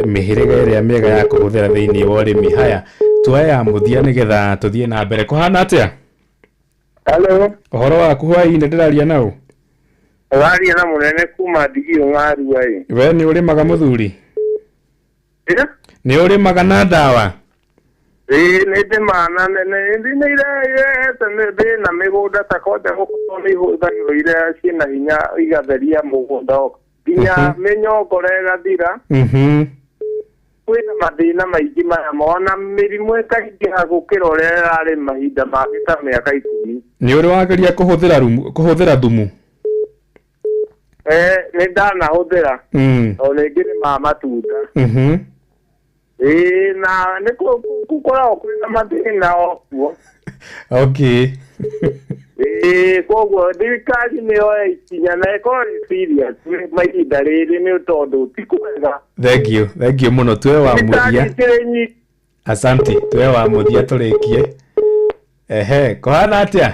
mĩhĩrĩga ĩrĩa mĩega ya kũhũthĩra thĩinĩ wa ũrĩmi. Haya, tuoe ya mũthia nĩgetha tũthiĩ na mbere. Kũhana atĩa? Hello. Ũhoro waku hwaĩ-inĩ, ndĩraria nau? Ũraria na mũnene kuma Ndigio Ng'arua ĩ. We nĩ ũrĩmaga mũthuri? Nĩ ũrĩmaga na ndawa? Ĩĩ, nĩ ndĩmaga na nĩ irehete thĩna mĩgũnda ta kwanja gũkorwo nĩ ihũthagĩrwo iria ciĩna hinya igatheria mũgũnda o nginya mĩnyongoro ĩgathira. Kwĩna mathĩna maingĩ maya mona mĩrimũ ĩkaingĩha gũkĩra ũrĩa ĩrarĩ mahinda mangĩ ta mĩaka 10. Nĩ ũrĩ wageria kũhũthĩra thumu? Nĩ ndanahũthĩra. O rĩngĩ nĩ ma matunda. Ĩĩ, na nĩ gũkoragwo kwĩna mathĩna o kuo. Ĩĩ, koguo thirikari nĩ yoe ikinya na ĩkorwo ĩ serious mahinda rĩrĩ nĩ tondũ ti kwega. Thank you, thank you mũno. Tuoe wa Thirikari mũthia. ĩkĩrĩ nyingĩ. Asante. Tuoe wa mũthia tũrĩkie. Ehe, kũhana atĩa?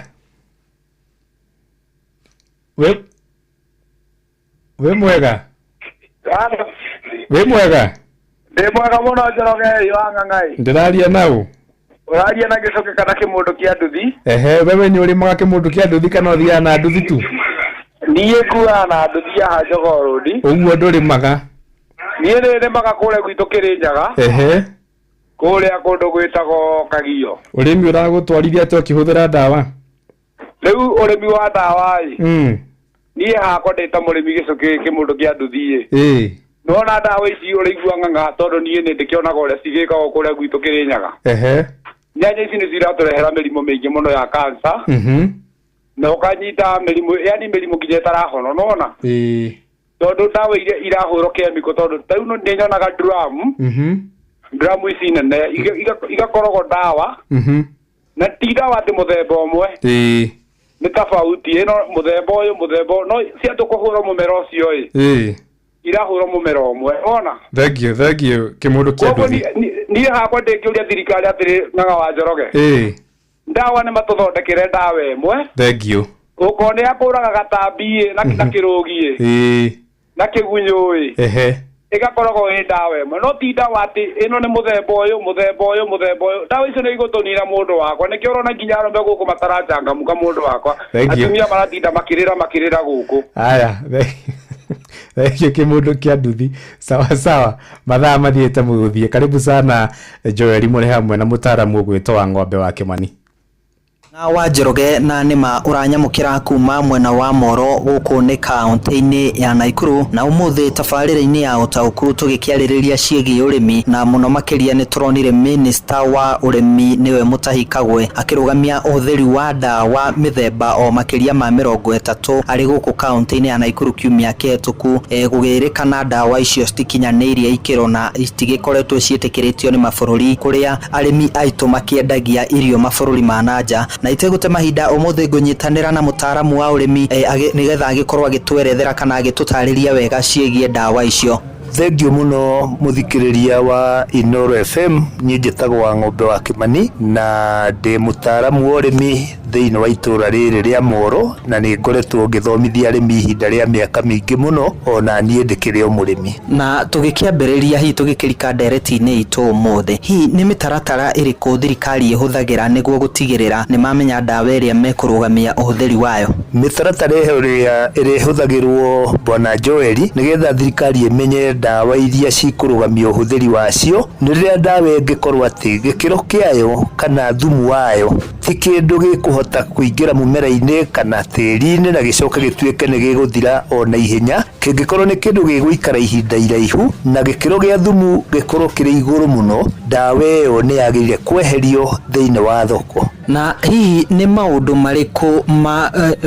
Wĩ mwega? Wĩ mwega? Ndĩ mwega mũno, Njoroge wa Ng'ang'ai. Ndĩraria nau? Ũraria na gĩcũkĩ kana kĩmũndũ kĩa nduthi. Ehe, wewe nĩ ũrĩmaga kĩmũndũ kĩa nduthi kana ũthiaga na nduthi tu? Niĩ nguaga na nduthi ya Jogoo Road. Ũguo ndũrĩmaga? Niĩ nĩ nĩmaga kũrĩa gwitũ Kĩrĩnyaga. Kũrĩa kũndũ gwĩtagwo Kagio. Ũrĩmi ũragũtwarithia atĩa ũkĩhũthĩra ndawa? Rĩu ũrĩmi wa ndawa ĩ, niĩ hakwa ndĩ ta mũrĩmi gĩcũkĩ kĩmũndũ kĩa nduthi ĩ, nĩwona ndawa ici ũrĩigua ng'ang'a tondũ niĩ nĩ ndĩkĩonaga ũrĩa cigĩkagwo kũrĩa gwitũ Kĩrĩnyaga. Nyanya ici nĩ ciratũrehera mĩrimũ mĩingĩ mũno ya cancer, na ũkanyita mĩrimũ, yani mĩrimũ nginya ĩtarahona nona, tondũ ndawa iria irahũrwo chemical, tondũ ta rĩu nĩ nyonaga drum, drum ici nene igakoragwo ndawa, na ti ndawa atĩ mũthemba ũmwe, nĩ tofauti ĩno mũthemba ũyũ, mũthemba ũyũ, no ciatũ kũhũrwo mũmera ũcio ĩ, irahũrwo mũmera ũmwe wona. Thank you, thank you, kĩmũndũ kĩa Koguo nduthi. niĩ hakwa ndĩngĩũria thirikari atĩrĩ, ng'ang'a wa Njoroge, ndawa nĩ matũthondekere ndawa ĩmwe, Thank you. Ũkorwo nĩ yakũraga gatambi ĩ na kĩrũgi ĩ, na kĩgunyũ ĩ, ĩgakoragwo ĩ ndawa ĩmwe, no ti ndawa atĩ ĩno nĩ mũthemba ũyũ, mũthemba ũyũ, mũthemba ũyũ. Ndawa icio nĩ igũtũnina mũndũ wakwa, nĩkĩo ũrona nginya arũme gũkũ matarachangamuka mũndũ wakwa. Thank you. Atumia maratinda makĩrĩra makĩrĩra gũkũ. Aya, thank you, kĩmũndũ kĩa nduthi. Sawa sawa, mathaa mathiĩte mũgũthiĩ. Karibu sana Joel, mũrĩ hamwe na mũtaaramu ũgwĩtwo wa ng'ombe wa Kĩmani. Na wa Njoroge na nĩma ũranyamũkĩra kuma mwena wa Moro gũkũ nĩ kaunti-inĩ ya Naikuru, na ũmũthĩ tabarĩra-inĩ ya ũtaũku tũgĩkĩarĩrĩria ciĩgiĩ ũrĩmi, na mũno makĩria nĩ tũronire minista wa ũrĩmi nĩwe Mutahi Kagwe akĩrũgamia ũhũthĩri wa ndawa mĩthemba o makĩria ma 30 arĩ gũkũ kaunti-inĩ ya Naikuru kiumia kĩhetũku, gũgĩrĩkana ndawa icio citikinyanĩirie ikĩro na itigĩkoretwo ciĩtĩkĩrĩtio nĩ mabũrũri kũrĩa arĩmi aitũ makĩendagia irio mabũrũri ma na nja. Na itegũte mahinda ũmũthĩ ngũnyitanĩra na mũtaaramu wa ũrĩmi nĩgetha agĩkorwo agĩtwerethera kana agĩtũtarĩria wega ciĩgiĩ ndawa icio. Thengiũ mũno mũthikĩrĩria wa Inooro FM, niĩ njĩtagwo wa Ng'ombe wa Kĩmani na ndĩ mũtaaramu wa ũrĩmi thĩinĩ wa itũra rĩrĩ rĩa Moro, na nĩ ngoretwo ngĩthomithia arĩmi ihinda rĩa mĩaka mĩingĩ mũno, ona niĩ ndĩkĩrĩ o mũrĩmi. Na tũgĩkĩambĩrĩria hihi tũgĩkĩrika ndereti-inĩ itũ ũmũthĩ, hihi nĩ mĩtaratara ĩrĩkũ thirikari ĩhũthagĩra nĩguo gũtigĩrĩra nĩ mamenya ndawa ĩrĩa mekũrũgamia ũhũthĩri wayo? Mĩtaratara ĩrĩa ĩrĩhũthagĩrwo Bwana Joeli nĩgetha thirikari ĩmenye ndawa iria cikũrũgamia ũhũthĩri wacio nĩ rĩrĩa ndawa ĩngĩkorwo atĩ gĩkĩro kĩayo kana thumu wayo ti kĩndũ gĩkũhota kũingĩra mũmera-inĩ kana tĩri-inĩ na gĩcoke gĩtuĩke nĩ gĩgũthira o na ihenya, kĩngĩkorwo nĩ kĩndũ gĩgũikara ihinda iraihu na gĩkĩro gĩa thumu gĩkorwo kĩrĩ igũrũ mũno, ndawa ĩyo nĩ yagĩrĩire kweherio thĩinĩ wa thoko. Na hihi nĩ maũndũ marĩkũ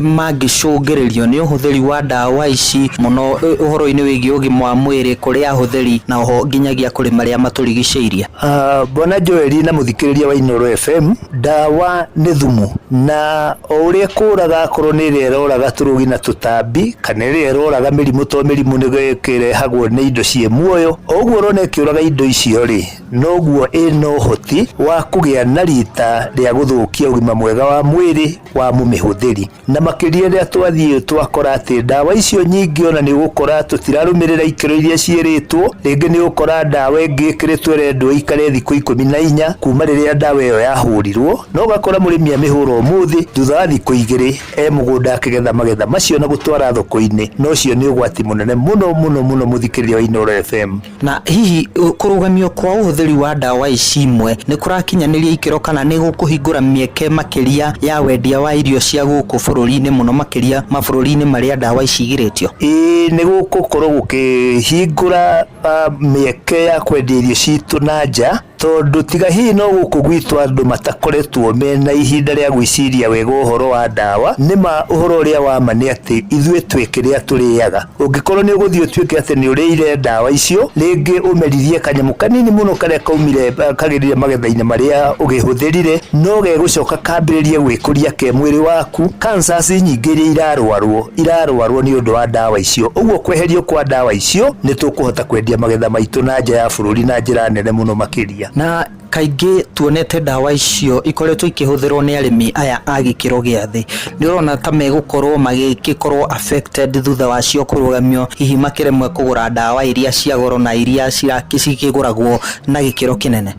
mangĩcũngĩrĩrio nĩ ũhũthĩri wa ndawa ici mũno ũhoro-inĩ wĩgiĩ ũgima wa mwĩrĩ kũrĩ ahũthĩri na oho nginyagia kũrĩ marĩa matũrigicĩirie? Bwana Joeli na mũthikĩrĩria wa Inooro FM, ndawa nĩ thumu, na o ũrĩa ĩkũraga akorwo nĩ ĩrĩa ĩroraga tũrũgi na tũtambi kana ĩrĩa ĩroraga mĩrimũ, to mĩrimũ nĩ ĩkĩrehagwo nĩ indo ciĩ muoyo, o ũguo ũrona ĩkĩũraga indo icio rĩ, noguo ĩna ũhoti wa kũgĩa na rita rĩa gũthũkia ũgima mwega wa mwĩrĩ wa mũmĩhũthĩri. Na makĩria rĩrĩa twathiĩ twakora atĩ ndawa icio nyingĩ ona nĩ ũgũkora tũtirarũmĩrĩra ikĩro iria ciĩrĩtwo, rĩngĩ nĩ ũgũkora ndawa ĩngĩ ĩkĩrĩtwo ĩrendwo ĩikare thikũ 14 kuma rĩrĩa ndawa ĩyo yahũrirwo, no ũgakora mũrĩmi amĩhũra ũmũthĩ, thutha wa thikũ 2 e mũgũnda akĩgetha magetha macio na gũtwara thoko-inĩ, na ũcio nĩ ũgwati mũnene mũno mũno mũno mũthikĩrĩria wa Inooro FM. Na hihi kũrũgamio kwa ũhũthĩri wa ndawa ici imwe nĩ kũrakinyanĩria ikĩro kana nĩ gũkũhingũra mĩeke makĩria ya wendia wa irio cia gũkũ bũrũri-inĩ mũno makĩria mabũrũri-inĩ marĩa ndawa ici igirĩtio? Ĩĩ, nĩ gũgũkorwo gũkĩhingũra mĩeke ya kwendia irio citũ na nja, tondũ tiga hihi no gũkũ gwitũ andũ matakoretwo mena ihinda rĩa gwĩciria wega ũhoro wa ndawa. Nĩ ma ũhoro ũrĩa wa ma nĩ atĩ ithuĩ twĩ kĩrĩa tũrĩaga. Ũngĩkorwo nĩ ũgũthiĩ ũtuĩke atĩ nĩ ũrĩire ndawa icio, rĩngĩ ũmeririe kanyamũ kanini mũno karĩa kaumire kagĩrire magetha-inĩ marĩa ũgĩhũthĩrire, no gegũcoka kambĩrĩrie gwĩkũria ke mwĩrĩ waku. Cancers nyingĩ iria irarwarwo, irarwarwo nĩ ũndũ wa ndawa icio. Ũguo kweherio kwa ndawa icio nĩ tũkũhota kwendia magetha maitũ na nja ya bũrũri na njĩra nene mũno makĩria. Na kaingĩ tuonete ndawa icio ikoretwo ikĩhũthĩrwo nĩ arĩmi aya a gĩkĩro gĩa thĩ, nĩ ũrona ta megũkorwo magĩkorwo affected thutha wacio kũrũgamio, hihi makĩremwo kũgũra ndawa iria cia goro na iria cikĩgũragwo na gĩkĩro kĩnene?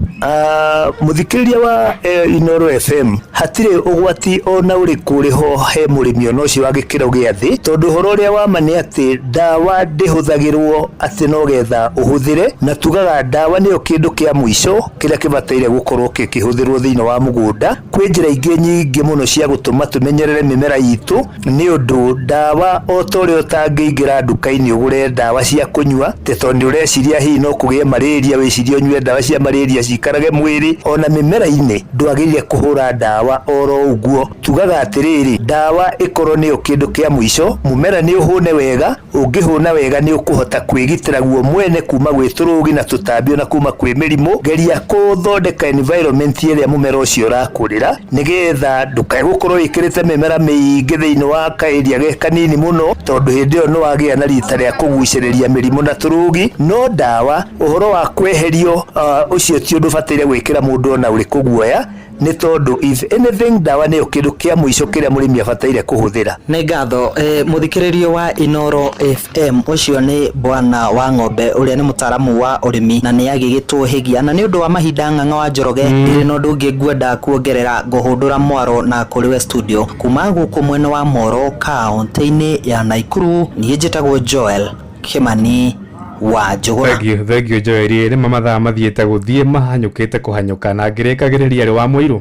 Mũthikĩrĩria wa Inooro FM, hatirĩ ũgwati ona ũrĩkũ ũrĩ ho he mũrĩmi ona ũcio wa gĩkĩro gĩa thĩ, tondũ ũhoro ũrĩa wa ma nĩ atĩ ndawa ndĩhũthagĩrwo atĩ no getha ũhũthĩre, na tugaga ndawa nĩyo kĩndũ kĩa mũico kĩrĩa kĩbataire gũkorwo kĩkĩhũthĩrwo thĩinĩ wa mũgũnda. Kwĩ njĩra ingĩ nyingĩ mũno cia gũtũma tũmenyerere mĩmera itũ, nĩ ũndũ ndawa o ta ũrĩa ũtangĩingĩra nduka-inĩ ũgũre ndawa cia kũnyua, atĩ tondũ nĩ ũreciria hihi no kũgĩe malaria, wĩcirie ũnyue ndawa cia malaria ciikarage mwĩrĩ. Ona mĩmera-inĩ ndwagĩrĩire kũhũra ndawa oro ũguo. Tugaga atĩrĩrĩ, ndawa ĩkorwo nĩyo kĩndũ kĩa mũico, mũmera nĩ ũhũne wega, ũngĩhũna wega nĩ ũkũhota kwĩgitĩra guo mwene kuma gwĩ tũrũgi na tũtambi ona kuma kwĩ mĩrimũ. Geria gũthondeka environment ĩrĩa mũmera ũcio ũrakũrĩra, nĩgetha ndũkae gũkorwo wĩkĩrĩte mĩmera mĩingĩ thĩinĩ wa kaĩria ge kanini mũno, tondũ hĩndĩ ĩyo nĩ wagĩa na rita rĩa kũgucĩrĩria mĩrimũ na tũrũgi. No ndawa, ũhoro wa kweherio, ũcio ti ũndũ ũbataire gwĩkĩra mũndũ ona ũrĩkũ guoya, nĩ tondũ if anything ndawa nĩyo kĩndũ kĩa mũico kĩrĩa mũrĩmi abataire kũhũthĩra. Nĩ ngatho mũthikĩrĩrio wa Inooro FM, ũcio nĩ Bwana wa Ng'ombe ũrĩa nĩ mũtaaramu wa ũrĩmi na nĩ agĩgĩtũhĩgia. Na nĩ ũndũ wa mahinda Ng'ang'a wa Njoroge, ndirĩ na ũndũ ũngĩ ngwenda kuongerera, ngũhũndũra mwaro na kũrĩ we studio kuma gũkũ mwena wa Moro kaunti-inĩ ya Naikuru. Niĩ njĩtagwo Joel Kimani wa Njũgũna. Thank you, thank you Joel. Nĩ ma mathaa mathiĩte gũthiĩ mahanyũkĩte kũhanyũka, na ngĩrĩkagĩrĩria rĩ wa Mũirũ.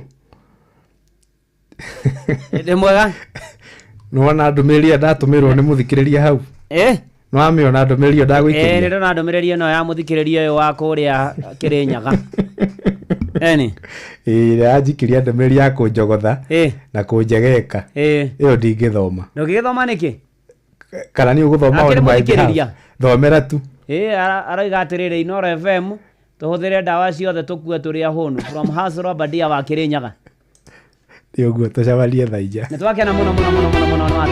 Ndĩ mwega. Nĩwona ndũmĩrĩri ĩrĩa ndatũmĩrwo nĩ mũthikĩrĩria hau? Nĩwamĩona ndũmĩrĩri ĩyo ndagũikĩria? Nĩ ndona ndũmĩrĩri ĩno ya mũthikĩrĩria ũyũ wa kũrĩa Kĩrĩnyaga. Eni. Ĩĩ, yanjikiria ndũmĩrĩri ya kũnjogotha na kũnjegeka. Ĩyo ndingĩthoma. Ndũngĩgĩthoma nĩkĩ? Kana nĩ ũgũthoma Akĩrĩ on my behalf? mũthikĩrĩria. Thomera tu. Aroiga atĩrĩrĩ, Inooro FM tũhũthĩre ndawa ciothe tũkue tũrĩ ahũnu. From Hasro Badia wa Kĩrĩnyaga. Nĩ ũguo, tũcemanie thaa 4. Nĩ twakena mũno mũno mũno mũno mũno.